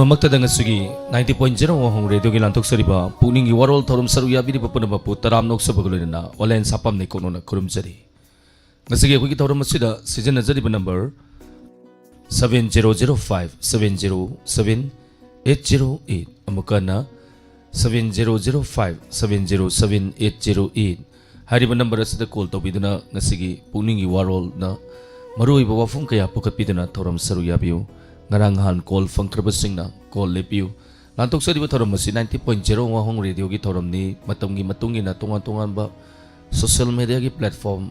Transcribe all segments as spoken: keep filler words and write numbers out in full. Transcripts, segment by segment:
ꯃꯛꯇꯗ ꯉꯁꯤꯒꯤ ninety point zero ꯋꯥꯍꯣꯡ ꯔꯦꯗꯤꯑꯣꯒꯤ ꯂꯥꯟꯊꯣꯛꯆꯔꯤꯕ ꯄꯨꯛꯅꯤꯡꯒꯤ ꯋꯥꯔꯣꯜ ꯊꯧꯔꯝ ꯁꯔꯨꯛ ꯌꯥꯕꯤꯔꯤꯕ ꯄꯨꯝꯅꯃꯛꯄꯨ ꯇꯔꯥꯝꯅ ꯑꯣꯛꯆꯕꯒ ꯂꯣꯏꯅꯅ ꯑꯣꯂꯦꯟ ꯁꯥꯄꯝ ꯂꯩꯀꯣꯛꯅꯣꯅ ꯈꯨꯔꯨꯝꯖꯔꯤ꯫ ꯉꯁꯤꯒꯤ ꯑꯩꯈꯣꯏꯒꯤ ꯊꯧꯔꯝ ꯑꯁꯤꯗ ꯁꯤꯖꯤꯟꯅꯖꯔꯤꯕ number seven zero zero five seven zero seven eight zero eight, ꯑꯃꯨꯛꯀ ꯍꯟꯅ seven zero zero five seven zero seven eight zero eight ꯍꯥꯏꯔꯤꯕ ꯅꯝꯕꯔ ꯑꯁꯤꯗ ꯀꯣꯜ ꯇꯧꯕꯤꯗꯨꯅ ꯉꯁꯤꯒꯤ ꯄꯨꯛꯅꯤꯡꯒꯤ ꯋꯥꯔꯣꯜꯅ ꯃꯔꯨꯑꯣꯏꯕ ꯋꯥꯐꯝ ꯀꯌꯥ ꯄꯨꯈꯠꯄꯤꯗꯨꯅ ꯊꯧꯔꯝ ꯁꯔꯨꯛ ꯌꯥꯕꯤꯌꯨ꯫ ꯉꯔꯥꯡ ꯅꯍꯥꯟ ꯀꯣꯜ ꯐꯪꯈ꯭ꯔꯕꯁꯤꯡꯅ ꯀꯣꯜ ꯂꯦꯞꯄꯤꯌꯨ꯫ ꯂꯥꯟꯊꯣꯛꯆꯔꯤꯕ ꯊꯧꯔꯝ ꯑꯁꯤ ninety point zero ꯋꯥꯍꯣꯡ ꯔꯦꯗꯤꯑꯣꯒꯤ ꯊꯧꯔꯝꯅꯤ꯫ ꯃꯇꯝꯒꯤ ꯃꯇꯨꯡ ꯏꯟꯅ ꯇꯣꯉꯥꯟ ꯇꯣꯉꯥꯟꯕ ꯁꯣꯁꯤꯌꯦꯜ ꯃꯦꯗꯤꯌꯥꯒꯤ ꯄ꯭ꯂꯦꯠꯐꯣꯝ,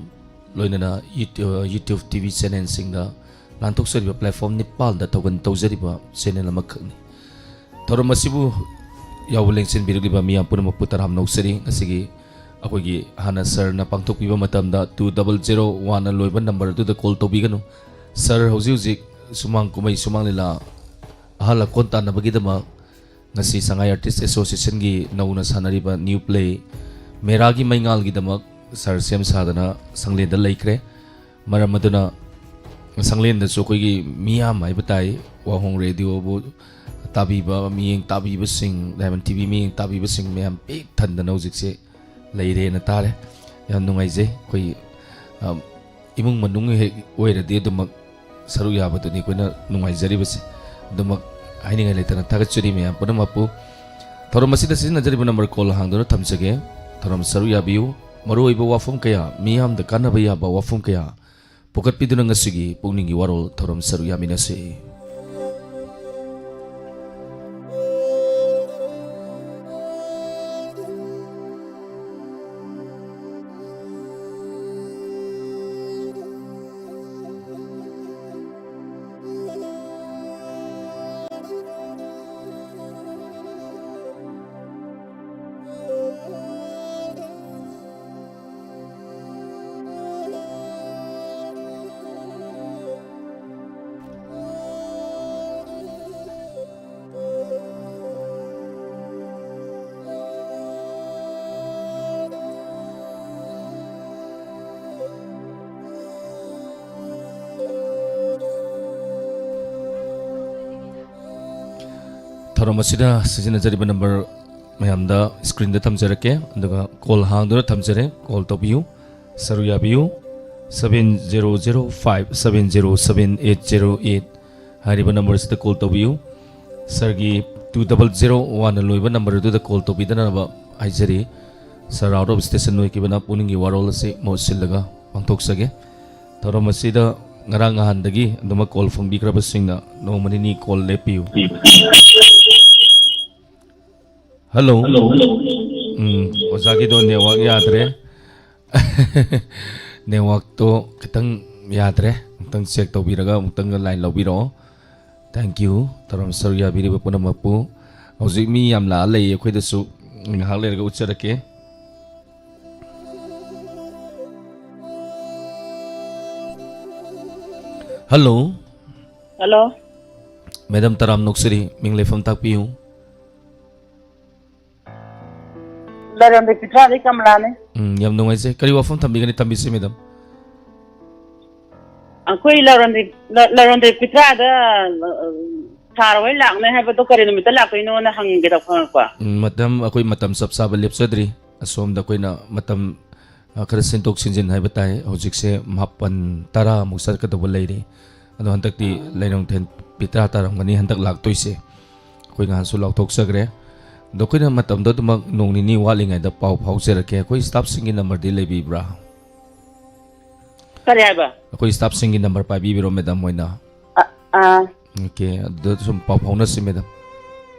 ꯂꯣꯏꯅꯅ ꯌꯨꯇ꯭ꯌꯨ-, ꯌꯨꯇ꯭ꯌꯨꯕ ꯇꯤ ꯚꯤ ꯆꯦꯅꯦꯜꯁꯤꯡꯗ ꯂꯥꯟꯊꯣꯛꯆꯔꯤꯕ ꯄ꯭ꯂꯦꯠꯐꯣꯝ ꯅꯤꯄꯥꯜꯗ ꯊꯧꯒꯟ ꯇꯧꯖꯔꯤꯕ ꯆꯦꯅꯦꯜ ꯑꯃꯈꯛꯅꯤ꯫ ꯊꯧꯔꯝ ꯑꯁꯤꯕꯨ ꯌꯥꯎꯕ ꯂꯦꯡꯁꯤꯟꯕꯤꯔꯛꯂꯤꯕ ꯃꯤꯌꯥꯝ ꯄꯨꯝꯅꯃꯛꯄꯨ ꯇꯔꯥꯝꯅ ꯑꯣꯛꯆꯔꯤ꯫ ꯉꯁꯤꯒꯤ ꯑꯩꯈꯣꯏꯒꯤ ꯍꯥꯟꯅ ꯁꯥꯔꯅ ꯄꯥꯡꯊꯣꯛꯄꯤꯕ ꯃꯇꯝꯗ two double zero one ꯂꯣꯏꯕ ꯅꯝꯕꯔ ꯑꯗꯨꯗ ꯀꯣꯜ ꯇꯧꯕꯤꯒꯅꯨ꯫ ꯁꯥꯔ ꯍꯧꯖꯤꯛ ꯍꯧꯖꯤꯛ ꯁꯨꯃꯥꯡ ꯀꯨꯝꯍꯩ, ꯁꯨꯃꯥꯡ ꯂꯤꯂꯥ, ꯑꯍꯜ ꯑꯀꯣꯟ ꯇꯥꯟꯅꯕꯒꯤꯗꯃꯛ ꯉꯁꯤ ꯁꯉꯥꯏ ꯑꯥꯔꯇꯤꯁ ꯑꯦꯁꯣꯁꯤꯌꯦꯁꯟꯒꯤ ꯅꯧꯅ ꯁꯥꯟꯅꯔꯤꯕ ꯅ꯭ꯌꯨ ꯄ꯭ꯂꯦ ꯃꯦꯔꯥꯒꯤ ꯃꯩꯉꯥꯜꯒꯤꯗꯃꯛ ꯁꯥꯔ ꯁꯦꯝ ꯁꯥꯗꯅ ꯁꯪꯂꯦꯟꯗ ꯂꯩꯈ꯭ꯔꯦ꯫ ꯃꯔꯝ ꯑꯗꯨꯅ ꯁꯪꯂꯦꯟꯗꯁꯨ ꯑꯩꯈꯣꯏꯒꯤ ꯃꯤꯌꯥꯝ ꯍꯥꯏꯕ ꯇꯥꯏ, ꯋꯥꯍꯣꯡ ꯔꯦꯗꯤꯑꯣꯕꯨ ꯇꯥꯕꯤꯕ, ꯃꯤꯠꯌꯦꯡ ꯇꯥꯕꯤꯕꯁꯤꯡ, ꯗꯥꯏꯃꯟ ꯇꯤ ꯚꯤ ꯃꯤꯠꯌꯦꯡ ꯇꯥꯕꯤꯕꯁꯤꯡ ꯃꯌꯥꯝ ꯄꯤꯛ ꯊꯟꯗꯅ ꯍꯧꯖꯤꯛꯁꯦ ꯂꯩꯔꯦꯅ ꯇꯥꯔꯦ꯫ ꯌꯥꯝ ꯅꯨꯡꯉꯥꯏꯖꯩ꯫ ꯑꯩꯈꯣꯏ, ꯑ, ꯏꯃꯨꯡ ꯃꯅꯨꯡ ꯍꯦꯛ ꯑꯣꯏꯔꯗꯤ ꯑꯗꯨꯃꯛ ꯁꯔꯨꯛ ꯌꯥꯕꯗꯨꯅꯤ ꯑꯩꯈꯣꯏꯅ ꯅꯨꯡꯉꯥꯏꯖꯔꯤꯕꯁꯦ꯫ ꯑꯗꯨꯃꯛ ꯍꯥꯏꯅꯤꯡꯉꯥꯏ ꯂꯩꯇꯅ ꯊꯥꯒꯠꯆꯔꯤ ꯃꯌꯥꯝ ꯄꯨꯝꯅꯃꯛꯄꯨ꯫ ꯊꯧꯔꯝ ꯑꯁꯤꯗ ꯁꯤꯖꯤꯟꯅꯖꯔꯤꯕ ꯅꯝꯕꯔ ꯀꯣꯜ ꯍꯥꯡꯗꯨꯅ ꯊꯝꯖꯒꯦ꯫ ꯊꯧꯔꯝ ꯁꯔꯨꯛ ꯌꯥꯕꯤꯌꯨ꯫ ꯃꯔꯨꯑꯣꯏꯕ ꯋꯥꯐꯝ ꯀꯌꯥ, ꯃꯤꯌꯥꯝꯗ ꯀꯥꯟꯅꯕ ꯌꯥꯕ ꯋꯥꯐꯝ ꯀꯌꯥ ꯄꯨꯈꯠꯄꯤꯗꯨꯅ ꯉꯁꯤꯒꯤ ꯄꯨꯛꯅꯤꯡꯒꯤ ꯋꯥꯔꯣꯜ ꯊꯧꯔꯝ ꯁꯔꯨꯛ ꯌꯥꯃꯤꯟꯅꯁꯤ꯫ ꯊꯧꯔꯝ ꯑꯁꯤꯗ ꯁꯤꯖꯤꯟꯅꯖꯔꯤꯕ ꯅꯝꯕꯔ ꯃꯌꯥꯝꯗ ꯁ꯭ꯀ꯭ꯔꯤꯟꯗ ꯊꯝꯖꯔꯛꯀꯦ, ꯑꯗꯨꯒ ꯀꯣꯜ ꯍꯥꯡꯗꯨꯅ ꯊꯝꯖꯔꯦ꯫ ꯀꯣꯜ ꯇꯧꯕꯤꯌꯨ, ꯁꯔꯨꯛ ꯌꯥꯕꯤꯌꯨ꯫ Seven zero zero five seven zero seven eight zero eight ꯍꯥꯏꯔꯤꯕ ꯅꯝꯕꯔꯁꯤꯗ ꯀꯣꯜ ꯇꯧꯕꯤꯌꯨ꯫ ꯁꯥꯔꯒꯤ two double zero one ꯂꯣꯏꯕ ꯅꯝꯕꯔ ꯑꯗꯨꯗ ꯀꯣꯜ ꯇꯧꯕꯤꯗꯅꯕ ꯍꯥꯏꯖꯔꯤ꯫ ꯁꯥꯔ ꯑꯥꯎꯠ ꯑꯣꯐ ꯁ꯭ꯇꯦꯁꯟ ꯑꯣꯏꯈꯤꯕꯅ ꯄꯨꯛꯅꯤꯡꯒꯤ ꯋꯥꯔꯣꯜ ꯑꯁꯤ ꯃꯍꯨꯠ ꯁꯤꯜꯂꯒ ꯄꯥꯡꯊꯣꯛꯆꯒꯦ꯫ ꯊꯧꯔꯝ ꯑꯁꯤꯗ ꯉꯔꯥꯡ ꯅꯍꯥꯟꯗꯒꯤ ꯑꯗꯨꯃꯛ ꯀꯣꯜ ꯐꯪꯕꯤꯈ꯭ꯔꯕꯁꯤꯡꯅ ꯅꯣꯡꯃ ꯅꯤꯅꯤ ꯀꯣꯜ ꯂꯦꯞꯄꯤꯌꯨ꯫ ꯍꯜꯂꯣ꯫ ꯎꯝ, ꯑꯣꯖꯥꯒꯤꯗꯣ ꯅꯦꯠꯋꯥꯛ ꯌꯥꯗ꯭ꯔꯦ꯫ ꯅꯦꯠꯋꯥꯛꯇꯣ ꯈꯤꯇꯪ ꯌꯥꯗ꯭ꯔꯦ꯫ ꯑꯃꯨꯛꯇꯪ ꯆꯦꯛ ꯇꯧꯕꯤꯔꯒ ꯑꯃꯨꯛꯇꯪꯒ ꯂꯥꯏꯟ ꯂꯧꯕꯤꯔꯛꯑꯣ꯫ Thank you꯫ ꯊꯧꯔꯝ ꯁꯔꯨꯛ ꯌꯥꯕꯤꯔꯤꯕ ꯄꯨꯝꯅꯃꯛꯄꯨ꯫ ꯍꯧꯖꯤꯛ ꯃꯤ ꯌꯥꯝ ꯂꯥꯛꯑ ꯂꯩꯌꯦ ꯑꯩꯈꯣꯏꯗꯁꯨ꯫ ꯉꯥꯏꯍꯥꯛ ꯂꯩꯔꯒ ꯎꯠꯆꯔꯛꯀꯦ꯫ ꯍꯜꯂꯣ꯫ ꯍꯜꯂꯣ꯫ ꯃꯦꯗꯥꯝ ꯇꯔꯥꯝ ꯅꯣꯛꯆꯔꯤ, ꯃꯤꯡ ꯂꯩꯐꯝ ꯇꯥꯛꯄꯤꯌꯨ꯫ ꯂꯥꯏꯔꯣꯟꯗꯩ ꯄꯤꯊ꯭ꯔꯥꯗꯩ ꯀꯃꯂꯥꯅꯦ꯫ ꯎꯝ, ꯌꯥꯝ ꯅꯨꯡꯉꯥꯏꯖꯩ꯫ ꯀꯔꯤ ꯋꯥꯐꯝ ꯊꯝꯕꯤꯒꯅꯤ? ꯊꯝꯕꯤꯁꯤ, ꯃꯦꯗꯥꯝ꯫ ꯑꯩꯈꯣꯏ ꯂꯥꯏꯔꯣꯟꯗꯩ, ꯂ-, ꯂꯥꯏꯔꯣꯟꯗꯩ ꯄꯤꯊ꯭ꯔꯥꯗ, ꯑ, ꯁꯥꯔ ꯍꯣꯏ ꯂꯥꯛꯅꯤ ꯍꯥꯏꯕꯗꯣ ꯀꯔꯤ ꯅꯨꯃꯤꯠꯇ ꯂꯥꯛꯇꯣꯏꯅꯣꯅ ꯍꯪꯒꯦ ꯇꯧ-, ꯍꯪꯉꯛꯄ꯫ ꯎꯝ, ꯃꯦꯗꯥꯝ, ꯑꯩꯈꯣꯏ ꯃꯇꯝ ꯆꯞ ꯆꯥꯕ ꯂꯦꯞꯆꯗ꯭ꯔꯤ꯫ ꯑꯁꯣꯝꯗ ꯑꯩꯈꯣꯏꯅ ꯃꯇꯝ, ꯑ, ꯈꯔ ꯁꯤꯟꯗꯣꯛ ꯁꯤꯟꯖꯤꯟ ꯍꯥꯏꯕ ꯇꯥꯏ꯫ ꯍꯧꯖꯤꯛꯁꯦ ꯃꯥꯄꯟ ꯇꯔꯥꯃꯨꯛ ꯆꯠꯀꯗꯧꯕ ꯂꯩꯔꯤ꯫ ꯑꯗꯣ ꯍꯟꯗꯛꯇꯤ ꯂꯩꯔꯣꯡꯊꯦꯟ ꯄꯤꯇ꯭ꯔꯥ ꯇꯥꯔꯝꯒꯅꯤ ꯍꯟꯗꯛ ꯂꯥꯛꯇꯣꯏꯁꯦ꯫ ꯑꯩꯈꯣꯏ ꯉꯍꯥꯟꯁꯨ ꯂꯥꯎꯊꯣꯛꯆꯈ꯭ꯔꯦ꯫ ꯑꯗꯣ ꯑꯩꯈꯣꯏꯅ ꯃꯇꯝꯗꯣ ꯑꯗꯨꯃꯛ ꯅꯣꯡ ꯅꯤꯅꯤ ꯋꯥꯠꯂꯤꯉꯩꯗ ꯄꯥꯎ ꯐꯥꯎꯖꯔꯛꯀꯦ꯫ ꯑꯩꯈꯣꯏ ꯁ꯭ꯇꯥꯐꯁꯤꯡꯒꯤ ꯅꯝꯕꯔꯗꯤ ꯂꯩꯕꯤꯕ꯭ꯔꯥ? ꯀꯔꯤ ꯍꯥꯏꯕ? ꯑꯩꯈꯣꯏ ꯁ꯭ꯇꯥꯐꯁꯤꯡꯒꯤ ꯅꯝꯕꯔ ꯄꯥꯏꯕꯤꯕꯤꯔꯣ, ꯃꯦꯗꯥꯝ ꯍꯣꯏꯅ꯫ ꯑ-, ꯑꯥ꯫ ꯑꯣꯀꯦ, ꯑꯗꯨꯗ ꯁꯨꯝ ꯄꯥꯎ ꯐꯥꯎꯅꯁꯤ, ꯃꯦꯗꯥꯝ꯫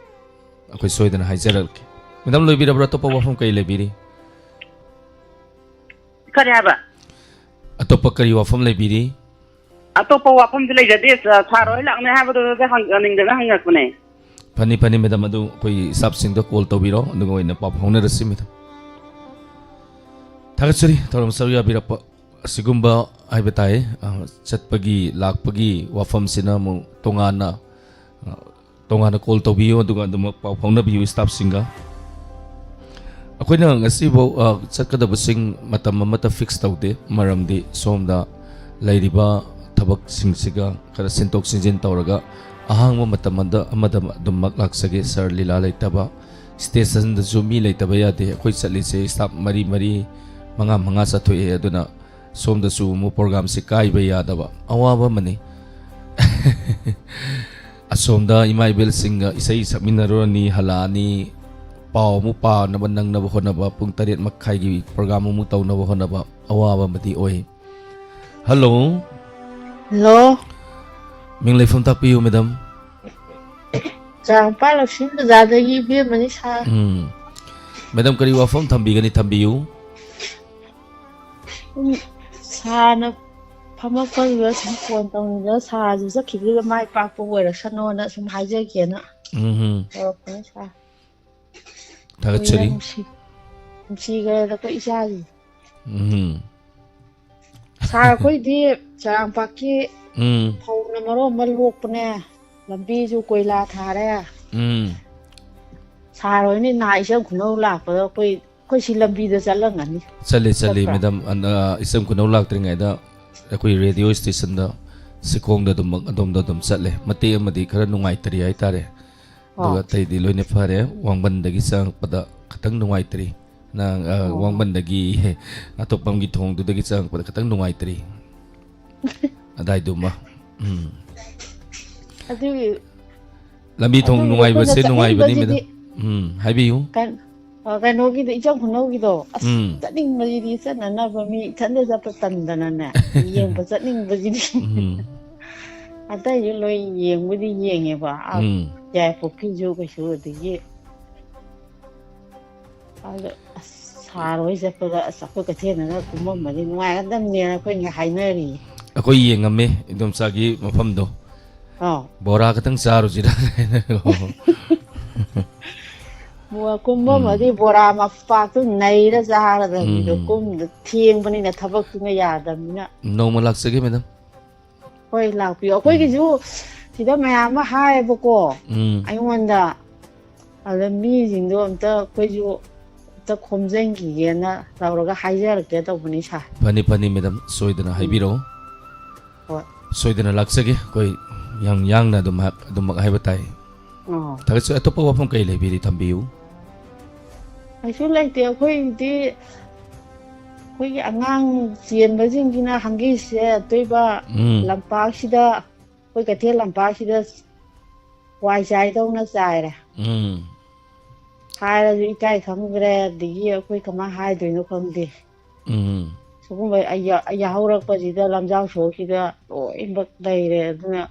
ꯑꯩꯈꯣꯏ ꯁꯣꯏꯗꯅ ꯍꯥꯏꯖꯔꯛꯀꯦ꯫ ꯃꯦꯗꯥꯝ, ꯂꯣꯏꯕꯤꯔꯕ꯭ꯔꯥ? ꯑꯇꯣꯞꯄ ꯋꯥꯐꯝ ꯀꯔꯤ ꯂꯩꯕꯤꯔꯤ? ꯀꯔꯤ ꯍꯥꯏꯕ? ꯑꯇꯣꯞꯄ ꯀꯔꯤ ꯋꯥꯐꯝ ꯂꯩꯕꯤꯔꯤ? ꯑꯇꯣꯞꯄ ꯋꯥꯐꯝꯗꯤ ꯂꯩꯖꯗꯦ, ꯁꯥꯔ ꯍꯣꯏ ꯂꯥꯛꯅꯤ ꯍꯥꯏꯕꯗꯨꯗ ꯍꯪ-, ꯌꯥꯅꯤꯡꯗꯅ ꯍꯪꯉꯛꯄꯅꯦ꯫ ꯐꯅꯤ, ꯐꯅꯤ, ꯃꯦꯗꯥꯝ, ꯑꯗꯨ ꯑꯩꯈꯣꯏꯒꯤ ꯁ꯭ꯇꯥꯐꯁꯤꯡꯗ ꯀꯣꯜ ꯇꯧꯕꯤꯔꯣ, ꯑꯗꯨꯒ ꯑꯣꯏꯅ ꯄꯥꯎ ꯐꯥꯎꯅꯔꯁꯤ, ꯃꯦꯗꯥꯝ꯫ ꯊꯥꯒꯠꯆꯔꯤ, ꯊꯧꯔꯝ ꯁꯔꯨꯛ ꯌꯥꯕꯤꯔꯛꯄ ꯑꯁꯤꯒꯨꯝꯕ ꯍꯥꯏꯕ ꯇꯥꯏ, ꯑ, ꯆꯠꯄꯒꯤ, ꯂꯥꯛꯄꯒꯤ ꯋꯥꯐꯝꯁꯤꯅ ꯑꯃꯨꯛ ꯇꯣꯉꯥꯟꯅ, ꯑ, ꯇꯣꯉꯥꯟꯅ ꯀꯣꯜ ꯇꯧꯕꯤꯌꯨ, ꯑꯗꯨꯒ ꯑꯗꯨꯃꯛ ꯄꯥꯎ ꯐꯥꯎꯅꯕꯤꯌꯨ ꯁ꯭ꯇꯥꯐꯁꯤꯡꯒ꯫ ꯑꯩꯈꯣꯏꯅ ꯉꯁꯤꯐꯥꯎ, ꯑ, ꯆꯠꯀꯗꯕꯁꯤꯡ ꯃꯇꯝ ꯑꯃꯠꯇ ꯐꯤꯛꯁ ꯇꯧꯗꯦ, ꯃꯔꯝꯗꯤ ꯁꯣꯝꯗ ꯂꯩꯔꯤꯕ ꯊꯕꯛꯁꯤꯡꯁꯤꯒ ꯈꯔ ꯁꯤꯟꯗꯣꯛ ꯁꯤꯟꯖꯤꯟ ꯇꯧꯔꯒ ꯑꯍꯥꯡꯕ ꯃꯇꯝ ꯑꯗ-, ꯑꯃꯗ ꯑꯗꯨꯃꯛ ꯂꯥꯛꯆꯒꯦ, ꯁꯥꯔ ꯂꯤꯂꯥ ꯂꯩꯇꯕ꯫ ꯁ꯭ꯇꯦꯁꯟꯗꯁꯨ ꯃꯤ ꯂꯩꯇꯕ ꯌꯥꯗꯦ꯫ ꯑꯩꯈꯣꯏ ꯆꯠꯂꯤꯁꯦ ꯁ꯭ꯇꯥꯐ ꯃꯔꯤ, ꯃꯔꯤ, ꯃꯉꯥ, ꯃꯉꯥ ꯆꯠꯊꯣꯛꯑꯦ꯫ ꯑꯗꯨꯅ ꯁꯣꯝꯗꯁꯨ ꯑꯃꯨꯛ ꯄ꯭ꯔꯣꯒ꯭ꯔꯥꯝꯁꯦ ꯀꯥꯏꯕ ꯌꯥꯗꯕ ꯑꯋꯥꯕ ꯑꯃꯅꯤ꯫ ꯑꯁꯣꯝꯗ ꯏꯃꯥ ꯏꯕꯦꯜꯁꯤꯡꯒ ꯏꯁꯩ ꯁꯛꯃꯤꯟꯅꯔꯨꯔꯅꯤ, ꯍꯜꯂꯛꯑꯅꯤ, ꯄꯥꯎ ꯑꯃꯨꯛ ꯄꯥꯅꯕ ꯅꯪꯅꯕ ꯍꯣꯠꯅꯕ, ꯄꯨꯡ ꯇꯔꯦꯠ ꯃꯈꯥꯏꯒꯤ ꯄ꯭ꯔꯣꯒ꯭ꯔꯥꯝ ꯑꯃꯨꯛ ꯇꯧꯅꯕ ꯍꯣꯠꯅꯕ ꯑꯋꯥꯕ ꯑꯃꯗꯤ ꯑꯣꯏ꯫ ꯍꯜꯂꯣ꯫ ꯍꯜꯂꯣ꯫ ꯃꯤꯡ ꯂꯩꯐꯝ ꯇꯥꯛꯄꯤꯌꯨ, ꯃꯦꯗꯥꯝ꯫ ꯆꯥꯝꯄꯥ ꯂꯧꯁꯤꯡ ꯕꯖꯥꯔꯗꯒꯤ ꯏꯕꯦꯝꯃꯅꯤ ꯁꯥꯔ꯫ ꯎꯝ꯫ ꯃꯦꯗꯥꯝ, ꯀꯔꯤ ꯋꯥꯐꯝ ꯊꯝꯕꯤꯒꯅꯤ? ꯊꯝꯕꯤꯌꯨ꯫ ꯎꯝ, ꯁꯥꯔꯅ ꯐꯝꯃꯛꯄꯗꯨꯗ ꯁꯨꯝ ꯐꯣꯟ ꯇꯧꯅꯤꯡꯗꯅ ꯁꯥꯔꯁꯨ ꯆꯠꯈꯤꯕꯗꯨꯗ ꯃꯥꯏ ꯄꯥꯛꯄ ꯑꯣꯏꯔꯁꯅꯣꯅ ꯁꯨꯝ ꯍꯥꯏꯖꯒꯦꯅ ꯎꯝ꯫ ꯇꯧꯔꯛꯄꯅꯤ ꯁꯥꯔ꯫ ꯊꯥꯒꯠꯆꯔꯤ꯫ ꯀꯨꯏꯅ ꯅꯨꯡꯁꯤ-, ꯅꯨꯡꯁꯤꯈ꯭ꯔꯦꯗ ꯑꯩꯈꯣꯏ ꯏꯆꯥꯁꯤ꯫ ꯎꯝ꯫ ꯁꯥꯔ, ꯑꯩꯈꯣꯏꯗꯤ ꯆꯔꯥꯡꯄꯥꯠꯀꯤ ꯎꯝ꯫ ꯐꯧꯅ ꯃꯔꯣꯟ ꯑꯃ ꯂꯣꯛꯄꯅꯦ, ꯂꯝꯕꯤꯁꯨ ꯀꯣꯏꯂꯥ ꯊꯥꯔꯦ꯫ ꯎꯝ꯫ ꯁꯥꯔ ꯍꯣꯏꯅ ꯅꯍꯥꯟ ꯏꯆꯝ ꯈꯨꯅꯧ ꯂꯥꯛꯄꯗ ꯑꯩꯈꯣꯏ, ꯑꯩꯈꯣꯏ ꯁꯤ ꯂꯝꯕꯤꯗ ꯆꯠꯂꯝꯒꯅꯤ꯫ ꯆꯠꯂꯦ, ꯆꯠꯂꯦ, ꯆꯠꯄ꯭ꯔꯥ? ꯃꯦꯗꯥꯝ꯫ ꯑꯟ-, ꯑ, ꯏꯆꯝ ꯈꯨꯅꯧ ꯂꯥꯛꯇ꯭ꯔꯤꯉꯩꯗ ꯑꯩꯈꯣꯏ ꯔꯦꯗꯤꯑꯣ ꯁ꯭ꯇꯦꯁꯟꯗ ꯁꯤꯈꯣꯡꯗ ꯑꯗꯨꯝ, ꯑꯗꯣꯝꯗ ꯑꯗꯨꯝ ꯆꯠꯂꯦ꯫ ꯃꯇꯦꯛ ꯑꯃꯗꯤ ꯈꯔ ꯅꯨꯡꯉꯥꯏꯇ꯭ꯔꯤ ꯍꯥꯏꯇꯥꯔꯦ꯫ ꯑꯗꯨꯒ ꯑꯣ꯫ ꯑꯇꯩꯗꯤ ꯂꯣꯏꯅ ꯐꯔꯦ꯫ ꯋꯥꯡꯕꯟꯗꯒꯤ ꯆꯪꯉꯛꯄꯗ ꯈꯤꯇꯪ ꯅꯨꯡꯉꯥꯏꯇ꯭ꯔꯤ꯫ ꯅꯪ, ꯑ, ꯑꯣ꯫ ꯋꯥꯡꯕꯟꯗꯒꯤ ꯑꯇꯣꯞꯄꯝꯒꯤ ꯊꯣꯡꯗꯨꯗꯒꯤ ꯆꯪꯉꯛꯄꯗ ꯈꯤꯇꯪ ꯅꯨꯡꯉꯥꯏꯇ꯭ꯔꯤ꯫ ꯑꯗꯥꯏꯗꯨꯃ꯫ ꯎꯝ꯫ ꯑꯗꯨꯒꯤ, ꯂꯝꯕꯤ ꯊꯣꯡ ꯑꯗꯨꯒꯤ ꯑꯩꯈꯣꯏꯅ ꯅꯨꯡꯉꯥꯏꯕꯁꯦ ꯅꯨꯡꯉꯥꯏꯕꯅꯤ, ꯆꯠꯅꯤꯡꯕꯁꯤꯗꯤ ꯃꯦꯗꯥꯝ꯫ ꯎꯝ, ꯍꯥꯏꯕꯤꯌꯨ꯫ ꯀꯩ-, ꯑ, ꯀꯩꯅꯣꯒꯤꯗꯣ, ꯏꯆꯝ ꯈꯨꯅꯧꯒꯤꯗꯣ, ꯑꯁ, ꯎꯝ꯫ ꯆꯠꯅꯤꯡꯕꯁꯤꯗꯤ ꯆꯠꯅꯅꯕ ꯃꯤ ꯏꯊꯟꯗ ꯆꯠꯄ ꯇꯟꯗꯅꯅꯦ, ꯌꯦꯡꯕ ꯆꯠꯅꯤꯡꯕꯁꯤꯗꯤ꯫ ꯎꯝ꯫ ꯑꯇꯩꯁꯨ ꯂꯣꯏ ꯌꯦꯡꯕꯨꯗꯤ ꯌꯦꯡꯉꯦꯕ, ꯑ, ꯎꯝ꯫ ꯌꯥꯏꯄꯣꯛꯀꯤꯁꯨ ꯀꯩꯁꯨ, ꯑꯗꯒꯤ ꯑꯗꯣ, ꯑꯁ, ꯁꯥꯔ ꯍꯣꯏ ꯆꯠꯄꯗ, ꯑꯁ, ꯑꯩꯈꯣꯏ ꯀꯩꯊꯦꯜꯗꯒ ꯀꯨꯝꯃꯝꯃꯗꯤ ꯅꯨꯡꯉꯥꯏꯒꯗꯕꯅꯦꯅ ꯑꯩꯈꯣꯏꯅ ꯍꯥꯏꯅꯔꯤ꯫ ꯑꯩꯈꯣꯏ ꯌꯦꯡꯉꯝꯃꯦ ꯏꯟꯗꯣꯝꯆꯥꯒꯤ ꯃꯐꯝꯗꯣ꯫ ꯑꯥꯎ꯫ ꯕꯣꯔꯥ ꯈꯛꯇꯪ ꯆꯥꯔꯨꯁꯤꯔ ꯍꯥꯏꯅ꯫ ꯕꯣ-, ꯀꯨꯝꯃꯝꯃꯗꯤ ꯎꯝ꯫ ꯕꯣꯔꯥ ꯃꯄꯥꯛꯇꯨ ꯅꯩꯔ ꯆꯥꯔꯗꯕꯅꯤꯗꯣ, ꯎꯝ꯫ ꯀꯨꯝꯗ ꯊꯦꯡꯕꯅꯤꯅ ꯊꯕꯛꯇꯨꯅ ꯌꯥꯗꯕꯅꯤꯅ꯫ ꯅꯣꯡꯃ ꯂꯥꯛꯆꯒꯦ, ꯃꯦꯗꯥꯝ꯫ ꯍꯣꯏ, ꯂꯥꯛꯄꯤꯌꯣ꯫ ꯎꯝ꯫ ꯑꯩꯈꯣꯏꯒꯤꯁꯨ ꯁꯤꯗ ꯃꯌꯥꯝ ꯑꯃ ꯍꯥꯏꯌꯦꯕꯀꯣ, ꯎꯝ꯫ ꯑꯩꯉꯣꯟꯗ꯫ ꯑꯗ ꯃꯤꯁꯤꯡꯗꯣ ꯑꯝꯇ ꯑꯩꯈꯣꯏꯁꯨ ꯑꯝꯇ ꯈꯣꯝꯖꯤꯟꯈꯤꯒꯦꯅ ꯇꯧꯔꯒ ꯍꯥꯏꯖꯔꯛꯀꯦ ꯇꯧꯕꯅꯤ, ꯁꯥꯔ꯫ ꯐꯅꯤ, ꯐꯅꯤ, ꯃꯦꯗꯥꯝ꯫ ꯁꯣꯏꯗꯅ ꯎꯝ꯫ ꯍꯥꯏꯕꯤꯔꯛꯑꯣ꯫ ꯍꯣꯏ꯫ ꯁꯣꯏꯗꯅ ꯂꯥꯛꯆꯒꯦ꯫ ꯑꯩꯈꯣꯏ ꯌꯥꯝ ꯌꯥꯡꯅ ꯑꯗꯨꯝ ꯍꯥꯏ-, ꯑꯗꯨꯃꯛ ꯍꯥꯏꯕ ꯇꯥꯏ꯫ ꯑꯣ꯫ ꯊꯥꯒꯠꯆꯔꯤ꯫ ꯑꯇꯣꯞꯄ ꯋꯥꯐꯝ ꯀꯔꯤ ꯂꯩꯕꯤꯔꯤ? ꯊꯝꯕꯤꯌꯨ꯫ ꯀꯩꯁꯨ ꯂꯩꯇꯦ꯫ ꯑꯩꯈꯣꯏꯒꯤꯗꯤ ꯑꯩꯈꯣꯏꯒꯤ ꯑꯉꯥꯡ ꯆꯦꯟꯕꯁꯤꯡꯁꯤꯅ ꯍꯪꯒꯦ ꯆꯦꯟꯗꯣꯏꯕ ꯎꯝ꯫ ꯂꯝꯄꯥꯛꯁꯤꯗ, ꯑꯩꯈꯣꯏ ꯀꯩꯊꯦꯜ ꯂꯝꯄꯥꯛꯁꯤꯗ ꯋꯥꯏ ꯆꯥꯏꯗꯧꯅ ꯆꯥꯏꯔꯦ꯫ ꯎꯝ꯫ ꯍꯥꯏꯔꯁꯨ ꯏꯀꯥꯏ ꯈꯪꯗ꯭ꯔꯦ, ꯑꯗꯒꯤ ꯑꯩꯈꯣꯏ ꯀꯃꯥꯏꯅ ꯍꯥꯏꯗꯣꯏꯅꯣ ꯈꯪꯗꯦ꯫ ꯎꯝ꯫ ꯁꯤꯒꯨꯝꯕ ꯌꯥ-, ꯌꯥꯍꯧꯔꯛꯄꯁꯤꯗ ꯂꯝꯖꯥꯎ ꯁꯣꯔꯣꯛꯁꯤꯗ ꯂꯣꯏꯅꯃꯛ ꯂꯩꯔꯦ꯫ ꯑꯗꯨꯅ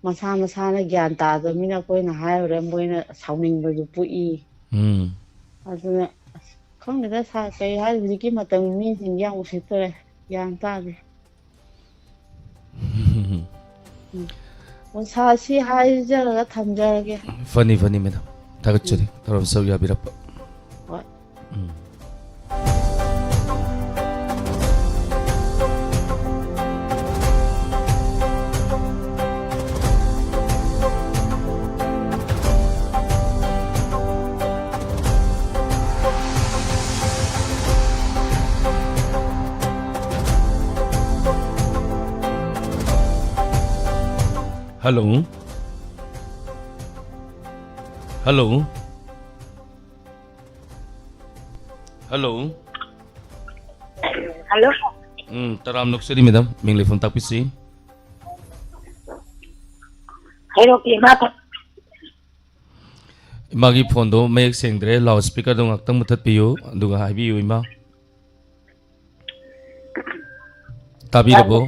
ꯃꯁꯥ ꯃꯁꯥꯅ ꯒ꯭ꯌꯥꯟ ꯇꯥꯗꯕꯅꯤꯅ ꯑꯩꯈꯣꯏꯅ ꯍꯥꯏꯔꯨꯔꯦ, ꯃꯣꯏꯅ ꯁꯥꯎꯅꯤꯡꯕꯁꯨ ꯄꯣꯛꯏ꯫ ꯎꯝ꯫ ꯑꯗꯨꯅ ꯑꯁ, ꯈꯪꯗꯦꯗ ꯁꯥꯔ, ꯀꯩ ꯍꯥꯏ, ꯍꯧꯖꯤꯛꯀꯤ ꯃꯇꯝꯒꯤ ꯃꯤꯁꯤꯡꯁꯦ ꯌꯥꯝ ꯎꯁꯤꯠꯇꯔꯦ, ꯒ꯭ꯌꯥꯟ ꯇꯥꯗꯦ꯫ ꯎꯝ꯫ ꯑꯣ, ꯁꯥꯔ, ꯁꯤ ꯍꯥꯏꯖꯔꯒ ꯊꯝꯖꯔꯒꯦ꯫ ꯐꯅꯤ, ꯐꯅꯤ, ꯃꯦꯗꯥꯝ꯫ ꯊꯥꯒꯠꯆꯔꯤ, ꯎꯝ꯫ ꯊꯧꯔꯝ ꯁꯔꯨꯛ ꯌꯥꯕꯤꯔꯛꯄ꯫ ꯍꯣꯏ꯫ ꯎꯝ꯫ Hello. Hello. Hello. Hello. ꯎꯝ, ꯇꯔꯥꯝꯅ ꯑꯣꯛꯆꯔꯤ, ꯃꯦꯗꯥꯝ꯫ ꯃꯤꯡ ꯂꯩꯐꯝ ꯇꯥꯛꯄꯤꯁꯤ꯫ ꯍꯥꯏꯔꯛꯀꯦ, ꯏꯃꯥ꯫ ꯏꯃꯥꯒꯤ ꯐꯣꯟꯗꯣ ꯃꯌꯦꯛ ꯁꯦꯡꯗ꯭ꯔꯦ, ꯂꯥꯎꯠ ꯁ꯭ꯄꯤꯀꯔꯗꯣ ꯉꯥꯛꯇꯪ ꯃꯨꯊꯠꯄꯤꯌꯨ, ꯑꯗꯨꯒ ꯍꯥꯏꯕꯤꯌꯨ, ꯏꯃꯥ꯫ ꯇꯥꯕꯤꯔꯕꯣ?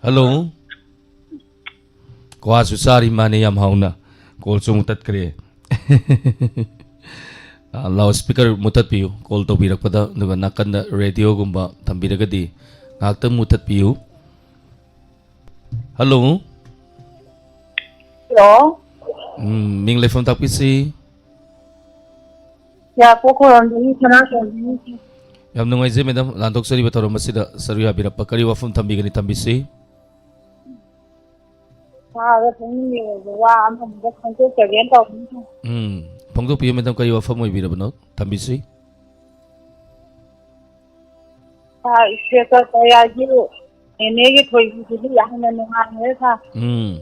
ꯍꯜꯂꯣ꯫ ꯀ꯭ꯋꯥꯁꯨ ꯆꯥꯔꯤ ꯃꯥꯅꯦ ꯌꯥꯝ ꯍꯥꯎꯅ꯫ ꯀꯣꯜꯁꯨ ꯑꯃꯨꯛ ꯇꯠꯈ꯭ꯔꯦ꯫ ꯑ, ꯂꯥꯎꯠ ꯁ꯭ꯄꯤꯀꯔ ꯃꯨꯊꯠꯄꯤꯌꯨ ꯀꯣꯜ ꯇꯧꯕꯤꯔꯛꯄꯗ, ꯑꯗꯨꯒ ꯅꯥꯀꯟꯗ ꯔꯦꯗꯤꯑꯣꯒꯨꯝꯕ ꯊꯝꯕꯤꯔꯒꯗꯤ ꯉꯥꯏꯍꯥꯛꯇꯪ ꯃꯨꯊꯠꯄꯤꯌꯨ꯫ ꯍꯜꯂꯣ꯫ ꯍꯜꯂꯣ꯫ ꯎꯝ, ꯃꯤꯡ ꯂꯩꯐꯝ ꯇꯥꯛꯄꯤꯁꯤ꯫ ꯌꯥꯏꯄꯣꯛ ꯈꯨꯔꯣꯝꯗꯒꯤ ꯁꯅꯥꯇꯣꯝꯕꯤꯅꯤ꯫ ꯌꯥꯝ ꯅꯨꯡꯉꯥꯏꯖꯩ, ꯃꯦꯗꯥꯝ, ꯂꯥꯟꯊꯣꯛꯆꯔꯤꯕ ꯊꯧꯔꯝ ꯑꯁꯤꯗ ꯁꯔꯨꯛ ꯌꯥꯕꯤꯔꯛꯄ꯫ ꯀꯔꯤ ꯋꯥꯐꯝ ꯊꯝꯕꯤꯒꯅꯤ? ꯊꯝꯕꯤꯁꯤ꯫ ꯁꯥꯔꯗ ꯐꯣꯡꯅꯤꯡꯂꯤꯕ ꯋꯥ ꯑꯃ ꯑꯃꯗ ꯐꯣꯡꯗꯣꯛꯆꯒꯦꯅ ꯇꯧꯕꯅꯤ꯫ ꯎꯝ, ꯐꯣꯡꯗꯣꯛꯄꯤꯌꯨ, ꯃꯦꯗꯥꯝ, ꯀꯔꯤ ꯋꯥꯐꯝ ꯑꯣꯏꯕꯤꯔꯕꯅꯣ? ꯊꯝꯕꯤꯁꯤ꯫ ꯁꯥꯔ, ꯏꯟꯁꯄꯦꯛꯇꯔ ꯄꯔꯤꯌꯥꯁꯨ ꯅꯦꯅꯦꯒꯤ ꯊꯣꯏꯕꯤꯗꯨꯗꯤ ꯌꯥꯝꯅ ꯅꯨꯡꯉꯥꯏꯔꯦ ꯁꯥꯔ꯫ ꯎꯝ꯫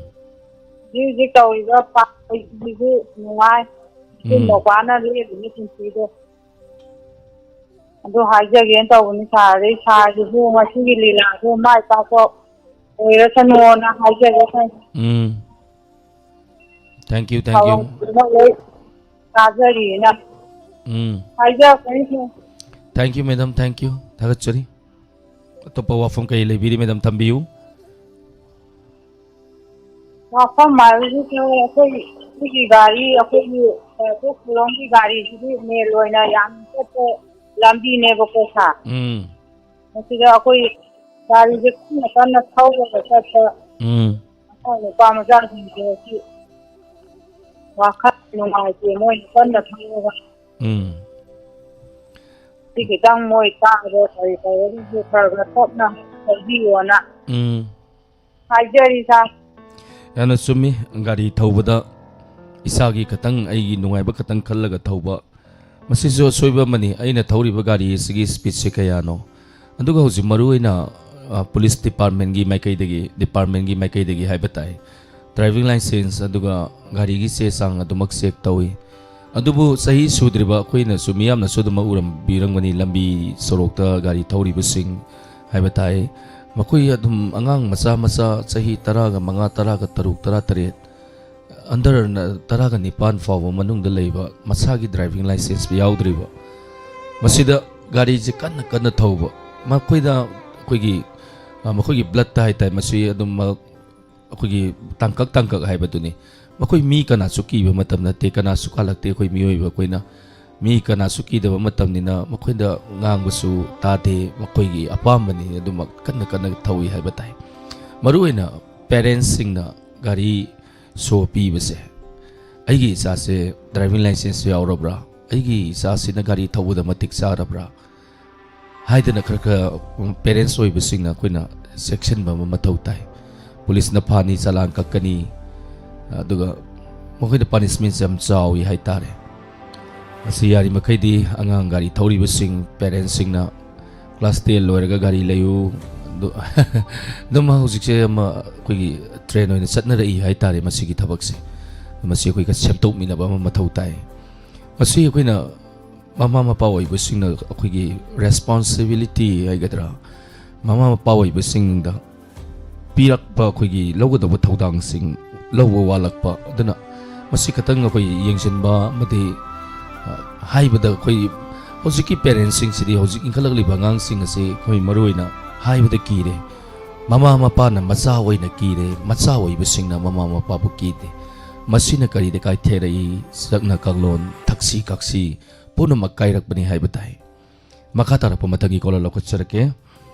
ꯍꯧꯖꯤꯛ ꯍꯧꯖꯤꯛ ꯇꯧꯔꯤꯕ ꯄꯥꯛꯄꯁꯤꯁꯨ ꯅꯨꯡꯉꯥꯏ꯫ ꯏꯆꯤꯟ ꯎꯝ꯫ ꯅꯨꯄꯥꯅ ꯂꯦꯜꯂꯤꯕ ꯄꯨꯟꯁꯤꯗꯣ꯫ ꯑꯗꯨ ꯍꯥꯏꯖꯒꯦꯅ ꯇꯧꯕꯅꯤ ꯁꯥꯔ꯫ ꯑꯗꯩ ꯁꯥꯔꯁꯤꯁꯨ ꯉꯁꯤꯒꯤ ꯂꯤꯂꯥꯗꯣ ꯃꯥꯏ ꯄꯥꯛꯄ ꯑꯣꯏꯔꯁꯅꯨꯅ ꯍꯥꯏꯖꯒꯦ ꯁꯥꯔ꯫ ꯎꯝ꯫ Thank you, thank you. ꯊꯧꯔꯝ ꯈꯨꯗꯤꯡꯃꯛ ꯂꯣꯏ ꯇꯥꯖꯔꯤꯅ ꯎꯝ꯫ ꯍꯥꯏꯖꯔꯛꯄꯅꯤ ꯁꯥꯔ꯫ Thank you, madam, thank you. ꯊꯥꯒꯠꯆꯔꯤ꯫ ꯑꯇꯣꯞꯄ ꯋꯥꯐꯝ ꯀꯩ ꯂꯩꯕꯤꯔꯤ, madam? ꯊꯝꯕꯤꯌꯨ꯫ ꯋꯥꯐꯝ ꯍꯥꯏꯕꯁꯤꯁꯨ ꯑꯩꯈꯣꯏ, ꯑꯩꯈꯣꯏꯒꯤ ꯒꯥꯔꯤ, ꯑꯩꯈꯣꯏꯒꯤ, ꯑ, ꯑꯩꯈꯣꯏ ꯈꯨꯂꯣꯝꯒꯤ ꯒꯥꯔꯤꯁꯤꯗꯤ ꯃꯦꯟ ꯑꯣꯏꯅ ꯌꯥꯝ ꯆꯠꯄ ꯂꯝꯕꯤꯅꯦꯕꯀꯣ ꯁꯥꯔ꯫ ꯎꯝ꯫ ꯃꯁꯤꯗ ꯑꯩꯈꯣꯏ ꯒꯥꯔꯤꯁꯦ ꯀꯟꯅ ꯀꯟꯅ ꯊꯧꯔꯒ ꯆꯠꯄ ꯎꯝ꯫ ꯑꯉꯥꯡ ꯅꯨꯄꯥ ꯃꯆꯥꯁꯤꯡꯁꯦ ꯍꯧꯖꯤꯛ ꯋꯥꯈꯜ ꯅꯨꯡꯉꯥꯏꯇꯦ, ꯃꯣꯏꯅ ꯀꯟꯅ ꯊꯧꯔꯒ꯫ ꯎꯝ꯫ ꯁꯤ ꯈꯤꯇꯪ ꯃꯣꯏ ꯇꯥꯕ ꯀꯔꯤ ꯇꯧꯔꯒꯁꯨ ꯈꯔ ꯈꯔ ꯇꯞꯅ ꯊꯧꯕꯤꯌꯣꯅ ꯎꯝ꯫ ꯍꯥꯏꯖꯔꯤ ꯁꯥꯔ꯫ ꯌꯥꯝꯅ ꯆꯨꯝꯃꯤ꯫ ꯒꯥꯔꯤ ꯊꯧꯕꯗ ꯏꯁꯥꯒꯤ ꯈꯇꯪ, ꯑꯩꯒꯤ ꯅꯨꯡꯉꯥꯏꯕ ꯈꯇꯪ ꯈꯜꯂꯒ ꯊꯧꯕ, ꯃꯁꯤꯁꯨ ꯑꯁꯣꯏꯕ ꯑꯃꯅꯤ꯫ ꯑꯩꯅ ꯊꯧꯔꯤꯕ ꯒꯥꯔꯤ ꯑꯁꯤꯒꯤ speedꯁꯦ ꯀꯌꯥꯅꯣ? ꯑꯗꯨꯒ ꯍꯧꯖꯤꯛ ꯃꯔꯨꯑꯣꯏꯅ, ꯑ, police departmentꯀꯤ ꯃꯥꯏꯀꯩꯗꯒꯤ, departmentꯀꯤ ꯃꯥꯏꯀꯩꯗꯒꯤ ꯍꯥꯏꯕ ꯇꯥꯏ, driving licence ꯑꯗꯨꯒ ꯒꯥꯔꯤꯒꯤ ꯆꯦ ꯆꯥꯡ ꯑꯗꯨꯃꯛ check ꯇꯧꯏ꯫ ꯑꯗꯨꯕꯨ ꯆꯍꯤ ꯁꯨꯗ꯭ꯔꯤꯕ ꯑꯩꯈꯣꯏꯅꯁꯨ, ꯃꯤꯌꯥꯝꯅꯁꯨ ꯑꯗꯨꯃꯛ ꯎꯔꯝꯕꯤꯔꯝꯒꯅꯤ, ꯂꯝꯕꯤ ꯁꯣꯔꯣꯛꯇ ꯒꯥꯔꯤ ꯊꯧꯔꯤꯕꯁꯤꯡ ꯍꯥꯏꯕ ꯇꯥꯏ, ꯃꯈꯣꯏ ꯑꯗꯨꯝ ꯑꯉꯥꯡ ꯃꯆꯥ ꯃꯆꯥ ꯆꯍꯤ ꯇꯔꯥꯒ ꯃꯉꯥ, ꯇꯔꯥꯒ ꯇꯔꯨꯛ, ꯇꯔꯥ ꯇꯔꯦꯠ, under ꯇꯔꯥꯒ ꯅꯤꯄꯥꯟ ꯐꯥꯎꯕ ꯃꯅꯨꯡꯗ ꯂꯩꯕ, ꯃꯁꯥꯒꯤ driving licence ꯌꯥꯎꯗ꯭ꯔꯤꯕ, ꯃꯁꯤꯗ ꯒꯥꯔꯤꯁꯦ ꯀꯟꯅ ꯀꯟꯅ ꯊꯧꯕ, ꯃꯈꯣꯏꯗ ꯑꯩꯈꯣꯏꯒꯤ, ꯑ, ꯃꯈꯣꯏꯒꯤ bloodꯇ ꯍꯥꯏꯇꯥꯔꯦ, ꯃꯁꯤ ꯑꯗꯨꯝꯃꯛ ꯑꯩꯈꯣꯏꯒꯤ ꯇꯥꯡꯀꯛ ꯇꯥꯡꯀꯛ ꯍꯥꯏꯕꯗꯨꯅꯤ꯫ ꯃꯈꯣꯏ ꯃꯤ ꯀꯅꯥꯁꯨ ꯀꯤꯕ ꯃꯇꯝ ꯅꯠꯇꯦ, ꯀꯅꯥꯁꯨ ꯀꯥꯜꯂꯛꯇꯦ꯫ ꯑꯩꯈꯣꯏ ꯃꯤꯑꯣꯏꯕ ꯑꯩꯈꯣꯏꯅ ꯃꯤ ꯀꯅꯥꯁꯨ ꯀꯤꯗꯕ ꯃꯇꯝꯅꯤꯅ ꯃꯈꯣꯏꯗ ꯉꯥꯡꯕꯁꯨ ꯇꯥꯗꯦ, ꯃꯈꯣꯏꯒꯤ ꯑꯄꯥꯝꯕꯅꯤ, ꯑꯗꯨꯃꯛ ꯀꯟꯅ ꯀꯟꯅ ꯊꯧꯏ ꯍꯥꯏꯕ ꯇꯥꯏ꯫ ꯃꯔꯨꯑꯣꯏꯅ parentsꯁꯤꯡꯅ ꯒꯥꯔꯤ show ꯄꯤꯕꯁꯦ, "ꯑꯩꯒꯤ ꯏꯆꯥꯁꯦ driving licence ꯌꯥꯎꯔꯕ꯭ꯔꯥ? ꯑꯩꯒꯤ ꯏꯆꯥꯁꯤꯅ ꯒꯥꯔꯤ ꯊꯧꯕꯗ ꯃꯇꯤꯛ ꯆꯥꯔꯕ꯭ꯔꯥ?" ꯍꯥꯏꯗꯅ ꯈꯔ ꯈꯔ, ꯎꯝ, parents ꯑꯣꯏꯕꯁꯤꯡꯅ ꯑꯩꯈꯣꯏꯅ ꯆꯦꯛꯁꯤꯟꯕ ꯑꯃ ꯃꯊꯧ ꯇꯥꯏ꯫ Policeꯅ ꯐꯥꯅꯤ, ꯆꯂꯥꯟ ꯀꯛꯀꯅꯤ, ꯑꯗꯨꯒ ꯃꯈꯣꯏꯗ punishmentꯁꯦ ꯌꯥꯝ ꯆꯥꯎꯏ ꯍꯥꯏꯇꯥꯔꯦ꯫ ꯃꯁꯤ ꯌꯥꯔꯤꯃꯈꯩꯗꯤ ꯑꯉꯥꯡ ꯒꯥꯔꯤ ꯊꯧꯔꯤꯕꯁꯤꯡ, parentsꯁꯤꯡꯅ class ten ꯂꯣꯏꯔꯒ ꯒꯥꯔꯤ ꯂꯩꯌꯨ, ꯑꯗꯣ ꯑꯗꯨꯝ ꯍꯧꯖꯤꯛꯁꯦ ꯑꯃ ꯑꯩꯈꯣꯏꯒꯤ ꯇ꯭ꯔꯦꯟ ꯑꯣꯏꯅ ꯆꯠꯅꯔꯛꯏ ꯍꯥꯏꯇꯥꯔꯦ꯫ ꯃꯁꯤꯒꯤ ꯊꯕꯛꯁꯦ, ꯃꯁꯤ ꯑꯩꯈꯣꯏꯒ ꯁꯦꯝꯗꯣꯛꯃꯤꯟꯅꯕ ꯑꯃ ꯃꯊꯧ ꯇꯥꯏ꯫ ꯃꯁꯤ ꯑꯩꯈꯣꯏꯅ ꯃꯃꯥ ꯃꯄꯥ ꯑꯣꯏꯕꯁꯤꯡꯅ ꯑꯩꯈꯣꯏꯒꯤ ꯔꯦꯁꯄꯣꯟꯁꯤꯕꯤꯂꯤꯇꯤ ꯍꯥꯏꯒꯗ꯭ꯔꯥ, ꯃꯃꯥ ꯃꯄꯥ ꯑꯣꯏꯕꯁꯤꯡꯗ ꯄꯤꯔꯛꯄ ꯑꯩꯈꯣꯏꯒꯤ ꯂꯧꯒꯗꯧꯕ ꯊꯧꯗꯥꯡꯁꯤꯡ ꯂꯧꯕ ꯋꯥꯠꯂꯛꯄ꯫ ꯑꯗꯨꯅ ꯃꯁꯤ ꯈꯛꯇꯪ ꯑꯩꯈꯣꯏ ꯌꯦꯡꯁꯤꯟꯕ ꯑꯃꯗꯤ, ꯑ, ꯍꯥꯏꯕꯗ ꯑꯩꯈꯣꯏ ꯍꯧꯖꯤꯛꯀꯤ ꯄꯦꯔꯦꯟꯁꯁꯤꯡꯁꯤꯗꯤ, ꯍꯧꯖꯤꯛ ꯏꯟꯈꯠꯂꯛꯂꯤꯕ ꯑꯉꯥꯡꯁꯤꯡ ꯑꯁꯤ ꯑꯩꯈꯣꯏ ꯃꯔꯨꯑꯣꯏꯅ ꯍꯥꯏꯕꯗ ꯀꯤꯔꯦ꯫ ꯃꯃꯥ ꯃꯄꯥꯅ ꯃꯆꯥ ꯑꯣꯏꯅ ꯀꯤꯔꯦ, ꯃꯆꯥ ꯑꯣꯏꯕꯁꯤꯡꯅ ꯃꯃꯥ ꯃꯄꯥꯕꯨ ꯀꯤꯗꯦ꯫ ꯃꯁꯤꯅ ꯀꯔꯤꯗ ꯀꯥꯏꯊꯔꯛꯏ? ꯆꯠꯅ ꯀꯥꯡꯂꯣꯟ, ꯊꯛꯁꯤ ꯈꯥꯁꯤ ꯄꯨꯝꯅꯃꯛ ꯀꯥꯏꯔꯛꯄꯅꯤ ꯍꯥꯏꯕ ꯇꯥꯏ꯫ ꯃꯈꯥ ꯇꯥꯔꯛꯄ ꯃꯊꯪꯒꯤ ꯀꯣꯂꯔ ꯂꯧꯈꯠꯆꯔꯛꯀꯦ꯫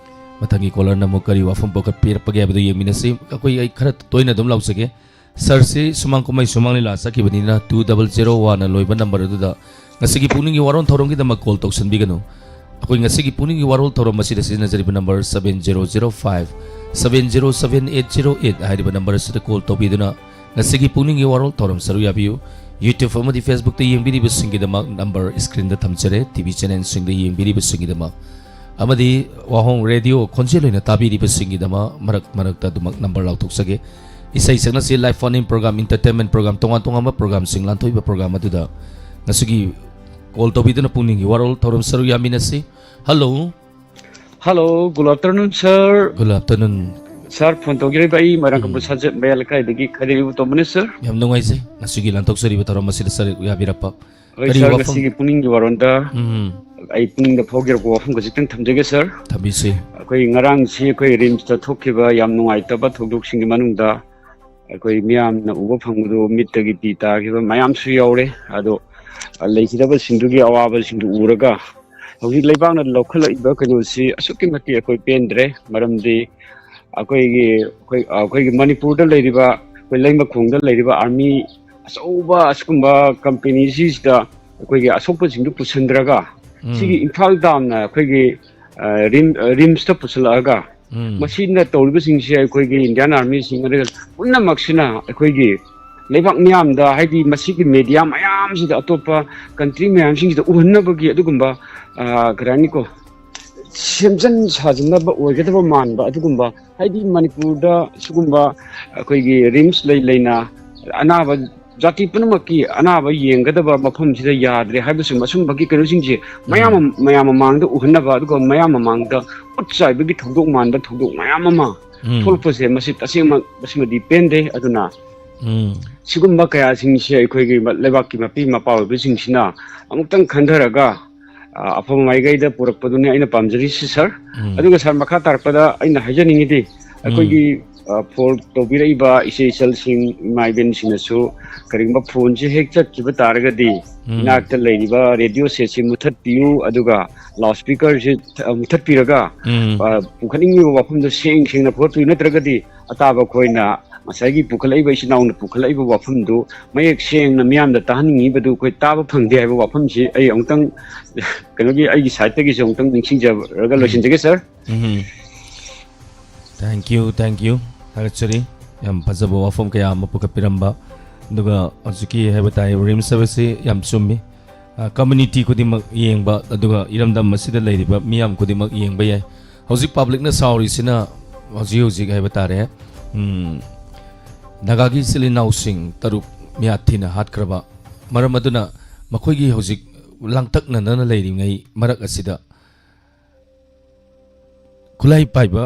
ꯃꯊꯪꯒꯤ ꯀꯣꯂꯔꯅ ꯑꯃꯨꯛ ꯀꯔꯤ ꯋꯥꯐꯝ ꯄꯨꯈꯠꯄꯤꯔꯛꯄꯒꯦ ꯍꯥꯏꯕꯗꯨ ꯌꯦꯡꯃꯤꯟꯅꯁꯤ꯫ ꯑꯩꯈꯣꯏ, ꯑꯩ ꯈꯔ ꯇꯣꯏꯅ ꯑꯗꯨꯝ ꯂꯥꯎꯖꯒꯦ꯫ ꯁꯥꯔꯁꯤ ꯁꯨꯃꯥꯡ ꯀꯨꯝꯍꯩ ꯁꯨꯃꯥꯡ ꯂꯤꯂꯥ ꯆꯠꯈꯤꯕꯅꯤꯅ two double zero one ꯂꯣꯏꯕ ꯅꯝꯕꯔ ꯑꯗꯨꯗ ꯉꯁꯤꯒꯤ ꯄꯨꯛꯅꯤꯡꯒꯤ ꯋꯥꯔꯣꯜ ꯊꯧꯔꯝꯒꯤꯗꯃꯛ ꯀꯣꯜ ꯇꯧꯁꯟꯕꯤꯒꯅꯨ꯫ ꯑꯩꯈꯣꯏ ꯉꯁꯤꯒꯤ ꯄꯨꯛꯅꯤꯡꯒꯤ ꯋꯥꯔꯣꯜ ꯊꯧꯔꯝ ꯑꯁꯤꯗ ꯁꯤꯖꯤꯟꯅꯖꯔꯤꯕ number seven zero zero five seven zero seven eight zero eight ꯍꯥꯏꯔꯤꯕ ꯅꯝꯕꯔ ꯑꯁꯤꯗ ꯀꯣꯜ ꯇꯧꯕꯤꯗꯨꯅ ꯉꯁꯤꯒꯤ ꯄꯨꯛꯅꯤꯡꯒꯤ ꯋꯥꯔꯣꯜ ꯊꯧꯔꯝ ꯁꯔꯨꯛ ꯌꯥꯕꯤꯌꯨ꯫ YouTube ꯑꯃꯗꯤ Facebookꯇ ꯌꯦꯡꯕꯤꯔꯤꯕꯁꯤꯡꯒꯤꯗꯃꯛ ꯅꯝꯕꯔ ꯏꯁꯀ꯭ꯔꯤꯟꯗ ꯊꯝꯖꯔꯦ꯫ ꯇꯤ ꯚꯤ ꯆꯦꯅꯦꯜꯁꯤꯡꯗ ꯌꯦꯡꯕꯤꯔꯤꯕꯁꯤꯡꯒꯤꯗꯃꯛ ꯑꯃꯗꯤ ꯋꯥꯍꯣꯡ ꯔꯦꯗꯤꯑꯣ ꯈꯣꯟꯖꯦꯜ ꯑꯣꯏꯅ ꯇꯥꯕꯤꯔꯤꯕꯁꯤꯡꯒꯤꯗꯃꯛ ꯃꯔꯛ ꯃꯔꯛꯇ ꯑꯗꯨꯃꯛ ꯅꯝꯕꯔ ꯂꯥꯎꯊꯣꯛꯆꯒꯦ꯫ ꯏꯁꯩ ꯁꯛꯅꯁꯤ, live phone in program, entertainment program, ꯇꯣꯉꯥꯟ ꯇꯣꯉꯥꯟꯕ ꯄ꯭ꯔꯣꯒ꯭ꯔꯥꯝꯁꯤꯡ ꯂꯥꯟꯊꯣꯛꯏꯕ ꯄ꯭ꯔꯣꯒ꯭ꯔꯥꯝ ꯑꯗꯨꯗ ꯉꯁꯤꯒꯤ ꯀꯣꯜ ꯇꯧꯕꯤꯗꯨꯅ ꯄꯨꯛꯅꯤꯡꯒꯤ ꯋꯥꯔꯣꯜ ꯊꯧꯔꯝ ꯁꯔꯨꯛ ꯌꯥꯃꯤꯟꯅꯁꯤ꯫ Hello. Hello, good afternoon, sir. Good afternoon. Sir, phone ꯇꯧꯖꯔꯤꯕ ꯑꯩ ꯃꯣꯏꯔꯥꯡ ꯎꯝ꯫ ꯀꯝꯄꯣ ꯁꯥꯖꯠ ꯃꯌꯥ ꯂꯩꯀꯥꯏꯗꯒꯤ ꯈꯥꯏꯗꯦꯛꯏꯕꯨ ꯇꯣꯝꯕꯅꯤ, sir꯫ ꯌꯥꯝ ꯅꯨꯡꯉꯥꯏꯖꯩ ꯉꯁꯤꯒꯤ ꯂꯥꯟꯊꯣꯛꯆꯔꯤꯕ ꯊꯧꯔꯝ ꯑꯁꯤꯗ ꯁꯔꯨꯛ ꯌꯥꯕꯤꯔꯛꯄ꯫ ꯍꯣꯏ, ꯀꯔꯤ sir, ꯋꯥꯐꯝ? ꯉꯁꯤꯒꯤ ꯄꯨꯛꯅꯤꯡꯒꯤ ꯋꯥꯔꯣꯟꯗ ꯎꯝ꯫ ꯑꯩ ꯄꯨꯛꯅꯤꯡꯗ ꯐꯥꯎꯖꯔꯛꯄ ꯋꯥꯐꯝ ꯈꯖꯤꯛꯇꯪ ꯊꯝꯖꯒꯦ, sir꯫ ꯊꯝꯕꯤꯁꯤ꯫ ꯑꯩꯈꯣꯏ ꯉꯔꯥꯡꯁꯤ ꯑꯩꯈꯣꯏ ꯔꯤꯝꯁꯇ ꯊꯣꯛꯈꯤꯕ ꯌꯥꯝ ꯅꯨꯡꯉꯥꯏꯇꯕ ꯊꯧꯗꯣꯛꯁꯤꯡꯒꯤ ꯃꯅꯨꯡꯗ ꯑꯩꯈꯣꯏ ꯃꯤꯌꯥꯝꯅ ꯎꯕ ꯐꯪꯕꯗꯨ ꯃꯤꯠꯇꯒꯤ ꯄꯤ ꯇꯥꯈꯤꯕ ꯃꯌꯥꯝꯁꯨ ꯌꯥꯎꯔꯦ꯫ ꯑꯗꯣ ꯂꯩꯈꯤꯗꯕꯁꯤꯡꯗꯨꯒꯤ ꯑꯋꯥꯕꯁꯤꯡꯗꯨ ꯎꯔꯒ ꯍꯧꯖꯤꯛ ꯂꯩꯕꯥꯛꯅ ꯂꯧꯈꯠꯂꯛꯏꯕ ꯀꯩꯅꯣꯁꯤ ꯑꯁꯨꯛꯀꯤ ꯃꯇꯤꯛ ꯑꯩꯈꯣꯏ ꯄꯦꯟꯗ꯭ꯔꯦ꯫ ꯃꯔꯝꯗꯤ ꯑꯩꯈꯣꯏꯒꯤ, ꯑꯩꯈꯣꯏ, ꯑꯩꯈꯣꯏꯒꯤ ꯃꯅꯤꯄꯨꯔꯗ ꯂꯩꯔꯤꯕ, ꯑꯩꯈꯣꯏ ꯂꯩꯃꯈꯣꯡꯗ ꯂꯩꯔꯤꯕ ꯑꯥꯔꯃꯤ ꯑꯆꯧꯕ ꯑꯁꯤꯒꯨꯝꯕ ꯀꯝꯄꯦꯅꯤꯁꯤꯁꯤꯗ ꯑꯩꯈꯣꯏꯒꯤ ꯑꯁꯣꯛꯄꯁꯤꯡꯗꯨ ꯄꯨꯁꯤꯟꯗ꯭ꯔꯒ ꯎꯝ꯫ ꯁꯤꯒꯤ ꯏꯝꯐꯥꯜ ꯇꯥꯝꯅ ꯑꯩꯈꯣꯏꯒꯤ, ꯑ, ꯔꯤꯝ-, ꯑ, ꯔꯤꯝꯁꯇ ꯄꯨꯁꯤꯜꯂꯛꯑꯒ ꯎꯝ꯫ ꯃꯁꯤꯅ ꯇꯧꯔꯤꯕꯁꯤꯡꯁꯦ ꯑꯩꯈꯣꯏꯒꯤ ꯏꯟꯗꯤꯌꯥꯟ ꯑꯥꯔꯃꯤꯁꯤꯡ ꯑꯗꯨꯒ ꯄꯨꯝꯅꯃꯛꯁꯤꯅ ꯑꯩꯈꯣꯏꯒꯤ ꯂꯩꯕꯥꯛ ꯃꯤꯌꯥꯝꯗ, ꯍꯥꯏꯗꯤ ꯃꯁꯤꯒꯤ ꯃꯦꯗꯤꯌꯥ ꯃꯌꯥꯝꯁꯤꯗ, ꯑꯇꯣꯞꯄ ꯀꯟꯇ꯭ꯔꯤ ꯃꯌꯥꯝꯁꯤꯡꯁꯤꯗ ꯎꯍꯟꯅꯕꯒꯤ ꯑꯗꯨꯒꯨꯝꯕ, ꯑ, ꯀꯔꯤ ꯍꯥꯏꯅꯤꯀꯣ, ꯁꯦꯝꯖꯤꯟ ꯁꯥꯖꯤꯟꯅꯕ ꯑꯣꯏꯒꯗꯕ ꯃꯥꯟꯕ ꯑꯗꯨꯒꯨꯝꯕ, ꯍꯥꯏꯗꯤ ꯃꯅꯤꯄꯨꯔꯗ ꯁꯤꯒꯨꯝꯕ ꯑꯩꯈꯣꯏꯒꯤ ꯔꯤꯝꯁ ꯂꯩ ꯂꯩꯅ ꯑꯅꯥꯕ, ꯖꯥꯇꯤ ꯄꯨꯝꯅꯃꯛꯀꯤ ꯑꯅꯥꯕ ꯌꯦꯡꯒꯗꯕ ꯃꯐꯝꯁꯤꯗ ꯌꯥꯗ꯭ꯔꯦ ꯍꯥꯏꯕꯁꯤꯡ, ꯑꯁꯨꯝꯕꯒꯤ ꯀꯩꯅꯣꯁꯤꯡꯁꯦ ꯃꯌꯥꯝ ꯑꯃ, ꯃꯌꯥꯝ ꯃꯃꯥꯡꯗ ꯎꯍꯟꯅꯕ, ꯑꯗꯨꯒ ꯃꯌꯥꯝ ꯃꯃꯥꯡꯗ ꯈꯨꯠ ꯆꯥꯏꯕꯒꯤ ꯊꯧꯗꯣꯛ ꯃꯥꯟꯕ ꯊꯧꯗꯣꯛ ꯃꯌꯥꯝ ꯑꯃ ꯎꯝ ꯊꯣꯛꯂꯛꯄꯁꯦ, ꯃꯁꯤ ꯇꯁꯦꯡꯕ, ꯃꯁꯤꯃꯗꯤ ꯄꯦꯟꯗꯦ꯫ ꯑꯗꯨꯅ ꯎꯝ ꯁꯤꯒꯨꯝꯕ ꯀꯌꯥꯁꯤꯡꯁꯦ ꯑꯩꯈꯣꯏꯒꯤ ꯂꯩꯕꯥꯛꯀꯤ ꯃꯄꯤ ꯃꯄꯥ ꯑꯣꯏꯕꯁꯤꯡꯁꯤꯅ ꯑꯃꯨꯛꯇꯪ ꯈꯟꯊꯔꯒ, ꯑ, ꯑꯐꯕ ꯃꯥꯏꯀꯩꯗ ꯄꯨꯔꯛꯄꯗꯨꯅꯤ ꯑꯩꯅ ꯄꯥꯝꯖꯔꯤꯁꯤ, ꯁꯥꯔ꯫ ꯎꯝ ꯑꯗꯨꯒ ꯁꯥꯔ, ꯃꯈꯥ ꯇꯥꯔꯛꯄꯗ ꯑꯩꯅ ꯍꯥꯏꯖꯅꯤꯡꯉꯤꯗꯤ, ꯎꯝ ꯑꯩꯈꯣꯏꯒꯤ, ꯑ, ꯐꯣꯟ ꯇꯧꯕꯤꯔꯛꯏꯕ ꯏꯆꯦ ꯏꯆꯜꯁꯤꯡ, ꯏꯃꯥ ꯏꯕꯦꯟꯁꯤꯡꯅꯁꯨ ꯀꯔꯤꯒꯨꯝꯕ ꯐꯣꯟꯁꯦ ꯍꯦꯛ ꯆꯠꯈꯤꯕ ꯇꯥꯔꯒꯗꯤ, ꯎꯝ ꯏꯅꯥꯛꯇ ꯂꯩꯔꯤꯕ ꯔꯦꯗꯤꯑꯣ ꯁꯦꯠꯁꯤ ꯃꯨꯊꯠꯄꯤꯌꯨ, ꯑꯗꯨꯒ ꯂꯥꯎꯠ ꯁ꯭ꯄꯤꯀꯔꯁꯤ ꯊ-, ꯃꯨꯊꯠꯄꯤꯔꯒ, ꯎꯝ ꯑ, ꯄꯨꯈꯠꯅꯤꯡꯉꯤꯕ ꯋꯥꯐꯝꯗꯣ ꯁꯦꯡ ꯁꯦꯡꯅ ꯄꯨꯈꯠꯄꯤꯌꯨ, ꯅꯠꯇ꯭ꯔꯒꯗꯤ ꯑꯇꯥꯕ ꯑꯩꯈꯣꯏꯅ ꯉꯁꯥꯏꯒꯤ ꯄꯨꯈꯠꯂꯛꯏꯕ, ꯏꯆꯤꯟ ꯏꯅꯥꯎꯅ ꯄꯨꯈꯠꯂꯛꯏꯕ ꯋꯥꯐꯝꯗꯨ ꯃꯌꯦꯛ ꯁꯦꯡꯅ ꯃꯤꯌꯥꯝꯗ ꯇꯥꯍꯟꯅꯤꯡꯉꯤꯕꯗꯨ ꯑꯩꯈꯣꯏ ꯇꯥꯕ ꯐꯪꯗꯦ ꯍꯥꯏꯕ ꯋꯥꯐꯝꯁꯤ ꯑꯩ ꯑꯃꯨꯛꯇꯪ, ꯀꯩꯅꯣꯒꯤ, ꯑꯩꯒꯤ ꯁꯥꯏꯠꯇꯒꯤꯁꯨ ꯑꯃꯨꯛꯇꯪ ꯅꯤꯡꯁꯤꯡꯖꯔꯒ ꯎꯝ ꯂꯣꯏꯁꯤꯟꯖꯒꯦ, ꯁꯥꯔ꯫ ꯎꯝ ꯊꯦꯡꯀ꯭ꯌꯨ, ꯊꯦꯡꯀ꯭ꯌꯨ꯫ ꯊꯥꯒꯠꯆꯔꯤ꯫ ꯌꯥꯝ ꯐꯖꯕ ꯋꯥꯐꯝ ꯀꯌꯥ ꯑꯃ ꯄꯨꯈꯠꯄꯤꯔꯝꯕ꯫ ꯑꯗꯨꯒ ꯍꯧꯖꯤꯛꯀꯤ ꯍꯥꯏꯕ ꯇꯥꯏ, ꯔꯤꯝꯁ ꯍꯥꯏꯕꯁꯤ ꯌꯥꯝ ꯆꯨꯝꯃꯤ꯫ ꯑ, ꯀꯝꯃ꯭ꯌꯨꯅꯤꯇꯤ ꯈꯨꯗꯤꯡꯃꯛ ꯌꯦꯡꯕ, ꯑꯗꯨꯒ ꯏꯔꯝꯗꯝ ꯑꯁꯤꯗ ꯂꯩꯔꯤꯕ ꯃꯤꯌꯥꯝ ꯈꯨꯗꯤꯡꯃꯛ ꯌꯦꯡꯕ ꯌꯥꯏ꯫ ꯍꯧꯖꯤꯛ ꯄꯕ꯭ꯂꯤꯛꯅ ꯁꯥꯎꯔꯤꯁꯤꯅ ꯍꯧꯖꯤꯛ ꯍꯧꯖꯤꯛ ꯍꯥꯏꯕ ꯇꯥꯔꯦ, ꯎꯝ, ꯅꯥꯒꯥꯒꯤ ꯏꯆꯤꯜ ꯏꯅꯥꯎꯁꯤꯡ ꯇꯔꯨꯛ ꯃꯤꯌꯥꯊꯤꯅ ꯍꯥꯠꯈ꯭ꯔꯕ ꯃꯔꯝ ꯑꯗꯨꯅ ꯃꯈꯣꯏꯒꯤ ꯍꯧꯖꯤꯛ ꯂꯥꯡꯇꯛꯅꯅꯅ ꯂꯩꯔꯤꯉꯩ ꯃꯔꯛ ꯑꯁꯤꯗ ꯈꯨꯠꯂꯥꯏ ꯄꯥꯏꯕ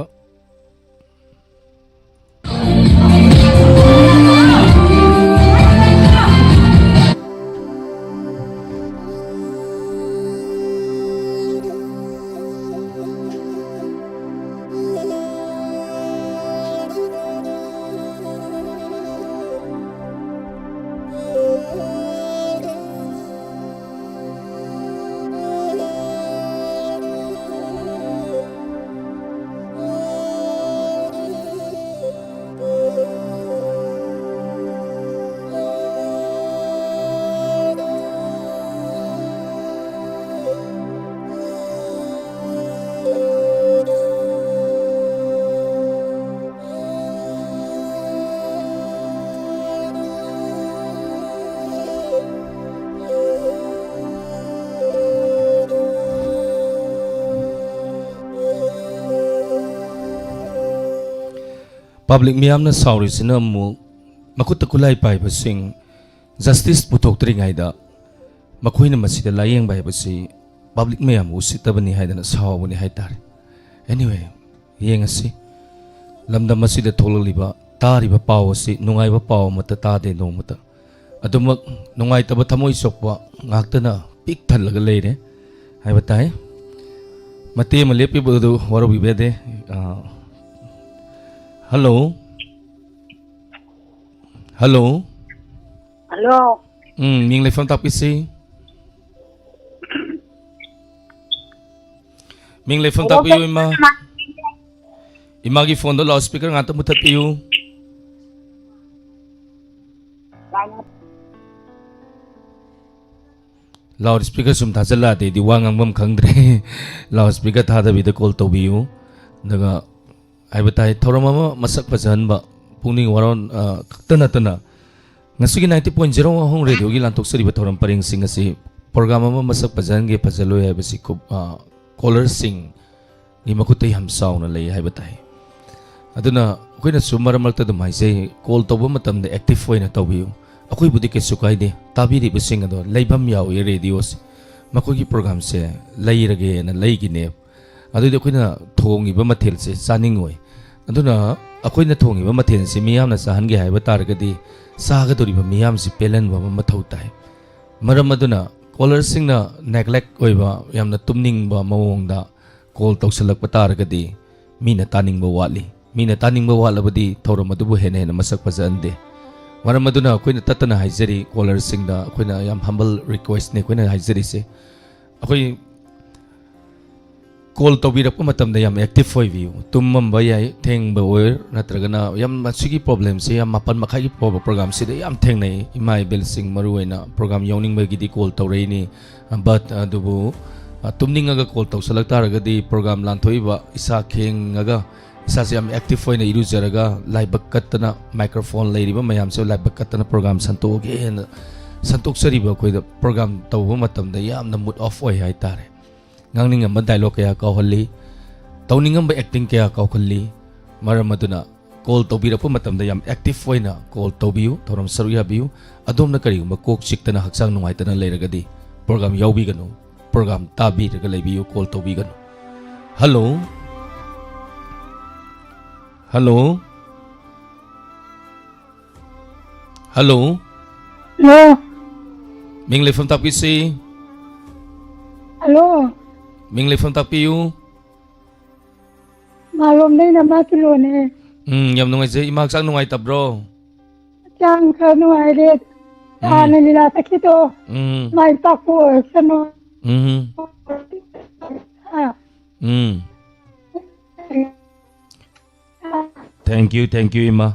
ꯄꯕ꯭ꯂꯤꯛ ꯃꯤꯌꯥꯝꯅ ꯁꯥꯎꯔꯤꯁꯤꯅ ꯑꯃꯨꯛ ꯃꯈꯨꯠꯇ ꯈꯨꯠꯂꯥꯏ ꯄꯥꯏꯕꯁꯤꯡ ꯖꯁꯇꯤꯁ ꯄꯨꯊꯣꯛꯇ꯭ꯔꯤꯉꯩꯗ ꯃꯈꯣꯏꯅ ꯃꯁꯤꯗ ꯂꯥꯌꯦꯡꯕ ꯍꯥꯏꯕꯁꯤ ꯄꯕ꯭ꯂꯤꯛ ꯃꯌꯥꯝꯕꯨ ꯎꯁꯤꯠꯇꯕꯅꯤ ꯍꯥꯏꯗꯅ ꯁꯥꯎꯕꯅꯤ ꯍꯥꯏꯇꯥꯔꯦ꯫ Anyway, ꯌꯦꯡꯉꯁꯤ꯫ ꯂꯝꯗꯝ ꯑꯁꯤꯗ ꯊꯣꯛꯂꯛꯂꯤꯕ, ꯇꯥꯔꯤꯕ ꯄꯥꯎ ꯑꯁꯤ ꯅꯨꯡꯉꯥꯏꯕ ꯄꯥꯎ ꯑꯃꯠꯇ ꯇꯥꯗꯦ ꯅꯣꯡꯃꯇ꯫ ꯑꯗꯨꯃꯛ ꯅꯨꯡꯉꯥꯏꯇꯕ, ꯊꯃꯣꯏ ꯁꯣꯛꯄ ꯉꯥꯛꯇꯅ ꯄꯤꯛ ꯊꯜꯂꯒ ꯂꯩꯔꯦ ꯍꯥꯏꯕ ꯇꯥꯏ꯫ ꯃꯇꯦꯛ ꯑꯃ ꯂꯦꯞꯄꯤꯕ ꯑꯗꯨ ꯋꯥꯔꯧꯕꯤꯕ ꯌꯥꯗꯦ꯫ ꯑ, ꯍꯜꯂꯣ꯫ ꯍꯜꯂꯣ꯫ ꯍꯜꯂꯣ꯫ ꯎꯝ, ꯃꯤꯡ ꯂꯩꯐꯝ ꯇꯥꯛꯄꯤꯁꯤ꯫ ꯃꯤꯡ ꯂꯩꯐꯝ ꯍꯜꯂꯣ, ꯇꯥꯛꯄꯤꯌꯨ, ꯏꯃꯥ꯫ ꯏꯃꯥꯒꯤ ꯐꯣꯟꯗꯣ ꯂꯥꯎꯠ ꯁ꯭ꯄꯤꯀꯔ ꯉꯥꯛꯇ ꯃꯨꯊꯠꯄꯤꯌꯨ꯫ ꯂꯥꯎꯠ ꯁ꯭ꯄꯤꯀꯔ ꯁꯨꯝ ꯊꯥꯖꯤꯜꯂꯛꯑꯗꯤ ꯑꯩꯗꯤ ꯋꯥ ꯉꯥꯡꯐꯝ ꯈꯪꯗ꯭ꯔꯦ꯫ ꯂꯥꯎꯠ ꯁ꯭ꯄꯤꯀꯔ ꯊꯥꯗꯕꯤꯗ ꯀꯣꯜ ꯇꯧꯕꯤꯌꯨ꯫ ꯑꯗꯨꯒ ꯍꯥꯏꯕ ꯇꯥꯏ, ꯊꯧꯔꯝ ꯑꯃ ꯃꯁꯛ ꯐꯖꯍꯟꯕ, ꯄꯨꯛꯅꯤꯡ ꯋꯥꯔꯣꯟ, ꯑ, ꯈꯛꯇ ꯅꯠꯇꯅ, ꯉꯁꯤꯒꯤ ninety point zero ꯑꯍꯣꯡ ꯔꯦꯗꯤꯑꯣꯒꯤ ꯂꯥꯟꯊꯣꯛꯆꯔꯤꯕ ꯊꯧꯔꯝ ꯄꯔꯦꯡꯁꯤꯡ ꯑꯁꯤ ꯄ꯭ꯔꯣꯒ꯭ꯔꯥꯝ ꯑꯃ ꯃꯁꯛ ꯐꯖꯍꯟꯒꯦ ꯐꯖꯍꯜꯂꯣꯏ ꯍꯥꯏꯕꯁꯤ ꯀꯨꯞ-, ꯑ, ꯀꯣꯂꯔꯁꯤꯡꯒꯤ ꯃꯈꯨꯠꯇ ꯌꯥꯝ ꯆꯥꯎꯅ ꯂꯩ ꯍꯥꯏꯕ ꯇꯥꯏ꯫ ꯑꯗꯨꯅ ꯑꯩꯈꯣꯏꯅꯁꯨ ꯃꯔꯛ ꯃꯔꯛꯇ ꯑꯗꯨꯝ ꯍꯥꯏꯖꯩ, ꯀꯣꯜ ꯇꯧꯕ ꯃꯇꯝꯗ ꯑꯦꯛꯇꯤꯚ ꯑꯣꯏꯅ ꯇꯧꯕꯤꯌꯨ꯫ ꯑꯩꯈꯣꯏꯕꯨꯗꯤ ꯀꯩꯁꯨ ꯀꯥꯏꯗꯦ, ꯇꯥꯕꯤꯔꯤꯕꯁꯤꯡ ꯑꯗꯣ ꯂꯩꯐꯝ ꯌꯥꯎꯏ ꯔꯦꯗꯤꯑꯣꯁꯦ꯫ ꯃꯈꯣꯏꯒꯤ ꯄ꯭ꯔꯣꯒ꯭ꯔꯥꯝꯁꯦ ꯂꯩꯔꯒꯦꯅ ꯂꯩꯒꯤꯅꯦ꯫ ꯑꯗꯨꯗꯤ ꯑꯩꯈꯣꯏꯅ ꯊꯣꯡꯉꯤꯕ ꯃꯊꯦꯜꯁꯦ ꯆꯥꯅꯤꯡꯉꯣꯏ꯫ ꯑꯗꯨꯅ ꯑꯩꯈꯣꯏꯅ ꯊꯣꯡꯉꯤꯕ ꯃꯊꯦꯜꯁꯤ ꯃꯤꯌꯥꯝꯅ ꯆꯥꯍꯟꯒꯦ ꯍꯥꯏꯕ ꯇꯥꯔꯒꯗꯤ ꯆꯥꯒꯗꯧꯔꯤꯕ ꯃꯤꯌꯥꯝꯁꯤ ꯄꯦꯜꯍꯟꯕ ꯑꯃ ꯃꯊꯧ ꯇꯥꯏ꯫ ꯃꯔꯝ ꯑꯗꯨꯅ ꯀꯣꯂꯔꯁꯤꯡꯅ ꯅꯦꯒ꯭ꯂꯦꯛ ꯑꯣꯏꯕ, ꯌꯥꯝꯅ ꯇꯨꯝꯅꯤꯡꯕ ꯃꯑꯣꯡꯗ ꯀꯣꯜ ꯇꯧꯁꯜꯂꯛꯄ ꯇꯥꯔꯒꯗꯤ ꯃꯤꯅ ꯇꯥꯅꯤꯡꯕ ꯋꯥꯠꯂꯤ꯫ ꯃꯤꯅ ꯇꯥꯅꯤꯡꯕ ꯋꯥꯠꯂꯕꯗꯤ ꯊꯧꯔꯝ ꯑꯗꯨꯕꯨ ꯍꯦꯟꯅ ꯍꯦꯟꯅ ꯃꯁꯛ ꯐꯖꯍꯟꯗꯦ꯫ ꯃꯔꯝ ꯑꯗꯨꯅ ꯑꯩꯈꯣꯏꯅ ꯇꯠꯇꯅ ꯍꯥꯏꯖꯔꯤ, ꯀꯣꯂꯔꯁꯤꯡꯗ ꯑꯩꯈꯣꯏꯅ ꯌꯥꯝ ꯍꯝꯕꯜ ꯔꯤꯀ꯭ꯋꯦꯁꯅꯤ ꯑꯩꯈꯣꯏꯅ ꯍꯥꯏꯖꯔꯤꯁꯦ꯫ ꯑꯩꯈꯣꯏ ꯀꯣꯜ ꯇꯧꯕꯤꯔꯛꯄ ꯃꯇꯝꯗ ꯌꯥꯝ ꯑꯦꯛꯇꯤꯚ ꯑꯣꯏꯕꯤꯌꯨ꯫ ꯇꯨꯝꯃꯝꯕ ꯌꯥꯏ, ꯊꯦꯡꯕ ꯑꯣꯏꯔ ꯅꯠꯇ꯭ꯔꯒꯅ ꯌꯥꯝ, ꯃꯁꯤꯒꯤ ꯄ꯭ꯔꯣꯕ꯭ꯂꯦꯝꯁꯦ ꯌꯥꯝ ꯃꯥꯄꯟ ꯃꯈꯥꯏꯒꯤ ꯄ꯭ꯔꯣ-, ꯄ꯭ꯔꯣꯒ꯭ꯔꯥꯝꯁꯤꯗ ꯌꯥꯝ ꯊꯦꯡꯅꯩ꯫ ꯏꯃꯥ ꯏꯕꯦꯜꯁꯤꯡ ꯃꯔꯨ ꯑꯣꯏꯅ ꯄ꯭ꯔꯣꯒ꯭ꯔꯥꯝ ꯌꯥꯎꯅꯤꯡꯕꯒꯤꯗꯤ ꯀꯣꯜ ꯇꯧꯔꯛꯏꯅꯤ, ꯕꯠ ꯑꯗꯨꯕꯨ, ꯑ, ꯇꯨꯝꯅꯤꯡꯉꯒ ꯀꯣꯜ ꯇꯧꯁꯜꯂꯛ ꯇꯥꯔꯒꯗꯤ ꯄ꯭ꯔꯣꯒ꯭ꯔꯥꯝ ꯂꯥꯟꯊꯣꯛꯏꯕ, ꯏꯁꯥ ꯈꯦꯡꯉꯒ ꯏꯁꯥꯁꯦ ꯌꯥꯝ ꯑꯦꯛꯇꯤꯚ ꯑꯣꯏꯅ ꯏꯔꯨꯖꯔꯒ ꯂꯥꯏꯕꯛ ꯀꯠꯇꯅ, ꯃꯥꯏꯀ꯭ꯔꯣꯐꯣꯟ ꯂꯩꯔꯤꯕ ꯃꯌꯥꯝꯁꯦ ꯂꯥꯏꯕꯛ ꯀꯠꯇꯅ ꯄ꯭ꯔꯣꯒ꯭ꯔꯥꯝ ꯁꯟꯇꯣꯛꯑꯒꯦꯅ ꯁꯟꯇꯣꯛꯆꯔꯤꯕ ꯑꯩꯈꯣꯏꯗ ꯄ꯭ꯔꯣꯒ꯭ꯔꯥꯝ ꯇꯧꯕ ꯃꯇꯝꯗ ꯌꯥꯝꯅ ꯃꯨꯠ ꯑꯣꯐ ꯑꯣꯏ ꯍꯥꯏꯇꯥꯔꯦ꯫ ꯉꯥꯡꯅꯤꯡꯉꯝꯕ ꯗꯥꯏꯂꯣꯛ ꯀꯌꯥ ꯀꯥꯎꯍꯜꯂꯤ, ꯇꯧꯅꯤꯡꯉꯝꯕ ꯑꯦꯛꯇꯤꯡ ꯀꯌꯥ ꯀꯥꯎꯍꯜꯂꯤ꯫ ꯃꯔꯝ ꯑꯗꯨꯅ ꯀꯣꯜ ꯇꯧꯕꯤꯔꯛꯄ ꯃꯇꯝꯗ ꯌꯥꯝ ꯑꯦꯛꯇꯤꯚ ꯑꯣꯏꯅ ꯀꯣꯜ ꯇꯧꯕꯤꯌꯨ, ꯊꯧꯔꯝ ꯁꯔꯨꯛ ꯌꯥꯕꯤꯌꯨ꯫ ꯑꯗꯣꯝꯅ ꯀꯔꯤꯒꯨꯝꯕ ꯀꯣꯛ ꯆꯤꯛꯇꯅ, ꯍꯛꯆꯥꯡ ꯅꯨꯡꯉꯥꯏꯇꯅ ꯂꯩꯔꯒꯗꯤ ꯄ꯭ꯔꯣꯒ꯭ꯔꯥꯝ ꯌꯥꯎꯕꯤꯒꯅꯨ, ꯄ꯭ꯔꯣꯒ꯭ꯔꯥꯝ ꯇꯥꯕꯤꯔꯒ ꯂꯩꯕꯤꯌꯨ, ꯀꯣꯜ ꯇꯧꯕꯤꯒꯅꯨ꯫ ꯍꯜꯂꯣ? ꯍꯜꯂꯣ? ꯍꯜꯂꯣ? ꯍꯜꯂꯣ? ꯃꯤꯡ ꯂꯩꯐꯝ ꯇꯥꯛꯄꯤꯁꯤ꯫ ꯍꯜꯂꯣ? ꯃꯤꯡ ꯂꯩꯐꯝ ꯇꯥꯛꯄꯤꯌꯨ꯫ ꯃꯥꯂꯣꯝꯗꯩꯅ ꯃꯥ ꯀꯤꯂꯣꯅꯦ꯫ ꯎꯝ, ꯌꯥꯝ ꯅꯨꯡꯉꯥꯏꯖꯩ꯫ ꯏꯃꯥ ꯍꯛꯆꯥꯡ ꯅꯨꯡꯉꯥꯏꯇꯕ꯭ꯔꯣ? ꯍꯛꯆꯥꯡ ꯈꯔ ꯅꯨꯡꯉꯥꯏꯔꯦ꯫ ꯎꯝ꯫ ꯍꯥꯟꯅ ꯂꯤꯂꯥ ꯆꯠꯈꯤꯗꯣ ꯎꯝ꯫ ꯃꯥꯏ ꯄꯥꯛꯄ ꯑꯣꯏꯔꯁꯅꯨ꯫ ꯎꯝ꯫ ꯑꯥ꯫ ꯎꯝ꯫ Thank you, thank you, ꯏꯃꯥ꯫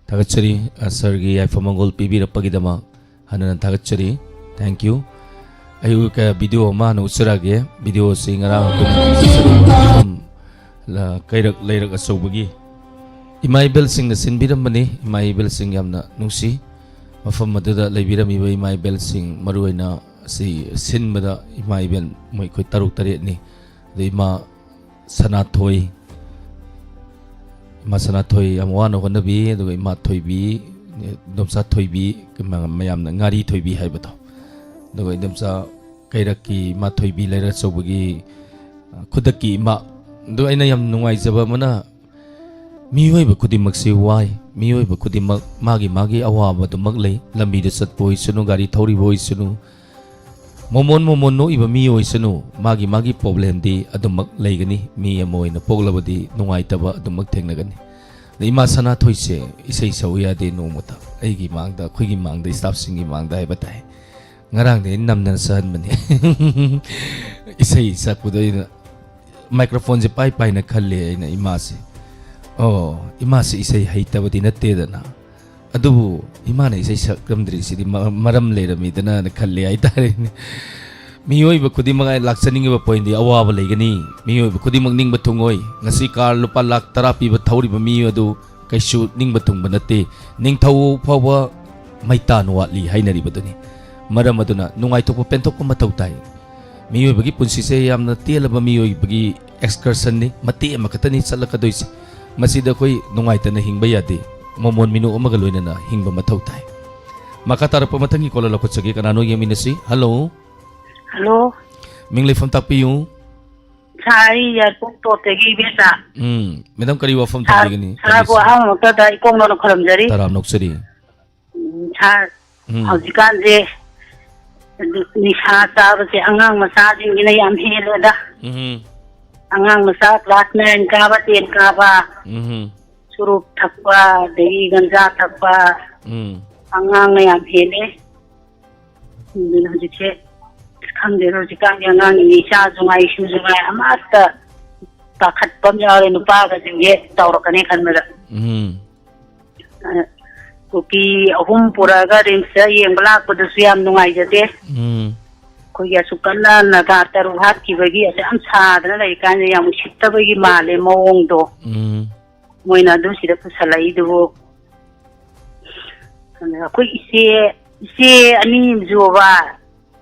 ꯊꯥꯒꯠꯆꯔꯤ, ꯑ, ꯁꯥꯔꯒꯤ ꯌꯥꯏꯐ ꯃꯪꯒꯣꯜ ꯄꯤꯕꯤꯔꯛꯄꯒꯤꯗꯃꯛ ꯍꯟꯅ ꯍꯟꯅ ꯊꯥꯒꯠꯆꯔꯤ꯫ Thank you꯫ ꯑꯩ ꯀ-, ꯚꯤꯗꯤꯑꯣ ꯑꯃ ꯍꯥꯟꯅ ꯎꯠꯆꯔꯛꯑꯒꯦ꯫ ꯚꯤꯗꯤꯑꯣꯁꯤ ꯉꯔꯥꯡ ꯑꯩꯈꯣꯏꯅ ꯃꯐꯝ, ꯂ-, ꯀꯩꯔꯛ ꯂꯩꯔꯛ ꯑꯆꯧꯕꯒꯤ ꯏꯃꯥ ꯏꯕꯦꯜꯁꯤꯡꯅ ꯁꯤꯟꯕꯤꯔꯝꯕꯅꯤ꯫ ꯏꯃꯥ ꯏꯕꯦꯜꯁꯤꯡ ꯌꯥꯝꯅ ꯅꯨꯡꯁꯤ꯫ ꯃꯐꯝ ꯑꯗꯨꯗ ꯂꯩꯕꯤꯔꯝꯃꯤꯕ ꯏꯃꯥ ꯏꯕꯦꯜꯁꯤꯡ, ꯃꯔꯨꯑꯣꯏꯅ ꯑꯁꯤ ꯁꯤꯟꯕꯗ ꯏꯃꯥ ꯏꯕꯦꯜ ꯃꯣꯏ ꯑꯩꯈꯣꯏ ꯇꯔꯨꯛ ꯇꯔꯦꯠꯅꯤ꯫ ꯑꯗꯩ ꯏꯃꯥ ꯁꯅꯥꯊꯣꯏ, ꯏꯃꯥ ꯁꯅꯥꯊꯣꯏ ꯌꯥꯝ ꯋꯥꯅ ꯍꯣꯠꯅꯕꯤ, ꯑꯗꯨꯒ ꯏꯃꯥ ꯊꯣꯏꯕꯤ, ꯏꯗꯣꯝꯆꯥ ꯊꯣꯏꯕꯤ, ꯃꯌꯥꯝꯅ ꯉꯥꯔꯤ ꯊꯣꯏꯕꯤ ꯍꯥꯏꯕꯗꯣ, ꯑꯗꯨꯒ ꯏꯗꯣꯝꯆꯥ ꯀꯩꯔꯛꯀꯤ ꯏꯃꯥ ꯊꯣꯏꯕꯤ ꯂꯩꯔꯛ ꯑꯆꯧꯕꯒꯤ, ꯑ, ꯈꯨꯗꯛꯀꯤ ꯏꯃꯥ꯫ ꯑꯗꯨ ꯑꯩꯅ ꯌꯥꯝ ꯅꯨꯡꯉꯥꯏꯖꯕ ꯑꯃꯅ, ꯃꯤꯑꯣꯏꯕ ꯈꯨꯗꯤꯡꯃꯛꯁꯤ ꯋꯥꯏ, ꯃꯤꯑꯣꯏꯕ ꯈꯨꯗꯤꯡꯃꯛ ꯃꯥꯒꯤ ꯃꯥꯒꯤ ꯑꯋꯥꯕꯗꯨꯃꯛ ꯂꯩ, ꯂꯝꯕꯤꯗ ꯆꯠꯄ ꯑꯣꯏꯁꯅꯨ, ꯒꯥꯔꯤ ꯊꯧꯔꯤꯕ ꯑꯣꯏꯁꯅꯨ, ꯃꯣꯃꯣꯟ ꯃꯣꯃꯣꯟ ꯅꯣꯛꯏꯕ ꯃꯤ ꯑꯣꯏꯁꯅꯨ, ꯃꯥꯒꯤ ꯃꯥꯒꯤ ꯄ꯭ꯔꯣꯕ꯭ꯂꯦꯝꯗꯤ ꯑꯗꯨꯃꯛ ꯂꯩꯒꯅꯤ꯫ ꯃꯤ ꯑꯃ ꯑꯣꯏꯅ ꯄꯣꯛꯂꯕꯗꯤ ꯅꯨꯡꯉꯥꯏꯇꯕ ꯑꯗꯨꯃꯛ ꯊꯦꯡꯅꯒꯅꯤ꯫ ꯑꯗ ꯏꯃꯥ ꯁꯅꯥꯊꯣꯏꯁꯦ ꯏꯁꯩ ꯁꯛꯎ ꯌꯥꯗꯦ ꯅꯣꯡꯃꯇ, ꯑꯩꯒꯤ ꯃꯥꯡꯗ, ꯑꯩꯈꯣꯏꯒꯤ ꯃꯥꯡꯗ, ꯏꯁꯇꯥꯐꯁꯤꯡꯒꯤ ꯃꯥꯡꯗ ꯍꯥꯏꯕ ꯇꯥꯏ꯫ ꯉꯔꯥꯡꯗꯤ ꯑꯩꯅ ꯅꯝꯗꯅ ꯁꯛꯍꯟꯕꯅꯤ꯫ ꯏꯁꯩ ꯁꯛꯄꯗꯣ ꯑꯩꯅ ꯃꯥꯏꯀ꯭ꯔꯣꯐꯣꯟꯁꯦ ꯄꯥꯏ ꯄꯥꯏꯅ ꯈꯜꯂꯦ ꯑꯩꯅ ꯏꯃꯥꯁꯦ꯫ ꯑꯣ, ꯏꯃꯥꯁꯦ ꯏꯁꯩ ꯍꯩꯇꯕꯗꯤ ꯅꯠꯇꯦꯗꯅ꯫ ꯑꯗꯨꯕꯨ ꯏꯃꯥꯅ ꯏꯁꯩ ꯁꯛꯂꯝꯗ꯭ꯔꯤꯁꯤꯗꯤ ꯃ-, ꯃꯔꯝ ꯂꯩꯔꯝꯃꯤꯗꯅ ꯈꯜꯂꯦ ꯍꯥꯏꯇꯥꯔꯦꯅꯦ꯫ ꯃꯤꯑꯣꯏꯕ ꯈꯨꯗꯤꯡꯃꯛ ꯂꯥꯛꯆꯅꯤꯡꯉꯤꯕ ꯄꯣꯏꯟꯗꯤ ꯑꯋꯥꯕ ꯂꯩꯒꯅꯤ꯫ ꯃꯤꯑꯣꯏꯕ ꯈꯨꯗꯤꯡꯃꯛ ꯅꯤꯡꯕ ꯊꯨꯡꯉꯣꯏ꯫ ꯉꯁꯤ ꯀꯥꯔ ꯂꯨꯄꯥ ꯂꯥꯛ ꯇꯔꯥ ꯄꯤꯕ ꯊꯧꯔꯤꯕ ꯃꯤ ꯑꯗꯨ ꯀꯩꯁꯨ ꯅꯤꯡꯕ ꯊꯨꯡꯕ ꯅꯠꯇꯦ꯫ ꯅꯤꯡꯊꯧ ꯐꯥꯎꯕ ꯃꯩꯇꯥꯟ ꯋꯥꯠꯂꯤ ꯍꯥꯏꯅꯔꯤꯕꯗꯨꯅꯤ꯫ ꯃꯔꯝ ꯑꯗꯨꯅ ꯅꯨꯡꯉꯥꯏꯊꯣꯛꯄ ꯄꯦꯟꯊꯣꯛꯄ ꯃꯊꯧ ꯇꯥꯏ꯫ ꯃꯤꯑꯣꯏꯕꯒꯤ ꯄꯨꯟꯁꯤꯁꯦ ꯌꯥꯝꯅ ꯇꯦꯜꯂꯕ ꯃꯤꯑꯣꯏꯕꯒꯤ excursionꯅꯤ, ꯃꯇꯦꯛ ꯑꯃꯈꯛꯇꯅꯤ ꯆꯠꯂꯛꯀꯗꯣꯏꯁꯦ꯫ ꯃꯁꯤꯗ ꯑꯩꯈꯣꯏ ꯅꯨꯡꯉꯥꯏꯇꯅ ꯍꯤꯡꯕ ꯌꯥꯗꯦ꯫ ꯃꯃꯣꯟ ꯃꯤꯅꯣꯛ ꯑꯃꯒ ꯂꯣꯏꯅꯅ ꯍꯤꯡꯕ ꯃꯊꯧ ꯇꯥꯏ꯫ ꯃꯈꯥ ꯇꯥꯔꯛꯄ ꯃꯊꯪꯒꯤ caller ꯂꯧꯈꯠꯆꯒꯦ꯫ ꯀꯅꯥꯅꯣ ꯌꯦꯡꯃꯤꯟꯅꯁꯤ? ꯍꯜꯂꯣ꯫ ꯍꯜꯂꯣ꯫ ꯃꯤꯡ ꯂꯩꯐꯝ ꯇꯥꯛꯄꯤꯌꯨ꯫ ꯁꯥꯔ, ꯑꯩ ꯌꯥꯏꯔꯤꯄꯣꯛ ꯇꯣꯞꯇꯒꯤ ꯏꯕꯦꯆꯥ꯫ ꯎꯝ, ꯃꯦꯗꯥꯝ, ꯀꯔꯤ ꯋꯥꯐꯝ ꯁꯥꯔ, ꯊꯝꯕꯤꯒꯅꯤ? ꯁꯥꯔꯕꯨ ꯀꯔꯤ? ꯑꯍꯥꯟꯕꯃꯛꯇꯗ ꯏꯀꯣꯛ ꯅꯧꯅ ꯈꯨꯔꯨꯝꯖꯔꯤ꯫ ꯇꯔꯥꯝ ꯅꯣꯛꯆꯔꯤ꯫ ꯎꯝ, ꯁꯥꯔ, ꯎꯝ꯫ ꯍꯧꯖꯤꯛꯀꯥꯟꯁꯦ ꯅꯤꯁꯥ ꯆꯥꯕꯁꯦ ꯑꯉꯥꯡ ꯃꯆꯥꯁꯤꯡꯁꯤꯅ ꯌꯥꯝ ꯍꯦꯜꯂꯦꯗ꯫ ꯎꯝ꯫ ꯑꯉꯥꯡ ꯃꯆꯥ class nine ꯀꯥꯕ, ten ꯀꯥꯕ, ꯎꯝ꯫ ꯆꯨꯔꯨꯞ ꯊꯛꯄ, ꯑꯗꯒꯤ ꯒꯟꯖꯥ ꯊꯛꯄ, ꯎꯝ꯫ ꯑꯉꯥꯡꯅ ꯌꯥꯝ ꯍꯦꯜꯂꯦ꯫ ꯑꯗꯨꯅ ꯍꯧꯖꯤꯛꯁꯦ ꯈꯪꯗꯦꯗ, ꯍꯧꯖꯤꯛꯀꯥꯟꯒꯤ ꯑꯉꯥꯡꯁꯤꯡꯁꯦ, ꯏꯆꯥꯁꯨ ꯉꯥꯏ, ꯏꯁꯨꯁꯨ ꯉꯥꯏ, ꯑꯃꯠꯇ ꯄꯥꯈꯠꯄ ꯑꯃ ꯌꯥꯎꯔꯦ, ꯅꯨꯄꯥꯒꯁꯤꯡꯁꯦ ꯆꯥꯎꯔꯛꯀꯅꯤ ꯈꯟꯕꯗ꯫ ꯎꯝ꯫ ꯑ, ꯀꯨꯀꯤ ꯑꯍꯨꯝ ꯄꯨꯔꯛꯑꯒ ꯔꯤꯝꯁꯇ ꯌꯦꯡꯕ ꯂꯥꯛꯄꯗꯨꯁꯨ ꯌꯥꯝ ꯅꯨꯡꯉꯥꯏꯖꯗꯦ꯫ ꯎꯝ꯫ ꯑꯩꯈꯣꯏꯒꯤ ꯑꯁꯨꯛ ꯀꯟꯅ ꯅꯥꯒꯥ ꯇꯔꯨꯛ ꯍꯥꯠꯈꯤꯕꯒꯤ ꯑꯁꯨꯛ ꯌꯥꯝ ꯁꯥꯗꯅ ꯂꯩꯔꯤꯀꯥꯟꯗ ꯌꯥꯝ ꯎꯁꯤꯠꯇꯕꯒꯤ ꯃꯥꯜꯂꯦ ꯃꯑꯣꯡꯗꯣ꯫ ꯎꯝ꯫ ꯃꯣꯏꯅ ꯑꯗꯨ ꯁꯤꯗ ꯄꯨꯁꯜꯂꯛꯏꯗꯨꯕꯨ꯫ ꯑꯗ ꯑꯩꯈꯣꯏ ꯏꯆꯦ, ꯏꯆꯦ ꯑꯅꯤ ꯑꯃꯁꯨꯕ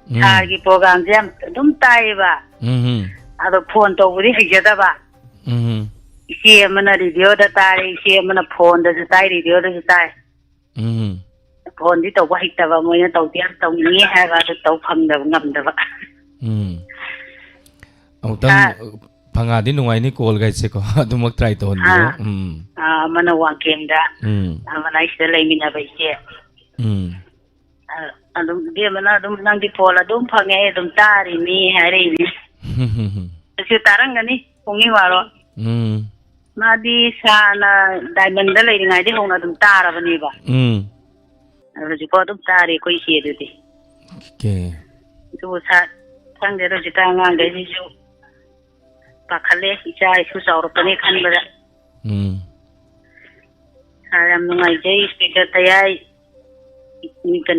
ꯎꯝ꯫ ꯁꯥꯔꯒꯤ programꯁꯦ ꯌꯥꯝ ꯑꯗꯨꯝ ꯇꯥꯏꯌꯦꯕ꯫ ꯎꯝ꯫ ꯑꯗꯣ phone ꯇꯧꯕꯗꯤ ꯍꯩꯖꯗꯕ꯫ ꯎꯝ꯫ ꯏꯆꯦ ꯑꯃꯅ radioꯗ ꯇꯥꯔꯦ, ꯏꯆꯦ ꯑꯃꯅ phoneꯗꯁꯨ ꯇꯥꯏ, radioꯗꯁꯨ ꯇꯥꯏ꯫ ꯎꯝ꯫ Phoneꯗꯤ ꯇꯧꯕ ꯍꯩꯇꯕ, ꯃꯣꯏꯅ ꯇꯧꯗꯤ ꯌꯥꯝ ꯇꯧꯅꯤꯡꯉꯤ ꯍꯥꯏꯕ, ꯑꯗꯨ ꯇꯧ ꯐꯪꯗꯕ, ꯉꯝꯗꯕ꯫ ꯎꯝ꯫ ꯑꯃꯨꯛꯇꯪ ꯁꯥꯔ꯫ ꯐꯪꯉꯛꯑꯗꯤ ꯅꯨꯡꯉꯥꯏꯅꯤ callꯒꯥꯏꯁꯦꯀꯣ꯫ ꯑꯗꯨꯃꯛ try ꯇꯧꯍꯟꯕꯤꯌꯣ꯫ ꯑꯥ꯫ ꯎꯝ꯫ ꯑꯥ, ꯑꯃꯅ ꯋꯥꯡꯈꯦꯝꯗ, ꯎꯝ꯫ ꯑꯃꯅ ꯑꯩ ꯁꯤꯗ ꯂꯩꯃꯤꯟꯅꯕ ꯏꯆꯦ꯫ ꯎꯝ꯫ ꯑ-, ꯑꯗꯨꯝ ꯏꯕꯦꯝꯃꯅ ꯑꯗꯨꯝ, "ꯅꯪꯗꯤ phone ꯑꯗꯨꯝ ꯐꯪꯉꯦ, ꯑꯩ ꯑꯗꯨꯝ ꯇꯥꯔꯤꯅꯤ" ꯍꯥꯏꯔꯛꯏꯅꯤ꯫ ꯍꯧꯖꯤꯛꯁꯨ ꯇꯥꯔꯝꯒꯅꯤ, ꯄꯨꯡꯅꯤꯡ ꯋꯥꯔꯣ꯫ ꯎꯝ꯫ ꯃꯥꯗꯤ ꯁꯥꯔꯅ Diamondꯗ ꯂꯩꯔꯤꯉꯩꯗꯩ ꯍꯧꯅ ꯑꯗꯨꯝ ꯇꯥꯔꯕꯅꯦꯕ꯫ ꯎꯝ꯫ ꯑꯗꯨ ꯍꯧꯖꯤꯛꯐꯥꯎ ꯑꯗꯨꯝ ꯇꯥꯔꯤ ꯑꯩꯈꯣꯏ ꯏꯆꯦꯗꯨꯗꯤ꯫ Okay꯫ ꯑꯗꯨꯕꯨ ꯁꯥꯔ, ꯈꯪꯗꯦꯗ, ꯍꯧꯖꯤꯛꯀꯥꯟ ꯑꯉꯥꯡꯈꯩꯁꯤꯁꯨ ꯄꯥꯈꯠꯂꯦ, ꯏꯆꯥ ꯏꯁꯨ ꯆꯥꯎꯔꯛꯀꯅꯤ ꯈꯟꯕꯗ꯫ ꯎꯝ꯫ ꯁꯥꯔ, ꯌꯥꯝ ꯅꯨꯡꯉꯥꯏꯖꯩ, Inspector ꯇꯌꯥꯏ꯫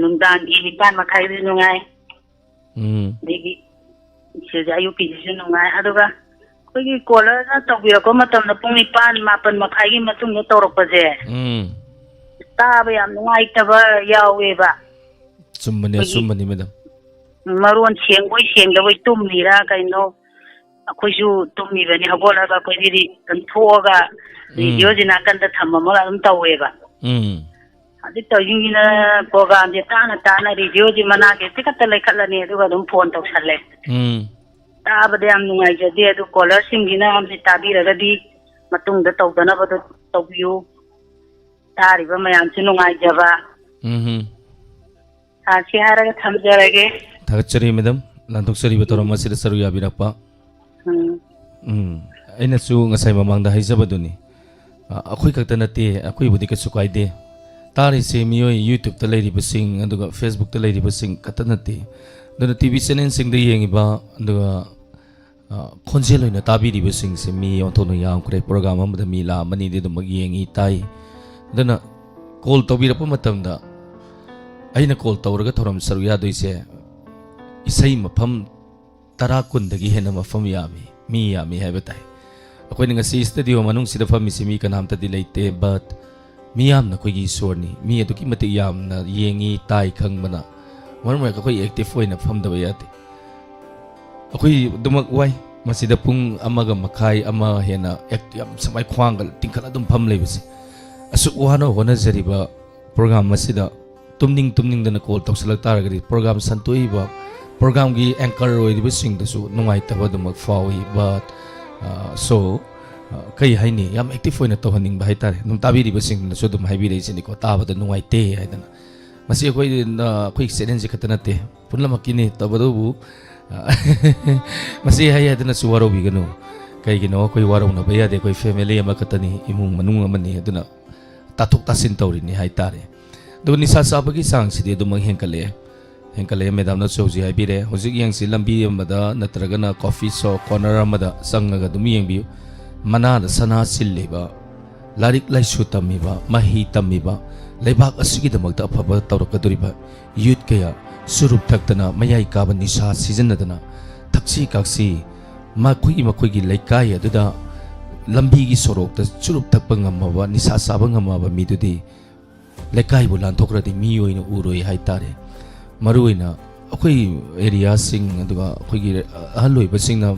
ꯅꯨꯡꯗꯥꯡꯒꯤ ꯅꯤꯄꯥꯟ ꯃꯈꯥꯏꯗꯨ ꯅꯨꯡꯉꯥꯏ꯫ ꯎꯝ꯫ ꯑꯗꯒꯤ ꯁꯤꯗ ꯑꯌꯨꯛꯀꯤꯁꯤꯁꯨ ꯅꯨꯡꯉꯥꯏ꯫ ꯑꯗꯨꯒ ꯑꯩꯈꯣꯏꯒꯤ callerꯅ ꯇꯧꯕꯤꯔꯛꯄ ꯃꯇꯝꯗ ꯄꯨꯡ ꯅꯤꯄꯥꯟ, ꯃꯥꯄꯟ ꯃꯈꯥꯏꯒꯤ ꯃꯇꯨꯡꯗ ꯇꯧꯔꯛꯄꯁꯦ, ꯎꯝ꯫ ꯇꯥꯕ ꯌꯥꯝ ꯅꯨꯡꯉꯥꯏꯇꯕ ꯌꯥꯎꯋꯦꯕ꯫ ꯆꯨꯝꯕꯅꯦ, ꯑꯩꯈꯣꯏꯒꯤ ꯑꯆꯨꯝꯕꯅꯤ, ꯃꯦꯗꯥꯝ꯫ ꯃꯔꯣꯟ ꯁꯦꯡꯕꯣꯏ ꯁꯦꯡꯗꯕꯣꯏ ꯇꯨꯝꯃꯤꯔꯥ ꯀꯩꯅꯣ, ꯑꯩꯈꯣꯏꯁꯨ ꯇꯨꯝꯃꯤꯕꯅꯤ, ꯍꯧꯒꯠꯂꯒ ꯑꯩꯈꯣꯏꯗꯤ ꯑꯗꯨꯝ ꯊꯣꯛꯑꯒ ꯎꯝ꯫ ꯔꯦꯗꯤꯑꯣꯁꯤ ꯅꯥꯀꯟꯗ ꯊꯝꯃꯝꯃꯒ ꯑꯗꯨꯝ ꯇꯧꯋꯦꯕ꯫ ꯎꯝ꯫ ꯍꯧꯖꯤꯛ ꯇꯧꯔꯤꯁꯤꯡꯁꯤꯅ ꯄ꯭ꯔꯣꯒꯥꯝꯁꯦ ꯇꯥꯅ ꯇꯥꯅ ꯔꯦꯗꯤꯑꯣꯁꯤ ꯃꯅꯥꯛꯁꯦ ꯇꯤꯀꯠꯇ ꯂꯩꯈꯠꯂꯅꯤ, ꯑꯗꯨꯒ ꯑꯗꯨꯝ ꯐꯣꯟ ꯇꯧꯁꯜꯂꯦ꯫ ꯎꯝ꯫ ꯇꯥꯕꯗ ꯌꯥꯝ ꯅꯨꯡꯉꯥꯏꯖꯗꯦ꯫ ꯑꯗꯨ ꯀꯣꯂꯔꯁꯤꯡꯁꯤꯅ ꯑꯝꯇ ꯇꯥꯕꯤꯔꯒꯗꯤ ꯃꯇꯨꯡꯗ ꯇꯧꯗꯅꯕꯗꯣ ꯇꯧꯕꯤꯌꯨ꯫ ꯇꯥꯔꯤꯕ ꯃꯌꯥꯝꯁꯨ ꯅꯨꯡꯉꯥꯏꯖꯕ꯫ ꯎꯝ꯫ ꯁꯥꯔ, ꯁꯤ ꯍꯥꯏꯔꯒ ꯊꯝꯖꯔꯒꯦ꯫ ꯊꯥꯒꯠꯆꯔꯤ ꯃꯦꯗꯥꯝ, ꯂꯥꯟꯊꯣꯛꯆꯔꯤꯕ ꯊꯧꯔꯝ ꯑꯁꯤꯗ ꯁꯔꯨꯛ ꯌꯥꯕꯤꯔꯛꯄ꯫ ꯎꯝ꯫ ꯎꯝ, ꯑꯩꯅꯁꯨ ꯉꯁꯥꯏ ꯃꯃꯥꯡꯗ ꯍꯥꯏꯖꯕꯗꯨꯅꯤ꯫ ꯑ, ꯑꯩꯈꯣꯏ ꯈꯛꯇ ꯅꯠꯇꯦ, ꯑꯩꯈꯣꯏꯕꯨꯗꯤ ꯀꯩꯁꯨ ꯀꯥꯏꯗꯦ꯫ ꯇꯥꯔꯤꯁꯦ ꯃꯤꯑꯣꯏ YouTube-ꯇ ꯂꯩꯔꯤꯕꯁꯤꯡ, ꯑꯗꯨꯒ Facebook-ꯇ ꯂꯩꯔꯤꯕꯁꯤꯡ ꯈꯛꯇ ꯅꯠꯇꯦ꯫ ꯑꯗꯨꯅ T V channel-ꯁꯤꯡꯗ ꯌꯦꯡꯉꯤꯕ, ꯑꯗꯨꯒ, ꯑ, ꯈꯣꯟꯖꯦꯜ ꯑꯣꯏꯅ ꯇꯥꯕꯤꯔꯤꯕꯁꯤꯡꯁꯦ ꯃꯤ ꯑꯣꯟꯊꯣꯛꯅ ꯌꯥꯝꯈ꯭ꯔꯦ꯫ Program ꯑꯃꯗ ꯃꯤ ꯂꯥꯈ ꯑꯃ ꯑꯅꯤꯗꯤ ꯑꯗꯨꯃꯛ ꯌꯦꯡꯉꯤ, ꯇꯥꯏ꯫ ꯑꯗꯨꯅ call ꯇꯧꯕꯤꯔꯛꯄ ꯃꯇꯝꯗ ꯑꯩꯅ call ꯇꯧꯔꯒ ꯊꯧꯔꯝ ꯁꯔꯨꯛ ꯌꯥꯗꯣꯏꯁꯦ ꯏꯁꯩ ꯃꯐꯝ ꯇꯔꯥ ꯀꯨꯟꯗꯒꯤ ꯍꯦꯟꯅ ꯃꯐꯝ ꯌꯥꯝꯃꯤ, ꯃꯤ ꯌꯥꯝꯃꯤ ꯍꯥꯏꯕ ꯇꯥꯏ꯫ ꯑꯩꯈꯣꯏꯅ ꯉꯁꯤ studio ꯃꯅꯨꯡꯁꯤꯗ ꯐꯝꯃꯤꯁꯤ ꯃꯤ ꯀꯅꯥꯝꯇꯗꯤ ꯂꯩꯇꯦ, but ꯃꯤꯌꯥꯝꯅ ꯑꯩꯈꯣꯏꯒꯤ ꯏꯁꯣꯔꯅꯤ꯫ ꯃꯤ ꯑꯗꯨꯛꯀꯤ ꯃꯇꯤꯛ ꯌꯥꯝꯅ ꯌꯦꯡꯉꯤ, ꯇꯥꯏ ꯈꯪꯕꯅ ꯃꯔꯝ ꯑꯣꯏꯔꯒ ꯑꯩꯈꯣꯏ active ꯑꯣꯏꯅ ꯐꯝꯗꯕ ꯌꯥꯗꯦ꯫ ꯑꯩꯈꯣꯏ ꯑꯗꯨꯃꯛ ꯋꯥꯏ꯫ ꯃꯁꯤꯗ ꯄꯨꯡ ꯑꯃꯒ ꯃꯈꯥꯏ, ꯑꯃ ꯍꯦꯟꯅ act-, ꯌꯥꯝ ꯁꯨꯃꯥꯏ ꯈ꯭ꯋꯥꯡꯒ ꯇꯤꯡꯈꯠꯂ ꯑꯗꯨꯝ ꯐꯝ ꯂꯩꯕꯁꯦ꯫ ꯑꯁꯨꯛ ꯋꯥꯅ ꯍꯣꯠꯅꯖꯔꯤꯕ program ꯑꯁꯤꯗ ꯇꯨꯝꯅꯤꯡ ꯇꯨꯝꯅꯤꯡꯗꯅ call ꯇꯧꯁꯤꯜꯂꯛ ꯇꯥꯔꯒꯗꯤ program ꯁꯟꯇꯣꯛꯏꯕ, program-ꯒꯤ anchor ꯑꯣꯏꯔꯤꯕꯁꯤꯡꯗꯁꯨ ꯅꯨꯡꯉꯥꯏꯇꯕ ꯑꯗꯨꯃꯛ ꯐꯥꯎꯏ꯫ But, ꯑ, so, ꯑ, ꯀꯩ ꯍꯥꯏꯅꯤ, ꯌꯥꯝ active ꯑꯣꯏꯅ ꯇꯧꯍꯟꯅꯤꯡꯕ ꯍꯥꯏꯇꯥꯔꯦ꯫ ꯑꯗꯨꯝ ꯇꯥꯕꯤꯔꯤꯕꯁꯤꯡꯅꯁꯨ ꯑꯗꯨꯝ ꯍꯥꯏꯕꯤꯔꯛꯏꯁꯤꯅꯤꯀꯣ, ꯇꯥꯕꯗ ꯅꯨꯡꯉꯥꯏꯇꯦ ꯍꯥꯏꯗꯅ꯫ ꯃꯁꯤ ꯑꯩꯈꯣꯏ, ꯑ, ꯑꯩꯈꯣꯏ channel-ꯁꯦ ꯈꯛꯇ ꯅꯠꯇꯦ, ꯄꯨꯝꯅꯃꯛꯀꯤꯅꯤ꯫ ꯇꯧꯕꯇꯕꯨ, ꯑ, ꯃꯁꯤ ꯍꯥꯏ ꯍꯥꯏꯗꯅꯁꯨ ꯋꯥꯔꯧꯕꯤꯒꯅꯨ꯫ ꯀꯩꯒꯤꯅꯣ, ꯑꯩꯈꯣꯏ ꯋꯥꯔꯧꯅꯕ ꯌꯥꯗꯦ, ꯑꯩꯈꯣꯏ family ꯑꯃꯈꯛꯇꯅꯤ, ꯏꯃꯨꯡ ꯃꯅꯨꯡ ꯑꯃꯅꯤ꯫ ꯑꯗꯨꯅ ꯇꯥꯊꯣꯛ ꯇꯥꯁꯤꯟ ꯇꯧꯔꯤꯅꯤ ꯍꯥꯏꯇꯥꯔꯦ꯫ ꯑꯗꯨꯒ ꯅꯤꯁꯥ ꯆꯥꯕꯒꯤ ꯆꯥꯡꯁꯤꯗꯤ ꯑꯗꯨꯃꯛ ꯍꯦꯟꯒꯠꯂꯛꯑꯦ꯫ ꯍꯦꯟꯒꯠꯂꯛꯑꯦ, ꯃꯦꯗꯥꯝꯅꯁꯨ ꯍꯧꯖꯤꯛ ꯍꯥꯏꯕꯤꯔꯦ꯫ ꯍꯧꯖꯤꯛ ꯌꯦꯡꯁꯤ, ꯂꯝꯕꯤ ꯑꯃꯗ ꯅꯠꯇ꯭ꯔꯒꯅ coffee shop corner ꯑꯃꯗ ꯆꯪꯉꯒ ꯑꯗꯨꯝ ꯌꯦꯡꯕꯤꯌꯨ꯫ ꯃꯅꯥꯗ ꯁꯅꯥ ꯁꯤꯜꯂꯤꯕ, ꯂꯥꯏꯔꯤꯛ ꯂꯥꯏꯁꯨ ꯇꯝꯃꯤꯕ, ꯃꯍꯩ ꯇꯝꯃꯤꯕ, ꯂꯩꯕꯥꯛ ꯑꯁꯤꯒꯤꯗꯃꯛꯇ ꯑꯐꯕ ꯇꯧꯔꯛꯀꯗꯧꯔꯤꯕ youth ꯀꯌꯥ ꯆꯨꯔꯨꯞ ꯊꯛꯇꯅ, ꯃꯌꯥꯏ ꯀꯥꯕ ꯅꯤꯁꯥ ꯁꯤꯖꯤꯟꯅꯗꯅ, ꯊꯛꯁꯤ ꯈꯥꯁꯤ, ꯃꯈꯣꯏꯒꯤ, ꯃꯈꯣꯏꯒꯤ ꯂꯩꯀꯥꯏ ꯑꯗꯨꯗ ꯂꯝꯕꯤꯒꯤ ꯁꯣꯔꯣꯛꯇ ꯆꯨꯔꯨꯞ ꯊꯛꯄ ꯉꯝꯃꯕ, ꯅꯤꯁꯥ ꯆꯥꯕ ꯉꯝꯃꯕ ꯃꯤꯗꯨꯗꯤ ꯂꯩꯀꯥꯏꯕꯨ ꯂꯥꯟꯊꯣꯛꯈ꯭ꯔꯗꯤ ꯃꯤ ꯑꯣꯏꯅ ꯎꯔꯣꯏ ꯍꯥꯏꯇꯥꯔꯦ꯫ ꯃꯔꯨꯑꯣꯏꯅ ꯑꯩꯈꯣꯏ area-ꯁꯤꯡ, ꯑꯗꯨꯒ ꯑꯩꯈꯣꯏꯒꯤ ꯑꯍꯜ ꯑꯣꯏꯕꯁꯤꯡꯅ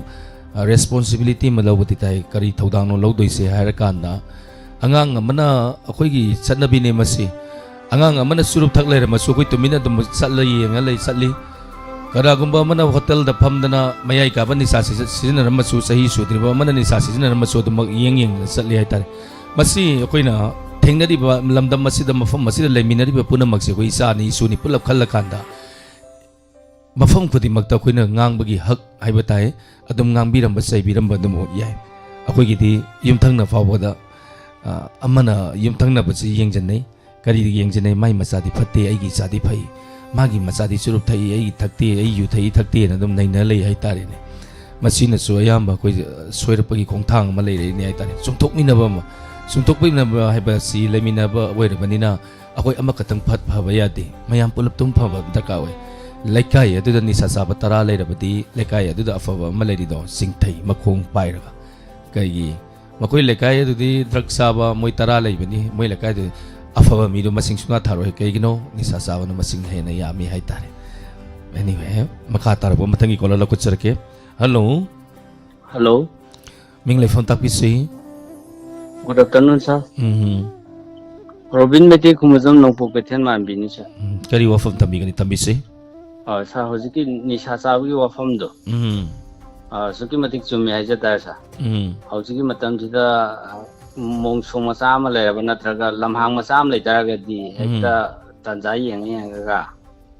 ꯔꯦꯁꯄꯣꯟꯁꯤꯕꯤꯂꯤꯇꯤ ꯑꯃ ꯂꯧꯕꯗꯤ ꯇꯥꯏ꯫ ꯀꯔꯤ ꯊꯧꯗꯥꯡꯅꯣ ꯂꯧꯗꯣꯏꯁꯦ ꯍꯥꯏꯔꯀꯥꯟꯗ, ꯑꯉꯥꯡ ꯑꯃꯅ, ꯑꯩꯈꯣꯏꯒꯤ ꯆꯠꯅꯕꯤꯅꯦ ꯃꯁꯤ, ꯑꯉꯥꯡ ꯑꯃꯅ ꯆꯨꯔꯨꯞ ꯊꯛ ꯂꯩꯔꯝꯃꯁꯨ ꯑꯩꯈꯣꯏ ꯇꯨꯃꯤꯟꯅ ꯑꯗꯨꯝ ꯆꯠꯂ ꯌꯦꯡꯉ ꯂꯩ ꯆꯠꯂꯤ꯫ ꯀꯅꯥꯒꯨꯝꯕ ꯑꯃꯅ ꯍꯣꯇꯦꯜꯗ ꯐꯝꯗꯅ ꯃꯌꯥꯏ ꯀꯥꯕ ꯅꯤꯁꯥ ꯁꯤꯖ-, ꯁꯤꯖꯤꯟꯅꯔꯝꯃꯁꯨ, ꯆꯍꯤ ꯁꯨꯗ꯭ꯔꯤꯕ ꯑꯃꯅ ꯅꯤꯁꯥ ꯁꯤꯖꯤꯟꯅꯔꯝꯃꯁꯨ ꯑꯗꯨꯃꯛ ꯌꯦꯡ ꯌꯦꯡꯗꯅ ꯆꯠꯂꯤ ꯍꯥꯏꯇꯥꯔꯦ꯫ ꯃꯁꯤ ꯑꯩꯈꯣꯏꯅ ꯊꯦꯡꯅꯔꯤꯕ ꯂꯝꯗꯝ ꯑꯁꯤꯗ, ꯃꯐꯝ ꯑꯁꯤꯗ ꯂꯩꯃꯤꯟꯅꯔꯤꯕ ꯄꯨꯝꯅꯃꯛꯁꯦ ꯑꯩꯈꯣꯏ ꯏꯆꯥꯅꯤ ꯏꯁꯨꯅꯤ ꯄꯨꯂꯞ ꯈꯜꯂꯀꯥꯟꯗ, ꯃꯐꯝ ꯈꯨꯗꯤꯡꯃꯛꯇ ꯑꯩꯈꯣꯏꯅ ꯉꯥꯡꯕꯒꯤ ꯍꯛ ꯍꯥꯏꯕ ꯇꯥꯏ꯫ ꯑꯗꯨꯝ ꯉꯥꯡꯕꯤꯔꯝꯕ, ꯆꯩꯕꯤꯔꯝꯕ ꯑꯗꯨꯝ ꯌꯥꯏ꯫ ꯑꯩꯈꯣꯏꯒꯤꯗꯤ ꯌꯨꯝꯊꯪꯅ ꯐꯥꯎꯕꯗ, ꯑ, ꯑꯃꯅ ꯌꯨꯝꯊꯪꯅꯕꯁꯤ ꯌꯦꯡꯁꯤꯟꯅꯩ꯫ ꯀꯔꯤꯗ ꯌꯦꯡꯁꯤꯟꯅꯩ? "ꯃꯥꯏ ꯃꯆꯥꯗꯤ ꯐꯠꯇꯦ, ꯑꯩꯒꯤ ꯏꯆꯥꯗꯤ ꯐꯩ꯫ ꯃꯥꯒꯤ ꯃꯆꯥꯗꯤ ꯆꯨꯔꯨꯞ ꯊꯛꯏ, ꯑꯩꯒꯤ ꯊꯛꯇꯦ, ꯑꯩ ꯌꯨ ꯊꯛꯏ, ꯊꯛꯇꯦꯅ" ꯑꯗꯨꯝ ꯅꯩꯅ ꯂꯩ ꯍꯥꯏꯇꯥꯔꯦꯅꯦ꯫ ꯃꯁꯤꯅꯁꯨ ꯑꯌꯥꯝꯕ ꯑꯩꯈꯣꯏ ꯁꯣꯏꯔꯛꯄꯒꯤ ꯈꯣꯡꯊꯥꯡ ꯑꯃ ꯂꯩꯔꯛꯏꯅꯦ ꯍꯥꯏꯇꯥꯔꯦ꯫ ꯆꯨꯝꯊꯣꯛꯃꯤꯟꯅꯕ ꯑꯃ, ꯆꯨꯝꯊꯣꯛꯃꯤꯟꯅꯕ ꯍꯥꯏꯕꯁꯤ ꯂꯩꯃꯤꯟꯅꯕ ꯑꯣꯏꯔꯕꯅꯤꯅ ꯑꯩꯈꯣꯏ ꯑꯃꯈꯛꯇꯪ ꯐꯠ ꯐꯕ ꯌꯥꯗꯦ, ꯃꯌꯥꯝ ꯄꯨꯂꯞꯇꯨꯝ ꯐꯕ ꯗꯔꯀꯥꯔ ꯑꯣꯏ꯫ ꯂꯩꯀꯥꯏ ꯑꯗꯨꯗ ꯅꯤꯁꯥ ꯆꯥꯕ ꯇꯔꯥ ꯂꯩꯔꯕꯗꯤ ꯂꯩꯀꯥꯏ ꯑꯗꯨꯗ ꯑꯐꯕ ꯑꯃ ꯂꯩꯔꯤꯗꯣ ꯆꯤꯡꯊꯩ ꯃꯈꯣꯡ ꯄꯥꯏꯔꯒ꯫ ꯀꯩꯒꯤ? ꯃꯈꯣꯏ ꯂꯩꯀꯥꯏ ꯑꯗꯨꯗꯤ ꯗ꯭ꯔꯒ ꯆꯥꯕ ꯃꯣꯏ ꯇꯔꯥ ꯂꯩꯕꯅꯤ, ꯃꯣꯏ ꯂꯩꯀꯥꯏꯗꯨ ꯑꯐꯕ ꯃꯤꯗꯣ ꯃꯁꯤꯡ ꯁꯨꯡꯊꯥ ꯊꯥꯔꯣꯏ꯫ ꯀꯩꯒꯤꯅꯣ? ꯅꯤꯁꯥ ꯆꯥꯕꯅ ꯃꯁꯤꯡ ꯍꯦꯟꯅ ꯌꯥꯝꯃꯤ ꯍꯥꯏꯇꯥꯔꯦ꯫ Anyway, ꯃꯈꯥ ꯇꯥꯔꯛꯄ ꯃꯊꯪꯒꯤ ꯀꯣꯂꯔ ꯂꯧꯈꯠꯆꯔꯛꯀꯦ꯫ ꯍꯜꯂꯣ꯫ ꯍꯜꯂꯣ꯫ ꯃꯤꯡ ꯂꯩꯐꯝ ꯇꯥꯛꯄꯤꯁꯤ꯫ Good afternoon, sir. ꯎꯝ꯫ ꯔꯣꯕꯤꯟ ꯃꯩꯇꯩ ꯈꯨꯃꯖꯝ ꯅꯣꯡꯄꯣꯛ ꯀꯩꯊꯦꯜ ꯃꯥꯟꯕꯤꯅꯤ, sir. ꯎꯝ, ꯀꯔꯤ ꯋꯥꯐꯝ ꯊꯝꯕꯤꯒꯅꯤ? ꯊꯝꯕꯤꯁꯤ꯫ ꯑ, sir, ꯍꯧꯖꯤꯛꯀꯤ ꯅꯤꯁꯥ ꯆꯥꯕꯒꯤ ꯋꯥꯐꯝꯗꯣ, ꯎꯝ꯫ ꯑ, ꯑꯁꯨꯛꯀꯤ ꯃꯇꯤꯛ ꯆꯨꯝꯃꯦ ꯍꯥꯏꯖ ꯇꯥꯔꯦ, sir. ꯎꯝ꯫ ꯍꯧꯖꯤꯛꯀꯤ ꯃꯇꯝꯁꯤꯗ, ꯑ, ꯃꯣꯡꯁꯣꯡ ꯃꯆꯥ ꯑꯃ ꯂꯩꯔꯕ ꯅꯠꯇ꯭ꯔꯒ ꯂꯝꯍꯥꯡ ꯃꯆꯥ ꯑꯃ ꯂꯩ ꯇꯥꯔꯒꯗꯤ, ꯎꯝ꯫ ꯍꯦꯛꯇ ꯇꯥꯟꯖꯥ ꯌꯦꯡꯉ ꯌꯦꯡꯉꯒ,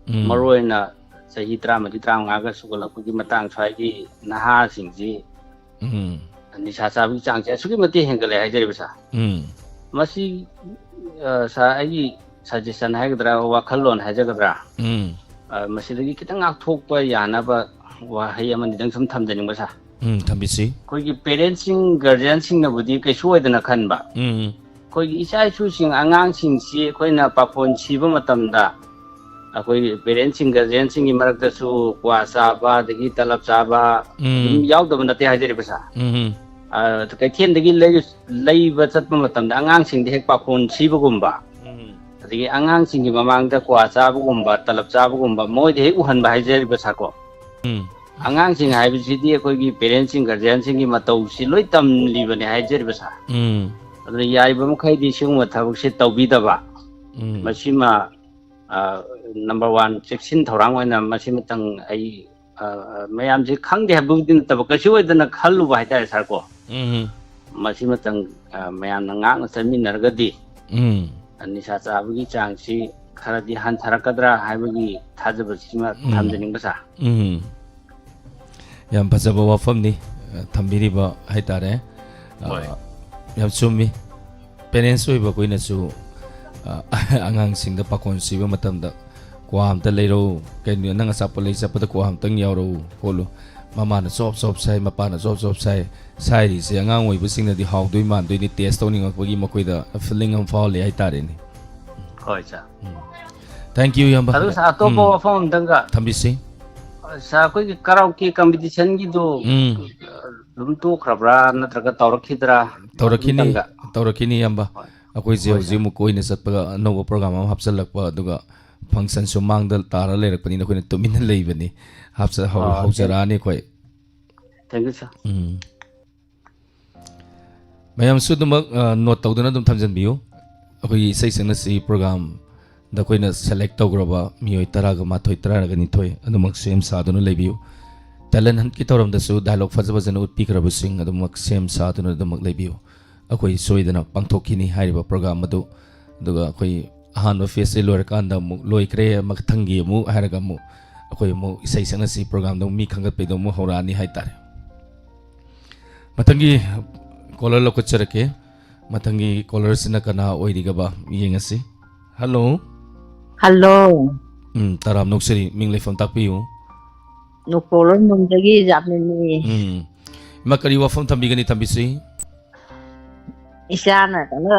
ꯎꯝ꯫ ꯃꯔꯨ ꯑꯣꯏꯅ ꯆꯍꯤ ꯇꯔꯥꯃꯔꯤ, ꯇꯔꯥꯃꯉꯥꯒ ꯁꯨꯒꯠꯂꯛꯄꯒꯤ ꯃꯇꯥꯡ ꯁ꯭ꯋꯥꯏꯒꯤ ꯅꯍꯥꯁꯤꯡꯁꯤ ꯎꯝ꯫ ꯅꯤꯁꯥ ꯆꯥꯕꯒꯤ ꯆꯥꯡꯁꯦ ꯑꯁꯨꯛꯀꯤ ꯃꯇꯤꯛ ꯍꯦꯟꯒꯠꯂꯦ ꯍꯥꯏꯖꯔꯤꯕ, sir꯫ ꯎꯝ꯫ ꯃꯁꯤ, ꯑ, sir, ꯑꯩꯒꯤ suggestion ꯍꯥꯏꯒꯗ꯭ꯔꯥ, ꯋꯥꯈꯜꯂꯣꯟ ꯍꯥꯏꯖꯒꯗ꯭ꯔꯥ? ꯎꯝ꯫ ꯑ, ꯃꯁꯤꯗꯒꯤ ꯈꯤꯇꯪ ꯉꯥꯛꯊꯣꯛꯄ ꯌꯥꯅꯕ ꯋꯥꯍꯩ ꯑꯃꯅꯤꯗꯪ ꯁꯨꯝ ꯊꯝꯖꯅꯤꯡꯕ, sir꯫ ꯎꯝ, ꯊꯝꯕꯤꯁꯤ꯫ ꯑꯩꯈꯣꯏꯒꯤ parents ꯁꯤꯡ, guardian ꯁꯤꯡꯅꯕꯨꯗꯤ ꯀꯩꯁꯨ ꯑꯣꯏꯗꯅ ꯈꯟꯕ꯫ ꯎꯝ꯫ ꯑꯩꯈꯣꯏꯒꯤ ꯏꯆꯥ ꯏꯁꯨꯁꯤꯡ, ꯑꯉꯥꯡꯁꯤꯡꯁꯤ ꯑꯩꯈꯣꯏꯅ ꯄꯥꯈꯣꯟ ꯁꯤꯕ ꯃꯇꯝꯗ, ꯑꯩꯈꯣꯏꯒꯤ parents ꯁꯤꯡ, guardian ꯁꯤꯡꯒꯤ ꯃꯔꯛꯇꯁꯨ ꯀ꯭ꯋꯥ ꯆꯥꯕ, ꯑꯗꯒꯤ ꯇꯂꯞ ꯆꯥꯕ ꯎꯝ꯫ ꯑꯗꯨꯝ ꯌꯥꯎꯗꯕ ꯅꯠꯇꯦ ꯍꯥꯏꯖꯔꯤꯕ, sir꯫ ꯎꯝ꯫ ꯑ, ꯀꯩꯊꯦꯜꯗꯒꯤ ꯂꯩ-, ꯂꯩꯕ ꯆꯠꯄ ꯃꯇꯝꯗ ꯑꯉꯥꯡꯁꯤꯡꯗ ꯍꯦꯛ ꯄꯥꯈꯣꯟ ꯁꯤꯕꯒꯨꯝꯕ, ꯎꯝ꯫ ꯑꯗꯒꯤ ꯑꯉꯥꯡꯁꯤꯡꯒꯤ ꯃꯃꯥꯡꯗ ꯀ꯭ꯋꯥ ꯆꯥꯕꯒꯨꯝꯕ, ꯇꯂꯞ ꯆꯥꯕꯒꯨꯝꯕ ꯃꯣꯏꯗ ꯍꯦꯛ ꯎꯍꯟꯕ ꯍꯥꯏꯖꯔꯤꯕ, sir, ꯀꯣ꯫ ꯎꯝ꯫ ꯑꯉꯥꯡꯁꯤꯡ ꯍꯥꯏꯕꯁꯤꯗꯤ ꯑꯩꯈꯣꯏꯒꯤ ꯄꯦꯔꯦꯟꯁꯁꯤꯡ, ꯒꯥꯔꯖꯤꯌꯥꯟꯁꯤꯡꯒꯤ ꯃꯇꯧꯁꯤ ꯂꯣꯏ ꯇꯝꯂꯤꯕꯅꯦ ꯍꯥꯏꯖꯔꯤꯕ ꯁꯥꯔ꯫ ꯎꯝ ꯑꯗꯨꯅ ꯌꯥꯔꯤꯕ ꯃꯈꯩꯗꯤ ꯁꯤꯒꯨꯝꯕ ꯊꯕꯛꯁꯦ ꯇꯧꯕꯤꯗꯕ, ꯎꯝ ꯃꯁꯤꯃ ꯅꯝꯕꯔ ꯋꯥꯟ ꯆꯦꯛꯁꯤꯟ ꯊꯧꯔꯥꯡ ꯑꯣꯏꯅ ꯃꯁꯤꯃꯇꯪ ꯑꯩ, ꯑ, ꯃꯌꯥꯝꯁꯤ ꯈꯪꯗꯦ ꯍꯥꯏꯕꯕꯨꯗꯤ ꯅꯠꯇꯕ, ꯀꯩꯁꯨ ꯑꯣꯏꯗꯅ ꯈꯜꯂꯨꯕ ꯍꯥꯏꯇꯥꯔꯦ ꯁꯥꯔ ꯀꯣ꯫ ꯎꯝ ꯃꯁꯤꯃꯇꯪ, ꯑ, ꯃꯌꯥꯝꯅ ꯉꯥꯛꯅ ꯆꯠꯃꯤꯟꯅꯔꯒꯗꯤ ꯎꯝ ꯅꯤꯁꯥ ꯆꯥꯕꯒꯤ ꯆꯥꯡꯁꯤ ꯈꯔꯗꯤ ꯍꯟꯊꯔꯛꯀꯗ꯭ꯔꯥ ꯍꯥꯏꯕꯒꯤ ꯊꯥꯖꯕꯁꯤꯃ ꯎꯝ꯫ ꯊꯝꯖꯅꯤꯡꯕ ꯁꯥꯔ꯫ ꯎꯝ ꯌꯥꯝ ꯐꯖꯕ ꯋꯥꯐꯝꯅꯤ, ꯑ, ꯊꯝꯕꯤꯔꯤꯕ ꯍꯥꯏꯇꯥꯔꯦ꯫ ꯑ, ꯍꯣꯏ꯫ ꯌꯥꯝ ꯆꯨꯝꯃꯤ꯫ ꯄꯦꯔꯦꯟꯁ ꯑꯣꯏꯕ ꯑꯩꯈꯣꯏꯅꯁꯨ, ꯑ, ꯑꯉꯥꯡꯁꯤꯡꯗ ꯄꯥꯈꯣꯟ ꯁꯤꯕ ꯃꯇꯝꯗ, "ꯀ꯭ꯋꯥ ꯑꯝꯇ ꯂꯩꯔꯛꯎ, ꯀꯩꯅꯣ ꯅꯪ ꯑꯆꯥꯄꯣꯠ ꯂꯩ ꯆꯠꯄꯗ ꯀ꯭ꯋꯥ ꯑꯝꯇꯪ ꯌꯥꯎꯔꯛꯎ ꯈꯣꯠꯂꯨ, ꯃꯃꯥꯅ ꯆꯣꯞ ꯆꯣꯞ ꯁꯥꯏ, ꯃꯄꯥꯅ ꯆꯣꯞ ꯆꯣꯞ ꯁꯥꯏ" ꯁꯥꯏꯔꯤꯁꯦ ꯑꯉꯥꯡ ꯑꯣꯏꯕꯁꯤꯡꯅꯗꯤ ꯍꯥꯎꯗꯣꯏ ꯃꯥꯟꯗꯣꯏꯅꯤ, ꯇꯦꯁ ꯇꯧꯅꯤꯡꯉꯛꯄꯒꯤ ꯃꯈꯣꯏꯗ ꯐꯤꯂꯤꯡ ꯑꯃ ꯐꯥꯎꯍꯜꯂꯤ ꯍꯥꯏꯇꯥꯔꯦꯅꯦ꯫ ꯍꯣꯏ ꯁꯥꯔ꯫ ꯊꯦꯡꯀ꯭ꯌꯨ ꯏꯌꯥꯝꯕ꯫ ꯑꯗꯨ ꯁꯥꯔ, ꯑꯇꯣꯞꯄ ꯎꯝ꯫ ꯋꯥꯐꯝ ꯑꯝꯇꯪꯒ ꯊꯝꯕꯤꯁꯤ꯫ ꯁꯥꯔ, ꯑꯩꯈꯣꯏꯒꯤ ꯀꯔꯥꯎꯀꯤ ꯀꯝꯄꯤꯇꯤꯁꯟꯒꯤꯗꯣ ꯎꯝ꯫ ꯑꯗꯨꯝ ꯇꯣꯛꯈ꯭ꯔꯕ꯭ꯔꯥ ꯅꯠꯇ꯭ꯔꯒ ꯇꯧꯔꯛꯈꯤꯗ꯭ꯔꯥ? ꯇꯧꯔꯛꯈꯤꯅꯤ, ꯑꯗꯨꯝꯇꯪꯒ꯫ ꯇꯧꯔꯛꯈꯤꯅꯤ ꯏꯌꯥꯝꯕ꯫ ꯍꯣꯏ꯫ ꯑꯩꯈꯣꯏꯁꯦ ꯍꯣꯏ, ꯍꯧꯖꯤꯛ ꯑꯃꯨꯛ ꯀꯣꯏꯅ ꯆꯠꯄꯒ ꯑꯅꯧꯕ ꯄ꯭ꯔꯣꯒ꯭ꯔꯥꯝ ꯑꯃ ꯍꯥꯞꯆꯤꯜꯂꯛꯄ, ꯑꯗꯨꯒ ꯐꯪꯁꯟꯁꯨ ꯃꯥꯡꯗ ꯇꯥꯔ ꯂꯩꯔꯛꯄꯅꯤꯅ ꯑꯩꯈꯣꯏꯅ ꯇꯨꯃꯤꯟꯅ ꯂꯩꯕꯅꯤ꯫ ꯍꯥꯞꯆ-, ꯍꯧ-, ꯑꯣ, ꯍꯧꯖꯔꯛꯑꯅꯤ ꯑꯩꯈꯣꯏ꯫ ꯊꯦꯡꯀ꯭ꯌꯨ ꯁꯥꯔ꯫ ꯎꯝ꯫ ꯃꯌꯥꯝꯁꯨ ꯑꯗꯨꯃꯛ, ꯑ, ꯅꯣꯠ ꯇꯧꯗꯨꯅ ꯑꯗꯨꯝ ꯊꯝꯖꯟꯕꯤꯌꯨ꯫ ꯑꯩꯈꯣꯏꯒꯤ ꯏꯁꯩ ꯁꯛꯅꯁꯤ ꯄ꯭ꯔꯣꯒ꯭ꯔꯥꯝꯗ ꯑꯩꯈꯣꯏꯅ ꯁꯦꯂꯦꯛ ꯇꯧꯈ꯭ꯔꯕ ꯃꯤꯑꯣꯏ ꯇꯔꯥꯒ ꯃꯥꯊꯣꯏ, ꯇꯔꯥꯒ ꯅꯤꯊꯣꯏ ꯑꯗꯨꯃꯛ ꯁꯦꯝ ꯁꯥꯗꯨꯅ ꯂꯩꯕꯤꯌꯨ꯫ ꯇꯦꯂꯦꯟ ꯍꯟꯠꯀꯤ ꯊꯧꯔꯝꯗꯁꯨ ꯗꯥꯏꯂꯣꯛ ꯐꯖ ꯐꯖꯅ ꯎꯠꯄꯤꯈ꯭ꯔꯕꯁꯤꯡ ꯑꯗꯨꯃꯛ ꯁꯦꯝ ꯁꯥꯗꯨꯅ ꯑꯗꯨꯃꯛ ꯂꯩꯕꯤꯌꯨ꯫ ꯑꯩꯈꯣꯏ ꯁꯣꯏꯗꯅ ꯄꯥꯡꯊꯣꯛꯈꯤꯅꯤ ꯍꯥꯏꯔꯤꯕ ꯄ꯭ꯔꯣꯒ꯭ꯔꯥꯝ ꯑꯗꯨ꯫ ꯑꯗꯨꯒ ꯑꯩꯈꯣꯏ ꯑꯍꯥꯟꯕ ꯐꯦꯁꯁꯦ ꯂꯣꯏꯔꯀꯥꯟꯗ ꯑꯃꯨꯛ ꯂꯣꯏꯈ꯭ꯔꯦ, ꯃꯊꯪꯒꯤ ꯑꯃꯨꯛ ꯍꯥꯏꯔꯒ ꯑꯃꯨꯛ ꯑꯩꯈꯣꯏ ꯑꯃꯨꯛ ꯏꯁꯩ ꯁꯛꯅꯁꯤ ꯄ꯭ꯔꯣꯒ꯭ꯔꯥꯝꯗ ꯑꯃꯨꯛ ꯃꯤ ꯈꯟꯒꯠꯄꯩꯗꯣ ꯑꯃꯨꯛ ꯍꯧꯔꯛꯑꯅꯤ ꯍꯥꯏꯇꯥꯔꯦ꯫ ꯃꯊꯪꯒꯤ ꯀꯣꯂꯔ ꯂꯧꯈꯠꯆꯔꯛꯀꯦ꯫ ꯃꯊꯪꯒꯤ ꯀꯣꯂꯔꯁꯤꯅ ꯀꯅꯥ ꯑꯣꯏꯔꯤꯒꯕ ꯌꯦꯡꯉꯁꯤ꯫ ꯍꯜꯂꯣ꯫ ꯍꯜꯂꯣ꯫ ꯎꯝ, ꯇꯔꯥꯝꯅ ꯑꯣꯛꯆꯔꯤ, ꯃꯤꯡ ꯂꯩꯐꯝ ꯇꯥꯛꯄꯤꯌꯨ꯫ ꯅꯣꯡꯄꯣꯛꯂꯣꯏ ꯅꯨꯡꯗꯒꯤ ꯖꯥꯃꯤꯅꯤ꯫ ꯎꯝ꯫ ꯏꯃꯥ, ꯀꯔꯤ ꯋꯥꯐꯝ ꯊꯝꯕꯤꯒꯅꯤ, ꯊꯝꯕꯤꯁꯤ? ꯏꯆꯥꯅ ꯀꯩꯅꯣ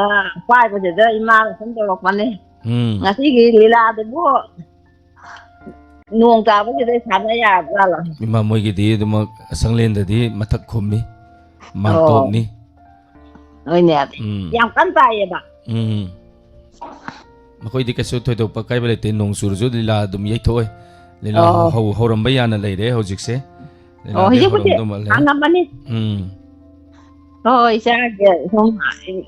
ꯄꯥꯏꯕꯁꯤꯗ ꯏꯃꯥꯅ ꯁꯨꯝ ꯇꯧꯔꯛꯄꯅꯦ꯫ ꯎꯝ꯫ ꯉꯁꯤꯒꯤ ꯂꯤꯂꯥꯗꯨꯕꯨ ꯅꯣꯡ ꯇꯥꯕꯁꯤꯗ ꯁꯥꯟꯅ ꯌꯥꯕꯖꯥꯠꯂꯣ? ꯏꯃꯥ, ꯃꯣꯏꯒꯤꯗꯤ ꯑꯗꯨꯃꯛ ꯁꯪꯂꯦꯟꯗꯗꯤ ꯃꯊꯛ ꯈꯨꯝꯃꯤ, ꯃꯥꯡꯇꯣꯞꯅꯤ꯫ ꯍꯣꯏꯅꯦ꯫ ꯎꯝ꯫ ꯌꯥꯝ ꯀꯟꯅ ꯇꯥꯏꯌꯦꯕ꯫ ꯎꯝ꯫ ꯃꯈꯣꯏꯗꯤ ꯀꯩꯁꯨ ꯊꯣꯏꯗꯣꯛꯄ ꯑꯀꯥꯏꯕ ꯂꯩꯇꯦ, ꯅꯣꯡ ꯆꯨꯔꯁꯨ ꯂꯤꯂꯥ ꯑꯗꯨꯝ ꯌꯩꯊꯣꯛꯑꯣꯏ꯫ ꯂꯤꯂꯥ ꯑꯣ꯫ ꯍꯧ-, ꯍꯧꯔꯝꯕ ꯌꯥꯅ ꯂꯩꯔꯦ ꯍꯧꯖꯤꯛꯁꯦ꯫ ꯑꯣ, ꯂꯤꯂꯥꯗꯤ ꯍꯧꯖꯤꯛꯄꯨꯗꯤ ꯍꯧꯔꯝꯗꯧ ꯃꯥꯜꯂꯦ꯫ ꯍꯥꯡꯉꯝꯃꯅꯤ꯫ ꯎꯝ꯫ ꯍꯣꯏ, ꯏꯆꯥꯁꯦ ꯁꯨꯝ,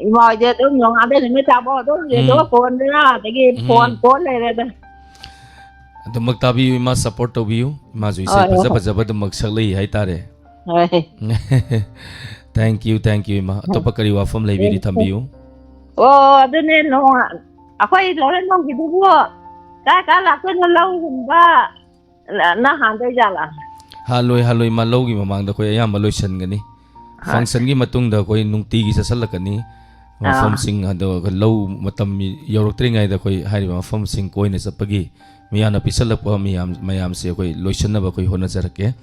ꯏꯃꯥ ꯍꯣꯏꯗꯤ ꯑꯗꯨꯝ ꯅꯣꯡꯉꯥꯟꯕ ꯅꯨꯃꯤꯠ ꯇꯥꯕꯣ ꯑꯗꯨꯝ ꯎꯝ꯫ ꯔꯦꯗꯤꯑꯣ ꯀꯣꯟꯗꯅ, ꯑꯗꯒꯤ ꯎꯝ꯫ ꯐꯣꯟ ꯀꯣꯟ ꯂꯩꯔꯦꯗ꯫ ꯑꯗꯨꯃꯛ ꯇꯥꯕꯤꯌꯨ ꯏꯃꯥ, support ꯇꯧꯕꯤꯌꯨ꯫ ꯏꯃꯥꯁꯨ ꯏꯁꯩ ꯍꯣꯏ, ꯍꯣꯏ, ꯐꯖ ꯍꯣꯏ꯫ ꯐꯖꯕ ꯑꯗꯨꯃꯛ ꯁꯛꯂꯛꯏ ꯍꯥꯏꯇꯥꯔꯦ꯫ ꯍꯣꯏ꯫ Thank you, thank you, ꯏꯃꯥ꯫ ꯑꯇꯣꯞꯄ ꯀꯔꯤ ꯋꯥꯐꯝ ꯂꯩꯕꯤꯔꯤ ꯊꯝꯕꯤꯌꯨ꯫ ꯑꯣ, ꯑꯗꯨꯅꯦ, ꯅꯣꯡ-, ꯑꯩꯈꯣꯏ ꯂꯧꯔꯦꯟꯕꯝꯒꯤꯗꯨꯕꯨ ꯀꯥꯏ ꯀꯥꯏ ꯂꯥꯛꯇꯣꯏꯅꯣ? ꯂꯧꯒꯨꯝꯕ ꯅ-, ꯅ ꯍꯥꯟꯗꯣꯏ ꯖꯥꯠꯂꯥ? ꯍꯥꯜꯂꯣꯏ, ꯍꯥꯜꯂꯣꯏ, ꯏꯃꯥ, ꯂꯧꯒꯤ ꯃꯃꯥꯡꯗ ꯑꯩꯈꯣꯏ ꯑꯌꯥꯝꯕ ꯂꯣꯏꯁꯤꯟꯒꯅꯤ꯫ ꯍꯣꯏ꯫ Functionꯒꯤ ꯃꯇꯨꯡꯗ ꯑꯩꯈꯣꯏ ꯅꯨꯡꯇꯤꯒꯤ ꯆꯠꯁꯤꯜꯂꯛꯀꯅꯤ꯫ ꯑꯥ꯫ ꯃꯐꯝꯁꯤꯡ ꯑꯗꯣ ꯂꯧ ꯃꯇꯝ ꯌꯧꯔꯛꯇ꯭ꯔꯤꯉꯩꯗ ꯑꯩꯈꯣꯏ ꯍꯥꯏꯔꯤꯕ ꯃꯐꯝꯁꯤꯡ ꯀꯣꯏꯅ ꯆꯠꯄꯒꯤ ꯃꯤꯌꯥꯝꯅ ꯄꯤꯁꯜꯂꯛꯄ ꯃꯌꯥꯝ, ꯃꯌꯥꯝꯁꯦ ꯑꯩꯈꯣꯏ ꯂꯣꯏꯁꯤꯟꯅꯕ ꯑꯩꯈꯣꯏ ꯍꯣꯠꯅꯖꯔꯛꯀꯦ꯫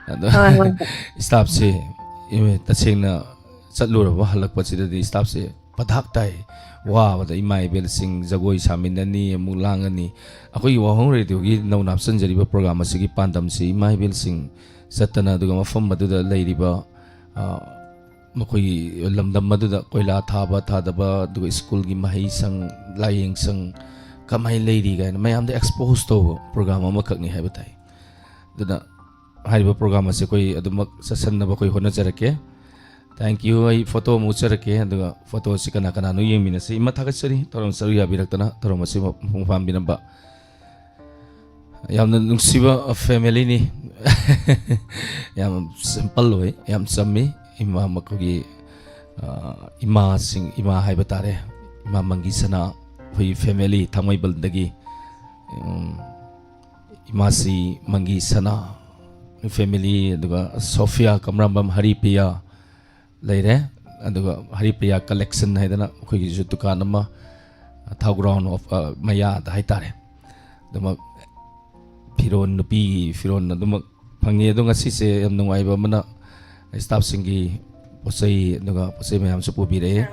ꯑꯗꯣ ꯍꯣꯏ, ꯍꯣꯏ꯫ Staffꯁꯦ, ꯑꯦ, ꯇꯁꯦꯡꯅ ꯆꯠꯂꯨꯔꯕ ꯍꯜꯂꯛꯄꯁꯤꯗꯗꯤ staffꯁꯦ ꯄꯊꯥꯛ ꯇꯥꯏ꯫ ꯋꯥꯕꯗ ꯏꯃꯥ ꯏꯕꯦꯜꯁꯤꯡ ꯖꯒꯣꯏ ꯁꯥꯃꯤꯟꯅꯅꯤ, ꯑꯃꯨꯛ ꯂꯥꯡꯉꯅꯤ꯫ ꯑꯩꯈꯣꯏꯒꯤ ꯋꯥꯍꯣꯡ ꯔꯦꯗꯤꯑꯣꯒꯤ ꯅꯧꯅ ꯍꯥꯞꯆꯤꯟꯖꯔꯤꯕ program ꯑꯁꯤꯒꯤ ꯄꯥꯟꯗꯝꯁꯤ ꯏꯃꯥ ꯏꯕꯦꯜꯁꯤꯡ ꯆꯠꯇꯅ, ꯑꯗꯨꯒ ꯃꯐꯝ ꯑꯗꯨꯗ ꯂꯩꯔꯤꯕ, ꯑ, ꯃꯈꯣꯏꯒꯤ ꯂꯝꯗꯝ ꯑꯗꯨꯗ ꯀꯣꯏꯂꯥ ꯊꯥꯕ ꯊꯥꯗꯕ, ꯑꯗꯨꯒ ꯁ꯭ꯀꯨꯜꯒꯤ ꯃꯍꯩꯁꯪ, ꯂꯥꯏꯌꯦꯡꯁꯪ ꯀꯃꯥꯏꯅ ꯂꯩꯔꯤ ꯀꯥꯏꯅ ꯃꯌꯥꯝꯗ expose ꯇꯧꯕ program ꯑꯃꯈꯛꯅꯤ ꯍꯥꯏꯕ ꯇꯥꯏ꯫ ꯑꯗꯨꯅ ꯍꯥꯏꯔꯤꯕ program ꯑꯁꯤ ꯑꯩꯈꯣꯏ ꯑꯗꯨꯃꯛ ꯆꯠꯁꯟꯅꯕ ꯑꯩꯈꯣꯏ ꯍꯣꯠꯅꯖꯔꯛꯀꯦ꯫ Thank you꯫ ꯑꯩ photo ꯑꯃ ꯎꯠꯆꯔꯛꯀꯦ, ꯑꯗꯨꯒ photo ꯑꯁꯤ ꯀꯅꯥ ꯀꯅꯥꯅꯣ ꯌꯦꯡꯃꯤꯟꯅꯁꯤ꯫ ꯏꯃꯥ, ꯊꯥꯒꯠꯆꯔꯤ ꯊꯧꯔꯝ ꯁꯔꯨꯛ ꯌꯥꯕꯤꯔꯛꯇꯅ, ꯊꯧꯔꯝ ꯑꯁꯤꯕꯨ ꯃꯄꯨꯡ ꯐꯥꯍꯟꯕꯤꯔꯝꯕ꯫ ꯌꯥꯝꯅ ꯅꯨꯡꯁꯤꯕ familyꯅꯤ꯫ ꯌꯥꯝ simple ꯑꯣꯏ, ꯌꯥꯝ ꯆꯝꯃꯤ꯫ ꯏꯃꯥ ꯃꯈꯣꯏꯒꯤ, ꯑ, ꯏꯃꯥꯁꯤꯡ, ꯏꯃꯥ ꯍꯥꯏꯕ ꯇꯥꯔꯦ, ꯏꯃꯥ ꯃꯪꯒꯤ ꯁꯅꯥ, ꯑꯩꯈꯣꯏꯒꯤ family ꯊꯥꯡꯃꯩꯕꯟꯗꯒꯤ, ꯎꯝ, ꯏꯃꯥꯁꯤ ꯃꯪꯒꯤ ꯁꯅꯥ family, ꯑꯗꯨꯒ ꯁꯣꯐꯤꯌꯥ ꯀꯝꯔꯥꯝꯕꯝ ꯍꯔꯤꯄ꯭ꯔꯤꯌꯥ ꯂꯩꯔꯦ꯫ ꯑꯗꯨꯒ ꯍꯔꯤꯄ꯭ꯔꯤꯌꯥ Collection ꯍꯥꯏꯗꯅ ꯑꯩꯈꯣꯏꯒꯤꯁꯨ ꯗꯨꯀꯥꯟ ꯑꯃ, ꯊꯥꯎꯒ꯭ꯔꯥꯎꯟ ꯑꯣꯐ, ꯑ, ꯃꯌꯥꯗ ꯍꯥꯏꯇꯥꯔꯦ꯫ ꯑꯗꯨꯃꯛ ꯐꯤꯔꯣꯟ, ꯅꯨꯄꯤꯒꯤ ꯐꯤꯔꯣꯟ ꯑꯗꯨꯃꯛ ꯐꯪꯉꯤ꯫ ꯑꯗꯣ ꯉꯁꯤꯁꯦ ꯌꯥꯝ ꯅꯨꯡꯉꯥꯏꯕ ꯑꯃꯅ staffꯁꯤꯡꯒꯤ ꯄꯣꯠ ꯆꯩ, ꯑꯗꯨꯒ ꯄꯣꯠ ꯆꯩ ꯃꯌꯥꯝꯁꯨ ꯄꯨꯕꯤꯔꯛꯑꯦ꯫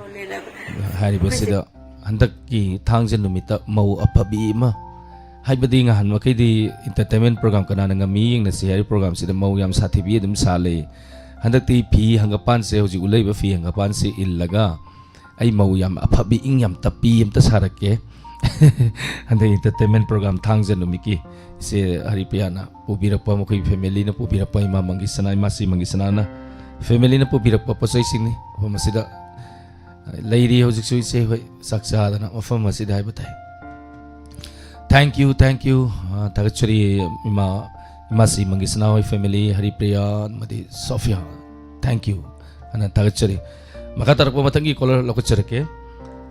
ꯍꯥꯏꯔꯤꯕꯁꯤꯗ ꯍꯟꯗꯛꯀꯤ ꯊꯥꯡꯖ ꯅꯨꯃꯤꯠꯇ ꯃꯧ ꯑꯐꯕꯤ ꯑꯃ, ꯍꯥꯏꯕꯗꯤ ꯉꯍꯥꯟ ꯃꯈꯩꯗꯤ entertainment program ꯀꯅꯥꯅ ꯉꯝꯃꯤ ꯌꯦꯡꯅꯁꯤ ꯍꯥꯏꯔꯤꯕ programꯁꯤꯗ ꯃꯧ ꯌꯥꯝ ꯁꯥꯊꯤꯕꯤ ꯑꯗꯨꯝ ꯁꯥ ꯂꯩ꯫ ꯍꯟꯗꯛꯇꯤ ꯐꯤ ꯍꯪꯒꯄꯥꯟꯁꯦ, ꯍꯧꯖꯤꯛ ꯎꯠꯂꯛꯏꯕ ꯐꯤ ꯍꯪꯒꯄꯥꯟꯁꯦ ꯏꯜꯂꯒ ꯑꯩ ꯃꯧ ꯌꯥꯝ ꯑꯐꯕꯤ, ꯏꯪ ꯌꯥꯝ ꯇꯞꯄꯤ ꯑꯝꯇ ꯁꯥꯔꯛꯀꯦ꯫ ꯍꯟꯗꯛ entertainment program ꯊꯥꯡꯖ ꯅꯨꯃꯤꯠꯀꯤ ꯏꯆꯦ ꯍꯔꯤꯄ꯭ꯔꯤꯌꯥꯅ ꯄꯨꯕꯤꯔꯛꯄ, ꯃꯈꯣꯏꯒꯤ familyꯅ ꯄꯨꯕꯤꯔꯛꯄ, ꯏꯃꯥ ꯃꯪꯒꯤꯁꯅꯥ, ꯏꯃꯥ ꯁꯤ ꯃꯪꯒꯤꯁꯅꯥꯅ familyꯅ ꯄꯨꯕꯤꯔꯛꯄ ꯄꯣꯠ ꯆꯩꯁꯤꯡꯅꯤ꯫ ꯃꯐꯝ ꯑꯁꯤꯗ ꯂꯩꯔꯤ ꯍꯧꯖꯤꯛꯁꯨ ꯏꯆꯦ ꯍꯣꯏ ꯆꯥꯛ ꯆꯥꯗꯅ ꯃꯐꯝ ꯑꯁꯤꯗ ꯍꯥꯏꯕ ꯇꯥꯏ꯫ Thank you, thank you꯫ ꯑ, ꯊꯥꯒꯠꯆꯔꯤ ꯏꯃꯥ, ꯏꯃꯥ ꯁꯤ ꯃꯪꯒꯤꯁꯅꯥ ꯍꯣꯏ family, ꯍꯔꯤꯄ꯭ꯔꯤꯌꯥ ꯑꯃꯗꯤ ꯁꯣꯐꯤꯌꯥ꯫ Thank you꯫ ꯑꯅ ꯊꯥꯒꯠꯆꯔꯤ꯫ ꯃꯈꯥ ꯇꯥꯔꯛꯄ ꯃꯊꯪꯒꯤ caller ꯂꯧꯈꯠꯆꯔꯛꯀꯦ꯫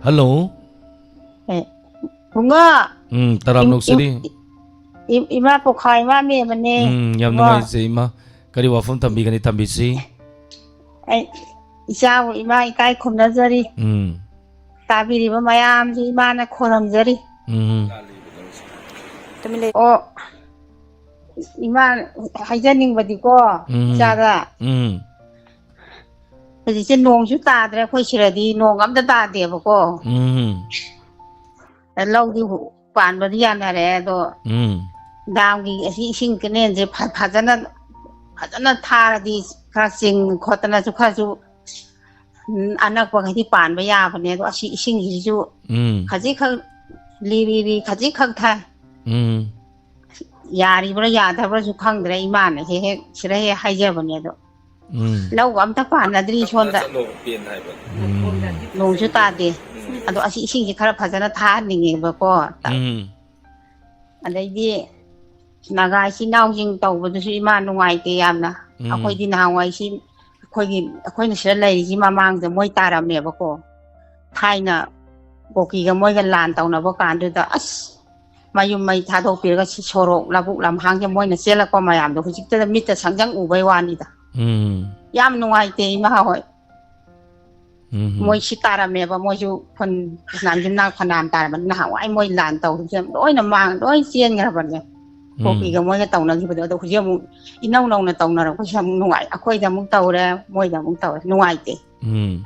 Hello꯫ ꯑꯦ, ꯕꯨꯡꯉꯣ꯫ ꯎꯝ, ꯇꯔꯥꯝꯅ ꯏꯝ-, ꯏꯝ-, ꯑꯣꯛꯆꯔꯤ꯫ ꯏꯝ-, ꯏꯃꯥ ꯄꯣꯈꯥ ꯏꯃꯥ ꯃꯦꯝꯕꯅꯦ꯫ ꯎꯝ, ꯌꯥꯝ ꯕꯨꯡꯉꯣ꯫ ꯅꯨꯡꯉꯥꯏꯖꯩ ꯏꯃꯥ꯫ ꯀꯔꯤ ꯋꯥꯐꯝ ꯊꯝꯕꯤꯒꯅꯤ? ꯊꯝꯕꯤꯁꯤ꯫ ꯑꯩ ꯏꯆꯥꯕꯨ ꯏꯃꯥ ꯏꯀꯥꯏ ꯈꯨꯝꯅꯖꯔꯤ꯫ ꯎꯝ꯫ ꯇꯥꯕꯤꯔꯤꯕ ꯃꯌꯥꯝꯁꯤ ꯏꯃꯥꯅ ꯈꯣꯏꯔꯝꯖꯔꯤ꯫ ꯎꯝ꯫ ꯑꯣ, ꯏꯃꯥ ꯍꯥꯏꯖꯅꯤꯡꯕꯗꯤꯀꯣ, ꯎꯝ꯫ ꯏꯆꯥꯗ꯫ ꯎꯝ꯫ ꯍꯧꯖꯤꯛꯁꯦ ꯅꯣꯡꯁꯨ ꯇꯥꯗ꯭ꯔꯦ, ꯑꯩꯈꯣꯏ ꯁꯤꯗꯗꯤ ꯅꯣꯡ ꯑꯝꯇ ꯇꯥꯗꯦꯕꯀꯣ꯫ ꯎꯝ꯫ ꯂꯧꯗꯤ ꯄꯥꯟꯕꯗꯤ ꯌꯥꯅꯔꯦ, ꯑꯗꯣ ꯎꯝ꯫ ꯗꯥꯝꯒꯤ ꯑꯁꯤ ꯏꯁꯤꯡ ꯀꯦꯅꯦꯜꯁꯦ ꯐ-, ꯐꯖꯅ, ꯐꯖꯅ ꯊꯥꯔꯗꯤ ꯈꯔ ꯆꯤꯡ ꯈꯣꯠꯇꯅꯁꯨ ꯈꯔꯁꯨ, ꯎꯝ, ꯑꯅꯛꯄꯈꯩꯗꯤ ꯄꯥꯟꯕ ꯌꯥꯕꯅꯦ꯫ ꯑꯗꯣ ꯑꯁꯤ ꯏꯁꯤꯡꯁꯤꯁꯨ ꯎꯝ꯫ ꯈꯖꯤꯛꯈꯛ ꯂꯤꯔꯤ ꯂꯤ ꯈꯖꯤꯛꯈꯛ ꯊꯥꯏ꯫ ꯎꯝ꯫ ꯌꯥꯔꯤꯕ꯭ꯔꯥ ꯌꯥꯗꯕ꯭ꯔꯥꯁꯨ ꯈꯪꯗ꯭ꯔꯦ, ꯏꯃꯥꯅ ꯍꯦꯛ ꯍꯦꯛ ꯁꯤꯗ ꯍꯦꯛ ꯍꯥꯏꯖꯕꯅꯦ꯫ ꯑꯗꯣ ꯎꯝ꯫ ꯂꯧꯒ ꯑꯝꯇ ꯄꯥꯟꯅꯗ꯭ꯔꯤ ꯁꯣꯝꯗ꯫ ꯎꯝ꯫ ꯅꯣꯡꯁꯨ ꯇꯥꯗꯦ꯫ ꯎꯝ꯫ ꯑꯗꯣ ꯑꯁꯤ ꯏꯁꯤꯡꯁꯦ ꯈꯔ ꯐꯖꯅ ꯊꯥꯍꯟꯅꯤꯡꯉꯦꯕꯀꯣ꯫ ꯎꯝ꯫ ꯑꯗꯩꯗꯤ ꯅꯥꯒꯥ ꯏꯆꯤꯟ ꯏꯅꯥꯎꯁꯤꯡ ꯇꯧꯕꯗꯨꯁꯨ ꯏꯃꯥ ꯅꯨꯡꯉꯥꯏꯇꯦ ꯌꯥꯝꯅ꯫ ꯎꯝ꯫ ꯑꯩꯈꯣꯏꯗꯤ ꯅꯍꯥꯟꯋꯥꯏ ꯁꯤ ꯑꯩꯈꯣꯏꯒꯤ, ꯑꯩꯈꯣꯏꯅ ꯁꯤꯗ ꯂꯩꯔꯤꯁꯤ ꯃꯃꯥꯡꯗ ꯃꯣꯏ ꯇꯥꯔꯝꯃꯦꯕꯀꯣ꯫ ꯊꯥꯏꯅ ꯀꯨꯀꯤꯒ ꯃꯣꯏꯒ ꯂꯥꯟ ꯇꯧꯅꯕ ꯀꯥꯟꯗꯨꯗ ꯑꯁ ꯃꯌꯨꯝ ꯃꯩ ꯊꯥꯗꯣꯛꯄꯤꯔꯒ ꯁꯤ ꯁꯣꯔꯣꯛ ꯂꯧꯕꯨꯛ ꯂꯝꯍꯥꯡꯁꯦ ꯃꯣꯏꯅ ꯆꯦꯜꯂꯛꯄ ꯃꯌꯥꯝꯗꯣ ꯍꯧꯖꯤꯛꯇꯗ ꯃꯤꯠꯇ ꯁꯪꯁꯪ ꯎꯕꯩ ꯋꯥꯅꯤꯗ꯫ ꯎꯝ꯫ ꯌꯥꯝ ꯅꯨꯡꯉꯥꯏꯇꯦ ꯏꯃꯥ ꯍꯣꯏ꯫ ꯎꯝ꯫ ꯃꯣꯏ ꯁꯤ ꯇꯥꯔꯝꯃꯦꯕ, ꯃꯣꯏꯁꯨ ꯈꯨꯟ ꯐꯅꯌꯥꯝ ꯌꯨꯝꯅꯥꯛ ꯐꯅꯌꯥꯝ ꯇꯥꯔꯝꯕꯅꯤ꯫ ꯅꯍꯥꯟꯋꯥꯏ ꯃꯣꯏ ꯂꯥꯟ ꯇꯧꯈꯤꯕꯁꯦ ꯂꯣꯏꯅ ꯃꯥꯡ-, ꯂꯣꯏ ꯆꯦꯟꯈ꯭ꯔꯕꯅꯦ꯫ ꯎꯝ꯫ ꯀꯨꯀꯤꯒ ꯃꯣꯏꯒ ꯇꯧꯅꯈꯤꯕꯗꯣ꯫ ꯑꯗꯣ ꯍꯧꯖꯤꯛ ꯑꯃꯨꯛ ꯏꯅꯧ ꯅꯧꯅ ꯇꯧꯅꯔꯛꯄꯁꯦ ꯑꯃꯨꯛ ꯅꯨꯡꯉꯥꯏ꯫ ꯑꯩꯈꯣꯏꯗ ꯑꯃꯨꯛ ꯇꯧꯔꯦ, ꯃꯣꯏꯗ ꯑꯃꯨꯛ ꯇꯧꯔꯦ꯫ ꯅꯨꯡꯉꯥꯏꯇꯦ꯫ ꯎꯝ꯫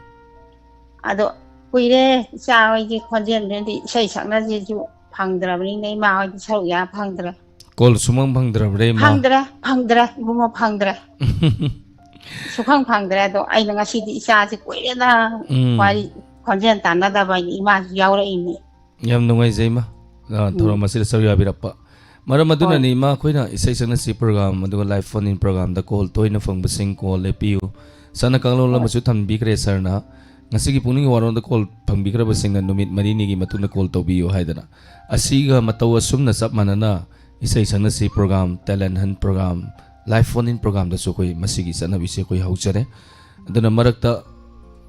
ꯑꯗꯣ ꯀꯨꯏꯔꯦ ꯏꯆꯥ ꯍꯣꯏꯒꯤ ꯈꯣꯟꯖꯦꯜꯗꯨꯗꯤ ꯏꯁꯩ ꯁꯛꯅꯁꯤꯁꯨ ꯐꯪꯗ꯭ꯔꯕꯅꯤꯅ ꯏꯃꯥ ꯍꯣꯏꯗꯤ ꯁꯔꯨꯛ ꯌꯥ ꯐꯪꯗ꯭ꯔꯦ꯫ Call ꯁꯨꯡꯐꯪ ꯐꯪꯗ꯭ꯔꯕ꯭ꯔꯦ ꯏꯃꯥ? ꯐꯪꯗ꯭ꯔꯦ, ꯐꯪꯗ꯭ꯔꯦ, ꯏꯕꯨꯡꯉꯣ, ꯐꯪꯗ꯭ꯔꯦ꯫ ꯁꯨꯡꯐꯪ ꯐꯪꯗ꯭ꯔꯦ꯫ ꯑꯗꯣ ꯑꯩꯅ ꯉꯁꯤꯗꯤ ꯏꯆꯥꯁꯦ ꯀꯨꯏꯔꯦꯗ ꯎꯝ꯫ ꯋꯥꯔꯤ ꯈꯣꯟꯖꯦꯜ ꯇꯥꯟꯅꯗꯕ ꯍꯥꯏꯅ ꯏꯃꯥꯁꯨ ꯌꯥꯎꯔꯛꯏꯅꯤ꯫ ꯌꯥꯝ ꯅꯨꯡꯉꯥꯏꯖꯩ, ꯏꯃꯥ, ꯑ, ꯎꯝ꯫ ꯊꯧꯔꯝ ꯑꯁꯤꯗ ꯁꯔꯨꯛ ꯌꯥꯕꯤꯔꯛꯄ꯫ ꯃꯔꯝ ꯑꯗꯨꯅꯅꯤ, ꯍꯣꯏ꯫ ꯏꯃꯥ, ꯑꯩꯈꯣꯏꯅ ꯏꯁꯩ ꯁꯛꯅꯁꯤ ꯄ꯭ꯔꯣꯒ꯭ꯔꯥꯝ ꯑꯗꯨꯒ ꯂꯥꯏꯚ ꯐꯣꯟ ꯏꯟ ꯄ꯭ꯔꯣꯒ꯭ꯔꯥꯝꯗ ꯀꯣꯜ ꯇꯣꯏꯅ ꯐꯪꯕꯁꯤꯡ ꯀꯣꯜ ꯂꯦꯞꯄꯤꯌꯨ꯫ ꯆꯥꯅ ꯀꯥꯡꯂꯣꯟ ꯍꯣꯏ꯫ ꯑꯃꯁꯨ ꯊꯝꯕꯤꯈ꯭ꯔꯦ ꯁꯥꯔꯅ꯫ ꯉꯁꯤꯒꯤ ꯄꯨꯛꯅꯤꯡꯒꯤ ꯋꯥꯔꯣꯜꯗ ꯀꯣꯜ ꯐꯪꯕꯤꯈ꯭ꯔꯕꯁꯤꯡꯅ ꯅꯨꯃꯤꯠ ꯃꯔꯤꯅꯤꯒꯤ ꯃꯇꯨꯡꯗ ꯀꯣꯜ ꯇꯧꯕꯤꯌꯨ ꯍꯥꯏꯗꯅ꯫ ꯑꯁꯤꯒ ꯃꯇꯧ ꯑꯁꯨꯝꯅ ꯆꯞ ꯃꯥꯟꯅꯅ ꯏꯁꯩ ꯁꯛꯅꯁꯤ ꯄ꯭ꯔꯣꯒ꯭ꯔꯥꯝ, ꯇꯦꯂꯦꯟ ꯍꯟ ꯄ꯭ꯔꯣꯒ꯭ꯔꯥꯝ, ꯂꯥꯏꯐ ꯐꯣꯟ ꯏꯟ ꯄ꯭ꯔꯣꯒ꯭ꯔꯥꯝꯗꯁꯨ ꯑꯩꯈꯣꯏ ꯃꯁꯤꯒꯤ ꯆꯠꯅꯕꯤꯁꯦ ꯑꯩꯈꯣꯏ ꯍꯧꯖꯔꯦ꯫ ꯑꯗꯨꯅ ꯃꯔꯛꯇ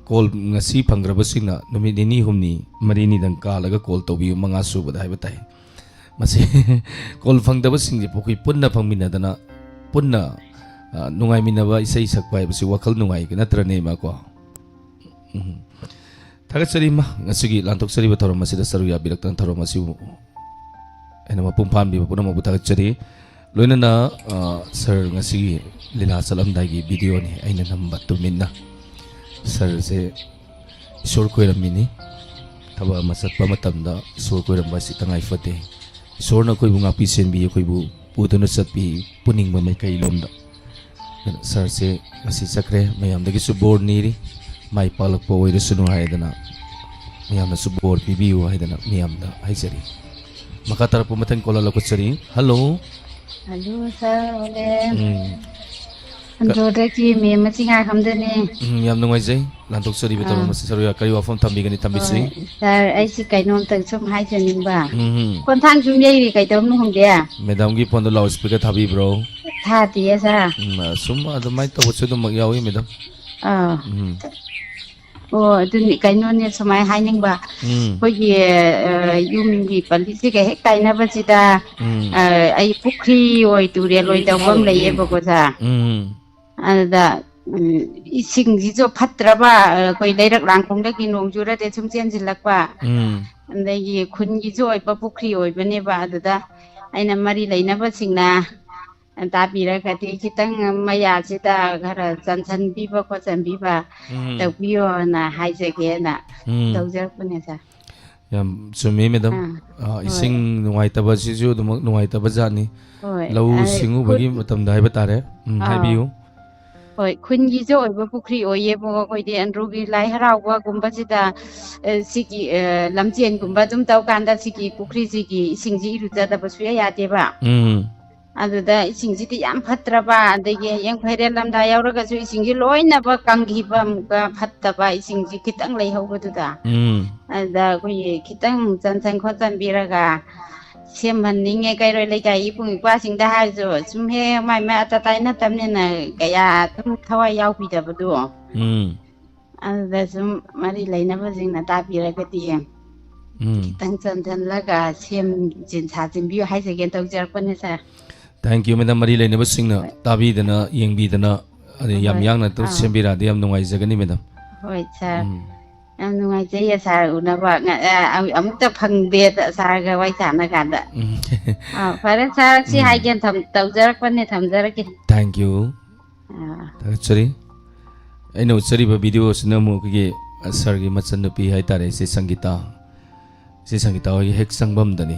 ꯀꯣꯜ ꯉꯁꯤ ꯐꯪꯈ꯭ꯔꯕꯁꯤꯡꯅ ꯅꯨꯃꯤꯠ ꯅꯤꯅꯤ ꯍꯨꯝꯅꯤ ꯃꯔꯤꯅꯤꯗꯪ ꯀꯥꯜꯂꯒ ꯀꯣꯜ ꯇꯧꯕꯤꯌꯨ, ꯃꯉꯥ ꯁꯨꯕꯗ ꯍꯥꯏꯕ ꯇꯥꯏ꯫ ꯃꯁꯤ ꯀꯣꯜ ꯐꯪꯗꯕꯁꯤꯡꯁꯤꯕꯨ ꯑꯩꯈꯣꯏ ꯄꯨꯟꯅ ꯐꯪꯃꯤꯟꯅꯗꯅ ꯄꯨꯟꯅ, ꯑ, ꯅꯨꯡꯉꯥꯏꯃꯤꯟꯅꯕ ꯏꯁꯩ ꯁꯛꯄ ꯍꯥꯏꯕꯁꯤ ꯋꯥꯈꯜ ꯅꯨꯡꯉꯥꯏ ꯅꯠꯇ꯭ꯔꯅꯦ, ꯏꯃꯥ ꯀꯣ? ꯎꯝ꯫ ꯊꯥꯒꯠꯆꯔꯤ, ꯏꯃꯥ, ꯉꯁꯤꯒꯤ ꯂꯥꯟꯊꯣꯛꯆꯔꯤꯕ ꯊꯧꯔꯝ ꯑꯁꯤꯗ ꯁꯔꯨꯛ ꯌꯥꯕꯤꯔꯛꯇꯅ ꯊꯧꯔꯝ ꯑꯁꯤꯕꯨ ꯑꯩꯅ ꯃꯄꯨꯡ ꯐꯥꯍꯟꯕꯤꯕ ꯄꯨꯝꯅꯃꯛꯄꯨ ꯊꯥꯒꯠꯆꯔꯤ꯫ ꯂꯣꯏꯅꯅ, ꯑ, ꯁꯥꯔ ꯉꯁꯤꯒꯤ ꯂꯤꯂꯥ ꯆꯠꯂꯝꯗꯥꯏꯒꯤ ꯚꯤꯗꯤꯑꯣꯅꯤ ꯑꯩꯅ ꯅꯝꯕ ꯇꯨꯃꯤꯟꯅ꯫ ꯁꯥꯔꯁꯦ ꯏꯁꯣꯔ ꯈꯣꯏꯔꯝꯃꯤꯅꯤ꯫ ꯊꯕꯛ ꯑꯃ ꯆꯠꯄ ꯃꯇꯝꯗ ꯏꯁꯣꯔ ꯈꯣꯏꯔꯝꯕ ꯑꯁꯤ ꯇꯉꯥꯏ ꯐꯗꯦ꯫ ꯏꯁꯣꯔꯅ ꯑꯩꯈꯣꯏꯕꯨ ꯉꯥꯛꯄꯤ ꯁꯦꯟꯕꯤ, ꯑꯩꯈꯣꯏꯕꯨ ꯄꯨꯗꯨꯅ ꯆꯠꯄꯤ, ꯄꯨꯅꯤꯡꯕ ꯃꯥꯏꯀꯩ ꯂꯣꯝꯗ꯫ ꯑꯗꯨꯅ ꯁꯥꯔꯁꯦ ꯉꯁꯤ ꯆꯠꯈ꯭ꯔꯦ, ꯃꯌꯥꯝꯗꯒꯤꯁꯨ ꯕꯣꯔ ꯅꯤꯔꯤ, ꯃꯥꯏ ꯄꯥꯛꯂꯛꯄ ꯑꯣꯏꯔꯁꯅꯨ ꯍꯥꯏꯗꯅ ꯃꯌꯥꯝꯅꯁꯨ ꯕꯣꯔ ꯄꯤꯕꯤꯌꯨ ꯍꯥꯏꯗꯅ ꯃꯌꯥꯝꯗ ꯍꯥꯏꯖꯔꯤ꯫ ꯃꯈꯥ ꯇꯥꯔꯛꯄ ꯃꯊꯪ ꯀꯣꯜ ꯂꯧꯈꯠꯆꯔꯤ꯫ ꯍꯜꯂꯣ꯫ ꯍꯜꯂꯣ, ꯁꯥꯔ ꯑꯣꯂꯦ꯫ ꯎꯝ꯫ ꯑꯟꯗ꯭ꯔꯣꯗꯒꯤ ꯃꯦꯝ ꯃꯆꯤꯡꯉꯥꯏ ꯈꯝꯗꯅꯤ꯫ ꯎꯝ, ꯌꯥꯝ ꯅꯨꯡꯉꯥꯏꯖꯩ꯫ ꯂꯥꯟꯊꯣꯛꯆꯔꯤꯕ ꯊꯧꯔꯝ ꯑꯥ꯫ ꯑꯁꯤ ꯁꯔꯨꯛ ꯌꯥ-, ꯀꯔꯤ ꯋꯥꯐꯝ ꯊꯝꯕꯤꯒꯅꯤ? ꯊꯝꯕꯤꯁꯤ꯫ ꯍꯣꯏ, ꯁꯥꯔ, ꯑꯩꯁꯤ ꯀꯩꯅꯣꯝꯇꯪ ꯁꯨꯝ ꯍꯥꯏꯖꯅꯤꯡꯕ꯫ ꯎꯝ, ꯎꯝ꯫ ꯈꯣꯟꯊꯥꯡ ꯁꯨꯝ ꯌꯩꯔꯤ, ꯀꯩꯗꯧꯔꯝꯅꯣ ꯈꯪꯗꯦ꯫ ꯃꯦꯗꯥꯝꯒꯤ ꯐꯣꯟꯗꯣ ꯂꯥꯎꯠ ꯁ꯭ꯄꯤꯀꯔ ꯊꯥꯕꯤꯕ꯭ꯔꯣ? ꯊꯥꯗꯤꯌꯦ, ꯁꯥꯔ꯫ ꯎꯝ, ꯑ, ꯁꯨꯝ ꯑꯗꯨꯃꯥꯏꯅ ꯇꯧꯕꯁꯨ ꯑꯗꯨꯃꯛ ꯌꯥꯎꯏ, ꯃꯦꯗꯥꯝ꯫ ꯑꯥ꯫ ꯎꯝ꯫ ꯑꯣ, ꯑꯗꯨꯅꯤ, ꯀꯩꯅꯣꯅꯦ, ꯁꯨꯃꯥꯏꯅ ꯍꯥꯏꯅꯤꯡꯕ꯫ ꯎꯝ꯫ ꯑꯩꯈꯣꯏꯒꯤ, ꯑ, ꯌꯨꯝꯒꯤ ꯄꯜꯂꯤꯁꯤꯒ ꯍꯦꯛ ꯇꯥꯏꯅꯕꯁꯤꯗ, ꯎꯝ꯫ ꯑ, ꯑꯩ ꯄꯨꯈ꯭ꯔꯤ ꯑꯣꯏ ꯇꯨꯔꯦꯜ ꯑꯣꯏ ꯇꯧꯕ ꯑꯃ ꯂꯩꯌꯦꯕꯀꯣ, ꯁꯥꯔ꯫ ꯎꯝ꯫ ꯑꯗꯨꯗ, ꯎꯝ, ꯏꯁꯤꯡꯁꯤꯁꯨ ꯐꯠꯇ꯭ꯔꯕ, ꯑ, ꯑꯩꯈꯣꯏ ꯂꯩꯔꯛ ꯂꯥꯡꯈꯣꯡꯗꯒꯤ ꯅꯣꯡ ꯆꯨꯔꯗꯤ ꯁꯨꯝ ꯆꯦꯟꯁꯤꯜꯂꯛꯄ꯫ ꯎꯝ꯫ ꯑꯗꯒꯤ ꯈꯨꯟꯒꯤꯁꯨ ꯑꯣꯏꯕ ꯄꯨꯈ꯭ꯔꯤ ꯑꯣꯏꯕꯅꯦꯕ꯫ ꯑꯗꯨꯗ ꯑꯩꯅ ꯃꯔꯤ ꯂꯩꯅꯕꯁꯤꯡꯅ ꯇꯥꯕꯤꯔꯒꯗꯤ ꯈꯤꯇꯪ ꯃꯌꯥꯁꯤꯗ ꯈꯔ ꯆꯟꯁꯟꯕꯤꯕ ꯈꯣꯠꯆꯟꯕꯤꯕ ꯎꯝ꯫ ꯇꯧꯕꯤꯌꯣꯅ ꯍꯥꯏꯖꯒꯦꯅ ꯎꯝ꯫ ꯇꯧꯖꯔꯛꯄꯅꯦ, ꯁꯥꯔ꯫ ꯌꯥꯝ ꯆꯨꯝꯃꯤ, ꯃꯦꯗꯥꯝ꯫ ꯑꯥ, ꯑ, ꯍꯣꯏ꯫ ꯏꯁꯤꯡ ꯅꯨꯡꯉꯥꯏꯇꯕꯁꯤꯁꯨ ꯑꯗꯨꯃꯛ ꯅꯨꯡꯉꯥꯏꯇꯕ ꯖꯥꯠꯅꯤ꯫ ꯍꯣꯏ, ꯂꯧꯎ ꯑ, ꯁꯤꯡꯎꯕꯒꯤ ꯈꯨꯠ-, ꯃꯇꯝꯗ ꯍꯥꯏꯕ ꯇꯥꯔꯦ꯫ ꯎꯝ, ꯑꯥ꯫ ꯍꯥꯏꯕꯤꯌꯨ꯫ ꯍꯣꯏ, ꯈꯨꯟꯒꯤꯁꯨ ꯑꯣꯏꯕ ꯄꯨꯈ꯭ꯔꯤ ꯑꯣꯏꯌꯦꯕꯀꯣ꯫ ꯑꯩꯈꯣꯏꯗꯤ ꯑꯟꯗ꯭ꯔꯣꯒꯤ ꯂꯥꯏ ꯍꯔꯥꯎꯕꯒꯨꯝꯕꯁꯤꯗ, ꯑ, ꯁꯤꯒꯤ, ꯑ, ꯂꯝꯖꯦꯟꯒꯨꯝꯕ ꯑꯗꯨꯝ ꯇꯧꯀꯥꯟꯗ ꯁꯤꯒꯤ ꯄꯨꯈ꯭ꯔꯤꯁꯤꯒꯤ ꯏꯁꯤꯡꯁꯤ ꯏꯔꯨꯖꯗꯕ ꯁꯨꯡꯌꯥ ꯌꯥꯗꯦꯕ꯫ ꯎꯝ꯫ ꯑꯗꯨꯗ ꯏꯁꯤꯡꯁꯤꯗꯤ ꯌꯥꯝ ꯐꯠꯇ꯭ꯔꯕ, ꯑꯗꯒꯤ ꯍꯌꯦꯡ ꯐꯩꯔꯦꯟ ꯂꯝꯗꯥ ꯌꯥꯎꯔꯒꯁꯨ ꯏꯁꯤꯡꯁꯤ ꯂꯣꯏꯅꯃꯛ ꯀꯪꯈꯤꯕ, ꯑꯃꯨꯛꯀ ꯐꯠꯇꯕ, ꯏꯁꯤꯡꯁꯤ ꯈꯤꯇꯪ ꯂꯩꯍꯧꯕꯗꯨꯗ꯫ ꯎꯝ꯫ ꯑꯗꯨꯗ ꯑꯩꯈꯣꯏꯒꯤ ꯈꯤꯇꯪ ꯆꯟꯁꯟ ꯈꯣꯠꯆꯟꯕꯤꯔꯒ ꯁꯦꯝꯍꯟꯅꯤꯡꯉꯦ꯫ ꯀꯩꯔꯣꯏ ꯂꯩꯀꯥꯏ ꯏꯕꯨꯡ ꯏꯄ꯭ꯋꯥꯁꯤꯡꯗ ꯍꯥꯏꯔꯁꯨ ꯁꯨꯝ ꯍꯦꯛ ꯃꯥꯏ ꯃꯥꯏ ꯑꯇꯇꯥꯏ ꯅꯠꯇꯕꯅꯤꯅ ꯀꯌꯥ ꯑꯗꯨꯝ ꯊꯋꯥꯏ ꯌꯥꯎꯕꯤꯗꯕꯗꯣ꯫ ꯎꯝ꯫ ꯑꯗꯨꯗ ꯁꯨꯝ ꯃꯔꯤ ꯂꯩꯅꯕꯁꯤꯡꯅ ꯇꯥꯕꯤꯔꯒꯗꯤ ꯎꯝ꯫ ꯈꯤꯇꯪ ꯆꯟꯁꯤꯜꯂꯒ ꯁꯦꯝꯖꯤꯟ ꯁꯥꯖꯤꯟꯕꯤꯌꯨ ꯍꯥꯏꯖꯒꯦꯅ ꯇꯧꯖꯔꯛꯄꯅꯦ, ꯁꯥꯔ꯫ Thank you, madam꯫ ꯃꯔꯤ ꯂꯩꯅꯕꯁꯤꯡꯅ ꯍꯣꯏ꯫ ꯇꯥꯕꯤꯗꯅ, ꯌꯦꯡꯕꯤꯗꯅ, ꯑꯗꯩ ꯌꯥꯝ ꯍꯣꯏ꯫ ꯌꯥꯡꯅ ꯑꯗꯨꯝ ꯑꯥ꯫ ꯁꯦꯝꯕꯤꯔꯛꯑꯗꯤ ꯌꯥꯝ ꯅꯨꯡꯉꯥꯏꯖꯒꯅꯤ, madam꯫ ꯍꯣꯏ, ꯁꯥꯔ꯫ ꯎꯝ꯫ ꯌꯥꯝ ꯅꯨꯡꯉꯥꯏꯖꯩꯌꯦ, ꯁꯥꯔ ꯎꯅꯕ꯫ ꯉ-, ꯑ, ꯑꯃꯨꯛꯇ ꯐꯪꯗꯦ, ꯁꯥꯔꯒ ꯋꯥꯔꯤ ꯁꯥꯟꯅ ꯀꯥꯟꯗ꯫ ꯎꯝ꯫ ꯑꯥ, ꯐꯔꯦ, ꯁꯥꯔ, ꯁꯤ ꯎꯝ꯫ ꯍꯥꯏꯒꯦꯅ ꯊꯝ-, ꯇꯧꯖꯔꯛꯄꯅꯦ, ꯊꯝꯖꯔꯒꯦ꯫ Thank you꯫ ꯑꯥ꯫ ꯊꯥꯒꯠꯆꯔꯤ꯫ ꯑꯩꯅ ꯎꯠꯆꯔꯤꯕ video ꯑꯁꯤꯅ ꯑꯃꯨꯛ ꯑꯩꯈꯣꯏꯒꯤ, ꯑ, ꯁꯥꯔꯒꯤ ꯃꯆꯟꯅꯨꯄꯤ ꯍꯥꯏꯇꯥꯔꯦ, ꯏꯆꯦ ꯁꯪꯒꯤꯇꯥ꯫ ꯏꯆꯦ ꯁꯪꯒꯤꯇꯥ ꯍꯣꯏꯒꯤ ꯍꯦꯛ ꯆꯪꯐꯝꯗꯅꯤ꯫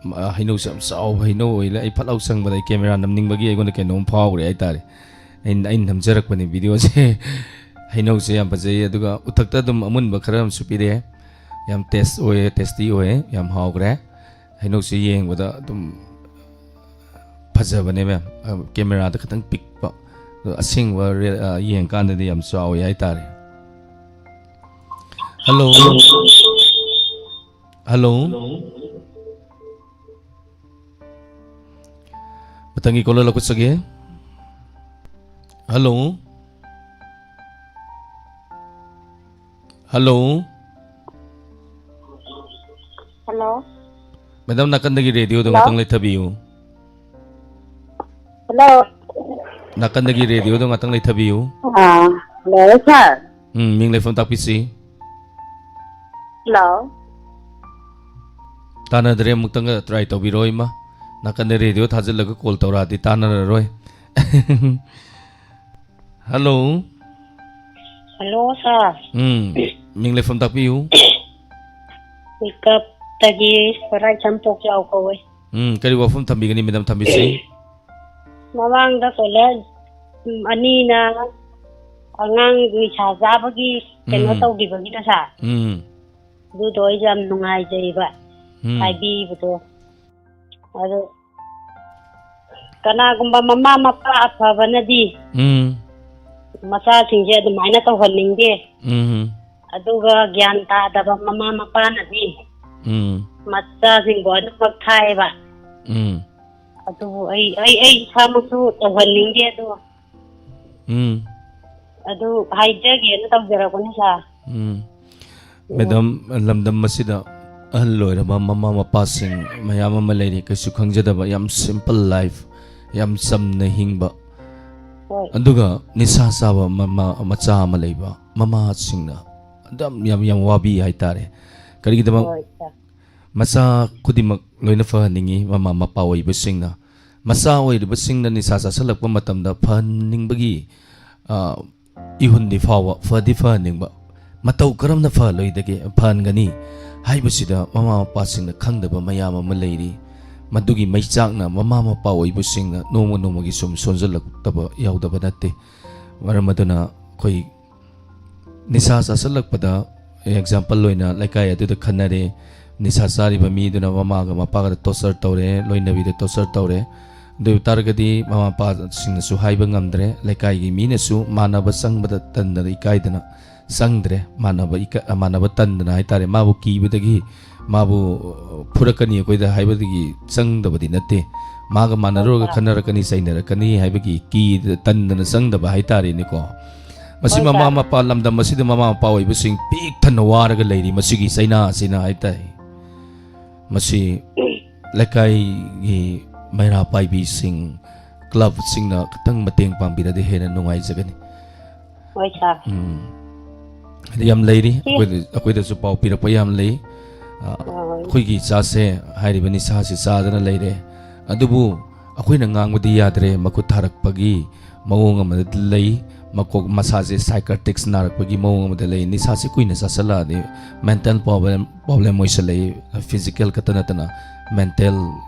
ꯃ-, ꯑ, ꯍꯩꯅꯧꯁꯦ ꯌꯥꯝ ꯆꯥꯎꯕ ꯍꯩꯅꯧ ꯑꯣꯏꯅ ꯑꯩ ꯐꯠ ꯂꯥꯎ ꯆꯪꯕꯗ ꯑꯩ camera ꯅꯝꯅꯤꯡꯕꯒꯤ ꯑꯩꯉꯣꯟꯗ ꯀꯩꯅꯣꯝ ꯐꯥꯎꯈ꯭ꯔꯦ ꯍꯥꯏꯇꯥꯔꯦ꯫ ꯑꯩꯅ, ꯑꯩꯅ ꯅꯝꯖꯔꯛꯄꯅꯦ videoꯁꯦ꯫ ꯍꯩꯅꯧꯁꯦ ꯌꯥꯝ ꯐꯖꯩ, ꯑꯗꯨꯒ ꯎꯊꯛꯇ ꯑꯗꯨꯝ ꯑꯃꯨꯟꯕ ꯈꯔ ꯑꯃꯁꯨ ꯄꯤꯔꯛꯑꯦ꯫ ꯌꯥꯝ taste ꯑꯣꯏꯌꯦ, tasty ꯑꯣꯏꯌꯦ, ꯌꯥꯝ ꯍꯥꯎꯈ꯭ꯔꯦ꯫ ꯍꯩꯅꯧꯁꯦ ꯌꯦꯡꯕꯗ ꯑꯗꯨꯝ ꯐꯖꯕꯅꯦ, ꯃꯌꯥꯝ꯫ ꯑ, cameraꯗ ꯈꯤꯇꯪ ꯄꯤꯛꯄ, ꯑꯗꯣ ꯑꯁꯦꯡꯕ ꯔꯦ-, ꯑ, ꯌꯦꯡꯀꯥꯟꯗꯗꯤ ꯌꯥꯝ ꯆꯥꯎꯋꯤ ꯍꯥꯏꯇꯥꯔꯦ꯫ Hello꯫ Hello꯫ ꯃꯊꯪꯒꯤ caller ꯂꯧꯈꯠꯆꯒꯦ꯫ Hello꯫ Hello꯫ Hello꯫ Madam, ꯅꯥꯀꯟꯗꯒꯤ radioꯗꯣ Hello꯫ ꯉꯥꯛꯇꯪ ꯂꯩꯊꯕꯤꯌꯨ꯫ Hello꯫ ꯅꯥꯀꯟꯗꯒꯤ radioꯗꯣ ꯉꯥꯛꯇꯪ ꯂꯩꯊꯕꯤꯌꯨ꯫ ꯑꯥ, hello, sir꯫ ꯎꯝ, ꯃꯤꯡ ꯂꯩꯐꯝ ꯇꯥꯛꯄꯤꯁꯤ꯫ Hello꯫ ꯇꯥꯟꯅꯗ꯭ꯔꯦ, ꯑꯃꯨꯛꯇꯪꯒ try ꯇꯧꯕꯤꯔꯣ, ꯏꯃꯥ꯫ ꯅꯥꯀꯟꯗ radio ꯊꯥꯖꯤꯜꯂꯒ call ꯇꯧꯔꯛꯑꯗꯤ ꯇꯥꯟꯅꯔꯔꯣꯏ꯫ Hello꯫ Hello, sir꯫ ꯎꯝ, ꯃꯤꯡ ꯂꯩꯐꯝ ꯇꯥꯛꯄꯤꯌꯨ꯫ ꯃꯤꯀꯞꯇꯒꯤ ꯁꯣꯔꯥꯏꯁꯝ ꯄꯣꯛꯆꯥꯎ ꯀꯧꯋꯦ꯫ ꯎꯝ, ꯀꯔꯤ ꯋꯥꯐꯝ ꯊꯝꯕꯤꯒꯅꯤ, madam, ꯊꯝꯕꯤꯁꯤ? ꯃꯃꯥꯡꯗ caller ꯎꯝ, ꯑꯅꯤꯅ ꯑꯉꯥꯡ ꯅꯤꯁꯥ ꯆꯥꯕꯒꯤ ꯀꯩꯅꯣ ꯎꯝ. ꯇꯧꯈꯤꯕꯒꯤꯗꯣ ꯁꯥꯔ, ꯎꯝ. ꯑꯗꯨꯗꯣ ꯑꯩꯁꯨ ꯌꯥꯝ ꯅꯨꯡꯉꯥꯏꯖꯩꯕ ꯎꯝ. ꯍꯥꯏꯕꯤꯕꯗꯣ꯫ ꯑꯗꯣ ꯀꯅꯥꯒꯨꯝꯕ ꯃꯃꯥ ꯃꯄꯥ ꯑꯐꯕꯅꯗꯤ ꯎꯝ. ꯃꯆꯥꯁꯤꯡꯁꯦ ꯑꯗꯨꯃꯥꯏꯅ ꯇꯧꯍꯟꯅꯤꯡꯗꯦ꯫ ꯎꯝ. ꯑꯗꯨꯒ ꯒ꯭ꯌꯥꯟ ꯇꯥꯗꯕ ꯃꯃꯥ ꯃꯄꯥꯅꯗꯤ ꯎꯝ. ꯃꯆꯥꯁꯤꯡꯕꯨ ꯑꯗꯨꯃꯛ ꯊꯥꯏꯌꯦꯕ꯫ ꯎꯝ. ꯑꯗꯨꯕꯨ ꯑꯩ ꯑꯩ ꯑꯩ ꯏꯁꯥꯃꯛꯁꯨ ꯇꯧꯍꯟꯅꯤꯡꯗꯦ꯫ ꯑꯗꯣ ꯎꯝ. ꯑꯗꯨ ꯍꯥꯏꯖꯒꯦꯅ ꯇꯧꯖꯔꯛꯄꯅꯤ ꯁꯥꯔ꯫ ꯎꯝ. ꯃꯦꯗꯥꯝ, ꯂꯝꯗꯝ ꯑꯁꯤꯗ ꯑꯍꯜ ꯑꯣꯏꯔꯕ ꯃꯃꯥ ꯃꯄꯥꯁꯤꯡ ꯃꯌꯥꯝ ꯑꯃ ꯂꯩꯔꯤ, ꯀꯩꯁꯨ ꯈꯪꯖꯗꯕ, ꯌꯥꯝ simple life, ꯌꯥꯝ ꯆꯝꯅ ꯍꯤꯡꯕ, ꯍꯣꯏ꯫ ꯑꯗꯨꯒ ꯅꯤꯁꯥ ꯆꯥꯕ ꯃꯃꯥ, ꯃꯆꯥ ꯑꯃ ꯂꯩꯕ ꯃꯃꯥꯁꯤꯡꯅ ꯑꯗꯨꯝ ꯌꯥꯝ, ꯌꯥꯝ ꯋꯥꯕꯤ ꯍꯥꯏꯇꯥꯔꯦ꯫ ꯀꯔꯤꯒꯤꯗꯃꯛ? ꯍꯣꯏ ꯁꯥꯔ꯫ ꯃꯆꯥ ꯈꯨꯗꯤꯡꯃꯛ ꯂꯣꯏꯅ ꯐꯍꯟꯅꯤꯡꯉꯤ ꯃꯃꯥ ꯃꯄꯥ ꯑꯣꯏꯕꯁꯤꯡꯅ꯫ ꯃꯆꯥ ꯑꯣꯏꯔꯤꯕꯁꯤꯡꯅ ꯅꯤꯁꯥ ꯆꯥꯁꯤꯜꯂꯛꯄ ꯃꯇꯝꯗ ꯐꯍꯟꯅꯤꯡꯕꯒꯤ, ꯑ, ꯏꯍꯨꯟꯗꯤ ꯐꯥꯎꯕ, ꯐꯗꯤ ꯐꯍꯟꯅꯤꯡꯕ, ꯃꯇꯧ ꯀꯔꯝꯅ ꯐꯍꯜꯂꯣꯏꯗꯒꯦ, ꯐꯍꯟꯒꯅꯤ ꯍꯥꯏꯕꯁꯤꯗ ꯃꯃꯥ ꯃꯄꯥꯁꯤꯡꯅ ꯈꯪꯗꯕ ꯃꯌꯥꯝ ꯑꯃ ꯂꯩꯔꯤ꯫ ꯃꯗꯨꯒꯤ ꯃꯩꯆꯥꯛꯅ ꯃꯃꯥ ꯃꯄꯥ ꯑꯣꯏꯕꯁꯤꯡꯅ ꯅꯣꯡꯃ ꯅꯣꯡꯃꯒꯤ ꯁꯨꯝ ꯁꯣꯟꯖꯜꯂꯛꯇꯕ ꯌꯥꯎꯗꯕ ꯅꯠꯇꯦ꯫ ꯃꯔꯝ ꯑꯗꯨꯅ ꯑꯩꯈꯣꯏ ꯅꯤꯁꯥ ꯆꯥꯁꯤꯜꯂꯛꯄꯗ, example ꯑꯣꯏꯅ, ꯂꯩꯀꯥꯏ ꯑꯗꯨꯗ ꯈꯟꯅꯔꯦ, ꯅꯤꯁꯥ ꯆꯥꯔꯤꯕ ꯃꯤꯗꯨꯅ ꯃꯃꯥꯒ ꯃꯄꯥꯒꯗ torture ꯇꯧꯔꯦ, ꯂꯣꯏꯅꯕꯤꯗ torture ꯇꯧꯔꯦ꯫ ꯑꯗꯨ ꯑꯣꯏꯕ ꯇꯥꯔꯒꯗꯤ ꯃꯃꯥ ꯃꯄꯥꯁꯤꯡꯅꯁꯨ ꯍꯥꯏꯕ ꯉꯝꯗ꯭ꯔꯦ, ꯂꯩꯀꯥꯏꯒꯤ ꯃꯤꯅꯁꯨ ꯃꯥꯟꯅꯕ ꯆꯪꯕꯗ ꯇꯟꯗꯅ ꯏꯀꯥꯏꯗꯅ ꯆꯪꯗ꯭ꯔꯦ, ꯃꯥꯟꯅꯕ ꯏꯀ-, ꯃꯥꯟꯅꯕ ꯇꯟꯗꯅ ꯍꯥꯏꯇꯥꯔꯦ, ꯃꯥꯕꯨ ꯀꯤꯕꯗꯒꯤ, ꯃꯥꯕꯨ ꯐꯨꯔꯛꯀꯅꯤ ꯑꯩꯈꯣꯏꯗ ꯍꯥꯏꯕꯗꯒꯤ ꯆꯪꯗꯕꯗꯤ ꯅꯠꯇꯦ꯫ ꯃꯥꯒ ꯃꯥꯟꯅꯔꯨꯔꯒ ꯈꯟꯅꯔꯛꯀꯅꯤ, ꯆꯩꯅꯔꯛꯀꯅꯤ ꯍꯥꯏꯕꯒꯤ ꯀꯤꯗ, ꯇꯟꯗꯅ ꯆꯪꯗꯕ ꯍꯥꯏꯇꯥꯔꯦꯅꯦꯀꯣ꯫ ꯃꯁꯤ ꯍꯣꯏ, ꯃꯃꯥ ꯁꯥꯔ꯫ ꯃꯄꯥ, ꯂꯝꯗꯝ ꯑꯁꯤꯗ ꯃꯃꯥ ꯃꯄꯥ ꯑꯣꯏꯕꯁꯤꯡ ꯄꯤꯛ ꯊꯟꯅ ꯋꯥꯔꯒ ꯂꯩꯔꯤ ꯃꯁꯤꯒꯤ ꯆꯩꯅꯥ ꯑꯁꯤꯅ ꯍꯥꯏꯇꯥꯔꯦ꯫ ꯃꯁꯤ ꯂꯩꯀꯥꯏꯒꯤ ꯃꯩꯔꯥ ꯄꯥꯏꯕꯤꯁꯤꯡ, clubꯁꯤꯡꯅ ꯈꯤꯇꯪ ꯃꯇꯦꯡ ꯄꯥꯡꯕꯤꯔꯗꯤ ꯍꯦꯟꯅ ꯅꯨꯡꯉꯥꯏꯖꯒꯅꯤ꯫ ꯍꯣꯏ ꯁꯥꯔ꯫ ꯎꯝ꯫ ꯍꯥꯏꯗꯤ ꯌꯥꯝ ꯂꯩꯔꯤ, ꯑꯩꯈꯣꯏꯗ, ꯑꯩꯈꯣꯏꯗꯁꯨ ꯄꯥꯎ ꯄꯤꯔꯛꯄ ꯌꯥꯝ ꯂꯩ꯫ ꯑ, ꯍꯣꯏ꯫ ꯑꯩꯈꯣꯏꯒꯤ ꯏꯆꯥꯁꯦ ꯍꯥꯏꯔꯤꯕ ꯅꯤꯁꯥꯁꯤ ꯆꯥꯗꯅ ꯂꯩꯔꯦ, ꯑꯗꯨꯕꯨ ꯑꯩꯈꯣꯏꯅ ꯉꯥꯡꯕꯗꯤ ꯌꯥꯗ꯭ꯔꯦ꯫ ꯃꯈꯨꯠ ꯊꯥꯔꯛꯄꯒꯤ ꯃꯑꯣꯡ ꯑꯃꯗ ꯂꯩ, ꯃꯀꯣꯛ ꯃꯁꯥꯁꯦ psychotics ꯅꯥꯔꯛꯄꯒꯤ ꯃꯑꯣꯡ ꯑꯃꯗ ꯂꯩ꯫ ꯅꯤꯁꯥꯁꯦ ꯀꯨꯏꯅ ꯆꯥꯁꯤꯜꯂꯛꯑꯗꯤ mental problem, problem ꯑꯣꯏꯁꯜꯂꯛꯏ, physical ꯈꯛꯇ ꯅꯠꯇꯅ mental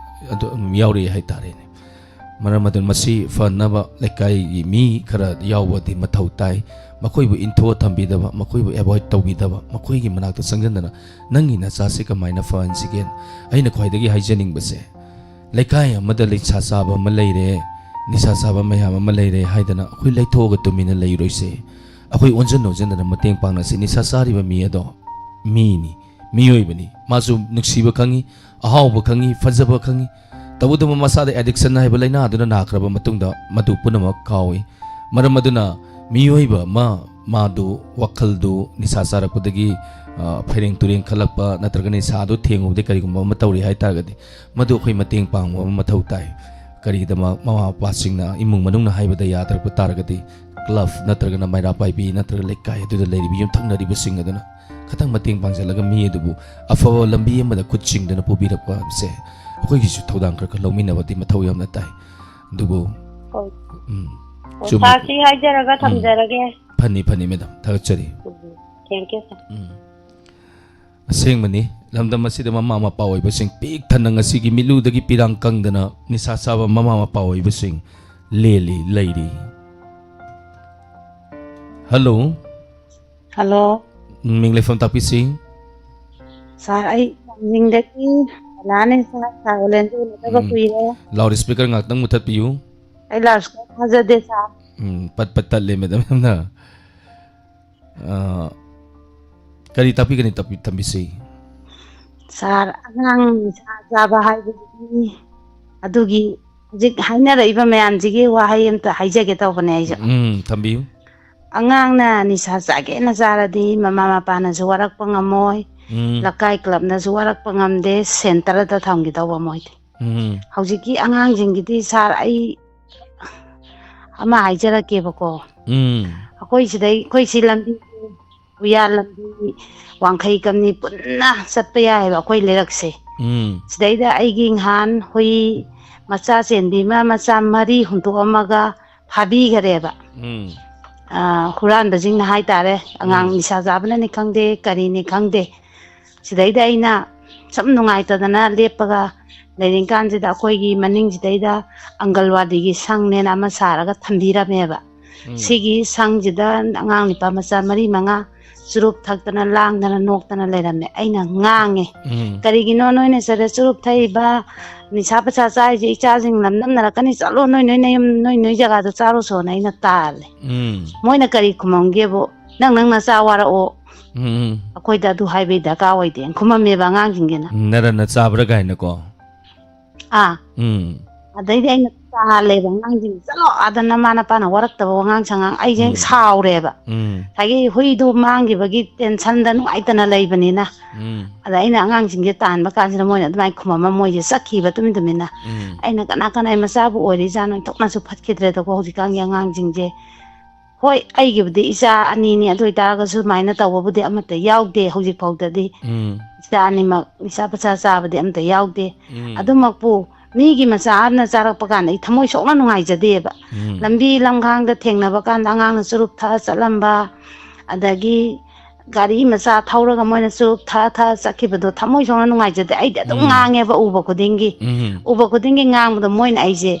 ꯑꯗꯨ ꯑꯗꯨꯝ ꯌꯥꯎꯔꯛꯏ ꯍꯥꯏꯇꯥꯔꯦꯅꯦ꯫ ꯃꯔꯝ ꯑꯗꯨꯅ ꯃꯁꯤ ꯐꯅꯕ ꯂꯩꯀꯥꯏꯒꯤ ꯃꯤ ꯈꯔ ꯌꯥꯎꯕꯗꯤ ꯃꯊꯧ ꯇꯥꯏ꯫ ꯃꯈꯣꯏꯕꯨ ꯏꯟꯊꯣꯛꯑ ꯊꯝꯕꯤꯗꯕ, ꯃꯈꯣꯏꯕꯨ ꯑꯦꯚꯣꯏꯗ ꯇꯧꯕꯤꯗꯕ, ꯃꯈꯣꯏꯒꯤ ꯃꯅꯥꯛꯇ ꯆꯪꯁꯤꯟꯗꯅ "ꯅꯪꯒꯤ ꯅꯆꯥꯁꯦ ꯀꯃꯥꯏꯅ ꯐꯍꯟꯁꯤꯒꯦ?" ꯑꯩꯅ ꯈ꯭ꯋꯥꯏꯗꯒꯤ ꯍꯥꯏꯖꯅꯤꯡꯕꯁꯦ, ꯂꯩꯀꯥꯏ ꯑꯃꯗ ꯅꯤꯁꯥ ꯆꯥꯕ ꯑꯃ ꯂꯩꯔꯦ, ꯅꯤꯁꯥ ꯆꯥꯕ ꯃꯌꯥꯝ ꯑꯃ ꯂꯩꯔꯦ ꯍꯥꯏꯗꯅ ꯑꯩꯈꯣꯏ ꯂꯩꯊꯣꯛꯑꯒ ꯇꯨꯃꯤꯟꯅ ꯂꯩꯔꯣꯏꯁꯦ꯫ ꯑꯩꯈꯣꯏ ꯑꯣꯟꯁꯤꯟ ꯑꯣꯟꯁꯤꯟꯗꯅ ꯃꯇꯦꯡ ꯄꯥꯡꯅꯁꯤ꯫ ꯅꯤꯁꯥ ꯆꯥꯔꯤꯕ ꯃꯤ ꯑꯗꯣ ꯃꯤꯅꯤ, ꯃꯤꯑꯣꯏꯕꯅꯤ꯫ ꯃꯥꯁꯨ ꯅꯨꯡꯁꯤꯕ ꯈꯪꯉꯤ, ꯑꯍꯥꯎꯕ ꯈꯪꯉꯤ, ꯐꯖꯕ ꯈꯪꯉꯤ꯫ ꯇꯧꯕꯇꯕꯨ ꯃꯁꯥꯗ ꯑꯦꯗꯤꯛꯁꯟ ꯍꯥꯏꯕ ꯂꯥꯏꯅꯥ ꯑꯗꯨꯅ ꯅꯥꯈ꯭ꯔꯕ ꯃꯇꯨꯡꯗ ꯃꯗꯨ ꯄꯨꯝꯅꯃꯛ ꯀꯥꯎꯏ꯫ ꯃꯔꯝ ꯑꯗꯨꯅ ꯃꯤꯑꯣꯏꯕ ꯑꯃ, ꯃꯥꯗꯨ ꯋꯥꯈꯜꯗꯨ ꯅꯤꯁꯥ ꯆꯥꯔꯛꯄꯗꯒꯤ, ꯑ, ꯐꯩꯔꯦꯡ ꯇꯨꯔꯦꯡ ꯈꯜꯂꯛꯄ ꯅꯠꯇ꯭ꯔꯒ ꯅꯤꯁꯥꯗꯨ ꯊꯦꯡꯉꯨꯕꯗꯒꯤ ꯀꯔꯤꯒꯨꯝꯕ ꯑꯃ ꯇꯧꯔꯦ ꯍꯥꯏ ꯇꯥꯔꯒꯗꯤ, ꯃꯗꯨ ꯑꯩꯈꯣꯏ ꯃꯇꯦꯡ ꯄꯥꯡꯕ ꯑꯃ ꯃꯊꯧ ꯇꯥꯏ꯫ ꯀꯔꯤꯒꯤꯗꯃꯛ? ꯃꯃꯥ ꯃꯄꯥꯁꯤꯡꯅ, ꯏꯃꯨꯡ ꯃꯅꯨꯡꯅ ꯍꯥꯏꯕꯗ ꯌꯥꯗ꯭ꯔꯛꯄ ꯇꯥꯔꯒꯗꯤ, ꯀ꯭ꯂꯕ ꯅꯠꯇ꯭ꯔꯒꯅ ꯃꯩꯔꯥ ꯄꯥꯏꯕꯤ ꯅꯠꯇ꯭ꯔꯒ ꯂꯩꯀꯥꯏ ꯑꯗꯨꯗ ꯂꯩꯔꯤꯕ ꯌꯨꯝꯊꯪꯅꯔꯤꯕꯁꯤꯡ ꯑꯗꯨꯅ ꯈꯤꯇꯪ ꯃꯇꯦꯡ ꯄꯥꯡꯁꯤꯜꯂꯒ ꯃꯤ ꯑꯗꯨꯕꯨ ꯑꯐꯕ ꯂꯝꯕꯤ ꯑꯃꯗ ꯈꯨꯠ ꯆꯤꯡꯗꯨꯅ ꯄꯨꯕꯤꯔꯛꯄ ꯍꯥꯏꯕꯁꯦ ꯑꯩꯈꯣꯏꯒꯤꯁꯨ ꯊꯧꯗꯥꯡ ꯈꯔ ꯈꯔ ꯂꯧꯃꯤꯟꯅꯕꯗꯤ ꯃꯊꯧ ꯌꯥꯝꯅ ꯇꯥꯏ꯫ ꯑꯗꯨꯕꯨ, ꯍꯣꯏ꯫ ꯎꯝ, ꯑꯣ, ꯆꯨꯝꯃꯤ꯫ ꯁꯥꯔ, ꯁꯤ ꯍꯥꯏꯖꯔꯒ ꯎꯝ꯫ ꯊꯝꯖꯔꯒꯦ꯫ ꯐꯅꯤ, ꯐꯅꯤ, ꯃꯦꯗꯥꯝ꯫ ꯊꯥꯒꯠꯆꯔꯤ꯫ ꯎꯝ, thank you, ꯁꯥꯔ꯫ ꯎꯝ꯫ ꯑꯁꯦꯡꯕꯅꯤ, ꯂꯝꯗꯝ ꯑꯁꯤꯗ ꯃꯃꯥ ꯃꯄꯥ ꯑꯣꯏꯕꯁꯤꯡ ꯄꯤꯛ ꯊꯟꯅ ꯉꯁꯤꯒꯤ ꯃꯤꯠꯂꯨꯗꯒꯤ ꯄꯤꯔꯥꯡ ꯀꯪꯗꯅ ꯅꯤꯁꯥ ꯆꯥꯕ ꯃꯃꯥ ꯃꯄꯥ ꯑꯣꯏꯕꯁꯤꯡ ꯂꯦꯜꯂꯤ, ꯂꯩꯔꯤ꯫ ꯍꯜꯂꯣ꯫ ꯍꯜꯂꯣ꯫ ꯎꯝ, ꯃꯤꯡ ꯂꯩꯐꯝ ꯇꯥꯛꯄꯤꯁꯤ꯫ ꯁꯥꯔ, ꯑꯩ ꯋꯥꯡꯖꯤꯡꯗꯒꯤ ꯀꯂꯥꯅꯦ ꯁꯥꯔ, ꯁꯥꯔ ꯑꯣꯂꯦꯟꯗꯨ ꯎꯅꯗꯕ ꯎꯝ꯫ ꯀꯨꯏꯔꯦ꯫ ꯂꯥꯎꯗ ꯁ꯭ꯄꯤꯀꯔ ꯉꯥꯛꯇꯪ ꯃꯨꯊꯠꯄꯤꯌꯨ꯫ ꯑꯩ ꯂꯥꯎꯗ ꯁ꯭ꯄꯤꯀꯔ ꯊꯥꯖꯗꯦ ꯁꯥꯔ꯫ ꯎꯝ, ꯄꯠ ꯄꯠ ꯇꯠꯂꯦ, ꯃꯦꯗꯥꯝ, ꯌꯥꯝꯅ꯫ ꯑ, ꯀꯔꯤ ꯇꯥꯛꯄꯤꯒꯅꯤ, ꯇꯥꯛꯄꯤ-, ꯇꯝꯕꯤꯁꯤ? ꯁꯥꯔ, ꯑꯉꯥꯡ ꯅꯤꯁꯥ ꯆꯥꯕ ꯍꯥꯏꯕꯁꯤꯗꯤ ꯑꯗꯨꯒꯤ ꯍꯧꯖꯤꯛ ꯍꯥꯏꯅꯔꯛꯏꯕ ꯃꯌꯥꯝꯁꯤꯒꯤ ꯋꯥꯍꯩ ꯑꯝꯇ ꯍꯥꯏꯖꯒꯦ ꯇꯧꯕꯅꯦ ꯑꯩꯁꯨ꯫ ꯎꯝ, ꯊꯝꯕꯤꯌꯨ꯫ ꯑꯉꯥꯡꯅ ꯅꯤꯁꯥ ꯆꯥꯒꯦꯅ ꯆꯥꯔꯗꯤ ꯃꯃꯥ ꯃꯄꯥꯅꯁꯨ ꯋꯥꯔꯛꯄ ꯉꯝꯃꯣꯏ, ꯎꯝ꯫ ꯂꯩꯀꯥꯏ ꯀ꯭ꯂꯕꯅꯁꯨ ꯋꯥꯔꯛꯄ ꯉꯝꯗꯦ, ꯁꯦꯟꯇꯔꯗ ꯊꯝꯈꯤꯗꯧꯕ ꯃꯣꯏꯗꯤ꯫ ꯎꯝ꯫ ꯍꯧꯖꯤꯛꯀꯤ ꯑꯉꯥꯡꯁꯤꯡꯒꯤꯗꯤ ꯁꯥꯔ, ꯑꯩ ꯑꯃ ꯍꯥꯏꯖꯔꯛꯀꯦꯕꯀꯣ꯫ ꯎꯝ꯫ ꯑꯩꯈꯣꯏ ꯁꯤꯗꯩ, ꯑꯩꯈꯣꯏ ꯁꯤ ꯂꯝꯕꯤ, ꯎꯌꯥꯜ ꯂꯝꯕꯤ, ꯋꯥꯡꯈꯩ ꯀꯝꯅꯤ ꯄꯨꯟꯅ ꯆꯠꯄ ꯌꯥꯏꯑꯕ ꯑꯩꯈꯣꯏ ꯂꯩꯔꯛꯁꯦ꯫ ꯎꯝ꯫ ꯁꯤꯗꯩꯗ ꯑꯩꯒꯤ ꯉꯍꯥꯟ ꯍꯨꯏ ꯃꯆꯥ ꯆꯦꯟꯕꯤ ꯑꯃ, ꯃꯆꯥ ꯃꯔꯤ ꯍꯨꯟꯗꯣꯛꯑꯝꯃꯒ ꯐꯥꯕꯤꯈꯔꯦꯕ꯫ ꯎꯝ꯫ ꯑ, ꯍꯨꯔꯥꯟꯕꯁꯤꯡꯅ ꯍꯥꯏꯇꯥꯔꯦ, ꯑꯉꯥꯡ ꯎꯝ꯫ ꯅꯤꯁꯥ ꯆꯥꯕꯅꯅꯤ ꯈꯪꯗꯦ, ꯀꯔꯤꯅꯤ ꯈꯪꯗꯦ꯫ ꯁꯤꯗꯩꯗ ꯑꯩꯅ ꯁꯨꯝ ꯅꯨꯡꯉꯥꯏꯇꯗꯅ ꯂꯦꯞꯄꯒ ꯂꯩꯔꯤ ꯀꯥꯟꯁꯤꯗ ꯑꯩꯈꯣꯏꯒꯤ ꯃꯅꯤꯡꯁꯤꯗꯩꯗ ꯑꯪꯒꯜꯋꯥꯗꯤꯒꯤ ꯁꯪꯅꯦꯅ ꯑꯃ ꯁꯥꯔꯒ ꯊꯝꯕꯤꯔꯝꯃꯦꯕ꯫ ꯎꯝ꯫ ꯁꯤꯒꯤ ꯁꯪꯁꯤꯗ ꯑꯉꯥꯡ ꯅꯨꯄꯥ ꯃꯆꯥ ꯃꯔꯤ ꯃꯉꯥ ꯆꯨꯔꯨꯞ ꯊꯛꯇꯅ ꯂꯥꯡꯗꯅ ꯅꯣꯛꯇꯅ ꯂꯩꯔꯝꯃꯦ꯫ ꯑꯩꯅ ꯉꯥꯡꯉꯦ, ꯎꯝ꯫ "ꯀꯔꯤꯒꯤꯅꯣ ꯅꯣꯏꯅ ꯁꯤꯗ ꯆꯨꯔꯨꯞ ꯊꯛꯏꯕ, ꯅꯤꯁꯥ ꯄꯁꯥ ꯆꯥꯏꯁꯦ? ꯏꯆꯥꯁꯤꯡ ꯂꯝꯅꯝꯅꯔꯛꯀꯅꯤ, ꯆꯠꯂꯣ ꯅꯣꯏ ꯅꯣꯏ ꯅꯌꯨꯝ, ꯅꯣꯏ ꯅꯣꯏ ꯖꯒꯥꯗ ꯆꯥꯔꯨꯆꯣꯅ" ꯑꯩꯅ ꯇꯥꯜꯂꯦ꯫ ꯎꯝ꯫ ꯃꯣꯏꯅ ꯀꯔꯤ ꯈꯨꯝꯃꯝꯒꯦꯕꯨ, "ꯅꯪ ꯅꯪ ꯅꯆꯥ ꯋꯥꯔꯛꯑꯣ, ꯎꯝ, ꯎꯝ꯫ ꯑꯩꯈꯣꯏꯗ ꯑꯗꯨ ꯍꯥꯏꯕꯩ ꯗꯔꯀꯥꯔ ꯑꯣꯏꯗꯦꯅ" ꯈꯨꯝꯃꯝꯃꯦꯕ ꯑꯉꯥꯡꯁꯤꯡꯁꯤꯅ꯫ ꯎꯝ, ꯅꯔꯟꯅ ꯆꯥꯕ꯭ꯔꯥ ꯀꯥꯏꯅꯀꯣ꯫ ꯑꯥ꯫ ꯎꯝ꯫ ꯑꯗꯩꯗꯤ ꯑꯩꯅ ꯇꯥꯜꯂꯦꯕ ꯑꯉꯥꯡꯁꯤꯡ, "ꯆꯠꯂꯣ ꯑꯥꯗ, ꯅꯃꯥ ꯅꯄꯥꯅ ꯋꯥꯔꯛꯇꯕ ꯋꯥꯉꯥꯡ ꯁꯉꯥꯡ", ꯑꯩꯁꯦ ꯎꯝ꯫ ꯁꯥꯎꯔꯦꯕ꯫ ꯎꯝ꯫ ꯉꯁꯥꯏꯒꯤ ꯍꯨꯏꯗꯨ ꯃꯥꯡꯈꯤꯕꯒꯤ ꯇꯦꯟꯁꯟꯗ ꯅꯨꯡꯉꯥꯏꯇꯅ ꯂꯩꯕꯅꯤꯅ꯫ ꯎꯝ꯫ ꯑꯗ ꯑꯩꯅ ꯑꯉꯥꯡꯁꯤꯡꯁꯦ ꯇꯥꯟꯕ ꯀꯥꯟꯁꯤꯗ ꯃꯣꯏꯅ ꯑꯗꯨꯃꯥꯏꯅ ꯈꯨꯝꯃꯝꯃ ꯃꯣꯏꯁꯦ ꯆꯠꯈꯤꯕ ꯇꯨꯃꯤꯟ ꯇꯨꯃꯤꯟꯅ꯫ ꯎꯝ꯫ ꯑꯩꯅ, "ꯀꯅꯥ ꯀꯅꯥꯏ ꯃꯆꯥꯕꯨ ꯑꯣꯏꯔꯤꯖꯥꯠꯅꯣ? ꯑꯣꯟꯊꯣꯛꯅꯁꯨ ꯐꯠꯈꯤꯗ꯭ꯔꯦꯗꯀꯣ ꯍꯧꯖꯤꯛꯀꯥꯟꯒꯤ ꯑꯉꯥꯡꯁꯤꯡꯁꯦ"꯫ ꯍꯣꯏ, ꯑꯩꯒꯤꯕꯨꯗꯤ ꯏꯆꯥ ꯑꯅꯤꯅꯤ, ꯑꯗꯨ ꯑꯣꯏꯇꯥꯔꯒꯁꯨ ꯁꯨꯃꯥꯏꯅ ꯇꯧꯕꯕꯨꯗꯤ ꯑꯃꯠꯇ ꯌꯥꯎꯗꯦ ꯍꯧꯖꯤꯛ ꯐꯥꯎꯗꯗꯤ꯫ ꯎꯝ꯫ ꯏꯆꯥ ꯑꯅꯤꯃꯛ ꯅꯤꯁꯥ ꯄꯁꯥ ꯆꯥꯕꯗꯤ ꯑꯃꯠꯇ ꯌꯥꯎꯗꯦ꯫ ꯎꯝ꯫ ꯑꯗꯨꯃꯛꯄꯨ ꯃꯤꯒꯤ ꯃꯆꯥ ꯑꯃꯅ ꯆꯥꯔꯛꯄ ꯀꯥꯟꯗ ꯑꯩ ꯊꯃꯣꯏ ꯁꯣꯛꯅ ꯅꯨꯡꯉꯥꯏꯖꯗꯦꯕ꯫ ꯎꯝ꯫ ꯂꯝꯕꯤ ꯂꯝꯈꯥꯡꯗ ꯊꯦꯡꯅꯕ ꯀꯥꯟꯗ ꯑꯉꯥꯡꯅ ꯆꯨꯔꯨꯞ ꯊꯛꯑ ꯆꯠꯂꯝꯕ, ꯑꯗꯒꯤ ꯒꯥꯔꯤ ꯃꯆꯥ ꯊꯧꯔꯒ ꯃꯣꯏꯅ ꯆꯨꯔꯨꯞ ꯊꯛꯑ ꯊꯛꯑ ꯆꯠꯈꯤꯕꯗꯣ ꯊꯃꯣꯏ ꯁꯣꯛꯅ ꯅꯨꯡꯉꯥꯏꯖꯗꯦ꯫ ꯑꯩꯗꯤ ꯑꯗꯨꯝ ꯎꯝ꯫ ꯉꯥꯡꯉꯦꯕ ꯎꯕ ꯈꯨꯗꯤꯡꯒꯤ꯫ ꯎꯝ꯫ ꯎꯕ ꯈꯨꯗꯤꯡꯒꯤ ꯉꯥꯡꯕꯗꯣ ꯃꯣꯏꯅ ꯑꯩꯁꯦ,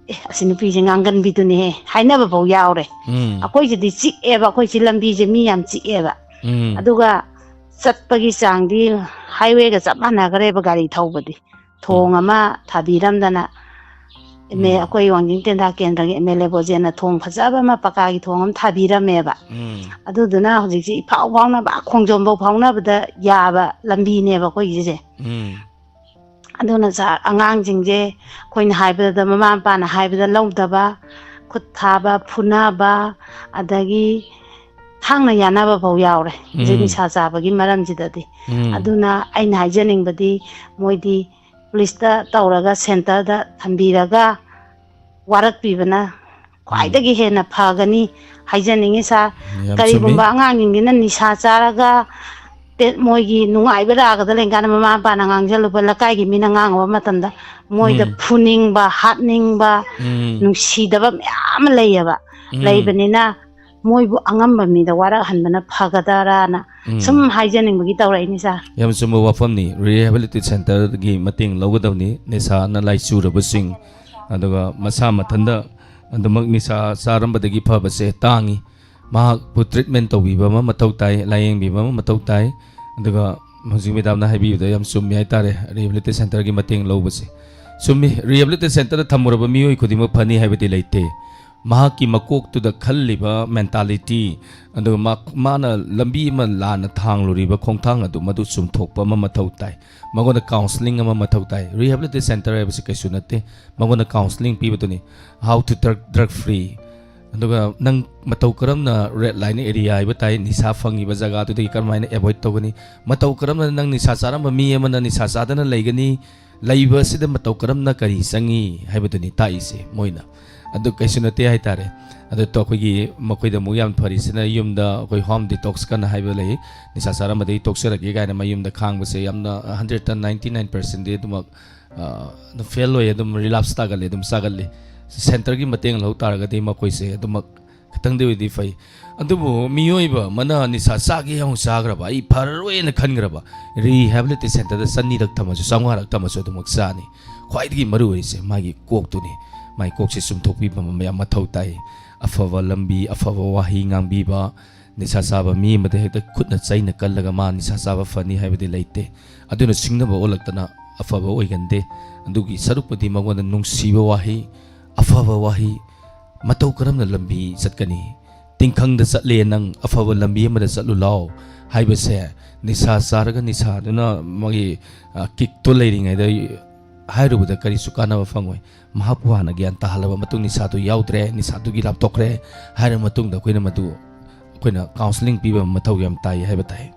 "ꯑꯦ, ꯑꯁꯤ ꯅꯨꯄꯤꯁꯦ ꯉꯥꯡꯒꯟꯕꯤꯗꯨꯅꯦꯍꯦ" ꯍꯥꯏꯅꯕ ꯐꯥꯎ ꯌꯥꯎꯔꯦ꯫ ꯎꯝ꯫ ꯑꯩꯈꯣꯏꯁꯤꯗꯤ ꯆꯤꯛꯑꯦꯕ, ꯑꯩꯈꯣꯏ ꯁꯤ ꯂꯝꯕꯤꯁꯦ ꯃꯤ ꯌꯥꯝ ꯆꯤꯛꯑꯦꯕ꯫ ꯎꯝ꯫ ꯑꯗꯨꯒ ꯆꯠꯄꯒꯤ ꯆꯥꯡꯗꯤ ꯍꯥꯏꯋꯦꯒ ꯆꯞ ꯃꯥꯟꯅꯈ꯭ꯔꯦꯕ ꯒꯥꯔꯤ ꯊꯧꯕꯗꯤ꯫ ꯊꯣꯡ ꯎꯝ꯫ ꯑꯃ ꯊꯥꯕꯤꯔꯝꯗꯅ, ꯑꯦꯝ ꯑꯦ-, ꯎꯝ꯫ ꯑꯩꯈꯣꯏ ꯋꯥꯡꯖꯤꯡ ꯇꯦꯟꯊꯥ ꯀꯦꯟꯗ꯭ꯔꯒꯤ ꯑꯦꯝ ꯑꯦꯜ ꯑꯦ ꯕꯣꯖꯦꯟꯅ ꯊꯣꯡ ꯐꯖꯕ ꯑꯃ ꯄꯀꯥꯒꯤ ꯊꯣꯡ ꯑꯃ ꯊꯥꯕꯤꯔꯝꯃꯦꯕ꯫ ꯎꯝ꯫ ꯑꯗꯨꯗꯨꯅ ꯍꯧꯖꯤꯛꯁꯤ ꯏꯐꯥꯎ ꯐꯥꯎꯅꯕ, ꯑꯥ ꯈꯣꯡꯖꯣꯝꯐꯧ ꯐꯥꯎꯅꯕꯗ ꯌꯥꯕ ꯂꯝꯕꯤꯅꯦꯕ ꯑꯩꯈꯣꯏꯒꯤꯁꯦ꯫ ꯎꯝ꯫ ꯑꯗꯨꯅ ꯁꯥꯔ, ꯑꯉꯥꯡꯁꯤꯡꯁꯦ ꯑꯩꯈꯣꯏꯅ ꯍꯥꯏꯕꯗ, ꯃꯃꯥ ꯃꯄꯥꯅ ꯍꯥꯏꯕꯗ ꯂꯧꯗꯕ, ꯈꯨꯠ ꯊꯥꯕ, ꯐꯨꯅꯕ, ꯑꯗꯒꯤ ꯊꯥꯡꯅ ꯌꯥꯟꯅꯕ ꯐꯥꯎ ꯌꯥꯎꯔꯦ ꯍꯧꯖꯤꯛ ꯎꯝ꯫ ꯅꯤꯁꯥ ꯆꯥꯕꯒꯤ ꯃꯔꯝꯁꯤꯗꯗꯤ꯫ ꯎꯝ꯫ ꯑꯗꯨꯅ ꯑꯩꯅ ꯍꯥꯏꯖꯅꯤꯡꯕꯗꯤ, ꯃꯣꯏꯗꯤ ꯄꯨꯂꯤꯁꯇ ꯇꯧꯔꯒ ꯁꯦꯟꯇꯔꯗ ꯊꯝꯕꯤꯔꯒ ꯋꯥꯔꯛꯄꯤꯕꯅ ꯎꯝ꯫ ꯈ꯭ꯋꯥꯏꯗꯒꯤ ꯍꯦꯟꯅ ꯐꯒꯅꯤ ꯍꯥꯏꯖꯅꯤꯡꯉꯤ ꯁꯥꯔ꯫ ꯌꯥꯝ ꯆꯨꯝꯃꯤ꯫ ꯀꯔꯤꯒꯨꯝꯕ ꯑꯉꯥꯡꯁꯤꯡꯁꯤꯅ ꯅꯤꯁꯥ ꯆꯥꯔꯒ ꯇꯦ-, ꯃꯣꯏꯒꯤ ꯅꯨꯡꯉꯥꯏꯕ ꯔꯥꯒꯗ ꯂꯩꯀꯥꯟꯗ ꯃꯃꯥ ꯃꯄꯥꯅ ꯉꯥꯡꯁꯤꯜꯂꯨꯕ, ꯂꯩꯀꯥꯏꯒꯤ ꯃꯤꯅ ꯉꯥꯡꯉꯨꯕ ꯃꯇꯝꯗ ꯃꯣꯏꯗ ꯎꯝ꯫ ꯐꯨꯅꯤꯡꯕ, ꯍꯥꯠꯅꯤꯡꯕ, ꯎꯝ꯫ ꯅꯨꯡꯁꯤꯗꯕ ꯃꯌꯥꯝ ꯑꯃ ꯂꯩꯌꯦꯕ꯫ ꯎꯝ꯫ ꯂꯩꯕꯅꯤꯅ ꯃꯣꯏꯕꯨ ꯑꯉꯝꯕ ꯃꯤꯗ ꯋꯥꯔꯛꯍꯟꯕꯅ ꯐꯒꯗ꯭ꯔꯥꯅ ꯎꯝ꯫ ꯁꯨꯝ ꯍꯥꯏꯖꯅꯤꯡꯕꯒꯤ ꯇꯧꯔꯛꯏꯅꯤ ꯁꯥꯔ꯫ ꯌꯥꯝ ꯆꯨꯝꯕ ꯋꯥꯐꯝꯅꯤ꯫ ꯔꯤꯍꯦꯕꯤꯂꯤꯇꯦꯁꯟ ꯁꯦꯟꯇꯔꯒꯤ ꯃꯇꯦꯡ ꯂꯧꯒꯗꯕꯅꯤ꯫ ꯅꯤꯁꯥꯅ ꯂꯥꯏꯆꯨꯔꯕꯁꯤꯡ, ꯑꯗꯨꯒ ꯃꯁꯥ ꯃꯊꯟꯇ ꯑꯗꯨꯃꯛ ꯅꯤꯁꯥ ꯆꯥꯔꯝꯕꯗꯒꯤ ꯐꯕꯁꯦ ꯇꯥꯡꯉꯤ꯫ ꯃꯍꯥꯛꯄꯨ ꯇ꯭ꯔꯤꯠꯃꯦꯟ ꯇꯧꯕꯤꯕ ꯑꯃ ꯃꯊꯧ ꯇꯥꯏ, ꯂꯥꯌꯦꯡꯕꯤꯕ ꯑꯃ ꯃꯊꯧ ꯇꯥꯏ꯫ ꯑꯗꯨꯒ ꯍꯧꯖꯤꯛ ꯃꯦꯗꯥꯝꯅ ꯍꯥꯏꯕꯤꯕꯗ ꯌꯥꯝ ꯆꯨꯝꯃꯤ ꯍꯥꯏꯇꯥꯔꯦ, ꯔꯤꯍꯦꯕꯤꯂꯤꯇꯦꯁꯟ ꯁꯦꯟꯇꯔꯒꯤ ꯃꯇꯦꯡ ꯂꯧꯕꯁꯦ꯫ ꯆꯨꯝꯃꯤ, ꯔꯤꯍꯦꯕꯤꯂꯤꯇꯦꯁꯟ ꯁꯦꯟꯇꯔꯗ ꯊꯝꯃꯨꯔꯕ ꯃꯤꯑꯣꯏ ꯈꯨꯗꯤꯡꯃꯛ ꯐꯅꯤ ꯍꯥꯏꯕꯗꯤ ꯂꯩꯇꯦ꯫ ꯃꯍꯥꯛꯀꯤ ꯃꯀꯣꯛꯇꯨꯗ ꯈꯜꯂꯤꯕ ꯃꯦꯟꯇꯥꯂꯤꯇꯤ, ꯑꯗꯨꯒ ꯃꯥ-, ꯃꯥꯅ ꯂꯝꯕꯤ ꯑꯃ ꯂꯥꯟꯅ ꯊꯥꯡꯂꯨꯔꯤꯕ ꯈꯣꯡꯊꯥꯡ ꯑꯗꯨ ꯃꯗꯨ ꯆꯨꯝꯊꯣꯛꯄ ꯑꯃ ꯃꯊꯧ ꯇꯥꯏ꯫ ꯃꯉꯣꯟꯗ ꯀꯥꯎꯟꯁꯤꯂꯤꯡ ꯑꯃ ꯃꯊꯧ ꯇꯥꯏ꯫ ꯔꯤꯍꯦꯕꯤꯂꯤꯇꯦꯁꯟ ꯁꯦꯟꯇꯔ ꯍꯥꯏꯕꯁꯤ ꯀꯩꯁꯨ ꯅꯠꯇꯦ, ꯃꯉꯣꯟꯗ counselling ꯄꯤꯕꯗꯨꯅꯤ꯫ How to drug, drug free꯫ ꯑꯗꯨꯒ ꯅꯪ ꯃꯇꯧ ꯀꯔꯝꯅ ꯔꯦꯗ ꯂꯥꯏꯟ ꯑꯦꯔꯤꯌꯥ ꯍꯥꯏꯕ ꯇꯥꯏ, ꯅꯤꯁꯥ ꯐꯪꯉꯤꯕ ꯖꯒꯥꯗꯨꯗꯒꯤ ꯀꯔꯝꯍꯥꯏꯅ ꯑꯦꯚꯣꯏꯗ ꯇꯧꯒꯅꯤ, ꯃꯇꯧ ꯀꯔꯝꯅ ꯅꯪ ꯅꯤꯁꯥ ꯆꯥꯔꯝꯕ ꯃꯤ ꯑꯃꯅ ꯅꯤꯁꯥ ꯆꯥꯗꯅ ꯂꯩꯒꯅꯤ, ꯂꯩꯕ ꯑꯁꯤꯗ ꯃꯇꯧ ꯀꯔꯝꯅ ꯀꯔꯤ ꯆꯪꯉꯤ ꯍꯥꯏꯕꯗꯨꯅꯤ ꯇꯥꯛꯏꯁꯦ ꯃꯣꯏꯅ꯫ ꯑꯗꯨ ꯀꯩꯁꯨ ꯅꯠꯇꯦ ꯍꯥꯏꯇꯥꯔꯦ꯫ ꯑꯗꯨ ꯇꯣ-, ꯑꯩꯈꯣꯏꯒꯤ ꯃꯈꯣꯏꯗ ꯑꯃꯨꯛ ꯌꯥꯝ ꯐꯔꯤꯁꯤꯅ ꯌꯨꯝꯗ ꯑꯩꯈꯣꯏ ꯍꯣꯝ ꯗꯤꯇꯣꯛꯁ ꯀꯟꯅ ꯍꯥꯏꯕ ꯂꯩ, ꯅꯤꯁꯥ ꯆꯥꯔꯝꯕꯗꯒꯤ ꯇꯣꯛꯆꯔꯒꯦ ꯀꯥꯏꯅ ꯃꯌꯨꯝꯗ ꯈꯥꯡꯕꯁꯦ ꯌꯥꯝꯅ ꯍꯟꯗ꯭ꯔꯦꯠꯇ ꯅꯥꯏꯟꯇꯤ ꯅꯥꯏꯟ ꯄꯥꯔꯁꯦꯟꯗꯤ ꯑꯗꯨꯃꯛ, ꯑ, ꯑꯗꯨꯝ ꯐꯦꯜ ꯑꯣꯏ, ꯑꯗꯨꯝ ꯔꯤꯂꯥꯞꯁ ꯇꯥꯒꯜꯂꯤ, ꯑꯗꯨꯝ ꯆꯥꯒꯜꯂꯤ꯫ ꯁꯦꯟꯇꯔꯒꯤ ꯃꯇꯦꯡ ꯂꯧ ꯇꯥꯔꯒꯗꯤ ꯃꯈꯣꯏꯁꯦ ꯑꯗꯨꯃꯛ ꯈꯤꯇꯪꯗꯤ ꯑꯣꯏꯗꯤ ꯐꯩ꯫ ꯑꯗꯨꯕꯨ ꯃꯤꯑꯣꯏꯕ ꯑꯃꯅ ꯅꯤꯁꯥ ꯆꯥꯒꯦ ꯌꯥꯎꯅ ꯆꯥꯈ꯭ꯔꯕ, ꯑꯩ ꯐꯔꯔꯣꯏꯅ ꯈꯟꯈ꯭ꯔꯕ, ꯔꯤꯍꯦꯕꯤꯂꯤꯇꯦꯁꯟ ꯁꯦꯟꯇꯔꯗ ꯆꯅꯤꯔꯛ ꯊꯝꯃꯁꯨ, ꯆꯥꯝꯃꯉꯥꯔꯛ ꯊꯝꯃꯁꯨ ꯑꯗꯨꯃꯛ ꯆꯥꯅꯤ꯫ ꯈ꯭ꯋꯥꯏꯗꯒꯤ ꯃꯔꯨ ꯑꯣꯏꯔꯤꯁꯦ ꯃꯥꯒꯤ ꯀꯣꯛꯇꯨꯅꯤ꯫ ꯃꯥꯒꯤ ꯀꯣꯛꯁꯦ ꯆꯨꯝꯊꯣꯛꯄꯤꯕ ꯑꯃ ꯌꯥꯝ ꯃꯊꯧ ꯇꯥꯏ꯫ ꯑꯐꯕ ꯂꯝꯕꯤ, ꯑꯐꯕ ꯋꯥꯍꯩ ꯉꯥꯡꯕꯤꯕ, ꯅꯤꯁꯥ ꯆꯥꯕ ꯃꯤ ꯑꯃꯗ ꯍꯦꯛꯇ ꯈꯨꯠꯅ ꯆꯩꯅ ꯀꯜꯂꯒ ꯃꯥ ꯅꯤꯁꯥ ꯆꯥꯕ ꯐꯅꯤ ꯍꯥꯏꯕꯗꯤ ꯂꯩꯇꯦ꯫ ꯑꯗꯨꯅ ꯁꯤꯡꯅꯕ ꯑꯣꯜꯂꯛꯇꯅ ꯑꯐꯕ ꯑꯣꯏꯒꯟꯗꯦ꯫ ꯑꯗꯨꯒꯤ ꯁꯔꯨꯛꯄꯨꯗꯤ ꯃꯉꯣꯟꯗ ꯅꯨꯡꯁꯤꯕ ꯋꯥꯍꯩ, ꯑꯐꯕ ꯋꯥꯍꯩ, ꯃꯇꯧ ꯀꯔꯝꯅ ꯂꯝꯕꯤ ꯆꯠꯀꯅꯤ? ꯇꯤꯡꯈꯪꯗ ꯆꯠꯂꯦ ꯅꯪ, ꯑꯐꯕ ꯂꯝꯕꯤ ꯑꯃꯗ ꯆꯠꯂꯨ ꯂꯥꯎ ꯍꯥꯏꯕꯁꯦ, ꯅꯤꯁꯥ ꯆꯥꯔꯒ ꯅꯤꯁꯥꯗꯨꯅ ꯃꯥꯒꯤ, ꯑ, ꯀꯤꯛꯇꯣ ꯂꯩꯔꯤꯉꯩꯗ ꯍꯥꯏꯔꯨꯕꯗ ꯀꯔꯤꯁꯨ ꯀꯥꯟꯅꯕ ꯐꯪꯉꯣꯏ꯫ ꯃꯍꯥꯛꯄꯨ ꯍꯥꯟꯅ ꯒ꯭ꯌꯥꯟ ꯇꯥꯍꯜꯂꯕ ꯃꯇꯨꯡ, ꯅꯤꯁꯥꯗꯨ ꯌꯥꯎꯗ꯭ꯔꯦ, ꯅꯤꯁꯥꯗꯨꯒꯤ ꯂꯥꯞꯊꯣꯛꯈ꯭ꯔꯦ ꯍꯥꯏꯔꯕ ꯃꯇꯨꯡꯗ ꯑꯩꯈꯣꯏꯅ ꯃꯗꯨ, ꯑꯩꯈꯣꯏꯅ ꯀꯥꯎꯟꯁꯤꯂꯤꯡ ꯄꯤꯕ ꯑꯃ ꯃꯊꯧ ꯌꯥꯝ ꯇꯥꯏ ꯍꯥꯏꯕ ꯇꯥꯏ꯫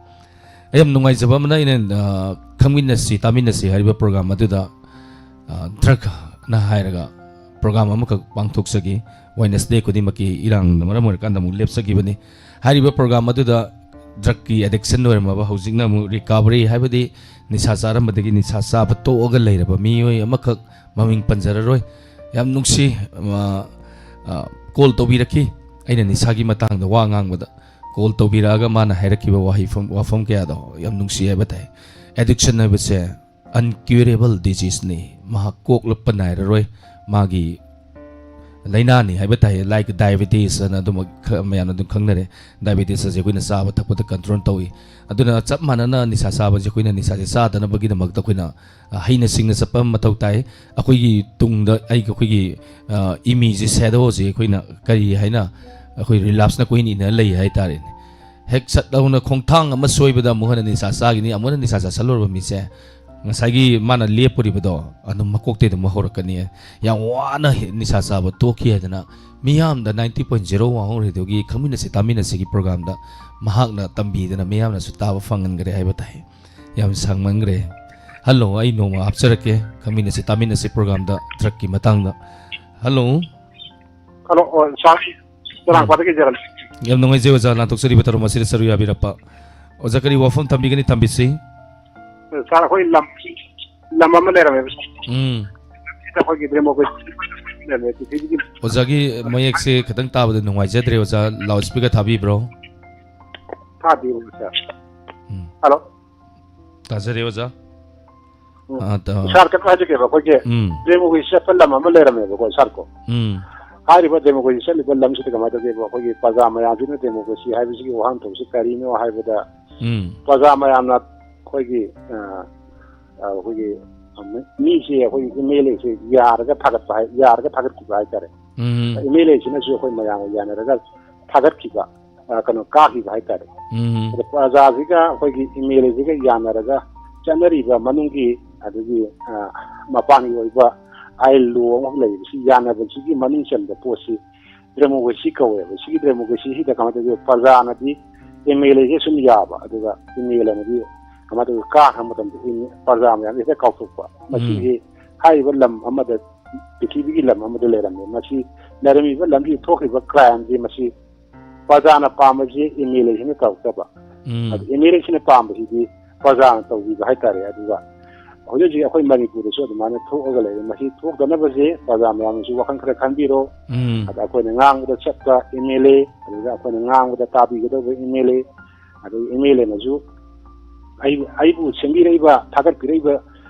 ꯑꯩ ꯌꯥꯝ ꯅꯨꯡꯉꯥꯏꯖꯕ ꯑꯃꯅ, ꯑꯩꯅ, ꯑ, ꯈꯪꯃꯤꯟꯅꯁꯤ, ꯇꯥꯃꯤꯟꯅꯁꯤ ꯍꯥꯏꯔꯤꯕ ꯄ꯭ꯔꯣꯒ꯭ꯔꯥꯝ ꯑꯗꯨꯗ, ꯑ, ꯗ꯭ꯔꯛꯅ ꯍꯥꯏꯔꯒ ꯄ꯭ꯔꯣꯒ꯭ꯔꯥꯝ ꯑꯃꯈꯛ ꯄꯥꯡꯊꯣꯛꯆꯈꯤ꯫ ꯋꯦꯅꯁꯗꯦ ꯈꯨꯗꯤꯡꯃꯛꯀꯤ ꯏꯔꯥꯡꯅ ꯃꯔꯝ ꯑꯣꯏꯔꯀꯥꯟꯗ ꯑꯃꯨꯛ ꯂꯦꯞꯆꯈꯤꯕꯅꯤ꯫ ꯍꯥꯏꯔꯤꯕ ꯄ꯭ꯔꯣꯒ꯭ꯔꯥꯝ ꯑꯗꯨꯗ ꯗ꯭ꯔꯛꯀꯤ ꯑꯦꯗꯤꯛꯁꯟ ꯑꯣꯏꯔꯝꯃꯕ ꯍꯧꯖꯤꯛꯅ ꯑꯃꯨꯛ ꯔꯤꯀꯚꯔꯤ, ꯍꯥꯏꯕꯗꯤ ꯅꯤꯁꯥ ꯆꯥꯔꯝꯕꯗꯒꯤ ꯅꯤꯁꯥ ꯆꯥꯕ ꯇꯣꯛꯑꯒ ꯂꯩꯔꯕ ꯃꯤꯑꯣꯏ ꯑꯃꯈꯛ, ꯃꯃꯤꯡ ꯄꯟꯖꯔꯔꯣꯏ, ꯌꯥꯝ ꯅꯨꯡꯁꯤ, ꯑ, ꯑ, ꯀꯣꯜ ꯇꯧꯕꯤꯔꯛꯈꯤ꯫ ꯑꯩꯅ ꯅꯤꯁꯥꯒꯤ ꯃꯇꯥꯡꯗ ꯋꯥ ꯉꯥꯡꯕꯗ ꯀꯣꯜ ꯇꯧꯕꯤꯔꯛꯑꯒ ꯃꯥꯅ ꯍꯥꯏꯔꯛꯈꯤꯕ ꯋꯥꯍꯩꯐꯝ, ꯋꯥꯐꯝ ꯀꯌꯥꯗꯣ ꯌꯥꯝ ꯅꯨꯡꯁꯤ ꯍꯥꯏꯕ ꯇꯥꯏ꯫ ꯑꯦꯗꯤꯛꯁꯟ ꯍꯥꯏꯕꯁꯦ ꯑꯟꯀ꯭ꯌꯨꯔꯦꯕꯜ ꯗꯤꯖꯤꯖꯅꯤ꯫ ꯃꯍꯥꯛ ꯀꯣꯛꯂꯛꯄ ꯅꯥꯏꯔꯔꯣꯏ꯫ ꯃꯥꯒꯤ ꯂꯥꯏꯅꯥꯅꯤ ꯍꯥꯏꯕ ꯇꯥꯏ꯫ Like diabetes ꯑꯅ ꯑꯗꯨꯃꯛ ꯈ-, ꯃꯌꯥꯝꯅ ꯑꯗꯨꯝ ꯈꯪꯅꯔꯦ꯫ ꯗꯥꯏꯕꯦꯇꯤꯁ ꯑꯁꯦ ꯑꯩꯈꯣꯏꯅ ꯆꯥꯕ ꯊꯛꯄꯗ ꯀꯟꯇ꯭ꯔꯣꯜ ꯇꯧꯏ꯫ ꯑꯗꯨꯅ ꯆꯞ ꯃꯥꯟꯅꯅ ꯅꯤꯁꯥ ꯆꯥꯕꯁꯦ ꯑꯩꯈꯣꯏꯅ ꯅꯤꯁꯥꯁꯦ ꯆꯥꯗꯅꯕꯒꯤꯗꯃꯛꯇ ꯑꯩꯈꯣꯏꯅ, ꯑ, ꯍꯩꯅ ꯁꯤꯡꯅ ꯆꯠꯄ ꯑꯃ ꯃꯊꯧ ꯇꯥꯏ꯫ ꯑꯩꯈꯣꯏꯒꯤ ꯇꯨꯡꯗ ꯑꯩꯒꯤ, ꯑꯩꯈꯣꯏꯒꯤ, ꯑ, ꯏꯃꯤꯁꯦ, ꯁꯦꯗꯣꯁꯦ ꯑꯩꯈꯣꯏꯅ ꯀꯔꯤ ꯍꯥꯏꯅ ꯑꯩꯈꯣꯏ ꯔꯤꯂꯥꯞꯁꯅ ꯀꯣꯏꯅ ꯏꯟꯅ ꯂꯩ ꯍꯥꯏ ꯇꯥꯔꯦꯅꯦ꯫ ꯍꯦꯛ ꯁꯠ ꯂꯥꯎꯅ ꯈꯣꯡꯊꯥꯡ ꯑꯃ ꯁꯣꯏꯕꯗ ꯑꯃꯨꯛ ꯍꯟꯅ ꯅꯤꯁꯥ ꯆꯥꯈꯤꯅꯤ꯫ ꯑꯃꯨꯛ ꯍꯟꯅ ꯅꯤꯁꯥ ꯆꯥꯁꯜꯂꯨꯔꯕ ꯃꯤꯁꯦ ꯉꯁꯥꯏꯒꯤ ꯃꯥꯅ ꯂꯦꯞꯄꯨꯔꯤꯕꯗꯣ ꯑꯗꯨꯝ ꯃꯀꯣꯛꯇꯩ ꯑꯗꯨꯝ ꯍꯧꯔꯛꯀꯅꯤ꯫ ꯌꯥꯝ ꯋꯥꯅ ꯍꯦ-, ꯅꯤꯁꯥ ꯆꯥꯕ ꯇꯣꯛꯈꯤ ꯍꯥꯏꯗꯅ ꯃꯤꯌꯥꯝꯗ ninety point zero ꯋꯥꯍꯣꯡ ꯔꯦꯗꯤꯑꯣꯒꯤ ꯈꯪꯃꯤꯟꯅꯁꯤ ꯇꯥꯃꯤꯟꯅꯁꯤꯒꯤ ꯄ꯭ꯔꯣꯒꯥꯝꯗ ꯃꯍꯥꯛꯅ ꯇꯝꯕꯤꯗꯅ ꯃꯤꯌꯥꯝꯅꯁꯨ ꯇꯥꯕ ꯐꯪꯍꯟꯈ꯭ꯔꯦ ꯍꯥꯏꯕ ꯇꯥꯏ꯫ ꯌꯥꯝ ꯁꯥꯡꯃꯟꯈ꯭ꯔꯦ꯫ ꯍꯜꯂꯣ, ꯑꯩ ꯅꯣꯡꯃ ꯍꯥꯞꯆꯔꯛꯀꯦ ꯈꯪꯃꯤꯟꯅꯁꯤ ꯇꯥꯃꯤꯟꯅꯁꯤ ꯄ꯭ꯔꯣꯒꯥꯝꯗ ꯗ꯭ꯔꯛꯀꯤ ꯃꯇꯥꯡꯗ꯫ ꯍꯜꯂꯣ꯫ ꯍꯜꯂꯣ, ꯑꯣ, ꯁꯥꯔ, ꯆꯔꯥꯡꯄꯥꯠꯇꯒꯤ ꯖꯦꯔꯥꯝ꯫ ꯌꯥꯝ ꯅꯨꯡꯉꯥꯏꯖꯩ ꯑꯣꯖꯥ, ꯂꯥꯟꯊꯣꯛꯆꯔꯤꯕ ꯊꯧꯔꯝ ꯑꯁꯤꯗ ꯁꯔꯨꯛ ꯌꯥꯕꯤꯔꯛꯄ꯫ ꯑꯣꯖꯥ, ꯀꯔꯤ ꯋꯥꯐꯝ ꯊꯝꯕꯤꯒꯅꯤ? ꯊꯝꯕꯤꯁꯤ꯫ ꯁꯥꯔ, ꯑꯩꯈꯣꯏ ꯂꯝ, ꯂꯝ ꯑꯃ ꯂꯩꯔꯝꯃꯦꯕ, ꯁꯥꯔ꯫ ꯎꯝ꯫ ꯁꯤꯗ ꯑꯩꯈꯣꯏꯒꯤ ꯗꯦꯃꯣꯀ꯭ꯔꯦꯁꯤ ꯂꯩꯔꯝꯃꯦ, ꯄ꯭ꯔꯤꯊꯤꯕꯤꯒꯤ꯫ ꯑꯣꯖꯥꯒꯤ ꯃꯌꯦꯛꯁꯦ ꯈꯤꯇꯪ ꯇꯥꯕꯗ ꯅꯨꯡꯉꯥꯏꯖꯗ꯭ꯔꯦ ꯑꯣꯖꯥ, ꯂꯥꯎꯠ ꯁ꯭ꯄꯤꯀꯔ ꯊꯥꯕꯤꯕ꯭ꯔꯣ? ꯊꯥꯗꯦ, ꯁꯥꯔ꯫ ꯎꯝ꯫ ꯍꯜꯂꯣ꯫ ꯇꯥꯖꯔꯦ ꯑꯣꯖꯥ꯫ ꯎꯝ꯫ ꯑꯥ, ꯇ-, ꯁꯥꯔ, ꯀꯩꯅꯣ ꯍꯥꯏꯖꯒꯦꯕ, ꯑꯩꯈꯣꯏꯒꯤ ꯎꯝ꯫ ꯗꯦꯃꯣꯀ꯭ꯔꯦꯁꯤ ꯆꯠꯄ ꯂꯝ ꯑꯃ ꯂꯩꯔꯝꯃꯦꯕꯀꯣ, ꯁꯥꯔ ꯀꯣ꯫ ꯎꯝ꯫ ꯍꯥꯏꯔꯤꯕ ꯗꯦꯃꯣꯀ꯭ꯔꯦꯁꯤ ꯆꯠꯂꯤꯕ ꯂꯝꯁꯤꯗ ꯀꯃꯥꯏꯅ ꯇꯧꯒꯦꯕ, ꯑꯩꯈꯣꯏꯒꯤ ꯄ꯭ꯔꯖꯥ ꯃꯌꯥꯝꯁꯤꯅ ꯗꯦꯃꯣꯀ꯭ꯔꯦꯁꯤ ꯍꯥꯏꯕꯁꯤꯒꯤ ꯋꯥꯍꯟꯊꯣꯛꯁꯤ ꯀꯔꯤꯅꯣ ꯍꯥꯏꯕꯗ, ꯎꯝ꯫ ꯄ꯭ꯔꯖꯥ ꯃꯌꯥꯝꯅ ꯑꯩꯈꯣꯏꯒꯤ, ꯑ, ꯑ, ꯑꯩꯈꯣꯏꯒꯤ ꯃꯤꯁꯦ ꯑꯩꯈꯣꯏꯒꯤ ꯑꯦꯝ ꯑꯦꯜ ꯑꯦꯁꯦ ꯌꯥꯔꯒ ꯊꯥꯒꯠꯄ ꯍꯥꯏ-, ꯌꯥꯔꯒ ꯊꯥꯒꯠꯈꯤꯕ ꯍꯥꯏꯇꯥꯔꯦ꯫ ꯎꯝ꯫ ꯑꯦꯝ ꯑꯦꯜ ꯑꯦꯁꯤꯅꯁꯨ ꯑꯩꯈꯣꯏ ꯃꯌꯥꯝꯒ ꯌꯥꯅꯔꯒ ꯊꯥꯒꯠꯈꯤꯕ, ꯑ, ꯀꯩꯅꯣ, ꯀꯥꯈꯤꯕ ꯍꯥꯏꯇꯥꯔꯦ꯫ ꯎꯝ꯫ ꯑꯗ ꯄ꯭ꯔꯖꯥꯁꯤꯒ ꯑꯩꯈꯣꯏꯒꯤ ꯑꯦꯝ ꯑꯦꯜ ꯑꯦꯁꯤꯒ ꯌꯥꯅꯔꯒ ꯆꯠꯅꯔꯤꯕ ꯃꯅꯨꯡꯒꯤ ꯑꯗꯒꯤ, ꯑ, ꯃꯄꯥꯟꯒꯤ ꯑꯣꯏꯕ ꯑꯥꯏꯟ ꯂꯣ ꯑꯃ ꯂꯩꯔꯤꯕꯁꯤ ꯌꯥꯅꯕꯁꯤꯒꯤ ꯃꯅꯨꯡ ꯆꯟꯕ ꯄꯣꯠꯁꯤ ꯗꯦꯃꯣꯀ꯭ꯔꯦꯁꯤ ꯀꯧꯋꯦꯕ꯫ ꯁꯤꯒꯤ ꯗꯦꯃꯣꯀ꯭ꯔꯦꯁꯤꯁꯤꯗ ꯀꯃꯥꯏꯅ ꯇꯧꯒꯦ? ꯄ꯭ꯔꯖꯥꯅꯗꯤ ꯑꯦꯝ ꯑꯦꯜ ꯑꯦꯁꯦ ꯁꯨꯝ ꯌꯥꯕ, ꯑꯗꯨꯒ ꯑꯦꯝ ꯑꯦꯜ ꯑꯦꯅꯗꯤ ꯀꯃꯥꯏꯅ ꯇꯧꯒꯦ? ꯀꯥꯈ꯭ꯔ ꯃꯇꯝꯗ ꯄ꯭ꯔꯖꯥ ꯃꯌꯥꯝꯁꯦ ꯍꯦꯛꯇ ꯀꯥꯎꯊꯣꯛꯄ꯫ ꯎꯝ꯫ ꯃꯁꯤꯁꯤ ꯍꯥꯏꯔꯤꯕ ꯂꯝ ꯑꯃꯗ, ꯄ꯭ꯔꯤꯊꯤꯕꯤꯒꯤ ꯂꯝ ꯑꯃꯗ ꯂꯩꯔꯝꯃꯦ꯫ ꯃꯁꯤ ꯂꯩꯔꯝꯃꯤꯕ ꯂꯝꯁꯤꯗ ꯊꯣꯛꯈꯤꯕ ꯀ꯭ꯔꯥꯏꯝꯁꯤ ꯃꯁꯤ ꯄ꯭ꯔꯖꯥꯅ ꯄꯥꯝꯕꯁꯤ ꯑꯦꯝ ꯑꯦꯜ ꯑꯦꯁꯤꯅ ꯇꯧꯔꯛꯇꯕ꯫ ꯎꯝ꯫ ꯑꯗꯨ ꯑꯦꯝ ꯑꯦꯜ ꯑꯦꯁꯤꯅ ꯄꯥꯝꯕꯁꯤꯗꯤ ꯄ꯭ꯔꯖꯥꯅ ꯇꯧꯕꯤꯕ ꯍꯥꯏꯇꯥꯔꯦ꯫ ꯑꯗꯨꯒ ꯍꯧꯖꯤꯛ ꯍꯧꯖꯤꯛ ꯑꯩꯈꯣꯏ ꯃꯅꯤꯄꯨꯔꯗꯁꯨ ꯑꯗꯨꯃꯥꯏꯅ ꯊꯣꯛꯑꯒ ꯂꯩꯔꯦ꯫ ꯃꯁꯤ ꯊꯣꯛꯇꯅꯕꯁꯦ ꯄ꯭ꯔꯖꯥ ꯃꯌꯥꯝꯅꯁꯨ ꯋꯥꯈꯜ ꯈꯔ ꯈꯟꯕꯤꯔꯣ꯫ ꯎꯝ ꯑꯗ ꯑꯩꯈꯣꯏꯅ ꯉꯥꯡꯕꯗ ꯆꯠꯄ ꯑꯦꯝ ꯑꯦꯜ ꯑꯦ, ꯑꯗꯨꯒ ꯑꯩꯈꯣꯏꯅ ꯉꯥꯡꯕꯗ ꯇꯥꯕꯤꯒꯗꯧꯕ ꯑꯦꯝ ꯑꯦꯜ ꯑꯦ, ꯑꯗꯒꯤ ꯑꯦꯝ ꯑꯦꯜ ꯑꯦꯅꯁꯨ ꯑꯩ ꯑꯩꯕꯨ ꯁꯦꯝꯕꯤꯔꯛꯏꯕ, ꯊꯥꯒꯠꯄꯤꯔꯛꯏꯕ,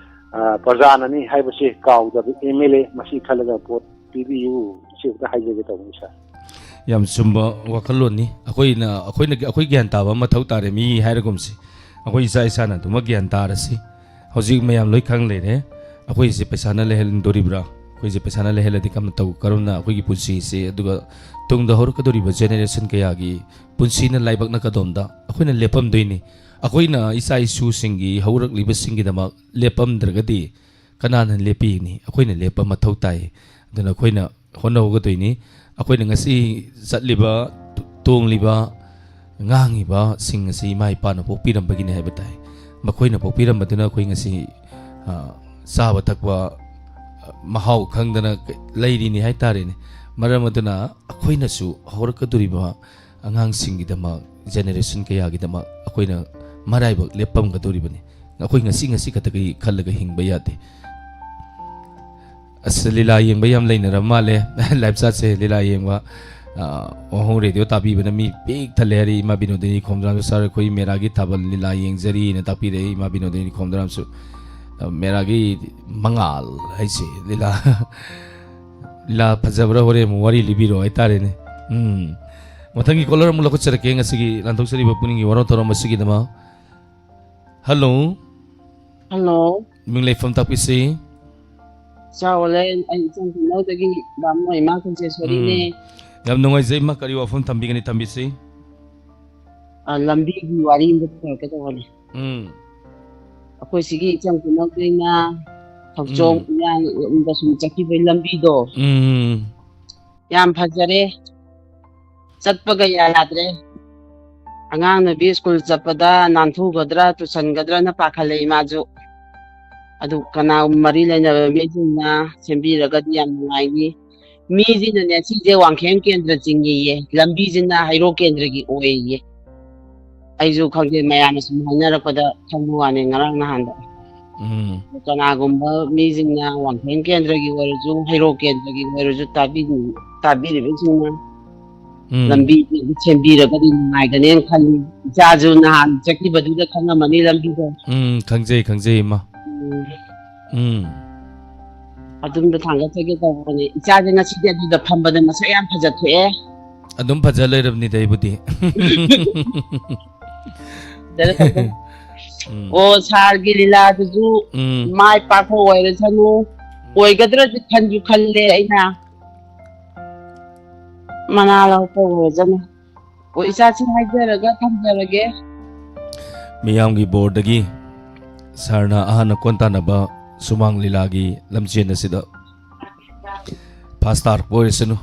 ꯑ, ꯄ꯭ꯔꯖꯥꯅꯅꯤ ꯍꯥꯏꯕꯁꯦ ꯀꯥꯎꯗꯕ ꯑꯦꯝ ꯑꯦꯜ ꯑꯦ, ꯃꯁꯤ ꯈꯜꯂꯒ ꯚꯣꯠ ꯄꯤꯕꯤꯌꯨ꯫ ꯁꯤ ꯈꯛꯇ ꯍꯥꯏꯖꯒꯦ ꯇꯧꯕꯅꯤ, ꯁꯥꯔ꯫ ꯌꯥꯝ ꯆꯨꯝꯕ ꯋꯥꯈꯜꯂꯣꯟꯅꯤ꯫ ꯑꯩꯈꯣꯏꯅ ꯑꯩꯈꯣꯏꯅ ꯑꯩꯈꯣꯏ ꯒ꯭ꯌꯥꯟ ꯇꯥꯕ ꯑꯃ ꯃꯊꯧ ꯇꯥꯔꯦ꯫ ꯃꯤ ꯍꯥꯏꯔꯒꯨꯝꯁꯤ, ꯑꯩꯈꯣꯏ ꯏꯁꯥ ꯏꯁꯥꯅ ꯑꯗꯨꯃꯛ ꯒ꯭ꯌꯥꯟ ꯇꯥꯔꯁꯤ꯫ ꯍꯧꯖꯤꯛ ꯃꯌꯥꯝ ꯂꯣꯏ ꯈꯪ ꯂꯩꯔꯦ꯫ ꯑꯩꯈꯣꯏꯁꯦ ꯄꯩꯁꯥꯅ ꯂꯩꯍꯟꯗꯣꯔꯤꯕ꯭ꯔꯥ? ꯑꯩꯈꯣꯏꯁꯦ ꯄꯩꯁꯥꯅ ꯂꯩꯍꯜꯂꯗꯤ ꯀꯝ-, ꯇꯧ-, ꯀꯔꯝꯅ ꯑꯩꯈꯣꯏꯒꯤ ꯄꯨꯟꯁꯤꯁꯦ, ꯑꯗꯨꯒ ꯇꯨꯡꯗ ꯍꯧꯔꯛꯀꯗꯧꯔꯤꯕ ꯖꯦꯅꯦꯔꯦꯁꯟ ꯀꯌꯥꯒꯤ ꯄꯨꯟꯁꯤꯅ ꯂꯥꯏꯕꯛꯅ ꯀꯗꯣꯝꯗ ꯑꯩꯈꯣꯏꯅ ꯂꯦꯞꯄꯝꯗꯣꯏꯅꯤ? ꯑꯩꯈꯣꯏꯅ ꯏꯆꯥ ꯏꯁꯨꯁꯤꯡꯒꯤ, ꯍꯧꯔꯛꯂꯤꯕꯁꯤꯡꯒꯤꯗꯃꯛ ꯂꯦꯞꯄꯝꯗ꯭ꯔꯒꯗꯤ ꯀꯅꯥꯅ ꯂꯦꯞꯄꯤꯒꯅꯤ? ꯑꯩꯈꯣꯏꯅ ꯂꯦꯞꯄ ꯃꯊꯧ ꯇꯥꯏ꯫ ꯑꯗꯨꯅ ꯑꯩꯈꯣꯏꯅ ꯍꯣꯠꯅꯍꯧꯒꯗꯣꯏꯅꯤ꯫ ꯑꯩꯈꯣꯏꯅ ꯉꯁꯤ ꯆꯠꯂꯤꯕ, ꯇꯣꯡꯂꯤꯕ, ꯉꯥꯡꯉꯤꯕꯁꯤꯡ ꯑꯁꯤ ꯏꯃꯥ ꯏꯄꯥꯅ ꯄꯣꯛꯄꯤꯔꯝꯕꯒꯤꯅꯤ ꯍꯥꯏꯕ ꯇꯥꯏ꯫ ꯃꯈꯣꯏꯅ ꯄꯣꯛꯄꯤꯔꯝꯕꯗꯨꯅ ꯑꯩꯈꯣꯏ ꯉꯁꯤ, ꯑ, ꯆꯥꯕ ꯊꯛꯄ, ꯑ, ꯃꯍꯥꯎ ꯈꯪꯗꯅ ꯂꯩꯔꯤꯅꯤ ꯍꯥꯏ ꯇꯥꯔꯦꯅꯦ꯫ ꯃꯔꯝ ꯑꯗꯨꯅ ꯑꯩꯈꯣꯏꯅꯁꯨ ꯍꯧꯔꯛꯀꯗꯧꯔꯤꯕ ꯑꯉꯥꯡꯁꯤꯡꯒꯤꯗꯃꯛ, ꯖꯦꯅꯦꯔꯦꯁꯟ ꯀꯌꯥꯒꯤꯗꯃꯛ ꯑꯩꯈꯣꯏꯅ ꯃꯔꯥꯏꯕꯛ ꯂꯦꯞꯄꯝꯒꯗꯧꯔꯤꯕꯅꯤ꯫ ꯑꯩꯈꯣꯏ ꯉꯁꯤ, ꯉꯁꯤ ꯈꯛꯇꯒꯤ ꯈꯜꯂꯒ ꯍꯤꯡꯕ ꯌꯥꯗꯦ꯫ ꯑꯁ, ꯂꯤꯂꯥ ꯌꯦꯡꯕ ꯌꯥꯝ ꯂꯩꯅꯔꯕ ꯃꯥꯜꯂꯦ ꯂꯥꯏꯞ ꯆꯥꯠꯁꯦ꯫ ꯂꯤꯂꯥ ꯌꯦꯡꯕ, ꯑ, ꯋꯥꯍꯣꯡ ꯔꯦꯗꯤꯑꯣ ꯇꯥꯕꯤꯕꯅ ꯃꯤ ꯄꯤꯛ ꯊꯜꯂꯦ ꯍꯥꯏꯔꯤ꯫ ꯏꯃꯥ ꯕꯤꯅꯣꯗꯤꯅꯤ ꯈꯣꯝꯗ꯭ꯔꯥꯝꯁꯨ, "ꯁꯥꯔ, ꯑꯩꯈꯣꯏ ꯃꯦꯔꯥꯒꯤ ꯊꯥꯕꯜ ꯂꯤꯂꯥ ꯌꯦꯡꯖꯔꯤꯅ" ꯇꯥꯛꯄꯤꯔꯛꯏ ꯏꯃꯥ ꯕꯤꯅꯣꯗꯤꯅꯤ ꯈꯣꯝꯗ꯭ꯔꯥꯝꯁꯨ꯫ ꯑ, ꯃꯦꯔꯥꯒꯤ ꯃꯉꯥꯜ ꯍꯥꯏꯁꯦ ꯂꯤꯂꯥ, ꯂꯤꯂꯥ ꯐꯖꯕ꯭ꯔꯥ? ꯍꯣꯔꯦꯟ ꯑꯃꯨꯛ ꯋꯥꯔꯤ ꯂꯤꯕꯤꯔꯣ ꯍꯥꯏꯇꯥꯔꯦꯅꯦ꯫ ꯎꯝ꯫ ꯃꯊꯪꯒꯤ ꯀꯣꯂꯔ ꯑꯃꯨꯛ ꯂꯧꯈꯠꯆꯔꯛꯀꯦ ꯉꯁꯤꯒꯤ ꯂꯥꯟꯊꯣꯛꯆꯔꯤꯕ ꯄꯨꯛꯅꯤꯡꯒꯤ ꯋꯥꯔꯣꯜ ꯊꯧꯔꯝ ꯑꯁꯤꯒꯤꯗꯃꯛ꯫ ꯍꯜꯂꯣ꯫ ꯍꯜꯂꯣ꯫ ꯃꯤꯡ ꯂꯩꯐꯝ ꯇꯥꯛꯄꯤꯁꯤ꯫ ꯆꯥꯎꯕ ꯂꯩ, ꯑꯩ ꯏꯆꯝ ꯈꯨꯅꯧꯗꯒꯤ ꯕꯥꯃꯣꯟ ꯏꯃꯥ ꯀꯨꯟꯖꯦꯁꯣꯔꯤꯅꯦ꯫ ꯎꯝ꯫ ꯌꯥꯝ ꯅꯨꯡꯉꯥꯏꯖꯩ ꯏꯃꯥ, ꯀꯔꯤ ꯋꯥꯐꯝ ꯊꯝꯕꯤꯒꯅꯤ? ꯊꯝꯕꯤꯁꯤ꯫ ꯑ, ꯂꯝꯕꯤꯒꯤ ꯋꯥꯔꯤ ꯑꯃ ꯇꯧꯔꯛꯀꯦ ꯇꯧꯕꯅꯦ꯫ ꯎꯝ꯫ ꯑꯩꯈꯣꯏ ꯁꯤꯒꯤ ꯏꯆꯝ ꯈꯨꯅꯧꯗꯩꯅ ꯊꯧꯆꯣꯛ ꯎꯝ꯫ ꯃꯌꯥꯝꯗ ꯁꯨꯝ ꯆꯠꯈꯤꯕꯒꯤ ꯂꯝꯕꯤꯗꯣ ꯎꯝ꯫ ꯌꯥꯝ ꯐꯖꯔꯦ, ꯆꯠꯄꯒ ꯌꯥꯗ꯭ꯔꯦ꯫ ꯑꯉꯥꯡ ꯅꯨꯕꯤ ꯁ꯭ꯀꯨꯜ ꯆꯠꯄꯗ ꯅꯥꯟꯊꯨꯒꯗ꯭ꯔꯥ ꯇꯨꯁꯟꯒꯗ꯭ꯔꯥꯅ ꯄꯥꯈꯠꯂꯛꯏ ꯃꯥꯁꯨ꯫ ꯑꯗꯨ ꯀꯅꯥꯒꯨꯝꯕ ꯃꯔꯤ ꯂꯩꯅꯕ ꯃꯤꯁꯤꯡꯅ ꯁꯦꯝꯕꯤꯔꯒꯗꯤ ꯌꯥꯝ ꯅꯨꯡꯉꯥꯏꯅꯤ꯫ ꯃꯤꯁꯤꯅꯅꯦ ꯁꯤꯁꯦ ꯋꯥꯡꯈꯦꯝ ꯀꯦꯟꯗ꯭ꯔ ꯆꯤꯡꯉꯤꯌꯦ, ꯂꯝꯕꯤꯁꯤꯅ ꯍꯩꯔꯣꯛ ꯀꯦꯟꯗ꯭ꯔꯒꯤ ꯑꯣꯏꯌꯦ꯫ ꯑꯩꯁꯨ ꯈꯪꯗꯦ, ꯃꯌꯥꯝꯅ ꯁꯨꯝ ꯍꯥꯏꯅꯔꯛꯄꯗ ꯈꯪꯕ ꯋꯥꯅꯤ ꯉꯔꯥꯡ ꯅꯍꯥꯟꯗ꯫ ꯎꯝ꯫ ꯀꯅꯥꯒꯨꯝꯕ ꯃꯤꯁꯤꯡꯅ ꯋꯥꯡꯈꯦꯝ ꯀꯦꯟꯗ꯭ꯔꯒꯤ ꯑꯣꯏꯔꯁꯨ, ꯍꯩꯔꯣꯛ ꯀꯦꯟꯗ꯭ꯔꯒꯤ ꯑꯣꯏꯔꯁꯨ ꯇꯥꯕꯤ-, ꯇꯥꯕꯤꯔꯤꯕꯁꯤꯡꯅ ꯎꯝ꯫ ꯂꯝꯕꯤ ꯁꯦꯝꯕꯤꯔꯒꯗꯤ ꯅꯨꯡꯉꯥꯏꯒꯅꯦꯅ ꯈꯜꯂꯤ꯫ ꯏꯆꯥꯁꯨ ꯅꯍꯥꯟ ꯆꯠꯈꯤꯕꯗꯨꯗ ꯈꯪꯉꯝꯃꯅꯤ ꯂꯝꯕꯤꯗꯣ꯫ ꯎꯝ, ꯈꯪꯖꯩ, ꯈꯪꯖꯩ, ꯏꯃꯥ꯫ ꯎꯝ꯫ ꯎꯝ꯫ ꯑꯗꯨꯝꯗ ꯊꯥꯡꯒꯠꯆꯒꯦ ꯇꯧꯕꯅꯦ꯫ ꯏꯆꯥꯁꯦ ꯉꯁꯤꯗꯤ ꯑꯗꯨꯗ ꯐꯝꯕꯗ ꯃꯁꯛ ꯌꯥꯝ ꯐꯖꯊꯣꯛꯑꯦ꯫ ꯑꯗꯨꯝ ꯐꯖ ꯂꯩꯔꯕꯅꯤꯗ ꯑꯩꯕꯨꯗꯤ꯫ ꯐꯖꯅ ꯇꯧꯕ꯫ ꯎꯝ꯫ ꯑꯣ, ꯁꯥꯔꯒꯤ ꯂꯤꯂꯥꯗꯨꯁꯨ ꯎꯝ꯫ ꯃꯥꯏ ꯄꯥꯛꯄ ꯑꯣꯏꯔꯁꯅꯨ꯫ ꯑꯣꯏꯒꯗ꯭ꯔꯗꯤ ꯈꯟꯁꯨ ꯈꯜꯂꯦ ꯑꯩꯅ꯫ ꯃꯅꯥ ꯂꯧꯕ ꯑꯣꯏꯔꯁꯅꯨ꯫ ꯑꯣ, ꯏꯆꯥꯁꯤ ꯍꯥꯏꯖꯔꯒ ꯊꯝꯖꯔꯒꯦ꯫ ꯃꯤꯌꯥꯝꯒꯤ ꯕꯣꯔꯗꯒꯤ ꯁꯥꯔꯅ ꯑꯍꯥꯟꯕ ꯀꯣꯟ ꯇꯥꯟꯅꯕ ꯁꯨꯃꯥꯡ ꯂꯤꯂꯥꯒꯤ ꯂꯝꯖꯦꯟ ꯑꯁꯤꯗ ꯐꯥꯁ ꯇꯥꯔꯛꯄ ꯑꯣꯏꯔꯁꯅꯨ꯫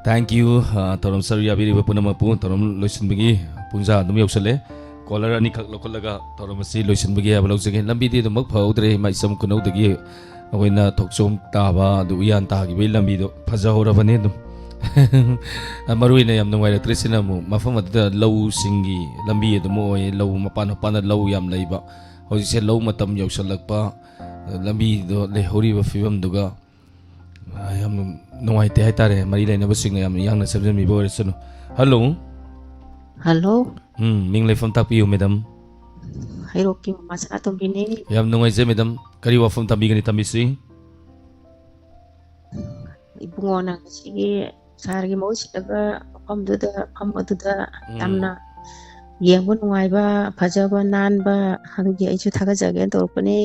Thank you, ꯑ, ꯊꯧꯔꯝ ꯁꯔꯨꯛ ꯌꯥꯕꯤꯔꯤꯕ ꯄꯨꯝꯅꯃꯛꯄꯨ꯫ ꯊꯧꯔꯝ ꯂꯣꯏꯁꯤꯟꯕꯒꯤ ꯄꯨꯡꯖꯥ ꯑꯗꯨꯝ ꯌꯧꯁꯜꯂꯦ꯫ ꯀꯣꯂꯔ ꯑꯅꯤꯈꯛ ꯂꯧꯈꯠꯂꯒ ꯊꯧꯔꯝ ꯑꯁꯤ ꯂꯣꯏꯁꯤꯟꯕꯒꯤ ꯍꯥꯏꯕ ꯂꯧꯖꯒꯦ꯫ ꯂꯝꯕꯤꯗꯤ ꯑꯗꯨꯃꯛ ꯐꯍꯧꯗ꯭ꯔꯦ, ꯏꯃꯥ ꯏꯆꯝ ꯈꯨꯅꯧꯗꯒꯤ ꯑꯩꯈꯣꯏꯅ ꯊꯣꯛꯆꯣꯝ ꯇꯥꯕ ꯑꯗꯨ ꯎꯌꯥꯟ ꯇꯥꯈꯤꯕꯒꯤ ꯂꯝꯕꯤꯗꯣ ꯐꯖꯍꯧꯔꯕꯅꯤ ꯑꯗꯨꯝ꯫ ꯃꯔꯨ ꯑꯣꯏꯅ ꯌꯥꯝ ꯅꯨꯡꯉꯥꯏꯔꯛꯇ꯭ꯔꯤꯁꯤꯅ ꯑꯃꯨꯛ ꯃꯐꯝ ꯑꯗꯨꯗ ꯂꯧꯁꯤꯡꯒꯤ ꯂꯝꯕꯤ ꯑꯗꯨꯝ ꯑꯣꯏ, ꯂꯧ ꯃꯄꯥꯟ ꯃꯄꯥꯟꯗ ꯂꯧ ꯌꯥꯝ ꯂꯩꯕ꯫ ꯍꯧꯖꯤꯛꯁꯦ ꯂꯧ ꯃꯇꯝ ꯌꯧꯁꯜꯂꯛꯄ, ꯂꯝꯕꯤꯗꯣ ꯂꯩꯍꯧꯔꯤꯕ ꯐꯤꯕꯝꯗꯨꯒ, ꯑ, ꯌꯥꯝ ꯅꯨꯡꯉꯥꯏꯇꯦ ꯍꯥꯏꯇꯥꯔꯦ꯫ ꯃꯔꯤ ꯂꯩꯅꯕꯁꯤꯡꯅ ꯌꯥꯝ ꯌꯥꯡꯅ ꯁꯦꯝꯖꯟꯕꯤꯕ ꯑꯣꯏꯔꯁꯅꯨ꯫ ꯍꯜꯂꯣ꯫ ꯍꯜꯂꯣ꯫ ꯎꯝ, ꯃꯤꯡ ꯂꯩꯐꯝ ꯇꯥꯛꯄꯤꯌꯨ, ꯃꯦꯗꯝ꯫ ꯍꯩꯔꯣꯛꯀꯤ ꯃꯃꯥ ꯁꯅꯥꯇꯣꯝꯕꯤꯅꯤ꯫ ꯌꯥꯝ ꯅꯨꯡꯉꯥꯏꯖꯩ, ꯃꯦꯗꯝ꯫ ꯀꯔꯤ ꯋꯥꯐꯝ ꯊꯝꯕꯤꯒꯅꯤ, ꯊꯝꯕꯤꯁꯤ? ꯏꯕꯨꯡꯉꯣꯅ ꯉꯁꯤꯒꯤ ꯁꯥꯔꯒꯤ ꯃꯍꯨꯠ ꯁꯤꯜꯂꯒ ꯃꯐꯝꯗꯨꯗ, ꯃꯐꯝ ꯑꯗꯨꯗ ꯎꯝ꯫ ꯌꯥꯝꯅ ꯌꯦꯡꯕ ꯅꯨꯡꯉꯥꯏꯕ, ꯐꯖꯕ, ꯅꯥꯟꯕ ꯍꯪꯒꯤ ꯑꯩꯁꯨ ꯊꯥꯒꯠꯆꯒꯦꯅ ꯇꯧꯔꯛꯄꯅꯦ꯫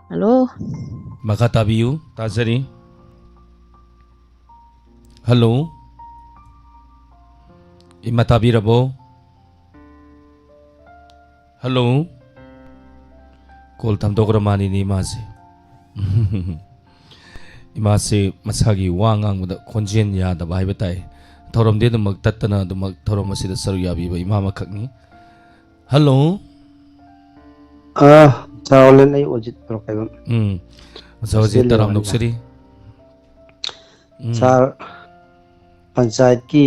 ꯍꯜꯂꯣ꯫ ꯃꯈꯥ ꯇꯥꯕꯤꯌꯨ, ꯇꯥꯖꯔꯤ꯫ ꯍꯜꯂꯣ꯫ ꯏꯃꯥ, ꯇꯥꯕꯤꯔꯕꯣ? ꯍꯜꯂꯣ꯫ ꯀꯣꯜ ꯊꯝꯗꯣꯛꯈ꯭ꯔ ꯃꯥꯅꯤꯅꯦ ꯏꯃꯥꯁꯦ꯫ ꯏꯃꯥꯁꯦ ꯃꯁꯥꯒꯤ ꯋꯥ ꯉꯥꯡꯕꯗ ꯈꯣꯟꯖꯦꯜ ꯌꯥꯗꯕ ꯍꯥꯏꯕ ꯇꯥꯏ꯫ ꯊꯧꯔꯝꯗꯤ ꯑꯗꯨꯃꯛ ꯇꯠꯇꯅ ꯑꯗꯨꯃꯛ ꯊꯧꯔꯝ ꯑꯁꯤꯗ ꯁꯔꯨꯛ ꯌꯥꯕꯤꯕ ꯏꯃꯥ ꯑꯃꯈꯛꯅꯤ꯫ ꯍꯜꯂꯣ꯫ ꯑꯥ, ꯆꯥꯎꯂꯦꯟ, ꯑꯩ ꯑꯣꯖꯤꯠ ꯄ꯭ꯔꯣꯀꯥꯏꯕꯝ꯫ ꯎꯝ꯫ ꯑꯣꯖꯥ ꯍꯧꯖꯤꯛ ꯍꯣꯁꯇꯦꯜ ꯇꯔꯥꯝ ꯂꯩꯕ ꯅꯣꯛꯆꯔꯤ꯫ ꯎꯝ꯫ ꯁꯥꯔ, ꯄꯟꯆꯥꯌꯠꯀꯤ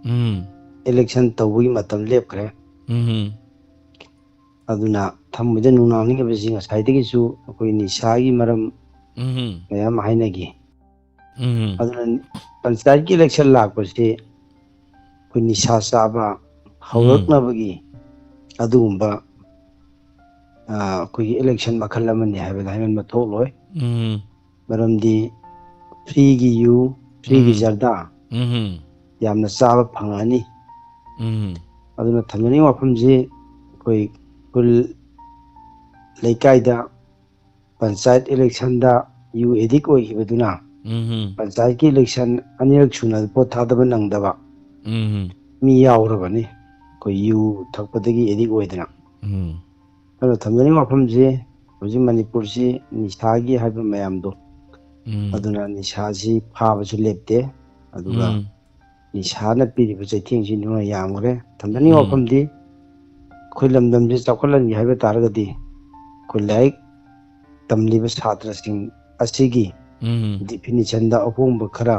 ꯎꯝ ꯏꯂꯦꯛꯁꯟ ꯇꯧꯕꯒꯤ ꯃꯇꯝ ꯂꯦꯞꯈ꯭ꯔꯦ꯫ ꯎꯝ ꯑꯗꯨꯅ ꯊꯝꯕꯗ ꯅꯨꯡꯅꯥꯡꯅꯤꯡꯉꯤꯕꯁꯤ ꯉꯁꯥꯏꯗꯒꯤꯁꯨ ꯑꯩꯈꯣꯏ ꯅꯤꯁꯥꯒꯤ ꯃꯔꯝ ꯎꯝ ꯃꯌꯥꯝ ꯍꯥꯏꯅꯈꯤ꯫ ꯎꯝ ꯑꯗꯨꯅ ꯄꯟꯆꯥꯌꯠꯀꯤ ꯏꯂꯦꯛꯁꯟ ꯂꯥꯛꯄꯁꯤ ꯑꯩꯈꯣꯏ ꯅꯤꯁꯥ ꯆꯥꯕ ꯍꯧꯔꯛꯅꯕꯒꯤ ꯑꯗꯨꯒꯨꯝꯕ ꯑ, ꯑꯩꯈꯣꯏꯒꯤ ꯏꯂꯦꯛꯁꯟ ꯃꯈꯜ ꯑꯃꯅꯤ ꯍꯥꯏꯕꯗ ꯍꯥꯏꯃꯟꯕ ꯊꯣꯛꯂꯣꯏ꯫ ꯎꯝ ꯃꯔꯝꯗꯤ ꯐ꯭ꯔꯤꯒꯤ ꯌꯨ, ꯐ꯭ꯔꯤꯒꯤ ꯎꯝ꯫ ꯖꯔꯗꯥ ꯎꯝ ꯌꯥꯝꯅ ꯆꯥꯕ ꯐꯪꯉꯛꯑꯅꯤ꯫ ꯎꯝ ꯑꯗꯨꯅ ꯊꯝꯖꯅꯤꯡꯕ ꯋꯥꯐꯝꯁꯤ ꯑꯩꯈꯣꯏ ꯈꯨꯜ ꯂꯩꯀꯥꯏꯗ ꯄꯟꯆꯥꯌꯠ ꯏꯂꯦꯛꯁꯟꯗ ꯌꯨ ꯑꯦꯗꯤꯛ ꯑꯣꯏꯈꯤꯕꯗꯨꯅ ꯎꯝ ꯄꯟꯆꯥꯌꯠꯀꯤ ꯏꯂꯦꯛꯁꯟ ꯑꯅꯤꯔꯛ ꯁꯨꯅ ꯚꯣꯠ ꯊꯥꯗꯕ ꯅꯪꯗꯕ ꯎꯝ ꯃꯤ ꯌꯥꯎꯔꯕꯅꯤ꯫ ꯑꯩꯈꯣꯏ ꯌꯨ ꯊꯛꯄꯗꯒꯤ ꯑꯦꯗꯤꯛ ꯑꯣꯏꯗꯅ꯫ ꯎꯝ ꯑꯗꯨꯅ ꯊꯝꯖꯅꯤꯡꯕ ꯋꯥꯐꯝꯁꯤ ꯍꯧꯖꯤꯛ ꯃꯅꯤꯄꯨꯔꯁꯤ ꯅꯤꯁꯥꯒꯤ ꯍꯥꯏꯕ ꯃꯌꯥꯝꯗꯣ, ꯎꯝ ꯑꯗꯨꯅ ꯅꯤꯁꯥꯁꯤ ꯐꯥꯕꯁꯨ ꯂꯦꯞꯇꯦ꯫ ꯑꯗꯨꯒ ꯎꯝ ꯅꯤꯁꯥꯅ ꯄꯤꯔꯤꯕ ꯆꯩꯊꯦꯡꯁꯤ ꯅꯤꯡꯕ ꯌꯥꯝꯈ꯭ꯔꯦ꯫ ꯊꯝꯖꯅꯤꯡꯕ ꯎꯝ꯫ ꯋꯥꯐꯝꯗꯤ ꯑꯩꯈꯣꯏ ꯂꯝꯗꯝꯁꯤ ꯆꯥꯎꯈꯠꯍꯟꯒꯦ ꯍꯥꯏꯕ ꯇꯥꯔꯒꯗꯤ ꯑꯩꯈꯣꯏ ꯂꯥꯏꯔꯤꯛ ꯇꯝꯂꯤꯕ ꯁꯥꯇ꯭ꯔꯁꯤꯡ ꯑꯁꯤꯒꯤ ꯎꯝ ꯗꯤꯐꯤꯅꯤꯁꯟꯗ ꯑꯍꯣꯡꯕ ꯈꯔ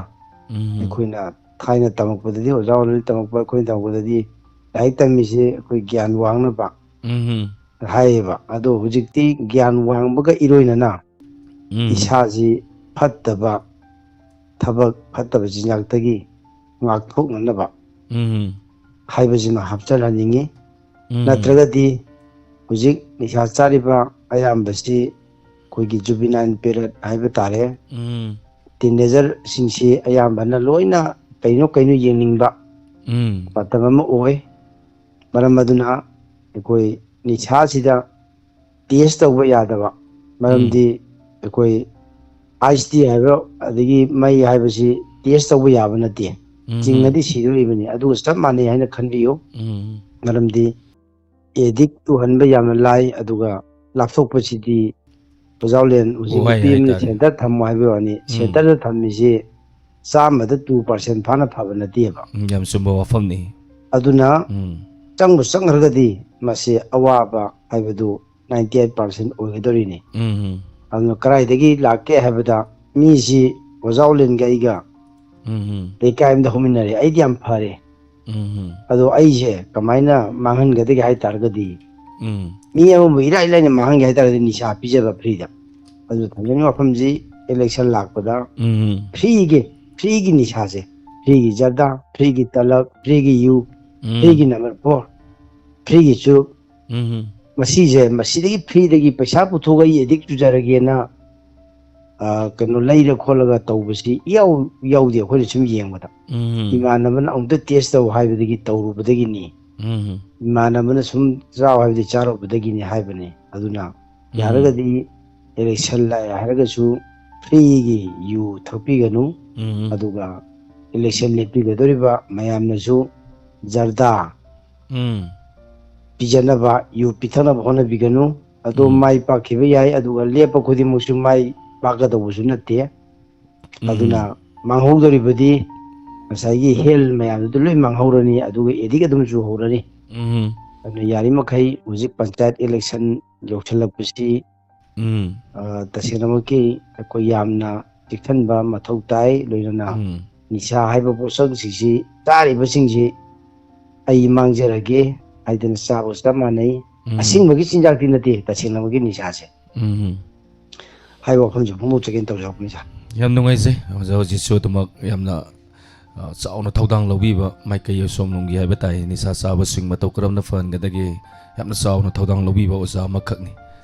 ꯎꯝ ꯑꯩꯈꯣꯏꯅ ꯊꯥꯏꯅ ꯇꯝꯃꯛꯄꯗꯗꯤ, ꯑꯣꯖꯥ ꯑꯣꯏꯔꯤꯉꯩ ꯇꯝꯃꯛꯄ, ꯑꯩꯈꯣꯏꯅ ꯇꯝꯃꯛꯄꯗꯗꯤ ꯂꯥꯏꯔꯤꯛ ꯇꯝꯃꯤꯁꯦ ꯑꯩꯈꯣꯏ ꯒ꯭ꯌꯥꯟ ꯋꯥꯡꯅꯕ ꯎꯝ ꯍꯥꯏꯌꯦꯕ꯫ ꯑꯗꯣ ꯍꯧꯖꯤꯛꯇꯤ ꯒ꯭ꯌꯥꯟ ꯋꯥꯡꯕꯒ ꯏꯔꯣꯏꯅꯅ ꯎꯝ ꯏꯁꯥꯁꯤ ꯐꯠꯇꯕ ꯊꯕꯛ, ꯐꯠꯇꯕ ꯆꯤꯟꯖꯥꯛꯇꯒꯤ ꯉꯥꯛꯊꯣꯛꯅꯅꯕ ꯎꯝ ꯍꯥꯏꯕꯁꯤꯃ ꯍꯥꯞꯆꯤꯟꯍꯟꯅꯤꯡꯉꯤ꯫ ꯎꯝ ꯅꯠꯇ꯭ꯔꯒꯗꯤ ꯍꯧꯖꯤꯛ ꯅꯤꯁꯥ ꯆꯥꯔꯤꯕ ꯑꯌꯥꯝꯕꯁꯤ ꯑꯩꯈꯣꯏꯒꯤ ꯖꯨꯕꯤꯅꯥꯏꯜ ꯄꯦꯔꯠ ꯍꯥꯏꯕ ꯇꯥꯔꯦ, ꯎꯝ ꯇꯤꯅꯦꯖꯔꯁꯤꯡꯁꯤ ꯑꯌꯥꯝꯕꯅ ꯂꯣꯏꯅ ꯀꯩꯅꯣ ꯀꯩꯅꯣ ꯌꯦꯡꯅꯤꯡꯕ ꯎꯝ ꯃꯇꯝ ꯑꯃ ꯑꯣꯏ꯫ ꯃꯔꯝ ꯑꯗꯨꯅ ꯑꯩꯈꯣꯏ ꯅꯤꯁꯥꯁꯤꯗ ꯇꯦꯁ ꯇꯧꯕ ꯌꯥꯗꯕ, ꯃꯔꯝꯗꯤ ꯑꯩꯈꯣꯏ ꯑꯥꯏꯁ ꯇꯤ ꯍꯥꯏꯕ ꯑꯗꯒꯤ ꯃꯩ ꯍꯥꯏꯕꯁꯤ ꯇꯦꯁ ꯇꯧꯕ ꯌꯥꯕ ꯅꯠꯇꯦ, ꯎꯝ ꯆꯤꯡꯉꯗꯤ ꯁꯤꯗꯣꯔꯤꯕꯅꯤ꯫ ꯑꯗꯨꯒ ꯆꯞ ꯃꯥꯟꯅꯩ ꯍꯥꯏꯅ ꯈꯟꯕꯤꯌꯨ꯫ ꯎꯝ ꯃꯔꯝꯗꯤ ꯑꯦꯗꯤꯛ ꯇꯨꯍꯟꯕ ꯌꯥꯝꯅ ꯂꯥꯏ꯫ ꯑꯗꯨꯒ ꯂꯥꯞꯊꯣꯛꯄꯁꯤꯗꯤ ꯑꯣꯖꯥ ꯎꯂꯦꯟ ꯍꯧꯖꯤꯛ ꯋꯥꯍꯩ ꯅꯨꯄꯤ ꯑꯃꯅ ꯍꯥꯏꯇꯥꯔꯦ꯫ ꯁꯦꯟꯇꯔ ꯊꯝꯃꯣ ꯍꯥꯏꯕ ꯋꯥꯅꯤ, ꯎꯝ꯫ ꯁꯦꯟꯇꯔꯗ ꯊꯝꯃꯤꯁꯤ ꯆꯥꯝꯃꯗ two percent ꯐꯥꯅ ꯐꯕ ꯅꯠꯇꯦꯕ꯫ ꯎꯝ, ꯌꯥꯝ ꯆꯨꯝꯕ ꯋꯥꯐꯝꯅꯤ꯫ ꯑꯗꯨꯅ ꯎꯝ ꯆꯪꯕ ꯆꯪꯈ꯭ꯔꯒꯗꯤ ꯃꯁꯤ ꯑꯋꯥꯕ ꯍꯥꯏꯕꯗꯨ ninety eight percent ꯑꯣꯏꯒꯗꯧꯔꯤꯅꯤ꯫ ꯎꯝ ꯑꯗꯨꯅ ꯀꯗꯥꯏꯗꯒꯤ ꯂꯥꯛꯀꯦ ꯍꯥꯏꯕꯗ, ꯃꯤꯁꯤ ꯑꯣꯖꯥ ꯎꯂꯦꯟꯒ ꯑꯩꯒ ꯎꯝ ꯂꯩꯀꯥꯏ ꯑꯃꯗ ꯍꯧꯃꯤꯟꯅꯔꯦ, ꯑꯩꯗꯤ ꯌꯥꯝ ꯐꯔꯦ꯫ ꯎꯝ ꯑꯗꯣ ꯑꯩꯁꯦ ꯀꯃꯥꯏꯅ ꯃꯥꯡꯍꯟꯒꯗꯒꯦ ꯍꯥꯏ ꯇꯥꯔꯒꯗꯤ, ꯎꯝ ꯃꯤ ꯑꯃꯕꯨ ꯏꯔꯥꯏ ꯂꯥꯏꯅ ꯃꯥꯡꯍꯟꯒꯦ ꯍꯥꯏ ꯇꯥꯔꯒꯗꯤ ꯅꯤꯁꯥ ꯄꯤꯖꯕ ꯐ꯭ꯔꯤꯗ꯫ ꯑꯗꯨ ꯊꯝꯖꯅꯤꯡꯕ ꯋꯥꯐꯝꯁꯤ, ꯏꯂꯦꯛꯁꯟ ꯂꯥꯛꯄꯗ ꯎꯝ ꯐ꯭ꯔꯤꯒꯤ, ꯐ꯭ꯔꯤꯒꯤ ꯅꯤꯁꯥꯁꯦ, ꯐ꯭ꯔꯤꯒꯤ ꯖꯔꯗꯥ, ꯐ꯭ꯔꯤꯒꯤ ꯇꯂꯞ, ꯐ꯭ꯔꯤꯒꯤ ꯌꯨ, ꯎꯝ ꯐ꯭ꯔꯤꯒꯤ ꯅꯝꯕꯔ ꯐꯣꯔ, ꯐ꯭ꯔꯤꯒꯤ ꯆꯨꯔꯨꯞ, ꯎꯝ ꯃꯁꯤꯁꯦ, ꯃꯁꯤꯗꯒꯤ ꯐ꯭ꯔꯤꯗꯒꯤ ꯄꯩꯁꯥ ꯄꯨꯊꯣꯛꯑꯒ ꯑꯩ ꯑꯦꯗꯤꯛ ꯆꯨꯖꯔꯒꯦꯅ, ꯑ, ꯀꯩꯅꯣ, ꯂꯩꯔ ꯈꯣꯠꯂꯒ ꯇꯧꯕꯁꯤ ꯏꯌꯥꯎ ꯌꯥꯎꯗꯦ꯫ ꯑꯩꯈꯣꯏꯅ ꯁꯨꯝ ꯌꯦꯡꯕꯗ, ꯎꯝ ꯏꯃꯥꯟꯅꯕꯅ ꯑꯃꯨꯛꯇ ꯇꯦꯁ ꯇꯧ ꯍꯥꯏꯕꯗꯒꯤ ꯇꯧꯔꯨꯕꯗꯒꯤꯅꯤ, ꯎꯝ ꯏꯃꯥꯟꯅꯕꯅ ꯁꯨꯝ ꯆꯥꯎ ꯍꯥꯏꯕꯗꯤ ꯆꯥꯔꯨꯕꯗꯒꯤꯅꯤ ꯍꯥꯏꯕꯅꯤ꯫ ꯑꯗꯨꯅ ꯌꯥꯔꯒꯗꯤ ꯏꯂꯦꯛꯁꯟ ꯂꯥꯛꯑꯦ ꯍꯥꯏꯔꯒꯁꯨ ꯐ꯭ꯔꯤꯒꯤ ꯌꯨ ꯊꯛꯄꯤꯒꯅꯨ꯫ ꯎꯝ ꯑꯗꯨꯒ ꯏꯂꯦꯛꯁꯟ ꯂꯦꯞꯄꯤꯒꯗꯧꯔꯤꯕ ꯃꯌꯥꯝꯅꯁꯨ ꯖꯔꯗꯥ ꯎꯝ ꯄꯤꯖꯅꯕ, ꯌꯨ ꯄꯤꯊꯛꯅꯕ ꯍꯣꯠꯅꯕꯤꯒꯅꯨ꯫ ꯑꯗꯣ ꯎꯝ꯫ ꯃꯥꯏ ꯄꯥꯛꯈꯤꯕ ꯌꯥꯏ, ꯑꯗꯨꯒ ꯂꯦꯞꯄ ꯈꯨꯗꯤꯡꯃꯛꯁꯨ ꯃꯥꯏ ꯄꯥꯛꯀꯗꯧꯕꯁꯨ ꯅꯠꯇꯦ꯫ ꯎꯝ꯫ ꯑꯗꯨꯅ ꯃꯥꯡꯍꯧꯗꯧꯔꯤꯕꯗꯤ ꯉꯁꯥꯏꯒꯤ ꯍꯦꯜ ꯃꯌꯥꯝꯗꯨꯗ ꯂꯣꯏ ꯃꯥꯡꯍꯧꯔꯅꯤ, ꯑꯗꯨꯒ ꯑꯦꯗꯤꯛ ꯑꯗꯨꯝ ꯆꯨꯍꯧꯔꯅꯤ꯫ ꯎꯝ ꯑꯗꯨꯅ ꯌꯥꯔꯤꯃꯈꯩ ꯍꯧꯖꯤꯛ ꯄꯟꯆꯥꯌꯠ ꯏꯂꯦꯛꯁꯟ ꯌꯧꯁꯤꯜꯂꯛꯄꯁꯤ, ꯎꯝ ꯑ, ꯇꯁꯦꯡꯅꯃꯛꯀꯤ ꯑꯩꯈꯣꯏ ꯌꯥꯝꯅ ꯆꯦꯛꯁꯤꯟꯕ ꯃꯊꯧ ꯇꯥꯏ꯫ ꯂꯣꯏꯅꯅ ꯎꯝ ꯅꯤꯁꯥ ꯍꯥꯏꯕ ꯄꯣꯠꯁꯛꯁꯤꯡꯁꯤ ꯆꯥꯔꯤꯕꯁꯤꯡꯁꯤ ꯑꯩ ꯃꯥꯡꯖꯔꯒꯦ ꯍꯥꯏꯗꯅ ꯆꯥꯕꯒ ꯆꯞ ꯃꯥꯟꯅꯩ꯫ ꯎꯝ꯫ ꯑꯁꯦꯡꯕꯒꯤ ꯆꯤꯟꯖꯥꯛꯇꯤ ꯅꯠꯇꯦ, ꯇꯁꯦꯡꯅꯃꯛꯀꯤ ꯅꯤꯁꯥꯁꯦ ꯎꯝ ꯍꯥꯏꯕ ꯋꯥꯐꯝꯁꯦ ꯐꯣꯡꯗꯣꯛꯆꯒꯦꯅ ꯇꯧꯖꯔꯛꯄꯅꯤ, ꯁꯥꯔ꯫ ꯌꯥꯝ ꯅꯨꯡꯉꯥꯏꯖꯩ ꯑꯣꯖꯥ꯫ ꯍꯧꯖꯤꯛꯁꯨ ꯑꯗꯨꯃꯛ ꯌꯥꯝꯅ, ꯑ, ꯆꯥꯎꯅ ꯊꯧꯗꯥꯡ ꯂꯧꯕꯤꯕ ꯃꯥꯏꯀꯩ ꯑꯁꯣꯝꯂꯣꯝꯒꯤ ꯍꯥꯏꯕ ꯇꯥꯏ, ꯅꯤꯁꯥ ꯆꯥꯕꯁꯤꯡ ꯃꯇꯧ ꯀꯔꯝꯅ ꯐꯍꯟꯒꯗꯒꯦ ꯌꯥꯝꯅ ꯆꯥꯎꯅ ꯊꯧꯗꯥꯡ ꯂꯧꯕꯤꯕ ꯑꯣꯖꯥ ꯑꯃꯈꯛꯅꯤ꯫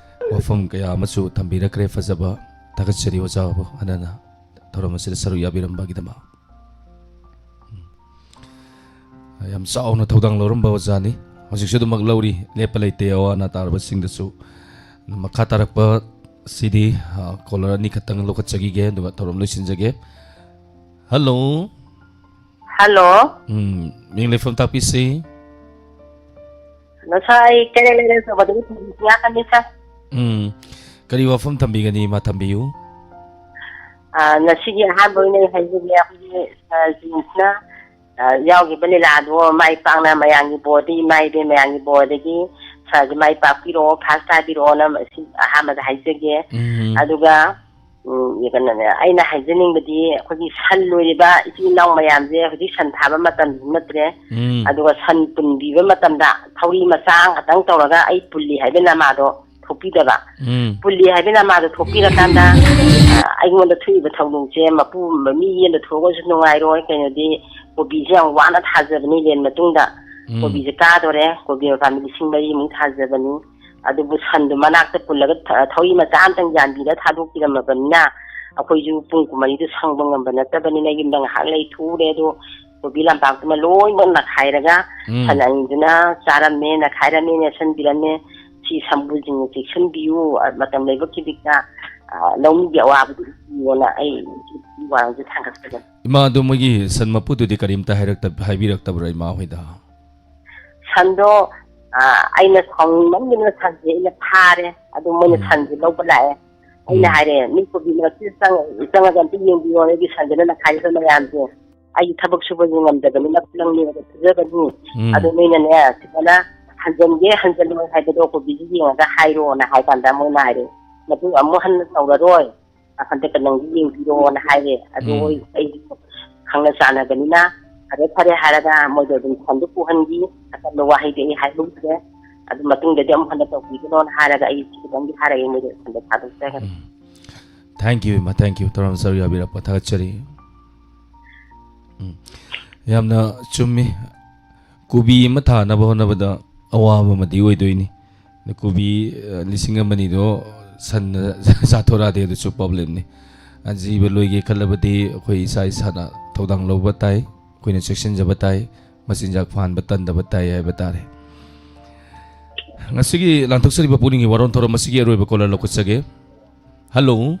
ꯋꯥꯐꯝ ꯀꯌꯥ ꯑꯃꯁꯨ ꯊꯝꯕꯤꯔꯛꯈ꯭ꯔꯦ, ꯐꯖꯕ꯫ ꯊꯥꯒꯠꯆꯔꯤ ꯑꯣꯖꯥꯕꯨ ꯍꯟꯅ ꯍꯟꯅ ꯊꯧꯔꯝ ꯑꯁꯤꯗ ꯁꯔꯨꯛ ꯌꯥꯕꯤꯔꯝꯕꯒꯤꯗꯃꯛ꯫ ꯎꯝ꯫ ꯌꯥꯝ ꯆꯥꯎꯅ ꯊꯧꯗꯥꯡ ꯂꯧꯔꯝꯕ ꯑꯣꯖꯥꯅꯤ꯫ ꯍꯧꯖꯤꯛꯁꯨ ꯑꯗꯨꯃꯛ ꯂꯧꯔꯤ, ꯂꯦꯞꯄ ꯂꯩꯇꯦ꯫ ꯑꯋꯥ ꯑꯅꯥ ꯇꯥꯔꯕꯁꯤꯡꯗꯁꯨ ꯃꯈꯥ ꯇꯥꯔꯛꯄ ꯁꯤꯗꯤ, ꯑ, ꯀꯣꯂꯔ ꯑꯅꯤ ꯈꯛꯇꯪ ꯂꯧꯈꯠꯆꯈꯤꯒꯦ, ꯑꯗꯨꯒ ꯊꯧꯔꯝ ꯂꯣꯏꯁꯤꯟꯖꯒꯦ꯫ ꯍꯜꯂꯣ꯫ ꯍꯜꯂꯣ꯫ ꯎꯝ, ꯃꯤꯡ ꯂꯩꯐꯝ ꯇꯥꯛꯄꯤꯁꯤ꯫ ꯉꯁꯥꯏ ꯀꯩꯔꯦꯜ ꯂꯩꯔꯦꯜ ꯇꯧꯕꯗꯒꯤ ꯊꯣꯏꯕꯤ ꯉꯥꯛꯀꯅꯤ, ꯁꯥꯔ꯫ ꯎꯝ, ꯀꯔꯤ ꯋꯥꯐꯝ ꯊꯝꯕꯤꯒꯅꯤ? ꯃꯥ ꯊꯝꯕꯤꯌꯨ꯫ ꯑ, ꯉꯁꯤꯒꯤ ꯑꯍꯥꯟꯕ ꯑꯣꯏꯅ ꯑꯩ ꯍꯥꯏꯖꯒꯦ, ꯑꯩꯈꯣꯏꯒꯤ, ꯑ, ꯖꯤꯝꯁꯅ, ꯑ, ꯌꯥꯎꯈꯤꯕ ꯂꯤꯂꯥꯗꯣ ꯃꯥꯏ ꯄꯥꯛꯅ ꯃꯌꯥꯝꯒꯤ ꯕꯣꯔꯗꯤ, ꯏꯃꯥ ꯏꯕꯦꯟ ꯃꯌꯥꯝꯒꯤ ꯕꯣꯔꯗꯒꯤ ꯁꯥꯔꯁꯦ ꯃꯥꯏ ꯄꯥꯛꯄꯤꯔꯛꯑꯣ, ꯐꯥꯁ ꯇꯥꯕꯤꯔꯛꯑꯣꯅ ꯃꯁꯤ ꯑꯍꯥꯟꯕꯗ ꯍꯥꯏꯖꯒꯦ꯫ ꯎꯝ꯫ ꯑꯗꯨꯒ ꯎꯝ, ꯀꯩꯅꯣꯅꯦ, ꯑꯩꯅ ꯍꯥꯏꯖꯅꯤꯡꯕꯗꯤ ꯑꯩꯈꯣꯏꯒꯤ ꯁꯟ ꯂꯣꯏꯔꯤꯕ ꯏꯆꯤꯜ ꯏꯅꯥꯎ ꯃꯌꯥꯝꯁꯦ ꯍꯧꯖꯤꯛ ꯁꯟ ꯊꯥꯕ ꯃꯇꯝꯁꯨ ꯅꯠꯇ꯭ꯔꯦ꯫ ꯎꯝ꯫ ꯑꯗꯨꯒ ꯁꯟ ꯄꯨꯟꯕꯤꯕ ꯃꯇꯝꯗ ꯊꯧꯔꯤ ꯃꯆꯥ ꯑꯃꯈꯛꯇꯪ ꯇꯧꯔꯒ ꯑꯩ ꯄꯨꯜꯂꯤ ꯍꯥꯏꯕ ꯅꯃꯥꯗꯣ ꯊꯣꯛꯄꯤꯗꯕ꯫ ꯎꯝ꯫ ꯄꯨꯜꯂꯤ ꯍꯥꯏꯕ ꯅꯃꯥꯗꯣ ꯊꯣꯛꯄꯤꯔꯀꯥꯟꯗ, ꯑ, ꯑꯩꯉꯣꯟꯗ ꯊꯣꯛꯏꯕ ꯊꯧꯗꯣꯛꯁꯦ ꯃꯄꯨ ꯃꯤ ꯑꯃꯗ ꯊꯣꯛꯑꯒꯁꯨ ꯅꯨꯡꯉꯥꯏꯔꯣꯏ꯫ ꯀꯩꯅꯣꯗꯤ ꯀꯣꯕꯤꯁꯦ ꯌꯥꯝ ꯋꯥꯅ ꯊꯥꯖꯕꯅꯤ ꯂꯦꯟ ꯃꯇꯨꯡꯗ꯫ ꯎꯝ꯫ ꯀꯣꯕꯤꯁꯦ ꯀꯥꯗꯣꯔꯦ, ꯀꯣꯕꯤ ꯃꯄꯥꯝ ꯂꯤꯁꯤꯡ ꯃꯔꯤꯃꯨꯛ ꯊꯥꯖꯕꯅꯤ꯫ ꯑꯗꯨꯕꯨ ꯁꯟꯗꯨ ꯃꯅꯥꯛꯇ ꯄꯨꯜꯂꯒ ꯊ-, ꯊꯧꯔꯤ ꯃꯆꯥ ꯑꯝꯇꯪ ꯌꯥꯟꯕꯤꯔ ꯊꯥꯗꯣꯛꯄꯤꯔꯝꯃꯕꯅꯤꯅ ꯑꯩꯈꯣꯏꯁꯨ ꯄꯨꯡ ꯀꯨꯟꯃꯔꯤꯗꯨ ꯁꯪꯕ ꯉꯝꯕ ꯅꯠꯇꯕꯅꯤꯅ ꯌꯨꯝꯗ ꯉꯥꯏꯍꯥꯛ ꯂꯩꯊꯣꯛꯎꯔꯦ꯫ ꯑꯗꯣ ꯀꯣꯕꯤ ꯂꯝꯄꯥꯛꯇꯨꯃ ꯂꯣꯏꯅꯃꯛ ꯅꯈꯥꯏꯔꯒ ꯎꯝ꯫ ꯁꯟ ꯑꯅꯤꯗꯨꯅ ꯆꯥꯔꯝꯃꯦ, ꯅꯈꯥꯏꯔꯝꯃꯦ, ꯅꯦꯠꯁꯟꯕꯤꯔꯝꯃꯦ꯫ ꯁꯤ ꯁꯝꯕꯨꯜꯁꯤꯡꯅ ꯆꯦꯛꯁꯤꯟꯕꯤꯌꯨ, ꯑ, ꯃꯇꯝ ꯂꯩꯕ ꯈꯤꯕꯤꯛꯇ, ꯑ, ꯂꯧꯃꯤꯒꯤ ꯑꯋꯥꯕꯗꯨ ꯎꯕꯤꯌꯣꯅ ꯑꯩ ꯋꯥꯔꯧꯁꯨ ꯊꯥꯡꯒꯠꯆꯕꯅꯤ꯫ ꯏꯃꯥ, ꯑꯗꯨ ꯃꯣꯏꯒꯤ ꯁꯟ ꯃꯄꯨꯗꯨꯗꯤ ꯀꯔꯤꯝꯇ ꯍꯥꯏꯔꯛꯇ-, ꯍꯥꯏꯕꯤꯔꯛꯇꯕ꯭ꯔꯥ ꯏꯃꯥ ꯍꯣꯏꯗ? ꯁꯟꯗꯣ, ꯑ, ꯑꯩꯅ ꯁꯥꯎꯅꯤꯡꯃꯟꯒꯤꯗꯅ ꯁꯟꯁꯦ ꯑꯩꯅ ꯐꯥꯔꯦ꯫ ꯑꯗꯨ ꯃꯣꯏꯅ ꯎꯝ꯫ ꯁꯟꯁꯦ ꯂꯧꯕ ꯂꯥꯛꯑꯦ꯫ ꯑꯩꯅ ꯎꯝ꯫ ꯍꯥꯏꯔꯦ, "ꯃꯤ ꯀꯣꯕꯤ ꯃꯔꯛꯁꯤꯗ ꯆꯪꯉ-, ꯆꯪꯉꯒ ꯑꯝꯇ ꯌꯦꯡꯕꯤꯌꯣ, ꯑꯩꯒꯤ ꯁꯟꯁꯤꯅ ꯅꯈꯥꯏꯔꯤꯕ ꯃꯌꯥꯝꯁꯦ꯫ ꯑꯩꯒꯤ ꯊꯕꯛ ꯁꯨꯕꯁꯨ ꯉꯝꯗꯕꯅꯤꯅ ꯈꯨꯂꯪꯅꯦꯅ ꯐꯨꯖꯕꯅꯤ꯫ ꯎꯝ꯫ ꯑꯗꯨ ꯅꯣꯏꯅꯅꯦ, ꯁꯨꯃꯥꯏꯅ ꯍꯟꯖꯟꯒꯦ ꯍꯟꯖꯜꯂꯣꯏ ꯍꯥꯏꯕꯗꯣ ꯀꯣꯕꯤꯁꯤ ꯌꯦꯡꯉꯒ ꯍꯥꯏꯔꯣꯅ" ꯍꯥꯏ ꯀꯥꯟꯗ ꯃꯣꯏꯅ ꯍꯥꯏꯔꯦ, "ꯃꯇꯨꯡ ꯑꯃꯨꯛ ꯍꯟꯅ ꯇꯧꯔꯔꯣꯏ, ꯍꯟꯗꯛꯀ ꯅꯪꯗꯤ ꯌꯦꯡꯕꯤꯔꯣꯅ" ꯍꯥꯏꯔꯦ꯫ ꯑꯗꯨ ꯎꯝ꯫ ꯍꯣꯏ, ꯑꯩ ꯈꯪꯅ ꯆꯥꯟꯅꯕꯅꯤꯅ ꯐꯔꯦ ꯐꯔꯦ ꯍꯥꯏꯔꯒ ꯃꯣꯏꯗꯣ ꯑꯗꯨꯝ ꯁꯟꯗꯣ ꯄꯨꯍꯟꯈꯤ꯫ ꯑꯀꯟꯕ ꯋꯥꯍꯩꯗꯤ ꯑꯩ ꯍꯥꯏꯍꯧꯗ꯭ꯔꯦ꯫ ꯑꯗꯨ ꯃꯇꯨꯡꯗꯗꯤ ꯑꯃꯨꯛ ꯍꯟꯅ ꯇꯧꯕꯤꯒꯅꯣꯅ ꯍꯥꯏꯔꯒ ꯑꯩ ꯁꯤ ꯈꯤꯇꯪꯗꯤ ꯍꯥꯏꯔꯛꯑꯦ, ꯃꯣꯏꯗꯣ ꯁꯟꯗꯣ ꯊꯥꯗꯣꯛꯆꯈ꯭ꯔꯦ꯫ ꯎꯝ꯫ Thank you, ꯏꯃꯥ, thank you꯫ ꯇꯔꯥꯃꯥꯊꯣꯏ ꯌꯥꯕꯤꯔꯛꯄ ꯊꯥꯒꯠꯆꯔꯤ꯫ ꯎꯝ꯫ ꯌꯥꯝꯅ ꯆꯨꯝꯃꯤ꯫ ꯀꯣꯕꯤ ꯑꯃ ꯊꯥꯅꯕ ꯍꯣꯠꯅꯕꯗ ꯑꯋꯥꯕ ꯑꯃꯗꯤ ꯑꯣꯏꯗꯣꯏꯅꯤ꯫ ꯑꯗ ꯀꯣꯕꯤ, ꯑ, ꯂꯤꯁꯤꯡ ꯑꯃ ꯑꯅꯤꯗꯣ ꯁꯟꯅ ꯆꯥꯊꯣꯔꯛꯑꯗꯤ ꯑꯗꯨꯁꯨ problemꯅꯤ꯫ ꯑ, ꯖꯤꯕ ꯂꯣꯏꯒꯦ ꯈꯜꯂꯕꯗꯤ ꯑꯩꯈꯣꯏ ꯏꯁꯥ ꯏꯁꯥꯅ ꯊꯧꯗꯥꯡ ꯂꯧꯕ ꯇꯥꯏ, ꯑꯩꯈꯣꯏꯅ ꯆꯦꯛꯁꯤꯟꯖꯕ ꯇꯥꯏ, ꯃꯆꯤꯟꯖꯥꯛ ꯐꯥꯍꯟꯕ ꯇꯟꯗꯕ ꯇꯥꯏ ꯍꯥꯏꯕ ꯇꯥꯔꯦ꯫ ꯉꯁꯤꯒꯤ ꯂꯥꯟꯊꯣꯛꯆꯔꯤꯕ ꯄꯨꯛꯅꯤꯡꯒꯤ ꯋꯥꯔꯣꯜ ꯊꯧꯔꯝ ꯑꯁꯤꯒꯤ ꯑꯔꯣꯏꯕ caller ꯂꯧꯈꯠꯆꯒꯦ꯫ Hello꯫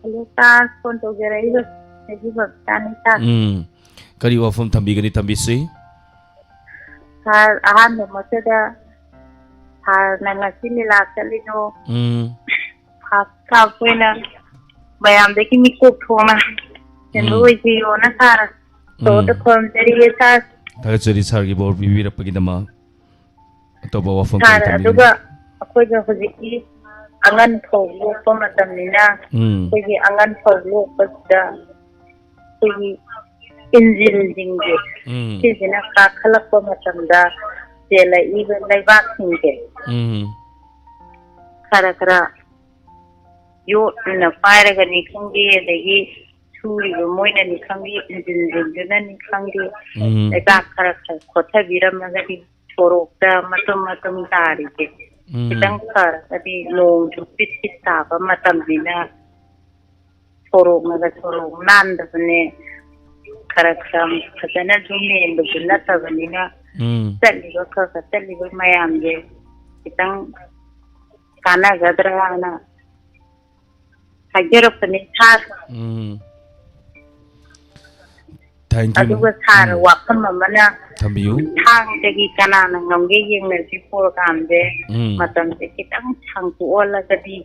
Hello, sir. Phone ꯇꯧꯖꯔꯛꯏꯕ ꯑꯩꯒꯤ ꯕꯕꯤꯇꯥꯅꯤ, sir꯫ ꯎꯝ꯫ ꯀꯔꯤ ꯋꯥꯐꯝ ꯊꯝꯕꯤꯒꯅꯤ, ꯊꯝꯕꯤꯁꯤ? Sir, ꯑꯍꯥꯟꯕꯃꯛꯇꯗ sirꯅ ꯉꯁꯤ ꯂꯤꯂꯥ ꯆꯠꯂꯤꯗꯣ ꯎꯝ꯫ first half ꯑꯣꯏꯅ ꯃꯌꯥꯝꯗꯒꯤ ꯃꯤꯀꯣꯛ ꯊꯣꯛꯅ ꯁꯦꯝꯕ ꯎꯝ꯫ ꯑꯣꯏꯕꯤꯌꯣꯅ sir ꯎꯝ꯫ ꯏꯁꯣꯔꯗ ꯈꯨꯔꯨꯝꯖꯔꯤꯌꯦ, sir꯫ ꯊꯥꯒꯠꯆꯔꯤ sirꯒꯤ ꯕꯣꯔ ꯄꯤꯕꯤꯔꯛꯄꯒꯤꯗꯃꯛ꯫ ꯑꯇꯣꯞꯄ ꯋꯥꯐꯝ sir, ꯀꯔꯤ ꯊꯝꯕꯤꯒꯅꯤ? ꯑꯗꯨꯒ ꯑꯩꯈꯣꯏꯒ ꯍꯧꯖꯤꯛꯀꯤ ꯑꯉꯟ ꯐꯧ ꯂꯣꯛꯄ ꯃꯇꯝꯅꯤꯅ, ꯎꯝ꯫ ꯑꯩꯈꯣꯏꯒꯤ ꯑꯉꯟ ꯐꯧ ꯂꯣꯛꯄꯁꯤꯗ ꯑꯩꯈꯣꯏꯒꯤ ꯏꯟꯖꯤꯟꯁꯤꯡꯁꯦ, ꯎꯝ꯫ ꯁꯤꯁꯤꯅ ꯀꯥꯈꯠꯂꯛꯄ ꯃꯇꯝꯗ ꯆꯦꯜꯂꯛꯏꯕ ꯂꯩꯕꯥꯛꯁꯤꯡꯁꯦ, ꯎꯝ꯫ ꯈꯔ ꯈꯔ ꯌꯣꯠꯅ ꯄꯥꯏꯔꯒꯅꯤ ꯈꯪꯗꯦ, ꯑꯗꯒꯤ ꯁꯨꯔꯤꯕ ꯃꯣꯏꯅꯅꯤ ꯈꯪꯗꯦ, ꯏꯟꯖꯤꯟꯁꯤꯡꯗꯨꯅꯅꯤ ꯈꯪꯗꯦ, ꯎꯝ꯫ ꯂꯩꯕꯥꯛ ꯈꯔ ꯈꯔ ꯀꯣꯊꯕꯤꯔꯝꯃꯒꯗꯤ ꯁꯣꯔꯣꯛꯇ ꯃꯇꯨꯝ ꯃꯇꯨꯝ ꯇꯥꯔꯤꯁꯦ, ꯎꯝ꯫ ꯈꯤꯇꯪ ꯐꯔꯒꯗꯤ, ꯅꯣꯡꯁꯨ ꯄꯤꯠ ꯄꯤꯠ ꯇꯥꯕ ꯃꯇꯝꯅꯤꯅ ꯁꯣꯔꯣꯛꯅꯒ ꯁꯣꯔꯣꯛ ꯅꯥꯟꯗꯕꯅꯦ, ꯈꯔ ꯈꯔ ꯐꯖꯅꯁꯨ ꯃꯦꯟꯕꯁꯨ ꯅꯠꯇꯕꯅꯤꯅ, ꯎꯝ꯫ ꯆꯠꯂꯤꯕ, ꯈꯔ ꯈꯔ ꯆꯠꯂꯤꯕ ꯃꯌꯥꯝꯁꯦ ꯈꯤꯇꯪ ꯀꯥꯟꯅꯒꯗ꯭ꯔꯥꯅ ꯍꯥꯏꯖꯔꯛꯄꯅꯦ ꯁꯥꯔ꯫ ꯎꯝ꯫ Thank you꯫ ꯑꯗꯨꯒ ꯁꯥꯔ, ꯎꯝ꯫ ꯋꯥꯐꯝ ꯑꯃꯅ, ꯊꯝꯕꯤꯌꯨ꯫ ꯊꯥꯡꯗꯒꯤ ꯀꯅꯥꯅ ꯉꯝꯒꯦ ꯌꯦꯡꯅꯁꯤ ꯄ꯭ꯔꯣꯒ꯭ꯔꯥꯝꯁꯦ ꯎꯝ꯫ ꯃꯇꯝꯁꯦ ꯈꯤꯇꯪ ꯁꯥꯡꯇꯣꯛꯍꯜꯂꯒꯗꯤ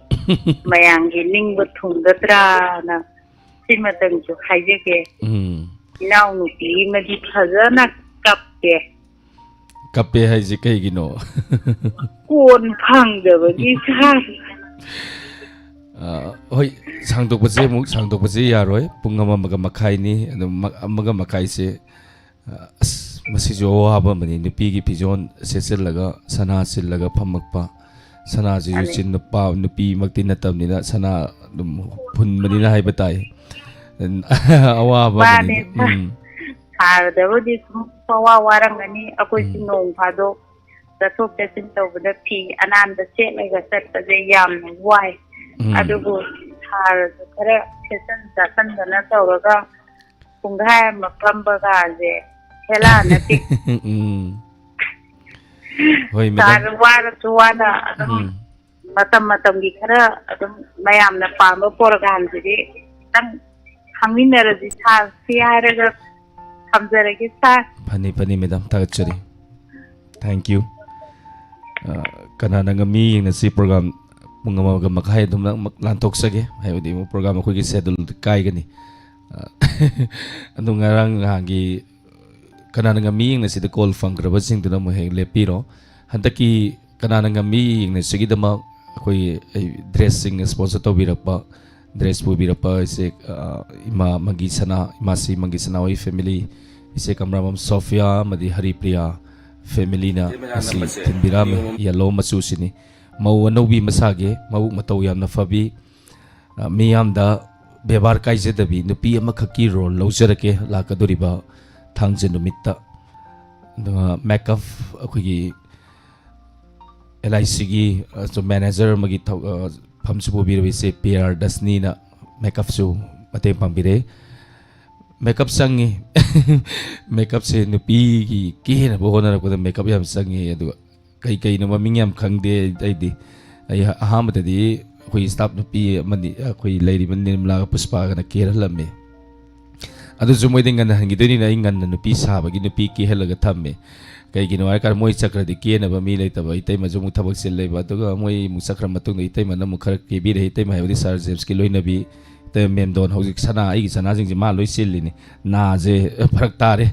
ꯃꯌꯥꯝꯒꯤ ꯅꯤꯡꯕ ꯊꯨꯡꯒꯗ꯭ꯔꯥꯅ ꯁꯤꯃꯇꯪꯁꯨ ꯍꯥꯏꯖꯒꯦ꯫ ꯎꯝ꯫ ꯏꯅꯥꯎꯅꯨꯄꯤ ꯑꯃꯗꯤ ꯐꯖꯅ ꯀꯞꯄꯦ꯫ ꯀꯞꯄꯦ ꯍꯥꯏꯁꯦ ꯀꯩꯒꯤꯅꯣ? ꯀꯣꯟ ꯐꯪꯗꯕꯒꯤ ꯁꯥꯔ꯫ ꯑ, ꯍꯣꯏ, ꯁꯥꯡꯗꯣꯛꯄꯁꯦ ꯑꯃꯨꯛ, ꯁꯥꯡꯗꯣꯛꯄꯁꯦ ꯌꯥꯔꯣꯏ꯫ ꯄꯨꯡ ꯑꯃ, ꯑꯃꯒ ꯃꯈꯥꯏꯅꯤ꯫ ꯑꯗꯨꯝ ꯃ-, ꯑꯃꯒ ꯃꯈꯥꯏꯁꯦ, ꯑ, ꯑꯁ, ꯃꯁꯤꯁꯨ ꯑꯋꯥꯕ ꯑꯃꯅꯤ꯫ ꯅꯨꯄꯤꯒꯤ ꯐꯤꯖꯣꯜ ꯁꯦꯠꯆꯜꯂꯒ, ꯁꯅꯥ ꯁꯤꯜꯂꯒ ꯐꯝꯃꯛꯄ꯫ ꯁꯅꯥꯁꯤꯁꯨ ꯃꯥꯅꯦ꯫ ꯆꯤꯟ ꯅꯨꯄꯥ, ꯅꯨꯄꯤꯃꯛꯇꯤ ꯅꯠꯇꯕꯅꯤꯅ, ꯁꯅꯥ ꯑꯗꯨꯝ ꯐꯨꯟꯕꯅꯤꯅ ꯍꯥꯏꯕ ꯇꯥꯏ꯫ ꯑꯋꯥꯕ ꯃꯥꯅꯦ, ꯑꯃꯅꯤꯅꯦ꯫ ꯁꯥꯔ꯫ ꯎꯝ꯫ ꯁꯥꯔꯗꯕꯨꯗꯤ ꯁꯨꯝ ꯄꯋꯥ ꯋꯥꯔꯝꯒꯅꯤ꯫ ꯑꯩꯈꯣꯏꯁꯨ ꯎꯝ꯫ ꯅꯣꯡ ꯐꯥꯗꯣꯛ ꯆꯠꯊꯣꯛ ꯆꯠꯁꯤꯟ ꯇꯧꯕꯗ ꯐꯤ ꯑꯅꯥꯟꯕ ꯁꯦꯠꯂꯒ ꯆꯠꯄꯁꯦ ꯌꯥꯝꯅ ꯋꯥꯏ꯫ ꯎꯝ꯫ ꯑꯗꯨꯕꯨ ꯁꯥꯔꯁꯨ ꯈꯔ ꯁꯦꯠꯆꯟ ꯆꯥꯁꯟꯗꯅ ꯇꯧꯔꯒ ꯄꯨꯡꯈꯥꯏ ꯑꯃ ꯐꯝꯕꯒꯁꯦ ꯍꯦꯂꯥ ꯅꯠꯇꯦ꯫ ꯎꯝ꯫ ꯍꯣꯏ, ꯃꯦꯗꯥꯝ꯫ ꯁꯥꯔ ꯋꯥꯔꯁꯨ ꯋꯥꯅ ꯑꯗꯨꯝ ꯎꯝ꯫ ꯃꯇꯝ ꯃꯇꯝꯒꯤ ꯈꯔ ꯑꯗꯨꯝ ꯃꯌꯥꯝꯅ ꯄꯥꯝꯕ ꯄ꯭ꯔꯣꯒ꯭ꯔꯥꯝꯁꯤꯗꯤ ꯈꯤꯇꯪ ꯈꯪꯃꯤꯟꯅꯔꯁꯤ ꯁꯥꯔ꯫ ꯁꯤ ꯍꯥꯏꯔꯒ ꯊꯝꯖꯔꯒꯦ ꯁꯥꯔ꯫ ꯐꯅꯤ, ꯐꯅꯤ, ꯃꯦꯗꯥꯝ, ꯊꯥꯒꯠꯆꯔꯤ꯫ Thank you꯫ ꯑ, ꯀꯅꯥꯅ ꯉꯝꯃꯤ ꯌꯦꯡꯅꯁꯤ ꯄ꯭ꯔꯣꯒ꯭ꯔꯥꯝ ꯄꯨꯡ ꯑꯃꯒ ꯃꯈꯥꯏ ꯑꯗꯨꯝ ꯂꯥꯟꯊꯣꯛꯆꯒꯦ, ꯍꯥꯏꯕꯗꯤ ꯑꯃꯨꯛ ꯄ꯭ꯔꯣꯒ꯭ꯔꯥꯝ ꯑꯩꯈꯣꯏꯒꯤ ꯁꯦꯗꯨꯜ ꯀꯥꯏꯒꯅꯤ꯫ ꯑ, ꯑꯗꯨ ꯉꯔꯥꯡ ꯅꯍꯥꯟꯒꯤ ꯀꯅꯥꯅ ꯉꯝꯃꯤ ꯌꯦꯡꯅꯁꯤꯗ ꯀꯣꯜ ꯐꯪꯈ꯭ꯔꯕꯁꯤꯡꯗꯨꯅ ꯑꯃꯨꯛ ꯍꯦꯛ ꯂꯦꯞꯄꯤꯔꯣ꯫ ꯍꯟꯗꯛꯀꯤ ꯀꯅꯥꯅ ꯉꯝꯃꯤ ꯌꯦꯡꯅꯁꯤꯒꯤꯗꯃꯛ ꯑꯩꯈꯣꯏꯒꯤ ꯑꯩ ꯗ꯭ꯔꯦꯁꯁꯤꯡ ꯁ꯭ꯄꯣꯟꯁꯔ ꯇꯧꯕꯤꯔꯛꯄ, ꯗ꯭ꯔꯦꯁ ꯄꯨꯕꯤꯔꯛꯄ ꯏꯆꯦ, ꯑ, ꯏꯃꯥ ꯃꯪꯒꯤ ꯁꯅꯥ, ꯏꯃꯥ ꯁꯤ ꯃꯪꯒꯤ ꯁꯅꯥ ꯍꯣꯏ ꯐꯦꯃꯤꯂꯤ, ꯏꯆꯦ ꯀꯝꯔꯥꯕꯝ ꯁꯣꯐꯤꯌꯥ ꯑꯃꯗꯤ ꯍꯔꯤꯄ꯭ꯔꯤꯌꯥ ꯐꯦꯃꯤꯂꯤꯅ ꯏꯆꯦ ꯃꯌꯥꯝꯅ ꯑꯁꯤ ꯃꯁꯦ ꯊꯤꯟꯕꯤꯔꯛꯑꯝꯃꯤ꯫ ꯌꯦꯜꯂꯣ ꯃꯆꯨꯁꯤꯅꯤ꯫ ꯃꯧ ꯑꯅꯧꯕꯤ ꯃꯁꯥꯒꯤ ꯃꯕꯨꯛ ꯃꯇꯧ ꯌꯥꯝꯅ ꯐꯕꯤ, ꯑ, ꯃꯤꯌꯥꯝꯗ ꯕꯦꯕꯥꯔ ꯀꯥꯏꯖꯗꯕꯤ ꯅꯨꯄꯤ ꯑꯃꯈꯛꯀꯤ ꯔꯣꯜ ꯂꯧꯖꯔꯛꯀꯦ ꯂꯥꯛꯀꯗꯧꯔꯤꯕ ꯊꯥꯡꯖ ꯅꯨꯃꯤꯠꯇ꯫ ꯑꯗꯨꯒ ꯃꯦꯀꯞ ꯑꯩꯈꯣꯏꯒꯤ ꯑꯦꯜ ꯑꯥꯏ ꯁꯤꯒꯤ, ꯑ, ꯃꯦꯅꯦꯖꯔ ꯑꯃꯒꯤ ꯊꯧ-, ꯑ, ꯐꯝꯁꯨ ꯄꯨꯕꯤꯔꯕ ꯏꯆꯦ ꯄꯤ ꯑꯥꯔ ꯗꯁꯅꯤꯅ ꯃꯦꯀꯞꯁꯨ ꯃꯇꯦꯡ ꯄꯥꯡꯕꯤꯔꯦ꯫ ꯃꯦꯀꯞ ꯆꯪꯉꯤ꯫ ꯃꯦꯀꯞꯁꯦ ꯅꯨꯄꯤꯒꯤ ꯀꯦꯅꯕ ꯍꯣꯠꯅꯔꯛꯄꯗ ꯃꯦꯀꯞ ꯌꯥꯝ ꯆꯪꯉꯤ꯫ ꯑꯗꯨꯒ ꯀꯩ ꯀꯩꯅꯣ ꯃꯃꯤꯡ ꯌꯥꯝ ꯈꯪꯗꯦ ꯑꯩꯗꯤ꯫ ꯑꯩ ꯑꯍꯥꯟꯕꯗꯗꯤ ꯑꯩꯈꯣꯏ ꯁ꯭ꯇꯥꯐ ꯅꯨꯄꯤ ꯑꯃꯅꯤ, ꯑꯩꯈꯣꯏ ꯂꯩꯔꯤꯕ ꯅꯤꯔꯃꯂꯥꯒ ꯄꯨꯁꯄꯥꯒꯅ ꯀꯦꯔꯍꯜꯂꯝꯃꯤ꯫ ꯑꯗꯨꯁꯨ ꯃꯣꯏꯗꯤ ꯉꯟꯅ ꯍꯟꯈꯤꯗꯣꯏꯅꯤꯅ ꯑꯩ ꯉꯟꯅ ꯅꯨꯄꯤ ꯁꯥꯕꯒꯤ ꯅꯨꯄꯤ ꯀꯦꯍꯜꯂꯒ ꯊꯝꯃꯦ꯫ ꯀꯩꯒꯤꯅꯣ ꯍꯥꯏꯔꯀꯥꯟꯗ ꯃꯣꯏ ꯆꯠꯈ꯭ꯔꯗꯤ ꯀꯦꯅꯕ ꯃꯤ ꯂꯩꯇꯕ, ꯏꯇꯩꯃꯁꯨ ꯑꯃꯨꯛ ꯊꯕꯛ ꯆꯤꯜ ꯂꯩꯕ, ꯑꯗꯨꯒ ꯃꯣꯏ ꯑꯃꯨꯛ ꯆꯠꯈ꯭ꯔ ꯃꯇꯨꯡꯗ ꯏꯇꯩꯃꯅ ꯑꯃꯨꯛ ꯈꯔ ꯀꯦꯕꯤꯔꯦ꯫ ꯏꯇꯩꯃ ꯍꯥꯏꯕꯗꯤ ꯁꯥꯔ ꯖꯦꯝꯁꯀꯤ ꯂꯣꯏꯅꯕꯤ ꯏꯇꯩꯃ ꯃꯦꯝꯗꯣꯟ꯫ ꯍꯧꯖꯤꯛ ꯁꯅꯥ, ꯑꯩꯒꯤ ꯁꯅꯥꯁꯤꯡꯁꯦ ꯃꯥ ꯂꯣꯏ ꯆꯤꯜꯂꯤꯅꯤ꯫ ꯅꯥꯁꯦ ꯐꯔꯛ ꯇꯥꯔꯦ꯫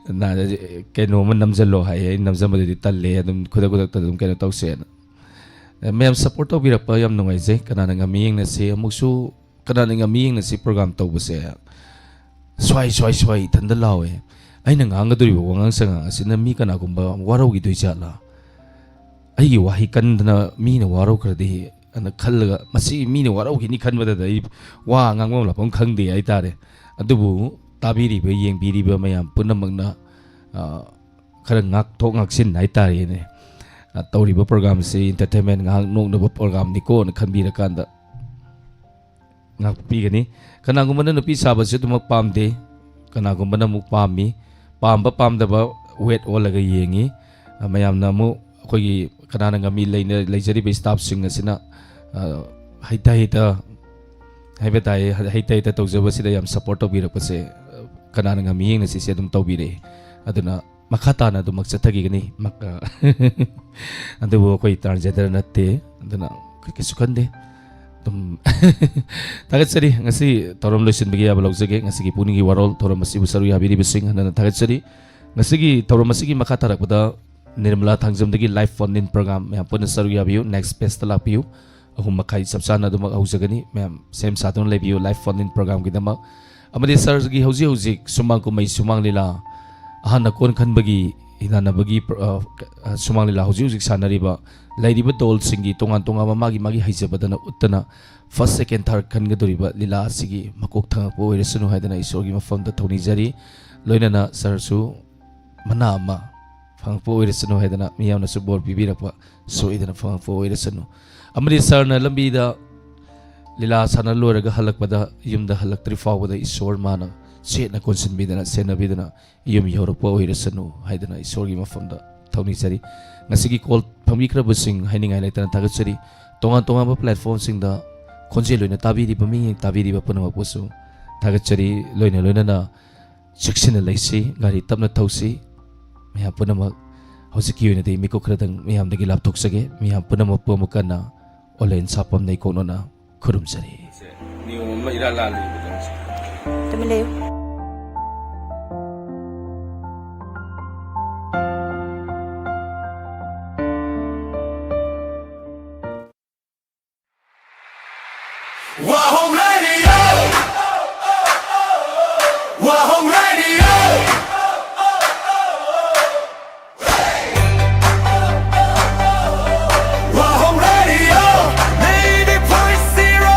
ꯅꯥꯁꯦ ꯀꯩꯅꯣꯝꯃ ꯅꯝꯁꯤꯜꯂꯣ ꯍꯥꯏꯌꯦ꯫ ꯑꯩ ꯅꯝꯁꯤꯟꯕꯗꯗꯤ ꯇꯜꯂꯦ, ꯑꯗꯨꯝ ꯈꯨꯗꯛ ꯈꯨꯗꯛꯇ ꯑꯗꯨꯝ ꯀꯩꯅꯣ ꯇꯧꯁꯦꯅ꯫ ꯃꯌꯥꯝ ꯁꯞꯄꯣꯔꯠ ꯇꯧꯕꯤꯔꯛꯄ ꯌꯥꯝ ꯅꯨꯡꯉꯥꯏꯖꯩ꯫ ꯀꯅꯥꯅ ꯉꯝꯃꯤ ꯌꯦꯡꯅꯁꯤ꯫ ꯑꯃꯨꯛꯁꯨ ꯀꯅꯥꯅ ꯉꯝꯃꯤ ꯌꯦꯡꯅꯁꯤ ꯄ꯭ꯔꯣꯒ꯭ꯔꯥꯝ ꯇꯧꯕꯁꯦ ꯁ꯭ꯋꯥꯏ, ꯁ꯭ꯋꯥꯏ, ꯁ꯭ꯋꯥꯏ ꯏꯊꯟꯗ ꯂꯥꯎꯋꯦ꯫ ꯑꯩꯅ ꯉꯥꯡꯒꯗꯧꯔꯤꯕ ꯋꯥꯉꯥꯡ ꯁꯉꯥꯡ ꯑꯁꯤꯅ ꯃꯤ ꯀꯅꯥꯒꯨꯝꯕ ꯋꯥꯔꯧꯈꯤꯗꯣꯏ ꯖꯥꯠꯂꯥ? ꯑꯩꯒꯤ ꯋꯥꯍꯩ ꯀꯟꯗꯅ ꯃꯤꯅ ꯋꯥꯔꯧꯈ꯭ꯔꯗꯤ ꯑꯅ ꯈꯜꯂꯒ, ꯃꯁꯤ ꯃꯤꯅ ꯋꯥꯔꯧꯈꯤꯅꯤ ꯈꯟꯕꯗꯗ ꯑꯩ ꯋꯥ ꯉꯥꯡꯐꯝ ꯂꯥꯛꯐꯝ ꯈꯪꯗꯦ ꯍꯥꯏꯇꯥꯔꯦ꯫ ꯑꯗꯨꯕꯨ ꯇꯥꯕꯤꯔꯤꯕ, ꯌꯦꯡꯕꯤꯔꯤꯕ ꯃꯌꯥꯝ ꯄꯨꯝꯅꯃꯛꯅ, ꯑ, ꯈꯔ ꯉꯥꯛꯊꯣꯛ ꯉꯥꯛꯁꯤꯟ ꯍꯥꯏꯇꯥꯔꯦꯅꯦ꯫ ꯑ, ꯇꯧꯔꯤꯕ ꯄ꯭ꯔꯣꯒ꯭ꯔꯥꯝꯁꯤ ꯏꯟꯇꯔꯇꯦꯟꯃꯦꯟ, ꯉꯥꯏꯍꯥꯛ ꯅꯣꯛꯅꯕ ꯄ꯭ꯔꯣꯒ꯭ꯔꯥꯝꯅꯤꯀꯣꯅ ꯈꯟꯕꯤꯔꯀꯥꯟꯗ ꯉꯥꯛꯄꯤꯒꯅꯤ꯫ ꯀꯅꯥꯒꯨꯝꯕꯅ ꯅꯨꯄꯤ ꯁꯥꯕꯁꯤ ꯑꯗꯨꯃꯛ ꯄꯥꯝꯗꯦ, ꯀꯅꯥꯒꯨꯝꯕꯅ ꯑꯃꯨꯛ ꯄꯥꯝꯃꯤ꯫ ꯄꯥꯝꯕ ꯄꯥꯝꯗꯕ ꯋꯦꯠ ꯑꯣꯜꯂꯒ ꯌꯦꯡꯉꯤ꯫ ꯑ, ꯃꯌꯥꯝꯅ ꯑꯃꯨꯛ ꯑꯩꯈꯣꯏꯒꯤ ꯀꯅꯥꯅ ꯉꯝꯃꯤ ꯂꯩꯅ-, ꯂꯩꯖꯔꯤꯕ ꯁ꯭ꯇꯥꯐꯁꯤꯡ ꯑꯁꯤꯅ, ꯑ, ꯍꯩꯇ ꯍꯩꯇ ꯍꯥꯏꯕ ꯇꯥꯏ, ꯍꯩꯇ ꯍꯩꯇ ꯇꯧꯖꯕꯁꯤꯗ ꯌꯥꯝ ꯁꯞꯄꯣꯔꯠ ꯇꯧꯕꯤꯔꯛꯄꯁꯦ, ꯑ, ꯀꯅꯥꯅ ꯉꯝꯃꯤ ꯌꯦꯡꯅꯁꯤ ꯁꯤ ꯑꯗꯨꯝ ꯇꯧꯕꯤꯔꯛꯏ꯫ ꯑꯗꯨꯅ ꯃꯈꯥ ꯇꯥꯅ ꯑꯗꯨꯃꯛ ꯆꯠꯊꯈꯤꯒꯅꯤ꯫ ꯃꯛ-, ꯑ, ꯑꯗꯨꯕꯨ ꯑꯩꯈꯣꯏ ꯇ꯭ꯔꯥꯟꯁꯖꯦꯟꯗꯔ ꯅꯠꯇꯦ, ꯑꯗꯨꯅ ꯑꯩꯈꯣꯏ ꯀꯩꯁꯨ ꯈꯟꯗꯦ꯫ ꯑꯗꯨꯝ ꯊꯥꯒꯠꯆꯔꯤ, ꯉꯁꯤ ꯊꯧꯔꯝ ꯂꯣꯏꯁꯤꯟꯕꯒꯤ ꯌꯥꯕ ꯂꯧꯖꯒꯦ꯫ ꯉꯁꯤꯒꯤ ꯄꯨꯛꯅꯤꯡꯒꯤ ꯋꯥꯔꯣꯜ ꯊꯧꯔꯝ ꯑꯁꯤꯕꯨ ꯁꯔꯨꯛ ꯌꯥꯕꯤꯔꯤꯕꯁꯤꯡ ꯍꯟꯅ ꯍꯟꯅ ꯊꯥꯒꯠꯆꯔꯤ꯫ ꯉꯁꯤꯒꯤ ꯊꯧꯔꯝ ꯑꯁꯤꯒꯤ ꯃꯈꯥ ꯇꯥꯔꯛꯄꯗ Nirmala ꯊꯥꯡꯖꯝꯗꯒꯤ live phone in program ꯃꯌꯥꯝ ꯄꯨꯟꯅ ꯁꯔꯨꯛ ꯌꯥꯕꯤꯌꯨ꯫ Next page ꯇ ꯂꯥꯛꯄꯤꯌꯨ꯫ ꯑꯍꯨꯝ ꯃꯈꯥꯏ ꯆꯞ ꯆꯥꯅ ꯑꯗꯨꯃꯛ ꯍꯧꯖꯒꯅꯤ꯫ ꯃꯌꯥꯝ ꯁꯦꯝ ꯁꯥꯗꯨꯅ ꯂꯩꯕꯤꯌꯨ live phone in program ꯒꯤꯗꯃꯛ꯫ ꯑꯃꯗꯤ sir ꯒꯤ ꯍꯧꯖꯤꯛ ꯍꯧꯖꯤꯛ ꯁꯨꯃꯥꯡ ꯀꯨꯝꯍꯩ ꯁꯨꯃꯥꯡ ꯂꯤꯂꯥ ꯑꯍꯥꯟꯅ ꯀꯣꯟ ꯈꯟꯕꯒꯤ ꯏꯃꯥꯟꯅꯕꯒꯤ, ꯑ, ꯑ, ꯁꯨꯃꯥꯡ ꯂꯤꯂꯥ ꯍꯧꯖꯤꯛ ꯍꯧꯖꯤꯛ ꯁꯥꯟꯅꯔꯤꯕ, ꯂꯩꯔꯤꯕ ꯗꯣꯜꯁꯤꯡꯒꯤ ꯇꯣꯉꯥꯟ ꯇꯣꯉꯥꯟꯕ ꯃꯥꯒꯤ ꯃꯥꯒꯤ ꯍꯩꯖꯕꯗꯅ ꯎꯠꯇꯅ first, second, third ꯈꯟꯒꯗꯧꯔꯤꯕ ꯂꯤꯂꯥ ꯑꯁꯤꯒꯤ ꯃꯀꯣꯛ ꯊꯪꯉꯛꯄ ꯑꯣꯏꯔꯁꯅꯨ ꯍꯥꯏꯗꯅ ꯏꯁꯣꯔꯒꯤ ꯃꯐꯝꯗ ꯊꯧꯅꯤꯖꯔꯤ꯫ ꯂꯣꯏꯅꯅ sir ꯁꯨ ꯃꯅꯥ ꯑꯃ ꯐꯪꯉꯛꯄ ꯑꯣꯏꯔꯁꯅꯨ ꯍꯥꯏꯗꯅ ꯃꯤꯌꯥꯝꯅꯁꯨ ꯕꯣꯔ ꯄꯤꯕꯤꯔꯛꯄ ꯁꯣꯏꯗꯅ ꯐꯪꯉꯛꯄ ꯑꯣꯏꯔꯁꯅꯨ꯫ ꯑꯃꯗꯤ sir ꯅ ꯂꯝꯕꯤꯗ ꯂꯤꯂꯥ ꯁꯥꯟꯅ ꯂꯣꯏꯔꯒ ꯍꯜꯂꯛꯄꯗ, ꯌꯨꯝꯗ ꯍꯜꯂꯛꯇ꯭ꯔꯤ ꯐꯥꯎꯕꯗ ꯏꯁꯣꯔ ꯃꯥꯅ ꯆꯦꯠꯅ ꯀꯣꯟꯁꯤꯟꯕꯤꯗꯅ, ꯁꯦꯟꯅꯕꯤꯗꯅ ꯌꯨꯝ ꯌꯧꯔꯛꯄ ꯑꯣꯏꯔꯁꯅꯨ ꯍꯥꯏꯗꯅ ꯏꯁꯣꯔꯒꯤ ꯃꯐꯝꯗ ꯊꯧꯅꯤꯖꯔꯤ꯫ ꯉꯁꯤꯒꯤ call ꯐꯪꯕꯤꯈ꯭ꯔꯕꯁꯤꯡ ꯍꯥꯏꯅꯤꯡꯉꯥꯏ ꯂꯩꯇꯅ ꯊꯥꯒꯠꯆꯔꯤ꯫ ꯇꯣꯉꯥꯟ ꯇꯣꯉꯥꯟꯕ platform ꯁꯤꯡꯗ ꯈꯣꯟꯖꯦꯜ ꯑꯣꯏꯅ ꯇꯥꯕꯤꯔꯤꯕ, ꯃꯤꯠꯌꯦꯡ ꯇꯥꯕꯤꯔꯤꯕ ꯄꯨꯝꯅꯃꯛꯄꯨꯁꯨ ꯊꯥꯒꯠꯆꯔꯤ꯫ ꯂꯣꯏꯅ ꯂꯣꯏꯅꯅ ꯆꯦꯛꯁꯤꯟꯅ ꯂꯩꯁꯤ, ꯒꯥꯔꯤ ꯇꯞꯅ ꯊꯧꯁꯤ꯫ ꯃꯌꯥꯝ ꯄꯨꯝꯅꯃꯛ ꯍꯧꯖꯤꯛꯀꯤ ꯑꯣꯏꯅꯗꯤ ꯃꯤꯀꯨꯞ ꯈꯔꯗꯪ ꯃꯌꯥꯝꯗꯒꯤ ꯂꯥꯞꯊꯣꯛꯆꯒꯦ꯫ ꯃꯌꯥꯝ ꯄꯨꯝꯅꯃꯛꯄꯨ ꯑꯃꯨꯛ ꯍꯟꯅ ꯑꯣꯂꯦꯟ ꯁꯥꯄꯝ ꯅꯩꯀꯣꯛꯅꯅ ꯈꯨꯔꯨꯝꯖꯔꯤ꯫ ꯅꯤꯌꯣꯝ ꯑꯃ ꯏꯔꯥ ꯂꯥꯜꯂꯤꯕ ꯇꯧꯔꯤꯁꯦ꯫ ꯇꯨꯃꯤꯟ ꯂꯩꯌꯨ꯫ Wahong Radio. Wahong Radio. Wahong Radio. Ninety point zero.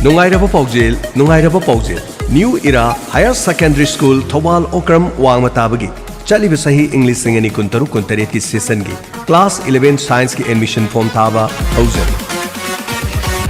ꯅꯨꯡꯉꯥꯏꯔꯕ ꯄꯥꯎꯖꯦꯜ, ꯅꯨꯡꯉꯥꯏꯔꯕ ꯄꯥꯎꯖꯦꯜ꯫ New Era Higher Secondary School, Thoubal ꯑꯣꯀ꯭ꯔꯝ ꯋꯥꯡꯃ ꯇꯥꯕꯒꯤ ꯆꯠꯂꯤꯕ ꯆꯍꯤ ꯏꯪ ꯂꯤꯁꯤꯡ ꯑꯅꯤ ꯀꯨꯟꯇꯔꯨꯛ ꯀꯨꯟꯇꯔꯦꯠꯀꯤ sessionꯒꯤ class eleven scienceꯀꯤ admission form ꯊꯥꯕ ꯍꯧꯖꯔꯤ꯫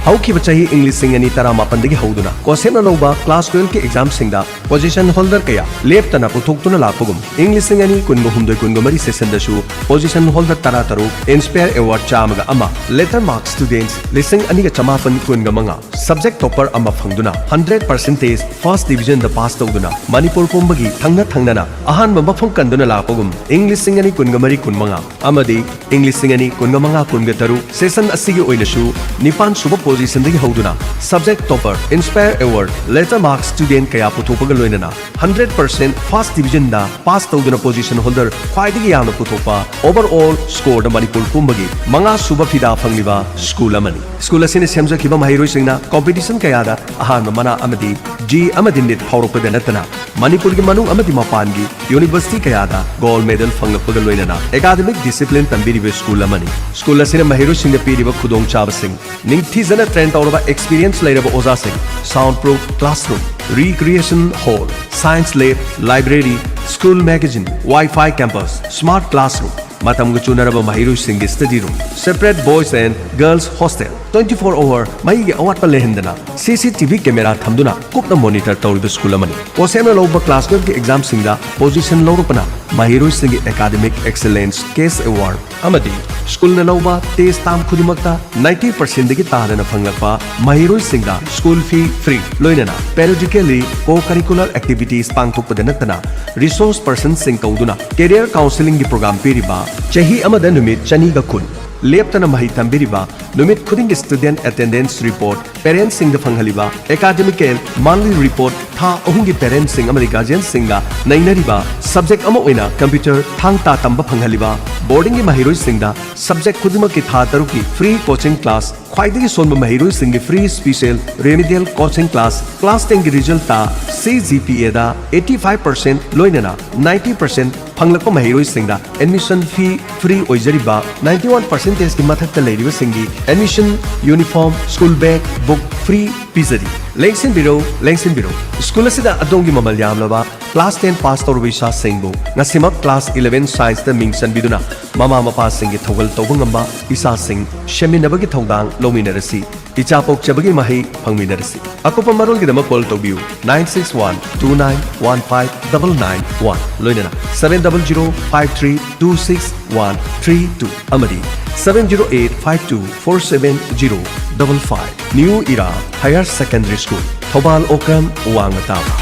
ꯍꯧꯈꯤꯕ ꯆꯍꯤ ꯏꯪ ꯂꯤꯁꯤꯡ ꯑꯅꯤ ꯇꯔꯥꯃꯥꯄꯟꯗꯒꯤ ꯍꯧꯗꯨꯅ COSEPꯅ ꯂꯧꯕ class twelveꯀꯤ examꯁꯤꯡꯗ position holder ꯀꯌꯥ ꯂꯦꯞꯇꯅ ꯄꯨꯊꯣꯛꯇꯨꯅ ꯂꯥꯛꯄꯒꯨꯝ, ꯏꯪ ꯂꯤꯁꯤꯡ ꯑꯅꯤ ꯀꯨꯟꯒ ꯍꯨꯝꯗꯣꯏ ꯀꯨꯟꯒ ꯃꯔꯤ sessionꯗꯁꯨ position holder ꯇꯔꯥ ꯇꯔꯨꯛ, inspire award ꯆꯥꯝꯃꯒ ꯑꯃ, letter mark students ꯂꯤꯁꯤꯡ ꯑꯅꯤꯒ ꯆꯃꯥꯄꯟ ꯀꯨꯟꯒ ꯃꯉꯥ, subject topper ꯑꯃ ꯐꯪꯗꯨꯅ hundred percentage first divisionꯗ pass ꯇꯧꯗꯨꯅ ꯃꯅꯤꯄꯨꯔ ꯄꯨꯝꯕꯒꯤ ꯊꯪꯅ ꯊꯪꯅꯅ ꯑꯍꯥꯟꯕ ꯃꯐꯝ ꯀꯟꯗꯨꯅ ꯂꯥꯛꯄꯒꯨꯝ, ꯏꯪ ꯂꯤꯁꯤꯡ ꯑꯅꯤ ꯀꯨꯟꯒ ꯃꯔꯤ ꯀꯨꯟꯃꯉꯥ ꯑꯃꯗꯤ ꯏꯪ ꯂꯤꯁꯤꯡ ꯑꯅꯤ ꯀꯨꯟꯒ ꯃꯉꯥ ꯀꯨꯟꯒ ꯇꯔꯨꯛ session ꯑꯁꯤꯒꯤ ꯑꯣꯏꯅꯁꯨ ꯅꯤꯄꯥꯟ ꯁꯨꯕ positionꯗꯒꯤ ꯍꯧꯗꯨꯅ subject topper, inspire award, letter mark student ꯀꯌꯥ ꯄꯨꯊꯣꯛꯄꯒ ꯂꯣꯏꯅꯅ hundred percent first divisionꯗ pass ꯇꯧꯗꯨꯅ position holder ꯈ꯭ꯋꯥꯏꯗꯒꯤ ꯌꯥꯝꯅ ꯄꯨꯊꯣꯛꯄ, overall scoreꯗ ꯃꯅꯤꯄꯨꯔ ꯄꯨꯝꯕꯒꯤ ꯃꯉꯥ ꯁꯨꯕ ꯐꯤꯗꯥ ꯐꯪꯂꯤꯕ school ꯑꯃꯅꯤ꯫ School ꯑꯁꯤꯅ ꯁꯦꯝꯖꯈꯤꯕ ꯃꯍꯩꯔꯣꯏꯁꯤꯡꯅ competition ꯀꯌꯥꯗ ꯑꯍꯥꯟꯕ ꯃꯅꯥ ꯑꯃꯗꯤ JEE ꯑꯃꯗꯤ NEET ꯐꯥꯎꯔꯛꯄꯗ ꯅꯠꯇꯅ ꯃꯅꯤꯄꯨꯔꯒꯤ ꯃꯅꯨꯡ ꯑꯃꯗꯤ ꯃꯄꯥꯟꯒꯤ university ꯀꯌꯥꯗ gold medal ꯐꯪꯂꯛꯄꯒ ꯂꯣꯏꯅꯅ academic discipline ꯇꯝꯕꯤꯔꯤꯕ school ꯑꯃꯅꯤ꯫ School ꯑꯁꯤꯅ ꯃꯍꯩꯔꯣꯏꯁꯤꯡꯗ ꯄꯤꯔꯤꯕ ꯈꯨꯗꯣꯡꯆꯥꯕꯁꯤꯡ: ꯅꯤꯡꯊꯤꯖꯅ train ꯇꯧꯔꯕ experience ꯂꯩꯔꯕ ꯑꯣꯖꯥꯁꯤꯡ, sound proof classroom, recreation hall, science lab, library, school magazine, Wi-Fi campus, smart classroom, ꯃꯇꯝꯒ ꯆꯨꯅꯔꯕ ꯃꯍꯩꯔꯣꯏꯁꯤꯡꯒꯤ study room, separate boys and girls hostel, twenty four hour ꯃꯩꯒꯤ ꯑꯋꯥꯠꯄ ꯂꯩꯍꯟꯗꯅ CCTV camera ꯊꯝꯗꯨꯅ ꯀꯨꯞꯅ monitor ꯇꯧꯔꯤꯕ school ꯑꯃꯅꯤ꯫ COSEPꯅ ꯂꯧꯕ class twelveꯀꯤ examꯁꯤꯡꯗ position ꯂꯧꯔꯛꯄꯅ ꯃꯍꯩꯔꯣꯏꯁꯤꯡꯒꯤ academic excellence, cash award ꯑꯃꯗꯤ schoolꯅ ꯂꯧꯕ test term ꯈꯨꯗꯤꯡꯃꯛꯇ ninety percentꯗꯒꯤ ꯇꯥꯗꯅ ꯐꯪꯂꯛꯄ ꯃꯍꯩꯔꯣꯏꯁꯤꯡꯗ school fee free, ꯂꯣꯏꯅꯅ periodically co-curricular activities ꯄꯥꯡꯊꯣꯛꯄꯗ ꯅꯠꯇꯅ resource personꯁꯤꯡ ꯀꯧꯗꯨꯅ career counselingꯒꯤ program ꯄꯤꯔꯤꯕ, ꯆꯍꯤ ꯑꯃꯗ ꯅꯨꯃꯤꯠ ꯆꯅꯤꯒ ꯀꯨꯟ ꯂꯦꯞꯇꯅ ꯃꯍꯩ ꯇꯝꯕꯤꯔꯤꯕ, ꯅꯨꯃꯤꯠ ꯈꯨꯗꯤꯡꯒꯤ student attendance report parentsꯁꯤꯡꯗ ꯐꯪꯍꯜꯂꯤꯕ, academic year monthly report ꯊꯥ ꯑꯍꯨꯝꯒꯤ parentsꯁꯤꯡ ꯑꯃꯗꯤ guardianꯁꯤꯡꯒ ꯅꯩꯅꯔꯤꯕ, subject ꯑꯃ ꯑꯣꯏꯅ computer ꯊꯥꯡ ꯇꯥ ꯇꯝꯕ ꯐꯪꯍꯜꯂꯤꯕ, boardingꯒꯤ ꯃꯍꯩꯔꯣꯏꯁꯤꯡꯗ subject ꯈꯨꯗꯤꯡꯃꯛꯀꯤ ꯊꯥ ꯇꯔꯨꯛꯀꯤ free coaching class ꯈ꯭ꯋꯥꯏꯗꯒꯤ ꯁꯣꯟꯕ ꯃꯍꯩꯔꯣꯏꯁꯤꯡꯒꯤ free special remedial coaching class, class ten ꯒꯤ result ꯇ C G P A the eighty five percent ꯂꯣꯏꯅꯅ ninety percent ꯐꯪꯂꯛꯄ ꯃꯍꯩꯔꯣꯏꯁꯤꯡꯗ admission fee free ꯑꯣꯏꯖꯔꯤꯕ ninety one percentage ꯀꯤ ꯃꯊꯛꯇ ꯂꯩꯔꯤꯕꯁꯤꯡꯒꯤ admission, uniform, school bag, book free ꯄꯤꯖꯔꯤ꯫ ꯂꯦꯡꯁꯤꯟꯕꯤꯔꯧ, ꯂꯦꯡꯁꯤꯟꯕꯤꯔꯧ꯫ School ꯑꯁꯤꯗ ꯑꯗꯣꯝꯒꯤ ꯃꯃꯜ ꯌꯥꯝꯂꯕ class ten pass ꯇꯧꯔꯕ ꯏꯆꯥꯁꯤꯡꯕꯨ ꯉꯁꯤꯃꯛ class eleven science ꯇ ꯃꯤꯡ ꯆꯟꯕꯤꯗꯨꯅ ꯃꯃꯥ ꯃꯄꯥꯁꯤꯡꯒꯤ ꯊꯧꯒꯜ ꯇꯧꯕ ꯉꯝꯕ ꯏꯆꯥꯁꯤꯡ ꯁꯦꯝꯃꯤꯟꯅꯕꯒꯤ ꯊꯧꯗꯥꯡ ꯂꯧꯃꯤꯟꯅꯔꯁꯤ꯫ ꯏꯆꯥ ꯄꯣꯛꯆꯕꯒꯤ ꯃꯍꯩ ꯐꯪꯃꯤꯟꯅꯔꯁꯤ꯫ ꯑꯀꯨꯞꯄ ꯃꯔꯣꯜꯒꯤꯗꯃꯛ call ꯇꯧꯕꯤꯌꯨ nine six one two nine one five double nine one, ꯂꯣꯏꯅꯅ seven double zero five three two six one three two ꯑꯃꯗꯤ seven zero eight five two four seven zero double five꯫ New Era Higher Secondary School, Thoubal ꯑꯣꯀ꯭ꯔꯝ, ꯋꯥꯡꯃ ꯇꯥꯕ꯫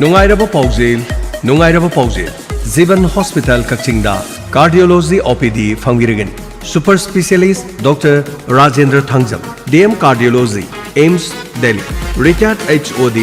ꯅꯨꯡꯉꯥꯏꯔꯕ ꯄꯥꯎꯖꯦꯜ, ꯅꯨꯡꯉꯥꯏꯔꯕ ꯄꯥꯎꯖꯦꯜ꯫ ꯖꯤꯕꯟ hospital ꯀꯛꯆꯤꯡꯗ cardiology O P D ꯐꯪꯕꯤꯔꯒꯅꯤ꯫ Super specialist Doctor Rajendra Thangjam, D M Cardiology, AIIMS, Delhi, retired H O D,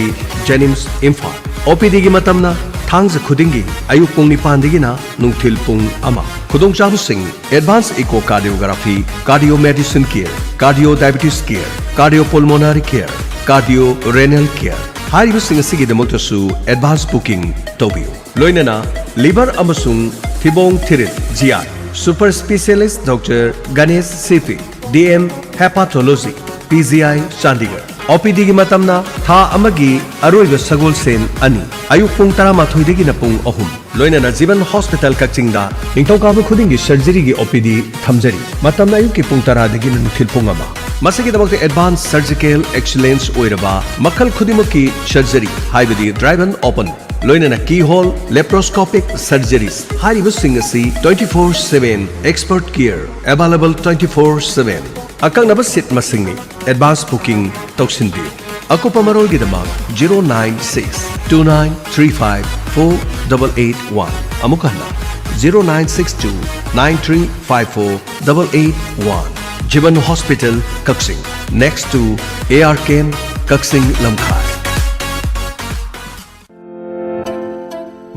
JNIMS, Imphal. O P D ꯒꯤ ꯃꯇꯝꯅ ꯊꯥꯡꯖ ꯈꯨꯗꯤꯡꯒꯤ ꯑꯌꯨꯛ ꯄꯨꯡ ꯅꯤꯄꯥꯟꯗꯒꯤꯅ ꯅꯨꯡꯊꯤꯜ ꯄꯨꯡ ꯑꯃ꯫ ꯈꯨꯗꯣꯡꯆꯥꯕꯁꯤꯡ: advance echocardiography, cardio medicine care, cardio diabetes care, cardio pulmonary care, cardio renal care꯫ ꯍꯥꯏꯔꯤꯕꯁꯤꯡ ꯑꯁꯤꯒꯤꯗꯃꯛꯇꯁꯨ advance booking ꯇꯧꯕꯤꯌꯨ꯫ ꯂꯣꯏꯅꯅ liver ꯑꯃꯁꯨꯡ ꯊꯤꯕꯣꯡ ꯊꯤꯔꯤꯜ, G I, super specialist Doctor Ganesh ꯁꯤꯄꯤ, D M Hepatology, P G I Chandigarh. O P D ꯒꯤ ꯃꯇꯝꯅ ꯊꯥ ꯑꯃꯒꯤ ꯑꯔꯣꯏꯕ ꯁꯒꯣꯜꯁꯦꯟ ꯑꯅꯤ, ꯑꯌꯨꯛ ꯄꯨꯡ ꯇꯔꯥꯃꯥꯊꯣꯏꯗꯒꯤꯅ ꯄꯨꯡ ꯑꯍꯨꯝ꯫ ꯂꯣꯏꯅꯅ ꯖꯤꯕꯟ ꯍꯣꯁꯄꯤꯇꯥꯜ ꯀꯛꯆꯤꯡꯗ ꯅꯤꯡꯊꯧꯀꯥꯕ ꯈꯨꯗꯤꯡꯒꯤ surgery ꯒꯤ O P D ꯊꯝꯖꯔꯤ꯫ ꯃꯇꯝꯅ ꯑꯌꯨꯛꯀꯤ ꯄꯨꯡ ꯇꯔꯥꯗꯒꯤꯅ ꯅꯨꯡꯊꯤꯜ ꯄꯨꯡ ꯑꯃ꯫ ꯃꯁꯤꯒꯤꯗꯃꯛꯇ advance surgical excellence ꯑꯣꯏꯔꯕ ꯃꯈꯜ ꯈꯨꯗꯤꯡꯃꯛꯀꯤ surgery, ꯍꯥꯏꯕꯗꯤ driven open, ꯂꯣꯏꯅꯅ keyhole, laparoscopic surgeries ꯍꯥꯏꯔꯤꯕꯁꯤꯡ ꯑꯁꯤ twenty four seven expert care available twenty four seven꯫ ꯑꯀꯛꯅꯕ seat ꯃꯁꯤꯡꯅꯤ꯫ Advance booking ꯇꯧꯁꯤꯟꯕꯤꯌꯨ꯫ ꯑꯀꯨꯞꯄ ꯃꯔꯣꯜꯒꯤꯗꯃꯛ zero nine six two nine three five four double eight one꯫ ꯑꯃꯨꯛ ꯍꯟꯅ, zero nine six two nine three five four double eight one꯫ Jiban hospital Kakching, next to A R Camp, ꯀꯛꯆꯤꯡ ꯂꯝꯈꯥꯏ꯫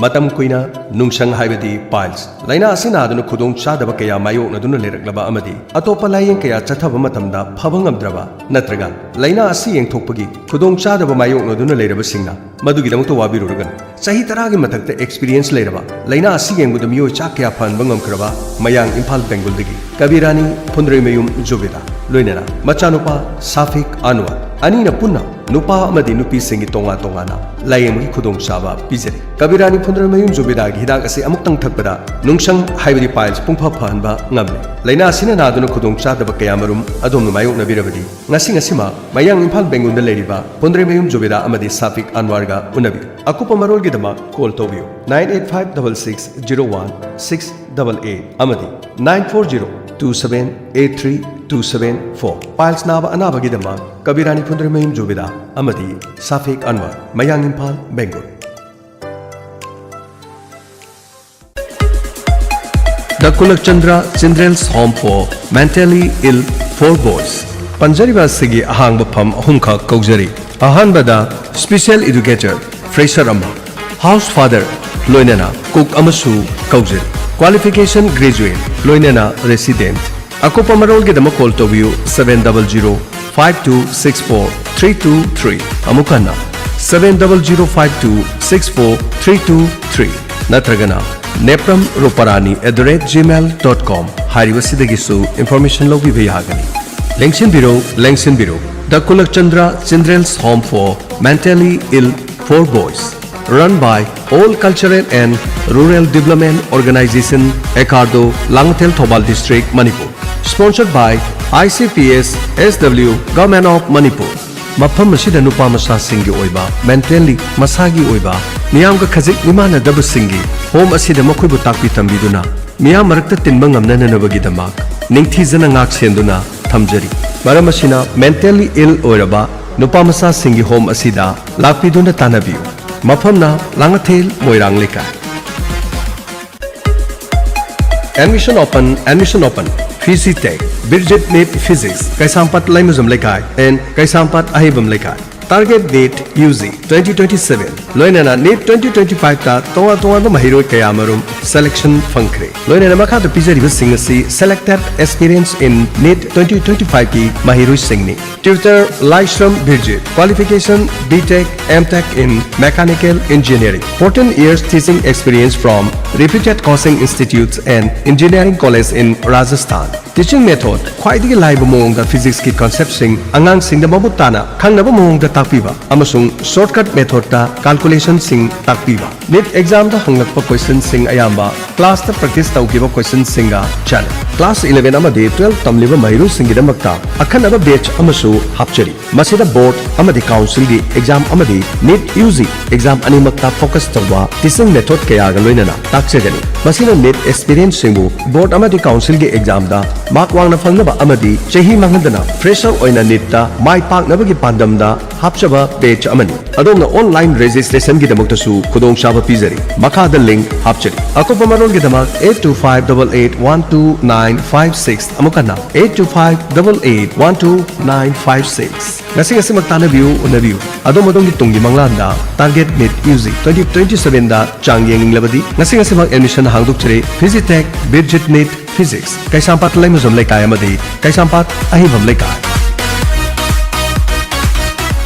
ꯃꯇꯝ ꯀꯨꯏꯅ ꯅꯨꯡꯁꯪ ꯍꯥꯏꯕꯗꯤ piles ꯂꯥꯏꯅꯥ ꯑꯁꯤ ꯅꯥꯗꯨꯅ ꯈꯨꯗꯣꯡ ꯆꯥꯗꯕ ꯀꯌꯥ ꯃꯥꯌꯣꯛꯅꯗꯨꯅ ꯂꯩꯔꯛꯂꯕ ꯑꯃꯗꯤ ꯑꯇꯣꯞꯄ ꯂꯥꯌꯦꯡ ꯀꯌꯥ ꯆꯠꯊꯕ ꯃꯇꯝꯗ ꯐꯕ ꯉꯝꯗ꯭ꯔꯕ ꯅꯠꯇ꯭ꯔꯒ ꯂꯥꯏꯅꯥ ꯑꯁꯤ ꯌꯦꯡꯊꯣꯛꯄꯒꯤ ꯈꯨꯗꯣꯡ ꯆꯥꯗꯕ ꯃꯥꯌꯣꯛꯅꯗꯨꯅ ꯂꯩꯔꯕꯁꯤꯡꯅ ꯃꯗꯨꯒꯤꯗꯃꯛꯇ ꯋꯥꯕꯤꯔꯨꯔꯒꯅꯨ꯫ ꯆꯍꯤ ꯇꯔꯥꯒꯤ ꯃꯊꯛꯇ experience ꯂꯩꯔꯕ, ꯂꯥꯏꯅꯥ ꯑꯁꯤ ꯌꯦꯡꯕꯗ ꯃꯤꯑꯣꯏ ꯆꯥ ꯀꯌꯥ ꯐꯍꯟꯕ ꯉꯝꯈ꯭ꯔꯕ ꯃꯌꯥꯡ ꯏꯝꯐꯥꯜ ꯕꯦꯡꯒꯨꯜꯗꯒꯤ ꯀꯕꯤꯔꯥꯅꯤ ꯐꯨꯟꯗ꯭ꯔꯩꯃꯌꯨꯝ ꯖꯨꯕꯦꯗꯥ, ꯂꯣꯏꯅꯅ ꯃꯆꯥꯅꯨꯄꯥ ꯁꯥꯐꯤꯛ ꯑꯟꯋꯔ, ꯑꯅꯤꯅ ꯄꯨꯟꯅ ꯅꯨꯄꯥ ꯑꯃꯗꯤ ꯅꯨꯄꯤꯁꯤꯡꯒꯤ ꯇꯣꯉꯥꯟ ꯇꯣꯉꯥꯟꯅ ꯂꯥꯌꯦꯡꯕꯒꯤ ꯈꯨꯗꯣꯡꯆꯥꯕ ꯄꯤꯖꯔꯤ꯫ ꯀꯕꯤꯔꯥꯅꯤ ꯐꯨꯟꯗ꯭ꯔꯩꯃꯌꯨꯝ ꯖꯨꯕꯦꯗꯥꯒꯤ ꯍꯤꯗꯥꯛ ꯑꯁꯤ ꯑꯃꯨꯛꯇꯪ ꯊꯛꯄꯗ ꯅꯨꯡꯁꯪ ꯍꯥꯏꯕꯗꯤ piles ꯄꯨꯡꯐ ꯐꯍꯟꯕ ꯉꯝꯂꯦ꯫ ꯂꯥꯏꯅꯥ ꯑꯁꯤꯅ ꯅꯥꯗꯨꯅ ꯈꯨꯗꯣꯡ ꯆꯥꯗꯕ ꯀꯌꯥꯃꯔꯨꯝ ꯑꯗꯣꯝꯅ ꯃꯥꯌꯣꯛꯅꯕꯤꯔꯕꯗꯤ ꯉꯁꯤ ꯉꯁꯤꯃꯛ ꯃꯌꯥꯡ ꯏꯝꯐꯥꯜ ꯕꯦꯡꯒꯨꯜꯗ ꯂꯩꯔꯤꯕ ꯐꯨꯟꯗ꯭ꯔꯩꯃꯌꯨꯝ ꯖꯨꯕꯦꯗꯥ ꯑꯃꯗꯤ ꯁꯥꯐꯤꯛ ꯑꯟꯋꯔꯒ ꯎꯅꯕꯤꯌꯨ꯫ ꯑꯀꯨꯞꯄ ꯃꯔꯣꯜꯒꯤꯗꯃꯛ call ꯇꯧꯕꯤꯌꯨ nine eight five double six zero one six double eight ꯑꯃꯗꯤ nine four zero two seven eight three two seven four꯫ Piles ꯅꯥꯕ ꯑꯅꯥꯕꯒꯤꯗꯃꯛ ꯀꯕꯤꯔꯥꯅꯤ ꯐꯨꯟꯗ꯭ꯔꯩꯃꯌꯨꯝ ꯖꯨꯕꯦꯗꯥ ꯑꯃꯗꯤ ꯁꯥꯐꯤꯛ ꯑꯟꯋꯔ, ꯃꯌꯥꯡ Imphal, ꯕꯦꯡꯒꯨꯜ꯫ The Kulakchandra Children's Home for Mentally Ill for Boys꯫ ꯄꯟꯖꯔꯤꯕ ꯑꯁꯤꯒꯤ ꯑꯍꯥꯡꯕ ꯐꯝ ꯑꯍꯨꯝꯈꯛ ꯀꯧꯖꯔꯤ꯫ ꯑꯍꯥꯟꯕꯗ special educator, fresher ꯑꯃ, house father, ꯂꯣꯏꯅꯅ cook ꯑꯃꯁꯨ ꯀꯧꯖꯔꯤ꯫ Qualification graduate, ꯂꯣꯏꯅꯅ resident꯫ ꯑꯀꯨꯞꯄ ꯃꯔꯣꯜꯒꯤꯗꯃꯛ call ꯇꯧꯕꯤꯌꯨ seven double zero five two six four three two three꯫ ꯑꯃꯨꯛ ꯍꯟꯅ seven double zero five two six four three two three ꯅꯠꯇ꯭ꯔꯒꯅ nepram ruparani at the rate gmail dot com ꯍꯥꯏꯔꯤꯕꯁꯤꯗꯒꯤꯁꯨ information ꯂꯧꯕꯤꯕ ꯌꯥꯒꯅꯤ꯫ ꯂꯦꯡꯁꯤꯟꯕꯤꯔꯣ, ꯂꯦꯡꯁꯤꯟꯕꯤꯔꯣ꯫ The Kulakchandra Children's Home for Mentally Ill for Boys, run by All Cultural and Rural Development Organization, ꯑꯦꯀꯥꯔꯗꯣ, ꯂꯥꯡꯃꯊꯦꯜ, Thoubal district, Manipur. Sponsored by I C P S S W, Government of Manipur꯫ ꯃꯐꯝ ꯑꯁꯤꯗ ꯅꯨꯄꯥ ꯃꯆꯥꯁꯤꯡꯒꯤ ꯑꯣꯏꯕ, mentally, ꯃꯁꯥꯒꯤ ꯑꯣꯏꯕ, ꯃꯤꯌꯥꯝꯒ ꯈꯖꯤꯛ ꯃꯤꯃꯥꯟꯅꯗꯕꯁꯤꯡꯒꯤ home ꯑꯁꯤꯗ ꯃꯈꯣꯏꯕꯨ ꯇꯥꯛꯄꯤ ꯇꯝꯕꯤꯗꯨꯅ ꯃꯤꯌꯥꯝ ꯃꯔꯛꯇ ꯇꯤꯟꯕ ꯉꯝꯅꯅꯕꯒꯤꯗꯃꯛ ꯅꯤꯡꯊꯤꯖꯅ ꯉꯥꯛ ꯁꯦꯟꯗꯨꯅ ꯊꯝꯖꯔꯤ꯫ ꯃꯔꯝ ꯑꯁꯤꯅ, mentally ill ꯑꯣꯏꯔꯕ ꯅꯨꯄꯥ ꯃꯆꯥꯁꯤꯡꯒꯤ home ꯑꯁꯤꯗ ꯂꯥꯛꯄꯤꯗꯨꯅ ꯇꯥꯟꯅꯕꯤꯌꯨ꯫ ꯃꯐꯝꯅ ꯂꯥꯡꯉꯊꯦꯜ ꯃꯣꯏꯔꯥꯡ ꯂꯩꯀꯥꯏ꯫ Admission open, admission open꯫ Fizitech, Birjit Nip Physics, ꯀꯩꯁꯥꯝꯄꯥꯠ ꯂꯩꯃꯖꯝ ꯂꯩꯀꯥꯏ and ꯀꯩꯁꯥꯝꯄꯥꯠ ꯑꯍꯩꯕꯝ ꯂꯩꯀꯥꯏ꯫ Target date U G twenty twenty-seven꯫ ꯂꯣꯏꯅꯅ ꯅꯤꯠ twenty twenty five ꯇ ꯇꯣꯉꯥꯟ ꯇꯣꯉꯥꯟꯕ ꯃꯍꯩꯔꯣꯏ ꯀꯌꯥꯃꯔꯨꯝ selection ꯐꯪꯈ꯭ꯔꯦ꯫ ꯂꯣꯏꯅꯅ ꯃꯈꯥꯗ ꯄꯤꯖꯔꯤꯕꯁꯤꯡ ꯑꯁꯤ selected aspirants in NEET twenty twenty five ꯀꯤ ꯃꯍꯩꯔꯣꯏꯁꯤꯡꯅꯤ꯫ Tutor Laishram Birjit, qualification B Tech, M Tech in Mechanical Engineering, fourteen years teaching experience from reputed coaching institutes and engineering college in Rajasthan. Teaching method: ꯈ꯭ꯋꯥꯏꯗꯒꯤ ꯂꯥꯏꯕ ꯃꯑꯣꯡꯗ physics ꯀꯤ concept ꯁꯤꯡ ꯑꯉꯥꯡꯁꯤꯡꯗ ꯃꯃꯨꯠ ꯇꯥꯅ ꯈꯪꯅꯕ ꯃꯑꯣꯡꯗ ꯇꯥꯛꯄꯤꯕ ꯑꯃꯁꯨꯡ shortcut method ꯇ calculation ꯁꯤꯡ ꯇꯥꯛꯄꯤꯕ꯫ NEET exam ꯗ ꯍꯪꯂꯛꯄ question ꯁꯤꯡ ꯑꯌꯥꯝꯕ class ꯇ practice ꯇꯧꯈꯤꯕ question ꯁꯤꯡꯒ ꯆꯥꯟꯅꯩ꯫ Class eleven ꯑꯃꯗꯤ twelve ꯇꯝꯂꯤꯕ ꯃꯍꯩꯔꯣꯏꯁꯤꯡꯒꯤꯗꯃꯛꯇ ꯑꯈꯟꯅꯕ batch ꯑꯃꯁꯨ ꯍꯥꯞꯆꯔꯤ꯫ ꯃꯁꯤꯗ board ꯑꯃꯗꯤ council ꯒꯤ exam ꯑꯃꯗꯤ NEET U G exam ꯑꯅꯤꯃꯛꯇ focus ꯇꯧꯕ teaching method ꯀꯌꯥꯒ ꯂꯣꯏꯅꯅ ꯇꯥꯛꯆꯒꯅꯤ꯫ ꯃꯁꯤꯅ NEET aspirant ꯁꯤꯡꯕꯨ board ꯑꯃꯗꯤ council ꯒꯤ exam ꯗ mark ꯋꯥꯡꯅ ꯐꯪꯅꯕ ꯑꯃꯗꯤ ꯆꯍꯤ ꯃꯥꯡꯍꯟꯗꯅ fresher ꯑꯣꯏꯅ NEET ꯇ ꯃꯥꯏ ꯄꯥꯛꯅꯕꯒꯤ ꯄꯥꯟꯗꯝꯗ ꯍꯥꯞꯆꯕ batch ꯑꯃꯅꯤ꯫ ꯑꯗꯣꯝꯅ online registration ꯒꯤꯗꯃꯛꯇꯁꯨ ꯈꯨꯗꯣꯡꯆꯥꯕ ꯄꯤꯖꯔꯤ꯫ ꯃꯈꯥꯗ link ꯍꯥꯞꯆꯔꯤ꯫ ꯑꯀꯨꯞꯄ ꯃꯔꯣꯜꯒꯤꯗꯃꯛ eight two five double eight one two nine five six, ꯑꯃꯨꯛ ꯍꯟꯅ eight two five double eight one two nine five six꯫ ꯉꯁꯤ ꯉꯁꯤꯃꯛ ꯇꯥꯟꯅꯕꯤꯌꯨ, ꯎꯅꯕꯤꯌꯨ꯫ ꯑꯗꯣꯝ ꯑꯗꯣꯝꯒꯤ ꯇꯨꯡꯒꯤ ꯃꯪꯂꯥꯟꯗ target NEET U G twenty twenty seven ꯗ ꯆꯥꯡ ꯌꯦꯡꯅꯤꯡꯂꯕꯗꯤ ꯉꯁꯤ ꯉꯁꯤꯃꯛ admission ꯍꯥꯡꯗꯣꯛꯆꯔꯤ Fizitech Birjit NEET Physics, ꯀꯩꯁꯥꯝꯄꯥꯠ ꯂꯩꯃꯖꯝ ꯂꯩꯀꯥꯏ ꯑꯃꯗꯤ ꯀꯩꯁꯥꯝꯄꯥꯠ ꯑꯍꯤꯕꯝ ꯂꯩꯀꯥꯏ꯫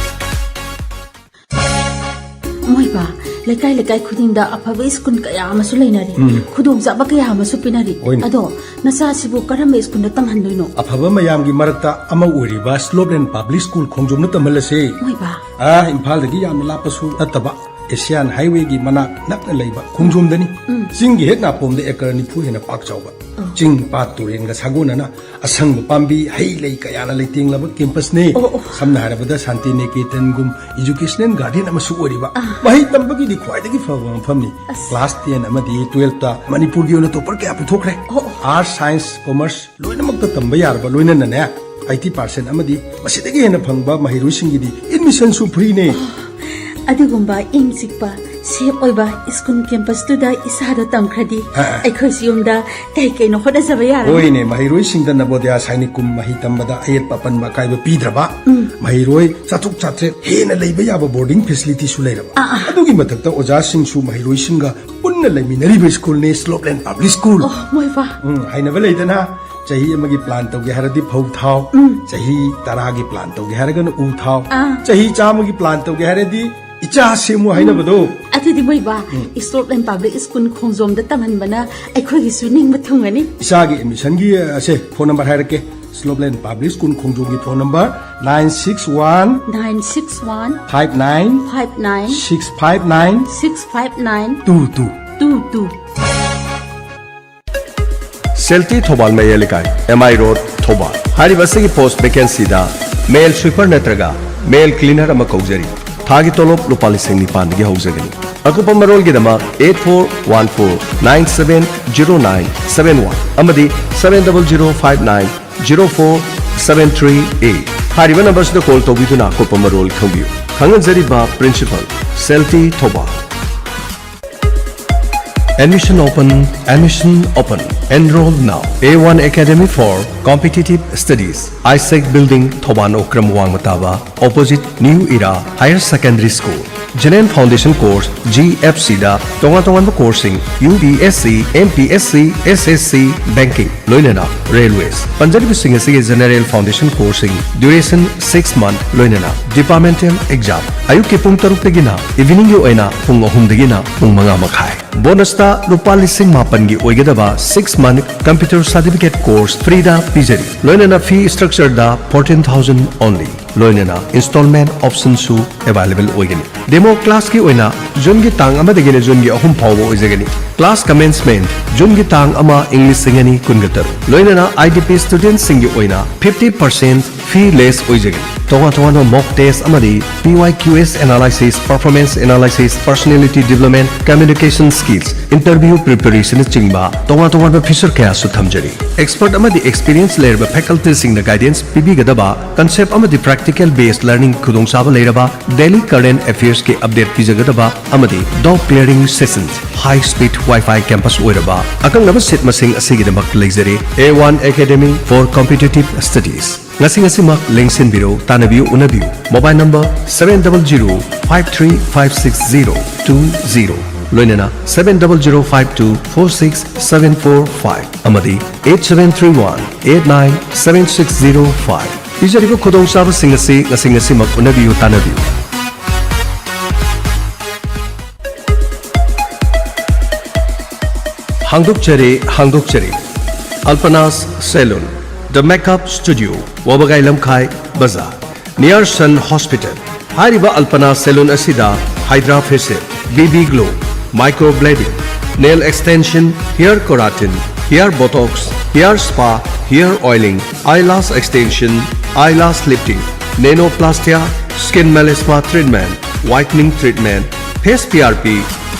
ꯃꯣꯏꯕ, ꯂꯩꯀꯥꯏ ꯂꯩꯀꯥꯏ ꯈꯨꯗꯤꯡꯗ ꯑꯐꯕ ꯁ꯭ꯀꯨꯜ ꯀꯌꯥ ꯑꯃꯁꯨ ꯂꯩꯅꯔꯤ, ꯎꯝ꯫ ꯈꯨꯗꯣꯡꯆꯥꯕ ꯀꯌꯥ ꯑꯃꯁꯨ ꯄꯤꯅꯔꯤ꯫ ꯍꯣꯏꯅꯦ꯫ ꯑꯗꯣ ꯅꯆꯥꯁꯤꯕꯨ ꯀꯔꯝꯕ ꯁ꯭ꯀꯨꯜꯗ ꯇꯝꯍꯟꯗꯣꯏꯅꯣ? ꯑꯐꯕ ꯃꯌꯥꯝꯒꯤ ꯃꯔꯛꯇ ꯑꯃ ꯑꯣꯏꯔꯤꯕ Slopeland Public School ꯈꯣꯡꯖꯣꯝꯗ ꯇꯝꯍꯜꯂꯁꯦ꯫ ꯃꯣꯏꯕ꯫ ꯑꯥ, ꯏꯝꯐꯥꯜꯗꯒꯤ ꯌꯥꯝꯅ ꯂꯥꯞꯄꯁꯨ ꯅꯠꯇꯕ, Asian Highway ꯒꯤ ꯃꯅꯥꯛ ꯅꯛꯅ ꯂꯩꯕ ꯈꯣꯡꯖꯣꯝꯗꯅꯤ꯫ ꯎꯝ꯫ ꯆꯤꯡꯒꯤ ꯍꯦꯛ ꯅꯥꯄꯣꯝꯗ acre ꯅꯤꯐꯨ ꯍꯦꯟꯅ ꯄꯥꯛ ꯆꯥꯎꯕ, ꯑꯣ꯫ ꯆꯤꯡ, ꯄꯥꯠ, ꯇꯨꯔꯦꯟꯒ ꯁꯥꯒꯣꯟꯅꯅ ꯑꯁꯪꯕ ꯄꯥꯝꯕꯤ, ꯍꯩ ꯂꯩ ꯀꯌꯥꯅ ꯂꯩꯇꯦꯡꯂꯕ campus ꯅꯤ꯫ ꯑꯣ, ꯑꯣ꯫ ꯁꯝꯅ ꯍꯥꯏꯔꯕꯗ ꯁꯥꯟꯇꯤ ꯅꯤꯀꯦꯇꯟꯒꯨꯝ educational garden ꯑꯃꯁꯨ ꯑꯣꯏꯔꯤꯕ꯫ ꯑꯥ꯫ ꯃꯍꯩ ꯇꯝꯕꯒꯤꯗꯤ ꯈ꯭ꯋꯥꯏꯗꯒꯤ ꯐꯕ ꯃꯐꯝꯅꯤ꯫ ꯑꯁ꯫ Class ten ꯑꯃꯗꯤ twelve ꯇ ꯃꯅꯤꯄꯨꯔꯒꯤ ꯑꯣꯏꯅ topper ꯀꯌꯥ ꯄꯨꯊꯣꯛꯈ꯭ꯔꯦ꯫ ꯑꯣ, ꯑꯣ꯫ Arts, Science, Commerce ꯂꯣꯏꯅꯃꯛꯇ ꯇꯝꯕ ꯌꯥꯔꯕ, ꯂꯣꯏꯅꯅꯅꯦ eighty percent ꯑꯃꯗꯤ ꯃꯁꯤꯗꯒꯤ ꯍꯦꯟꯅ ꯐꯪꯕ ꯃꯍꯩꯔꯣꯏꯁꯤꯡꯒꯤꯗꯤ admission ꯁꯨ free ꯅꯦ꯫ ꯑꯣ, ꯑꯗꯨꯒꯨꯝꯕ ꯏꯪ ꯆꯤꯛꯄ, ꯁꯦꯐ ꯑꯣꯏꯕ ꯁ꯭ꯀꯨꯜ ꯀꯦꯝꯄꯁꯇꯨꯗ ꯏꯆꯥꯗꯣ ꯇꯝꯈ꯭ꯔꯗꯤ, ꯑ, ꯑ꯫ ꯑꯩꯈꯣꯏꯁꯨ ꯌꯨꯝꯗ ꯀꯩ ꯀꯩꯅꯣ ꯍꯣꯠꯅꯖꯕ ꯌꯥꯔꯅꯤ꯫ ꯍꯣꯏꯅꯦ, ꯃꯍꯩꯔꯣꯏꯁꯤꯡꯗ ꯅꯕꯣꯗꯌꯥ ꯁꯥꯏꯅꯤꯛ ꯀꯨꯝ ꯃꯍꯩ ꯇꯝꯕꯗ ꯑꯌꯦꯠꯄ ꯑꯄꯟꯕ ꯑꯀꯥꯏꯕ ꯄꯤꯗ꯭ꯔꯕ, ꯎꯝ꯫ ꯃꯍꯩꯔꯣꯏ ꯆꯥꯇ꯭ꯔꯨꯛ ꯆꯥꯇ꯭ꯔꯦꯠ ꯍꯦꯟꯅ ꯂꯩꯕ ꯌꯥꯕ ꯕꯣꯔꯗꯤꯡ ꯐꯦꯁꯤꯂꯤꯇꯤꯁꯨ ꯂꯩꯔꯕ, ꯑ, ꯑ꯫ ꯑꯗꯨꯒꯤ ꯃꯊꯛꯇ ꯑꯣꯖꯥꯁꯤꯡꯁꯨ ꯃꯍꯩꯔꯣꯏꯁꯤꯡꯒ ꯄꯨꯟꯅ ꯂꯩꯃꯤꯟꯅꯔꯤꯕ ꯁ꯭ꯀꯨꯜꯅꯤ ꯁ꯭ꯂꯣꯞꯂꯦꯟ ꯄꯕ꯭ꯂꯤꯛ ꯁ꯭ꯀꯨꯜ꯫ ꯑꯣ, ꯃꯣꯏꯕꯥ꯫ ꯎꯝ, ꯍꯥꯏꯅꯕ ꯂꯩꯗꯅ, ꯆꯍꯤ ꯑꯃꯒꯤ ꯄ꯭ꯂꯥꯟ ꯇꯧꯒꯦ ꯍꯥꯏꯔꯗꯤ ꯐꯧ ꯊꯥꯎ, ꯎꯝ꯫ ꯆꯍꯤ ꯇꯔꯥꯒꯤ ꯄ꯭ꯂꯥꯟ ꯇꯧꯒꯦ ꯍꯥꯏꯔꯒꯅ ꯎ ꯊꯥꯎ, ꯑꯥ꯫ ꯆꯍꯤ ꯆꯥꯝꯃꯒꯤ ꯄ꯭ꯂꯥꯟ ꯇꯧꯒꯦ ꯍꯥꯏꯔꯗꯤ ꯏꯆꯥ ꯁꯦꯝꯃꯨ ꯍꯥꯏꯅꯕꯗꯣ꯫ ꯑꯗꯨꯗꯤ ꯃꯣꯏꯕꯥ, ꯎꯝ꯫ ꯁ꯭ꯂꯣꯞꯂꯦꯟ ꯄꯕ꯭ꯂꯤꯛ ꯁ꯭ꯀꯨꯜ ꯈꯣꯡꯖꯣꯝꯗ ꯇꯝꯍꯟꯕꯅ ꯑꯩꯈꯣꯏꯒꯤꯁꯨ ꯅꯤꯡꯕ ꯊꯨꯡꯒꯅꯤ꯫ ꯏꯆꯥꯒꯤ ꯑꯦꯗꯃꯤꯁꯟꯒꯤ, ꯑ, ꯑꯁꯦ, ꯐꯣꯟ ꯅꯝꯕꯔ ꯍꯥꯏꯔꯛꯀꯦ꯫ ꯁ꯭ꯂꯣꯞꯂꯦꯟ ꯄꯕ꯭ꯂꯤꯛ ꯁ꯭ꯀꯨꯜ ꯈꯣꯡꯖꯣꯝꯒꯤ phone number nine six one nine six one five nine five nine six five nine six five nine two two. Two two. ꯁꯦꯜꯇꯤ ꯊꯧꯕꯥꯜ ꯃꯌꯥꯏ ꯂꯩꯀꯥꯏ, ꯑꯦꯝ ꯑꯥꯏ ꯔꯣꯗ, ꯊꯧꯕꯥꯜ꯫ ꯍꯥꯏꯔꯤꯕ ꯑꯁꯤꯒꯤ ꯄꯣꯁ ꯚꯦꯀꯦꯟꯁꯤꯗ ꯃꯦꯜ ꯁ꯭ꯋꯤꯄꯔ ꯅꯠꯇ꯭ꯔꯒ ꯃꯦꯜ ꯀ꯭ꯂꯤꯅꯔ ꯑꯃ ꯀꯧꯖꯔꯤ꯫ ꯊꯥꯒꯤ ꯇꯣꯂꯣꯞ ꯂꯨꯄꯥ ꯂꯤꯁꯤꯡ ꯅꯤꯄꯥꯟꯗꯒꯤ ꯍꯧꯖꯒꯅꯤ꯫ ꯑꯀꯨꯞꯄ ꯃꯔꯣꯜꯒꯤꯗꯃꯛ eight four one four nine seven zero nine seven one ꯑꯃꯗꯤ seven double zero five nine zero four seven three eight ꯍꯥꯏꯔꯤꯕ ꯅꯝꯕꯔꯁꯤꯗ ꯀꯣꯜ ꯇꯧꯕꯤꯗꯨꯅ ꯑꯀꯨꯞꯄ ꯃꯔꯣꯜ ꯈꯪꯕꯤꯌꯨ꯫ ꯈꯪꯍꯟꯖꯔꯤꯕ ꯄ꯭ꯔꯤꯟꯁꯤꯄꯜ, ꯁꯦꯜꯇꯤ Thoubal. Admission open, admission open. Enroll now. A one Academy for Competitive Studies, ISEC Building, Thoubal ꯑꯣꯀ꯭ꯔꯝ ꯋꯥꯡꯃ ꯇꯥꯕ, opposite New Era Higher Secondary School. General Foundation Course, G F C ꯗ ꯇꯣꯉꯥꯟ ꯇꯣꯉꯥꯟꯕ ꯀꯣꯔꯁꯁꯤꯡ, U P S C, M P S C, S S C, Banking, ꯂꯣꯏꯅꯅ Railways꯫ ꯄꯟꯖꯔꯤꯕꯁꯤꯡ ꯑꯁꯤꯒꯤ General Foundation Courseꯁꯤꯡ, duration six month, ꯂꯣꯏꯅꯅ Departmental Exam꯫ ꯑꯌꯨꯛꯀꯤ ꯄꯨꯡ ꯇꯔꯨꯛꯇꯒꯤꯅ eveningꯒꯤ ꯑꯣꯏꯅ ꯄꯨꯡ ꯑꯍꯨꯝꯗꯒꯤꯅ ꯄꯨꯡ ꯃꯉꯥ ꯃꯈꯥꯏ꯫ ꯕꯣꯅꯁꯇ ꯂꯨꯄꯥ ꯂꯤꯁꯤꯡ ꯃꯥꯄꯟꯒꯤ ꯑꯣꯏꯒꯗꯕ six month computer certificate course freeꯗ ꯄꯤꯖꯔꯤ꯫ ꯂꯣꯏꯅꯅ fee structureꯗ fourteen thousand only꯫ ꯂꯣꯏꯅꯅ installment optionꯁꯨ available ꯑꯣꯏꯒꯅꯤ꯫ Demo classꯀꯤ ꯑꯣꯏꯅ Juneꯒꯤ ꯇꯥꯡ ꯑꯃꯗꯒꯤꯅ Juneꯒꯤ ꯑꯍꯨꯝ ꯐꯥꯎꯕ ꯑꯣꯏꯖꯒꯅꯤ꯫ Class commencement Juneꯒꯤ ꯇꯥꯡ ꯑꯃ, ꯏꯪ ꯂꯤꯁꯤꯡ ꯑꯅꯤ ꯀꯨꯟꯒ ꯇꯔꯨꯛ꯫ ꯂꯣꯏꯅꯅ I D P studentꯁꯤꯡꯒꯤ ꯑꯣꯏꯅ fifty percent fee less ꯑꯣꯏꯖꯒꯅꯤ꯫ ꯇꯣꯉꯥꯟ ꯇꯣꯉꯥꯟꯕ mock test ꯑꯃꯗꯤ P Y Q S analysis, performance analysis, personality development, communication skills, interview preparationꯅꯆꯤꯡꯕ ꯇꯣꯉꯥꯟ ꯇꯣꯉꯥꯟꯕ feature ꯀꯌꯥꯁꯨ ꯊꯝꯖꯔꯤ꯫ Expert ꯑꯃꯗꯤ experience ꯂꯩꯔꯕ facultyꯁꯤꯡꯅ guidance ꯄꯤꯕꯤꯒꯗꯕ concept ꯑꯃꯗꯤ practical Practical based learning ꯈꯨꯗꯣꯡꯆꯥꯕ ꯂꯩꯔꯕ, daily current affairs ꯀꯤ update ꯄꯤꯖꯒꯗꯕ ꯑꯃꯗꯤ doubt clearing sessions, high speed Wi-Fi campus ꯑꯣꯏꯔꯕ ꯑꯀꯛꯅꯕ seat ꯃꯁꯤꯡ ꯑꯁꯤꯒꯤꯗꯃꯛ ꯂꯩꯖꯔꯤ꯫ A one Academy for Competitive Studies꯫ ꯉꯁꯤ ꯉꯁꯤꯃꯛ ꯂꯦꯡꯁꯤꯟꯕꯤꯔꯣ, ꯇꯥꯟꯅꯕꯤꯌꯨ, ꯎꯅꯕꯤꯌꯨ꯫ Mobile number seven double zero five three five six zero two zero, ꯂꯣꯏꯅꯅ seven double zero five two four six seven four five ꯑꯃꯗꯤ eight seven three one eight nine seven six zero five꯫ ꯄꯤꯖꯔꯤꯕ ꯈꯨꯗꯣꯡꯆꯥꯕꯁꯤꯡ ꯑꯁꯤ ꯉꯁꯤ ꯉꯁꯤꯃꯛ ꯎꯅꯕꯤꯌꯨ, ꯇꯥꯟꯅꯕꯤꯌꯨ꯫ ꯍꯥꯡꯗꯣꯛꯆꯔꯦ, ꯍꯥꯡꯗꯣꯛꯆꯔꯦ꯫ Alpana's Salon, The Makeup Studio, ꯋꯥꯕꯒꯥꯏ ꯂꯝꯈꯥꯏ ꯕꯖꯥꯔ, near Sun Hospital꯫ ꯍꯥꯏꯔꯤꯕ Alpana Salon ꯑꯁꯤꯗ Hydra Facial, B B Glow, Microblading, Nail Extension, Hair Keratin, Hair Botox, Hair Spa, Hair Oiling, Eyelash Extension, Eyelash Lifting, Nanoplastia, Skin Melasma Treatment, Whitening Treatment, Face P R P,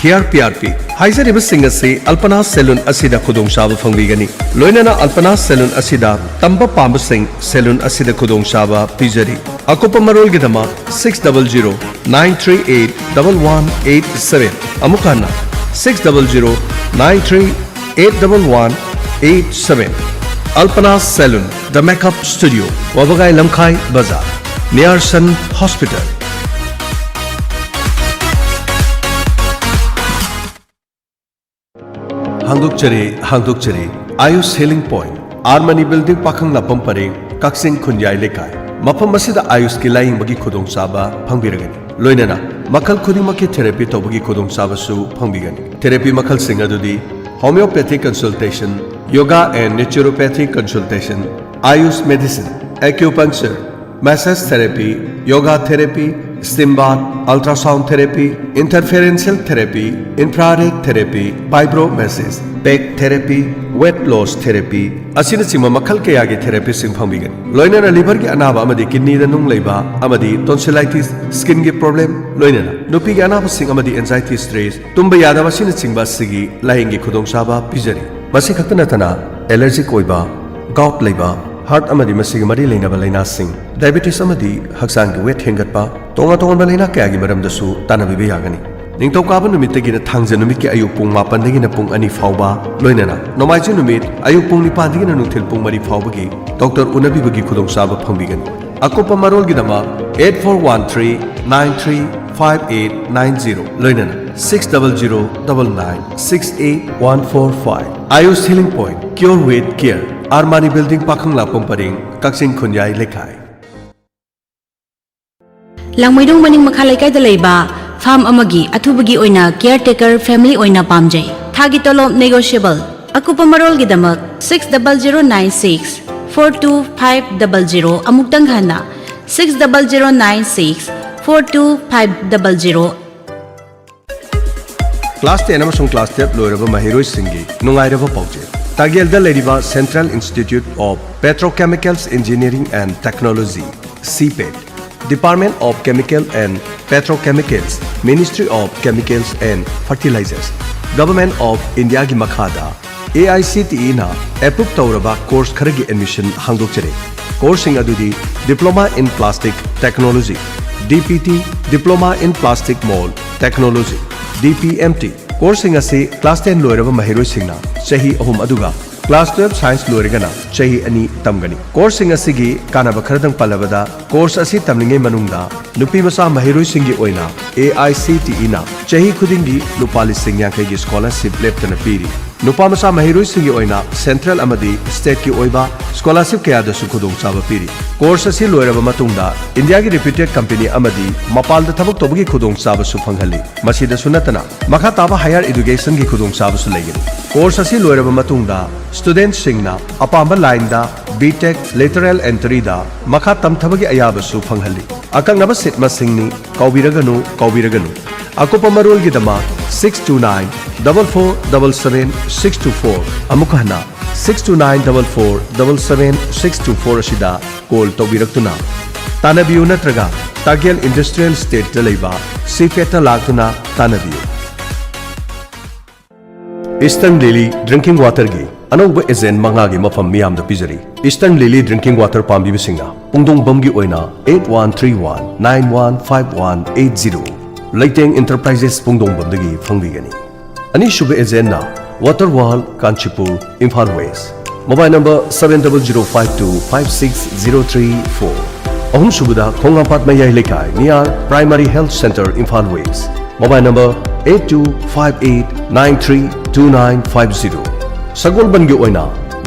Hair P R P ꯍꯥꯏꯖꯔꯤꯕꯁꯤꯡ ꯑꯁꯤ Alpana Salon ꯑꯁꯤꯗ ꯈꯨꯗꯣꯡꯆꯥꯕ ꯐꯪꯕꯤꯒꯅꯤ꯫ ꯂꯣꯏꯅꯅ Alpana Salon ꯑꯁꯤꯗ ꯇꯝꯕ ꯄꯥꯝꯕꯁꯤꯡ salon ꯑꯁꯤꯗ ꯈꯨꯗꯣꯡꯆꯥꯕ ꯄꯤꯖꯔꯤ꯫ ꯑꯀꯨꯞꯄ ꯃꯔꯣꯜꯒꯤꯗꯃꯛ six double zero nine three eight double one eight seven, ꯑꯃꯨꯛ ꯍꯟꯅ six double zero nine three eight double one eight seven꯫ Alpana Salon, The Makeup Studio, ꯋꯥꯕꯒꯥꯏ ꯂꯝꯈꯥꯏ ꯕꯖꯥꯔ, near Sun Hospital꯫ ꯍꯥꯡꯗꯣꯛꯆꯔꯤ, ꯍꯥꯡꯗꯣꯛꯆꯔꯤ꯫ Ayush Healing Point, R Mani Building, ꯄꯥꯈꯪ ꯂꯥꯛꯐꯝ ꯄꯔꯦꯡ, ꯀꯛꯆꯤꯡ ꯈꯨꯟꯌꯥꯏ ꯂꯩꯀꯥꯏ꯫ ꯃꯐꯝ ꯑꯁꯤꯗ Ayush ꯀꯤ ꯂꯥꯌꯦꯡꯕꯒꯤ ꯈꯨꯗꯣꯡꯆꯥꯕ ꯐꯪꯕꯤꯔꯒꯅꯤ꯫ ꯂꯣꯏꯅꯅ ꯃꯈꯜ ꯈꯨꯗꯤꯡꯃꯛꯀꯤ therapy ꯇꯧꯕꯒꯤ ꯈꯨꯗꯣꯡꯆꯥꯕꯁꯨ ꯐꯪꯕꯤꯒꯅꯤ꯫ Therapy ꯃꯈꯜꯁꯤꯡ ꯑꯗꯨꯗꯤ homeopathic consultation, yoga and naturopathic consultation, Ayush medicine, acupuncture, massage therapy, yoga therapy, steam bath, ultrasound therapy, interferential therapy, infrared therapy, vibro massage, back therapy, weight loss therapy ꯑꯁꯤꯅꯆꯤꯡꯕ ꯃꯈꯜ ꯀꯌꯥꯒꯤ therapy ꯁꯤꯡ ꯐꯪꯕꯤꯒꯅꯤ꯫ ꯂꯣꯏꯅꯅ liver ꯒꯤ ꯑꯅꯥꯕ ꯑꯃꯗꯤ kidney ꯗ ꯅꯨꯡ ꯂꯩꯕ ꯑꯃꯗꯤ tonsillitis, skin ꯒꯤ problem, ꯂꯣꯏꯅꯅ ꯅꯨꯄꯤꯒꯤ ꯑꯅꯥꯕꯁꯤꯡ ꯑꯃꯗꯤ anxiety stress, ꯇꯨꯝꯕ ꯌꯥꯗꯕ ꯑꯁꯤꯅꯆꯤꯡꯕ ꯑꯁꯤꯒꯤ ꯂꯥꯌꯦꯡꯒꯤ ꯈꯨꯗꯣꯡꯆꯥꯕ ꯄꯤꯖꯔꯤ꯫ ꯃꯁꯤ ꯈꯛꯇ ꯅꯠꯇꯅ allergic ꯑꯣꯏꯕ, gout ꯂꯩꯕ, ꯍꯥꯔꯠ ꯑꯃꯗꯤ ꯃꯁꯤꯒ ꯃꯔꯤ ꯂꯩꯅꯕ ꯂꯥꯏꯅꯥꯁꯤꯡ, ꯗꯥꯏꯕꯦꯇꯤꯁ ꯑꯃꯗꯤ ꯍꯛꯆꯥꯡꯒꯤ ꯋꯦꯠ ꯍꯦꯟꯒꯠꯄ, ꯇꯣꯉꯥꯟ ꯇꯣꯉꯥꯟꯕ ꯂꯥꯏꯅꯥ ꯀꯌꯥꯒꯤ ꯃꯔꯝꯗꯁꯨ ꯇꯥꯟꯅꯕꯤꯕ ꯌꯥꯒꯅꯤ꯫ ꯅꯤꯡꯊꯧꯀꯥꯕ ꯅꯨꯃꯤꯠꯇꯒꯤꯅ ꯊꯥꯡꯖ ꯅꯨꯃꯤꯠꯀꯤ ꯑꯌꯨꯛ ꯄꯨꯡ ꯃꯥꯄꯟꯗꯒꯤꯅ ꯄꯨꯡ ꯑꯅꯤ ꯐꯥꯎꯕ, ꯂꯣꯏꯅꯅ ꯅꯣꯡꯃꯥꯏꯖꯤꯡ ꯅꯨꯃꯤꯠ ꯑꯌꯨꯛ ꯄꯨꯡ ꯅꯤꯄꯥꯟꯗꯒꯤꯅ ꯅꯨꯡꯊꯤꯜ ꯄꯨꯡ ꯃꯔꯤ ꯐꯥꯎꯕꯒꯤ ꯗꯣꯛꯇꯔ ꯎꯅꯕꯤꯕꯒꯤ ꯈꯨꯗꯣꯡꯆꯥꯕ ꯐꯪꯕꯤꯒꯅꯤ꯫ ꯑꯀꯨꯞꯄ ꯃꯔꯣꯜꯒꯤꯗꯃꯛ eight four one three nine three five eight nine zero, ꯂꯣꯏꯅꯅ six double zero double nine six eight one four five꯫ Ayush Healing Point, Cure with Care, ꯑꯥꯔꯃꯥꯅꯤ ꯕꯤꯜꯗꯤꯡ, ꯄꯥꯈꯪꯂꯥꯛꯄꯝ ꯄꯔꯦꯡ, ꯀꯛꯆꯤꯡ ꯈꯨꯟꯌꯥꯏ ꯂꯩꯀꯥꯏ꯫ ꯂꯥꯡꯃꯩꯗꯣꯡ ꯃꯅꯤꯡ ꯃꯈꯥ ꯂꯩꯀꯥꯏꯗ ꯂꯩꯕ ꯐꯥꯔꯝ ꯑꯃꯒꯤ ꯑꯊꯨꯕꯒꯤ ꯑꯣꯏꯅ ꯀꯤꯌꯔ ꯇꯦꯀꯔ ꯐꯦꯃꯤꯂꯤ ꯑꯣꯏꯅ ꯄꯥꯝꯖꯩ꯫ ꯊꯥꯒꯤ ꯇꯣꯂꯣꯞ ꯅꯦꯒꯣꯁꯤꯌꯦꯕꯜ꯫ ꯑꯀꯨꯞꯄ ꯃꯔꯣꯜꯒꯤꯗꯃꯛ six double zero nine six four two five double zero, ꯑꯃꯨꯛꯇꯪ ꯍꯟꯅ, six double zero nine six four two five double zero꯫ Class ten ꯑꯃꯁꯨꯡ ꯀ꯭ꯂꯥꯁ ꯇꯨꯌꯦꯜꯞ ꯂꯣꯏꯔꯕ ꯃꯍꯩꯔꯣꯏꯁꯤꯡꯒꯤ ꯅꯨꯡꯉꯥꯏꯔꯕ ꯄꯥꯎꯖꯦꯜ꯫ ꯇꯥꯒꯦꯜꯗ ꯂꯩꯔꯤꯕ Central Institute of Petrochemicals Engineering and Technology, CPET, Department of Chemical and Petrochemicals, Ministry of Chemicals and Fertilizers, Government of Indiaꯒꯤ ꯃꯈꯥꯗ AICTEꯅ approve ꯇꯧꯔꯕ course ꯈꯔꯒꯤ admission ꯍꯥꯡꯗꯣꯛꯆꯔꯤ꯫ ꯀꯣꯔꯁꯁꯤꯡ ꯑꯗꯨꯗꯤ Diploma in Plastic Technology, DPT, Diploma in Plastic Mold Technology, DPMT꯫ ꯀꯣꯔꯁꯁꯤꯡ ꯑꯁꯤ class ten ꯂꯣꯏꯔꯕ ꯃꯍꯩꯔꯣꯏꯁꯤꯡꯅ ꯆꯍꯤ ꯑꯍꯨꯝ, ꯑꯗꯨꯒ ꯀ꯭ꯂꯥꯁ ꯇꯨꯌꯦꯜꯞ ꯁꯥꯏꯟꯁ ꯂꯣꯏꯔꯒꯅ ꯆꯍꯤ ꯑꯅꯤ ꯇꯝꯒꯅꯤ꯫ ꯀꯣꯔꯁꯁꯤꯡ ꯑꯁꯤꯒꯤ ꯀꯥꯟꯅꯕ ꯈꯔꯗꯪ ꯄꯜꯂꯕꯗ, ꯀꯣꯔꯁ ꯑꯁꯤ ꯇꯝꯂꯤꯉꯩ ꯃꯅꯨꯡꯗ ꯅꯨꯄꯤ ꯃꯆꯥ ꯃꯍꯩꯔꯣꯏꯁꯤꯡꯒꯤ ꯑꯣꯏꯅ AICTEꯅ ꯆꯍꯤ ꯈꯨꯗꯤꯡꯒꯤ ꯂꯨꯄꯥ ꯂꯤꯁꯤꯡ ꯌꯥꯡꯈꯩꯒꯤ ꯁ꯭ꯀꯣꯂꯔꯁꯤꯞ ꯂꯦꯞꯇꯅ ꯄꯤꯔꯤ꯫ ꯅꯨꯄꯥ ꯃꯆꯥ ꯃꯍꯩꯔꯣꯏꯁꯤꯡꯒꯤ ꯑꯣꯏꯅ ꯁꯦꯟꯇ꯭ꯔꯦꯜ ꯑꯃꯗꯤ ꯁ꯭ꯇꯦꯠꯀꯤ ꯑꯣꯏꯕ ꯁ꯭ꯀꯣꯂꯔꯁꯤꯞ ꯀꯌꯥꯗꯁꯨ ꯈꯨꯗꯣꯡꯆꯥꯕ ꯄꯤꯔꯤ꯫ ꯀꯣꯔꯁ ꯑꯁꯤ ꯂꯣꯏꯔꯕ ꯃꯇꯨꯡꯗ ꯏꯟꯗꯤꯌꯥꯒꯤ ꯔꯤꯄ꯭ꯌꯨꯇꯦꯗ ꯀꯝꯄꯦꯅꯤ ꯑꯃꯗꯤ ꯃꯄꯥꯟꯗ ꯊꯕꯛ ꯇꯧꯕꯒꯤ ꯈꯨꯗꯣꯡꯆꯥꯕꯁꯨ ꯐꯪꯍꯜꯂꯤ꯫ ꯃꯁꯤꯗꯁꯨ ꯅꯠꯇꯅ, ꯃꯈꯥ ꯇꯥꯕ ꯍꯥꯌꯔ ꯑꯦꯖꯨꯀꯦꯁꯟꯒꯤ ꯈꯨꯗꯣꯡꯆꯥꯕꯁꯨ ꯂꯩꯒꯅꯤ꯫ ꯀꯣꯔꯁ ꯑꯁꯤ ꯂꯣꯏꯔꯕ ꯃꯇꯨꯡꯗ, ꯁ꯭ꯇꯨꯗꯦꯟꯠꯁꯤꯡꯅ ꯑꯄꯥꯝꯕ ꯂꯥꯏꯟꯗ B.Tech lateral entryꯗ ꯃꯈꯥ ꯇꯝꯊꯕꯒꯤ ꯑꯌꯥꯕꯁꯨ ꯐꯪꯍꯜꯂꯤ꯫ ꯑꯀꯛꯅꯕ ꯁꯤꯠ ꯃꯁꯤꯡꯅꯤ, ꯀꯥꯎꯕꯤꯔꯒꯅꯨ, ꯀꯥꯎꯕꯤꯔꯒꯅꯨ꯫ ꯑꯀꯨꯞꯄ ꯃꯔꯣꯜꯒꯤꯗꯃꯛ six two nine double four double seven six two four, ꯑꯃꯨꯛ ꯍꯟꯅ, six two nine double four double seven six two four ꯑꯁꯤꯗ ꯀꯣꯜ ꯇꯧꯕꯤꯔꯛꯇꯨꯅ ꯇꯥꯟꯅꯕꯤꯌꯨ, ꯅꯠꯇ꯭ꯔꯒ ꯇꯥꯒꯦꯜ ꯏꯟꯗꯁꯇ꯭ꯔꯤꯌꯦꯜ ꯏꯁꯇꯦꯠꯇ ꯂꯩꯕ CPETꯇ ꯂꯥꯛꯇꯨꯅ ꯇꯥꯟꯅꯕꯤꯌꯨ꯫ Eastern Lily drinking waterꯒꯤ ꯑꯅꯧꯕ ꯑꯦꯖꯦꯟ ꯃꯉꯥꯒꯤ ꯃꯐꯝ ꯃꯤꯌꯥꯝꯗ ꯄꯤꯖꯔꯤ꯫ Eastern Lily Drinking Water ꯄꯥꯝꯕꯤꯕꯁꯤꯡꯅ ꯄꯨꯡꯗꯣꯡꯕꯝꯒꯤ ꯑꯣꯏꯅ eight one three one nine one five one eight zero, ꯂꯩꯇꯦꯡ Enterprises ꯄꯨꯡꯗꯣꯡꯕꯝꯗꯒꯤ ꯐꯪꯕꯤꯒꯅꯤ꯫ ꯑꯅꯤꯁꯨꯕ ꯑꯦꯖꯦꯟꯅ Water World Kanchipur, Imphal West, mobile number seven double zero five two five six zero three four꯫ ꯑꯍꯨꯝꯁꯨꯕꯗ ꯈꯣꯡꯉꯥꯝꯄꯥꯠ ꯃꯌꯥꯏ ꯂꯩꯀꯥꯏ, near Primary Health Centre, Imphal West, mobile number eight two five eight nine three two nine five zero꯫ ꯁꯒꯣꯜꯕꯟꯒꯤ ꯑꯣꯏꯅ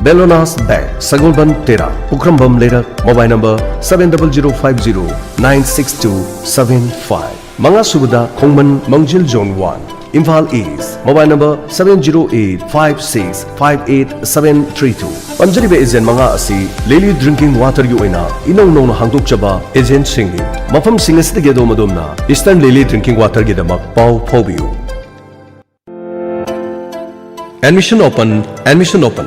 Bellona's Bank, ꯁꯒꯣꯜꯕꯟ ꯇꯦꯔꯥ, ꯄꯨꯈ꯭ꯔꯝꯕꯝ ꯂꯩꯔꯛ, mobile number seven double zero five zero nine six two seven five꯫ ꯃꯉꯥꯁꯨꯕꯗ ꯈꯣꯡꯃꯟ ꯃꯪꯖꯤꯜ Zone One, Imphal East, mobile number seven zero eight five six five eight seven three two꯫ ꯄꯟꯖꯔꯤꯕ agent ꯃꯉꯥ ꯑꯁꯤ ꯂꯤꯂꯤ drinking ꯋꯥꯇꯔꯒꯤ ꯑꯣꯏꯅ ꯏꯅꯧ ꯅꯧꯅ ꯍꯥꯡꯗꯣꯛꯆꯕ ꯑꯦꯖꯦꯟꯁꯤꯡꯅꯤ꯫ ꯃꯐꯝꯁꯤꯡ ꯑꯁꯤꯗꯒꯤ ꯑꯗꯣꯝ ꯑꯗꯣꯝꯅ Eastern Lily Drinking Waterꯒꯤꯗꯃꯛ ꯄꯥꯎ ꯐꯥꯎꯕꯤꯌꯨ꯫ Admission open, admission open꯫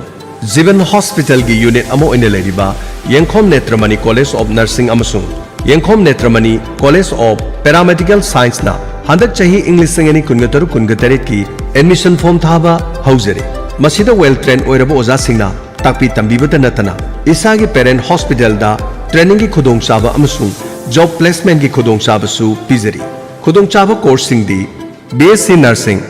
ꯖꯤꯕꯟ ꯍꯣꯁꯄꯤꯇꯥꯜꯒꯤ ꯌꯨꯅꯤꯠ ꯑꯃ ꯑꯣꯏꯅ ꯂꯩꯔꯤꯕ ꯌꯦꯡꯈꯣꯝ ꯅꯦꯇ꯭ꯔꯃꯅꯤ College of Nursing ꯑꯃꯁꯨꯡ ꯌꯦꯡꯈꯣꯝ ꯅꯦꯇ꯭ꯔꯃꯅꯤ College of Paramedical Scienceꯅ ꯍꯟꯗꯛ ꯆꯍꯤ ꯏꯪ ꯂꯤꯁꯤꯡ ꯑꯅꯤ ꯀꯨꯟꯒ ꯇꯔꯨꯛ ꯀꯨꯟꯒ ꯇꯔꯦꯠꯀꯤ admission form ꯊꯥꯕ ꯍꯧꯖꯔꯦ꯫ ꯃꯁꯤꯗ well trained ꯑꯣꯏꯔꯕ ꯑꯣꯖꯥꯁꯤꯡꯅ ꯇꯥꯛꯄꯤ ꯇꯝꯕꯤꯕꯇ ꯅꯠꯇꯅ ꯏꯁꯥꯒꯤ parent hospitalꯗ trainingꯒꯤ ꯈꯨꯗꯣꯡꯆꯥꯕ ꯑꯃꯁꯨꯡ job placementꯀꯤ ꯈꯨꯗꯣꯡꯆꯥꯕꯁꯨ ꯄꯤꯖꯔꯤ꯫ ꯈꯨꯗꯣꯡꯆꯥꯕ courseꯁꯤꯡꯗꯤ B S C Nursing,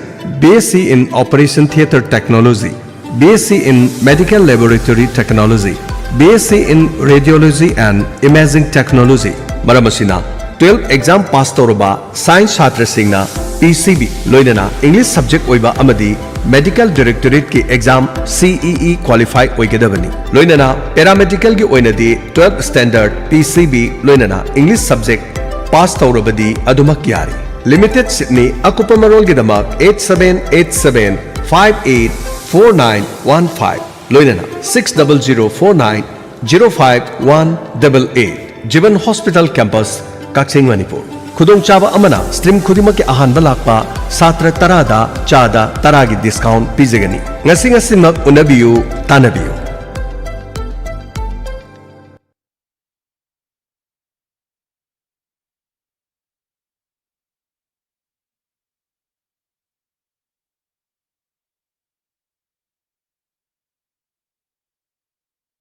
B S C in Operation Theatre Technology, B S C in Medical Laboratory Technology, B S C in Radiology and Imaging Technology꯫ ꯃꯔꯝ ꯑꯁꯤꯅ, twelve exam pass ꯇꯧꯔꯕ science ꯁꯥꯇ꯭ꯔꯁꯤꯡꯅ P C B ꯂꯣꯏꯅꯅ English subject ꯑꯣꯏꯕ ꯑꯃꯗꯤ Medical Directorateꯀꯤ exam C E E qualify ꯑꯣꯏꯒꯗꯕꯅꯤ꯫ ꯂꯣꯏꯅꯅ paramedicalꯒꯤ ꯑꯣꯏꯅꯗꯤ twelve standard P C B ꯂꯣꯏꯅꯅ English subject pass ꯇꯧꯔꯕꯗꯤ ꯑꯗꯨꯃꯛ ꯌꯥꯔꯦ꯫ Limited seatꯅꯤ꯫ ꯑꯀꯨꯞꯄ ꯃꯔꯣꯜꯒꯤꯗꯃꯛ eight seven eight seven five eight four nine one five ꯂꯣꯏꯅꯅ six double zero four nine zero five one double eight꯫ ꯖꯤꯕꯟ hospital campus, ꯀꯛꯆꯤꯡ, ꯃꯅꯤꯄꯨꯔ꯫ ꯈꯨꯗꯣꯡꯆꯥꯕ ꯑꯃꯅ stream ꯈꯨꯗꯤꯡꯃꯛꯀꯤ ꯑꯍꯥꯟꯕ ꯂꯥꯛꯄ ꯁꯥꯇ꯭ꯔ ꯇꯔꯥꯗ ꯆꯥꯗ ꯇꯔꯥꯒꯤ discount ꯄꯤꯖꯒꯅꯤ꯫ ꯉꯁꯤ ꯉꯁꯤꯃꯛ ꯎꯅꯕꯤꯌꯨ, ꯇꯥꯟꯅꯕꯤꯌꯨ꯫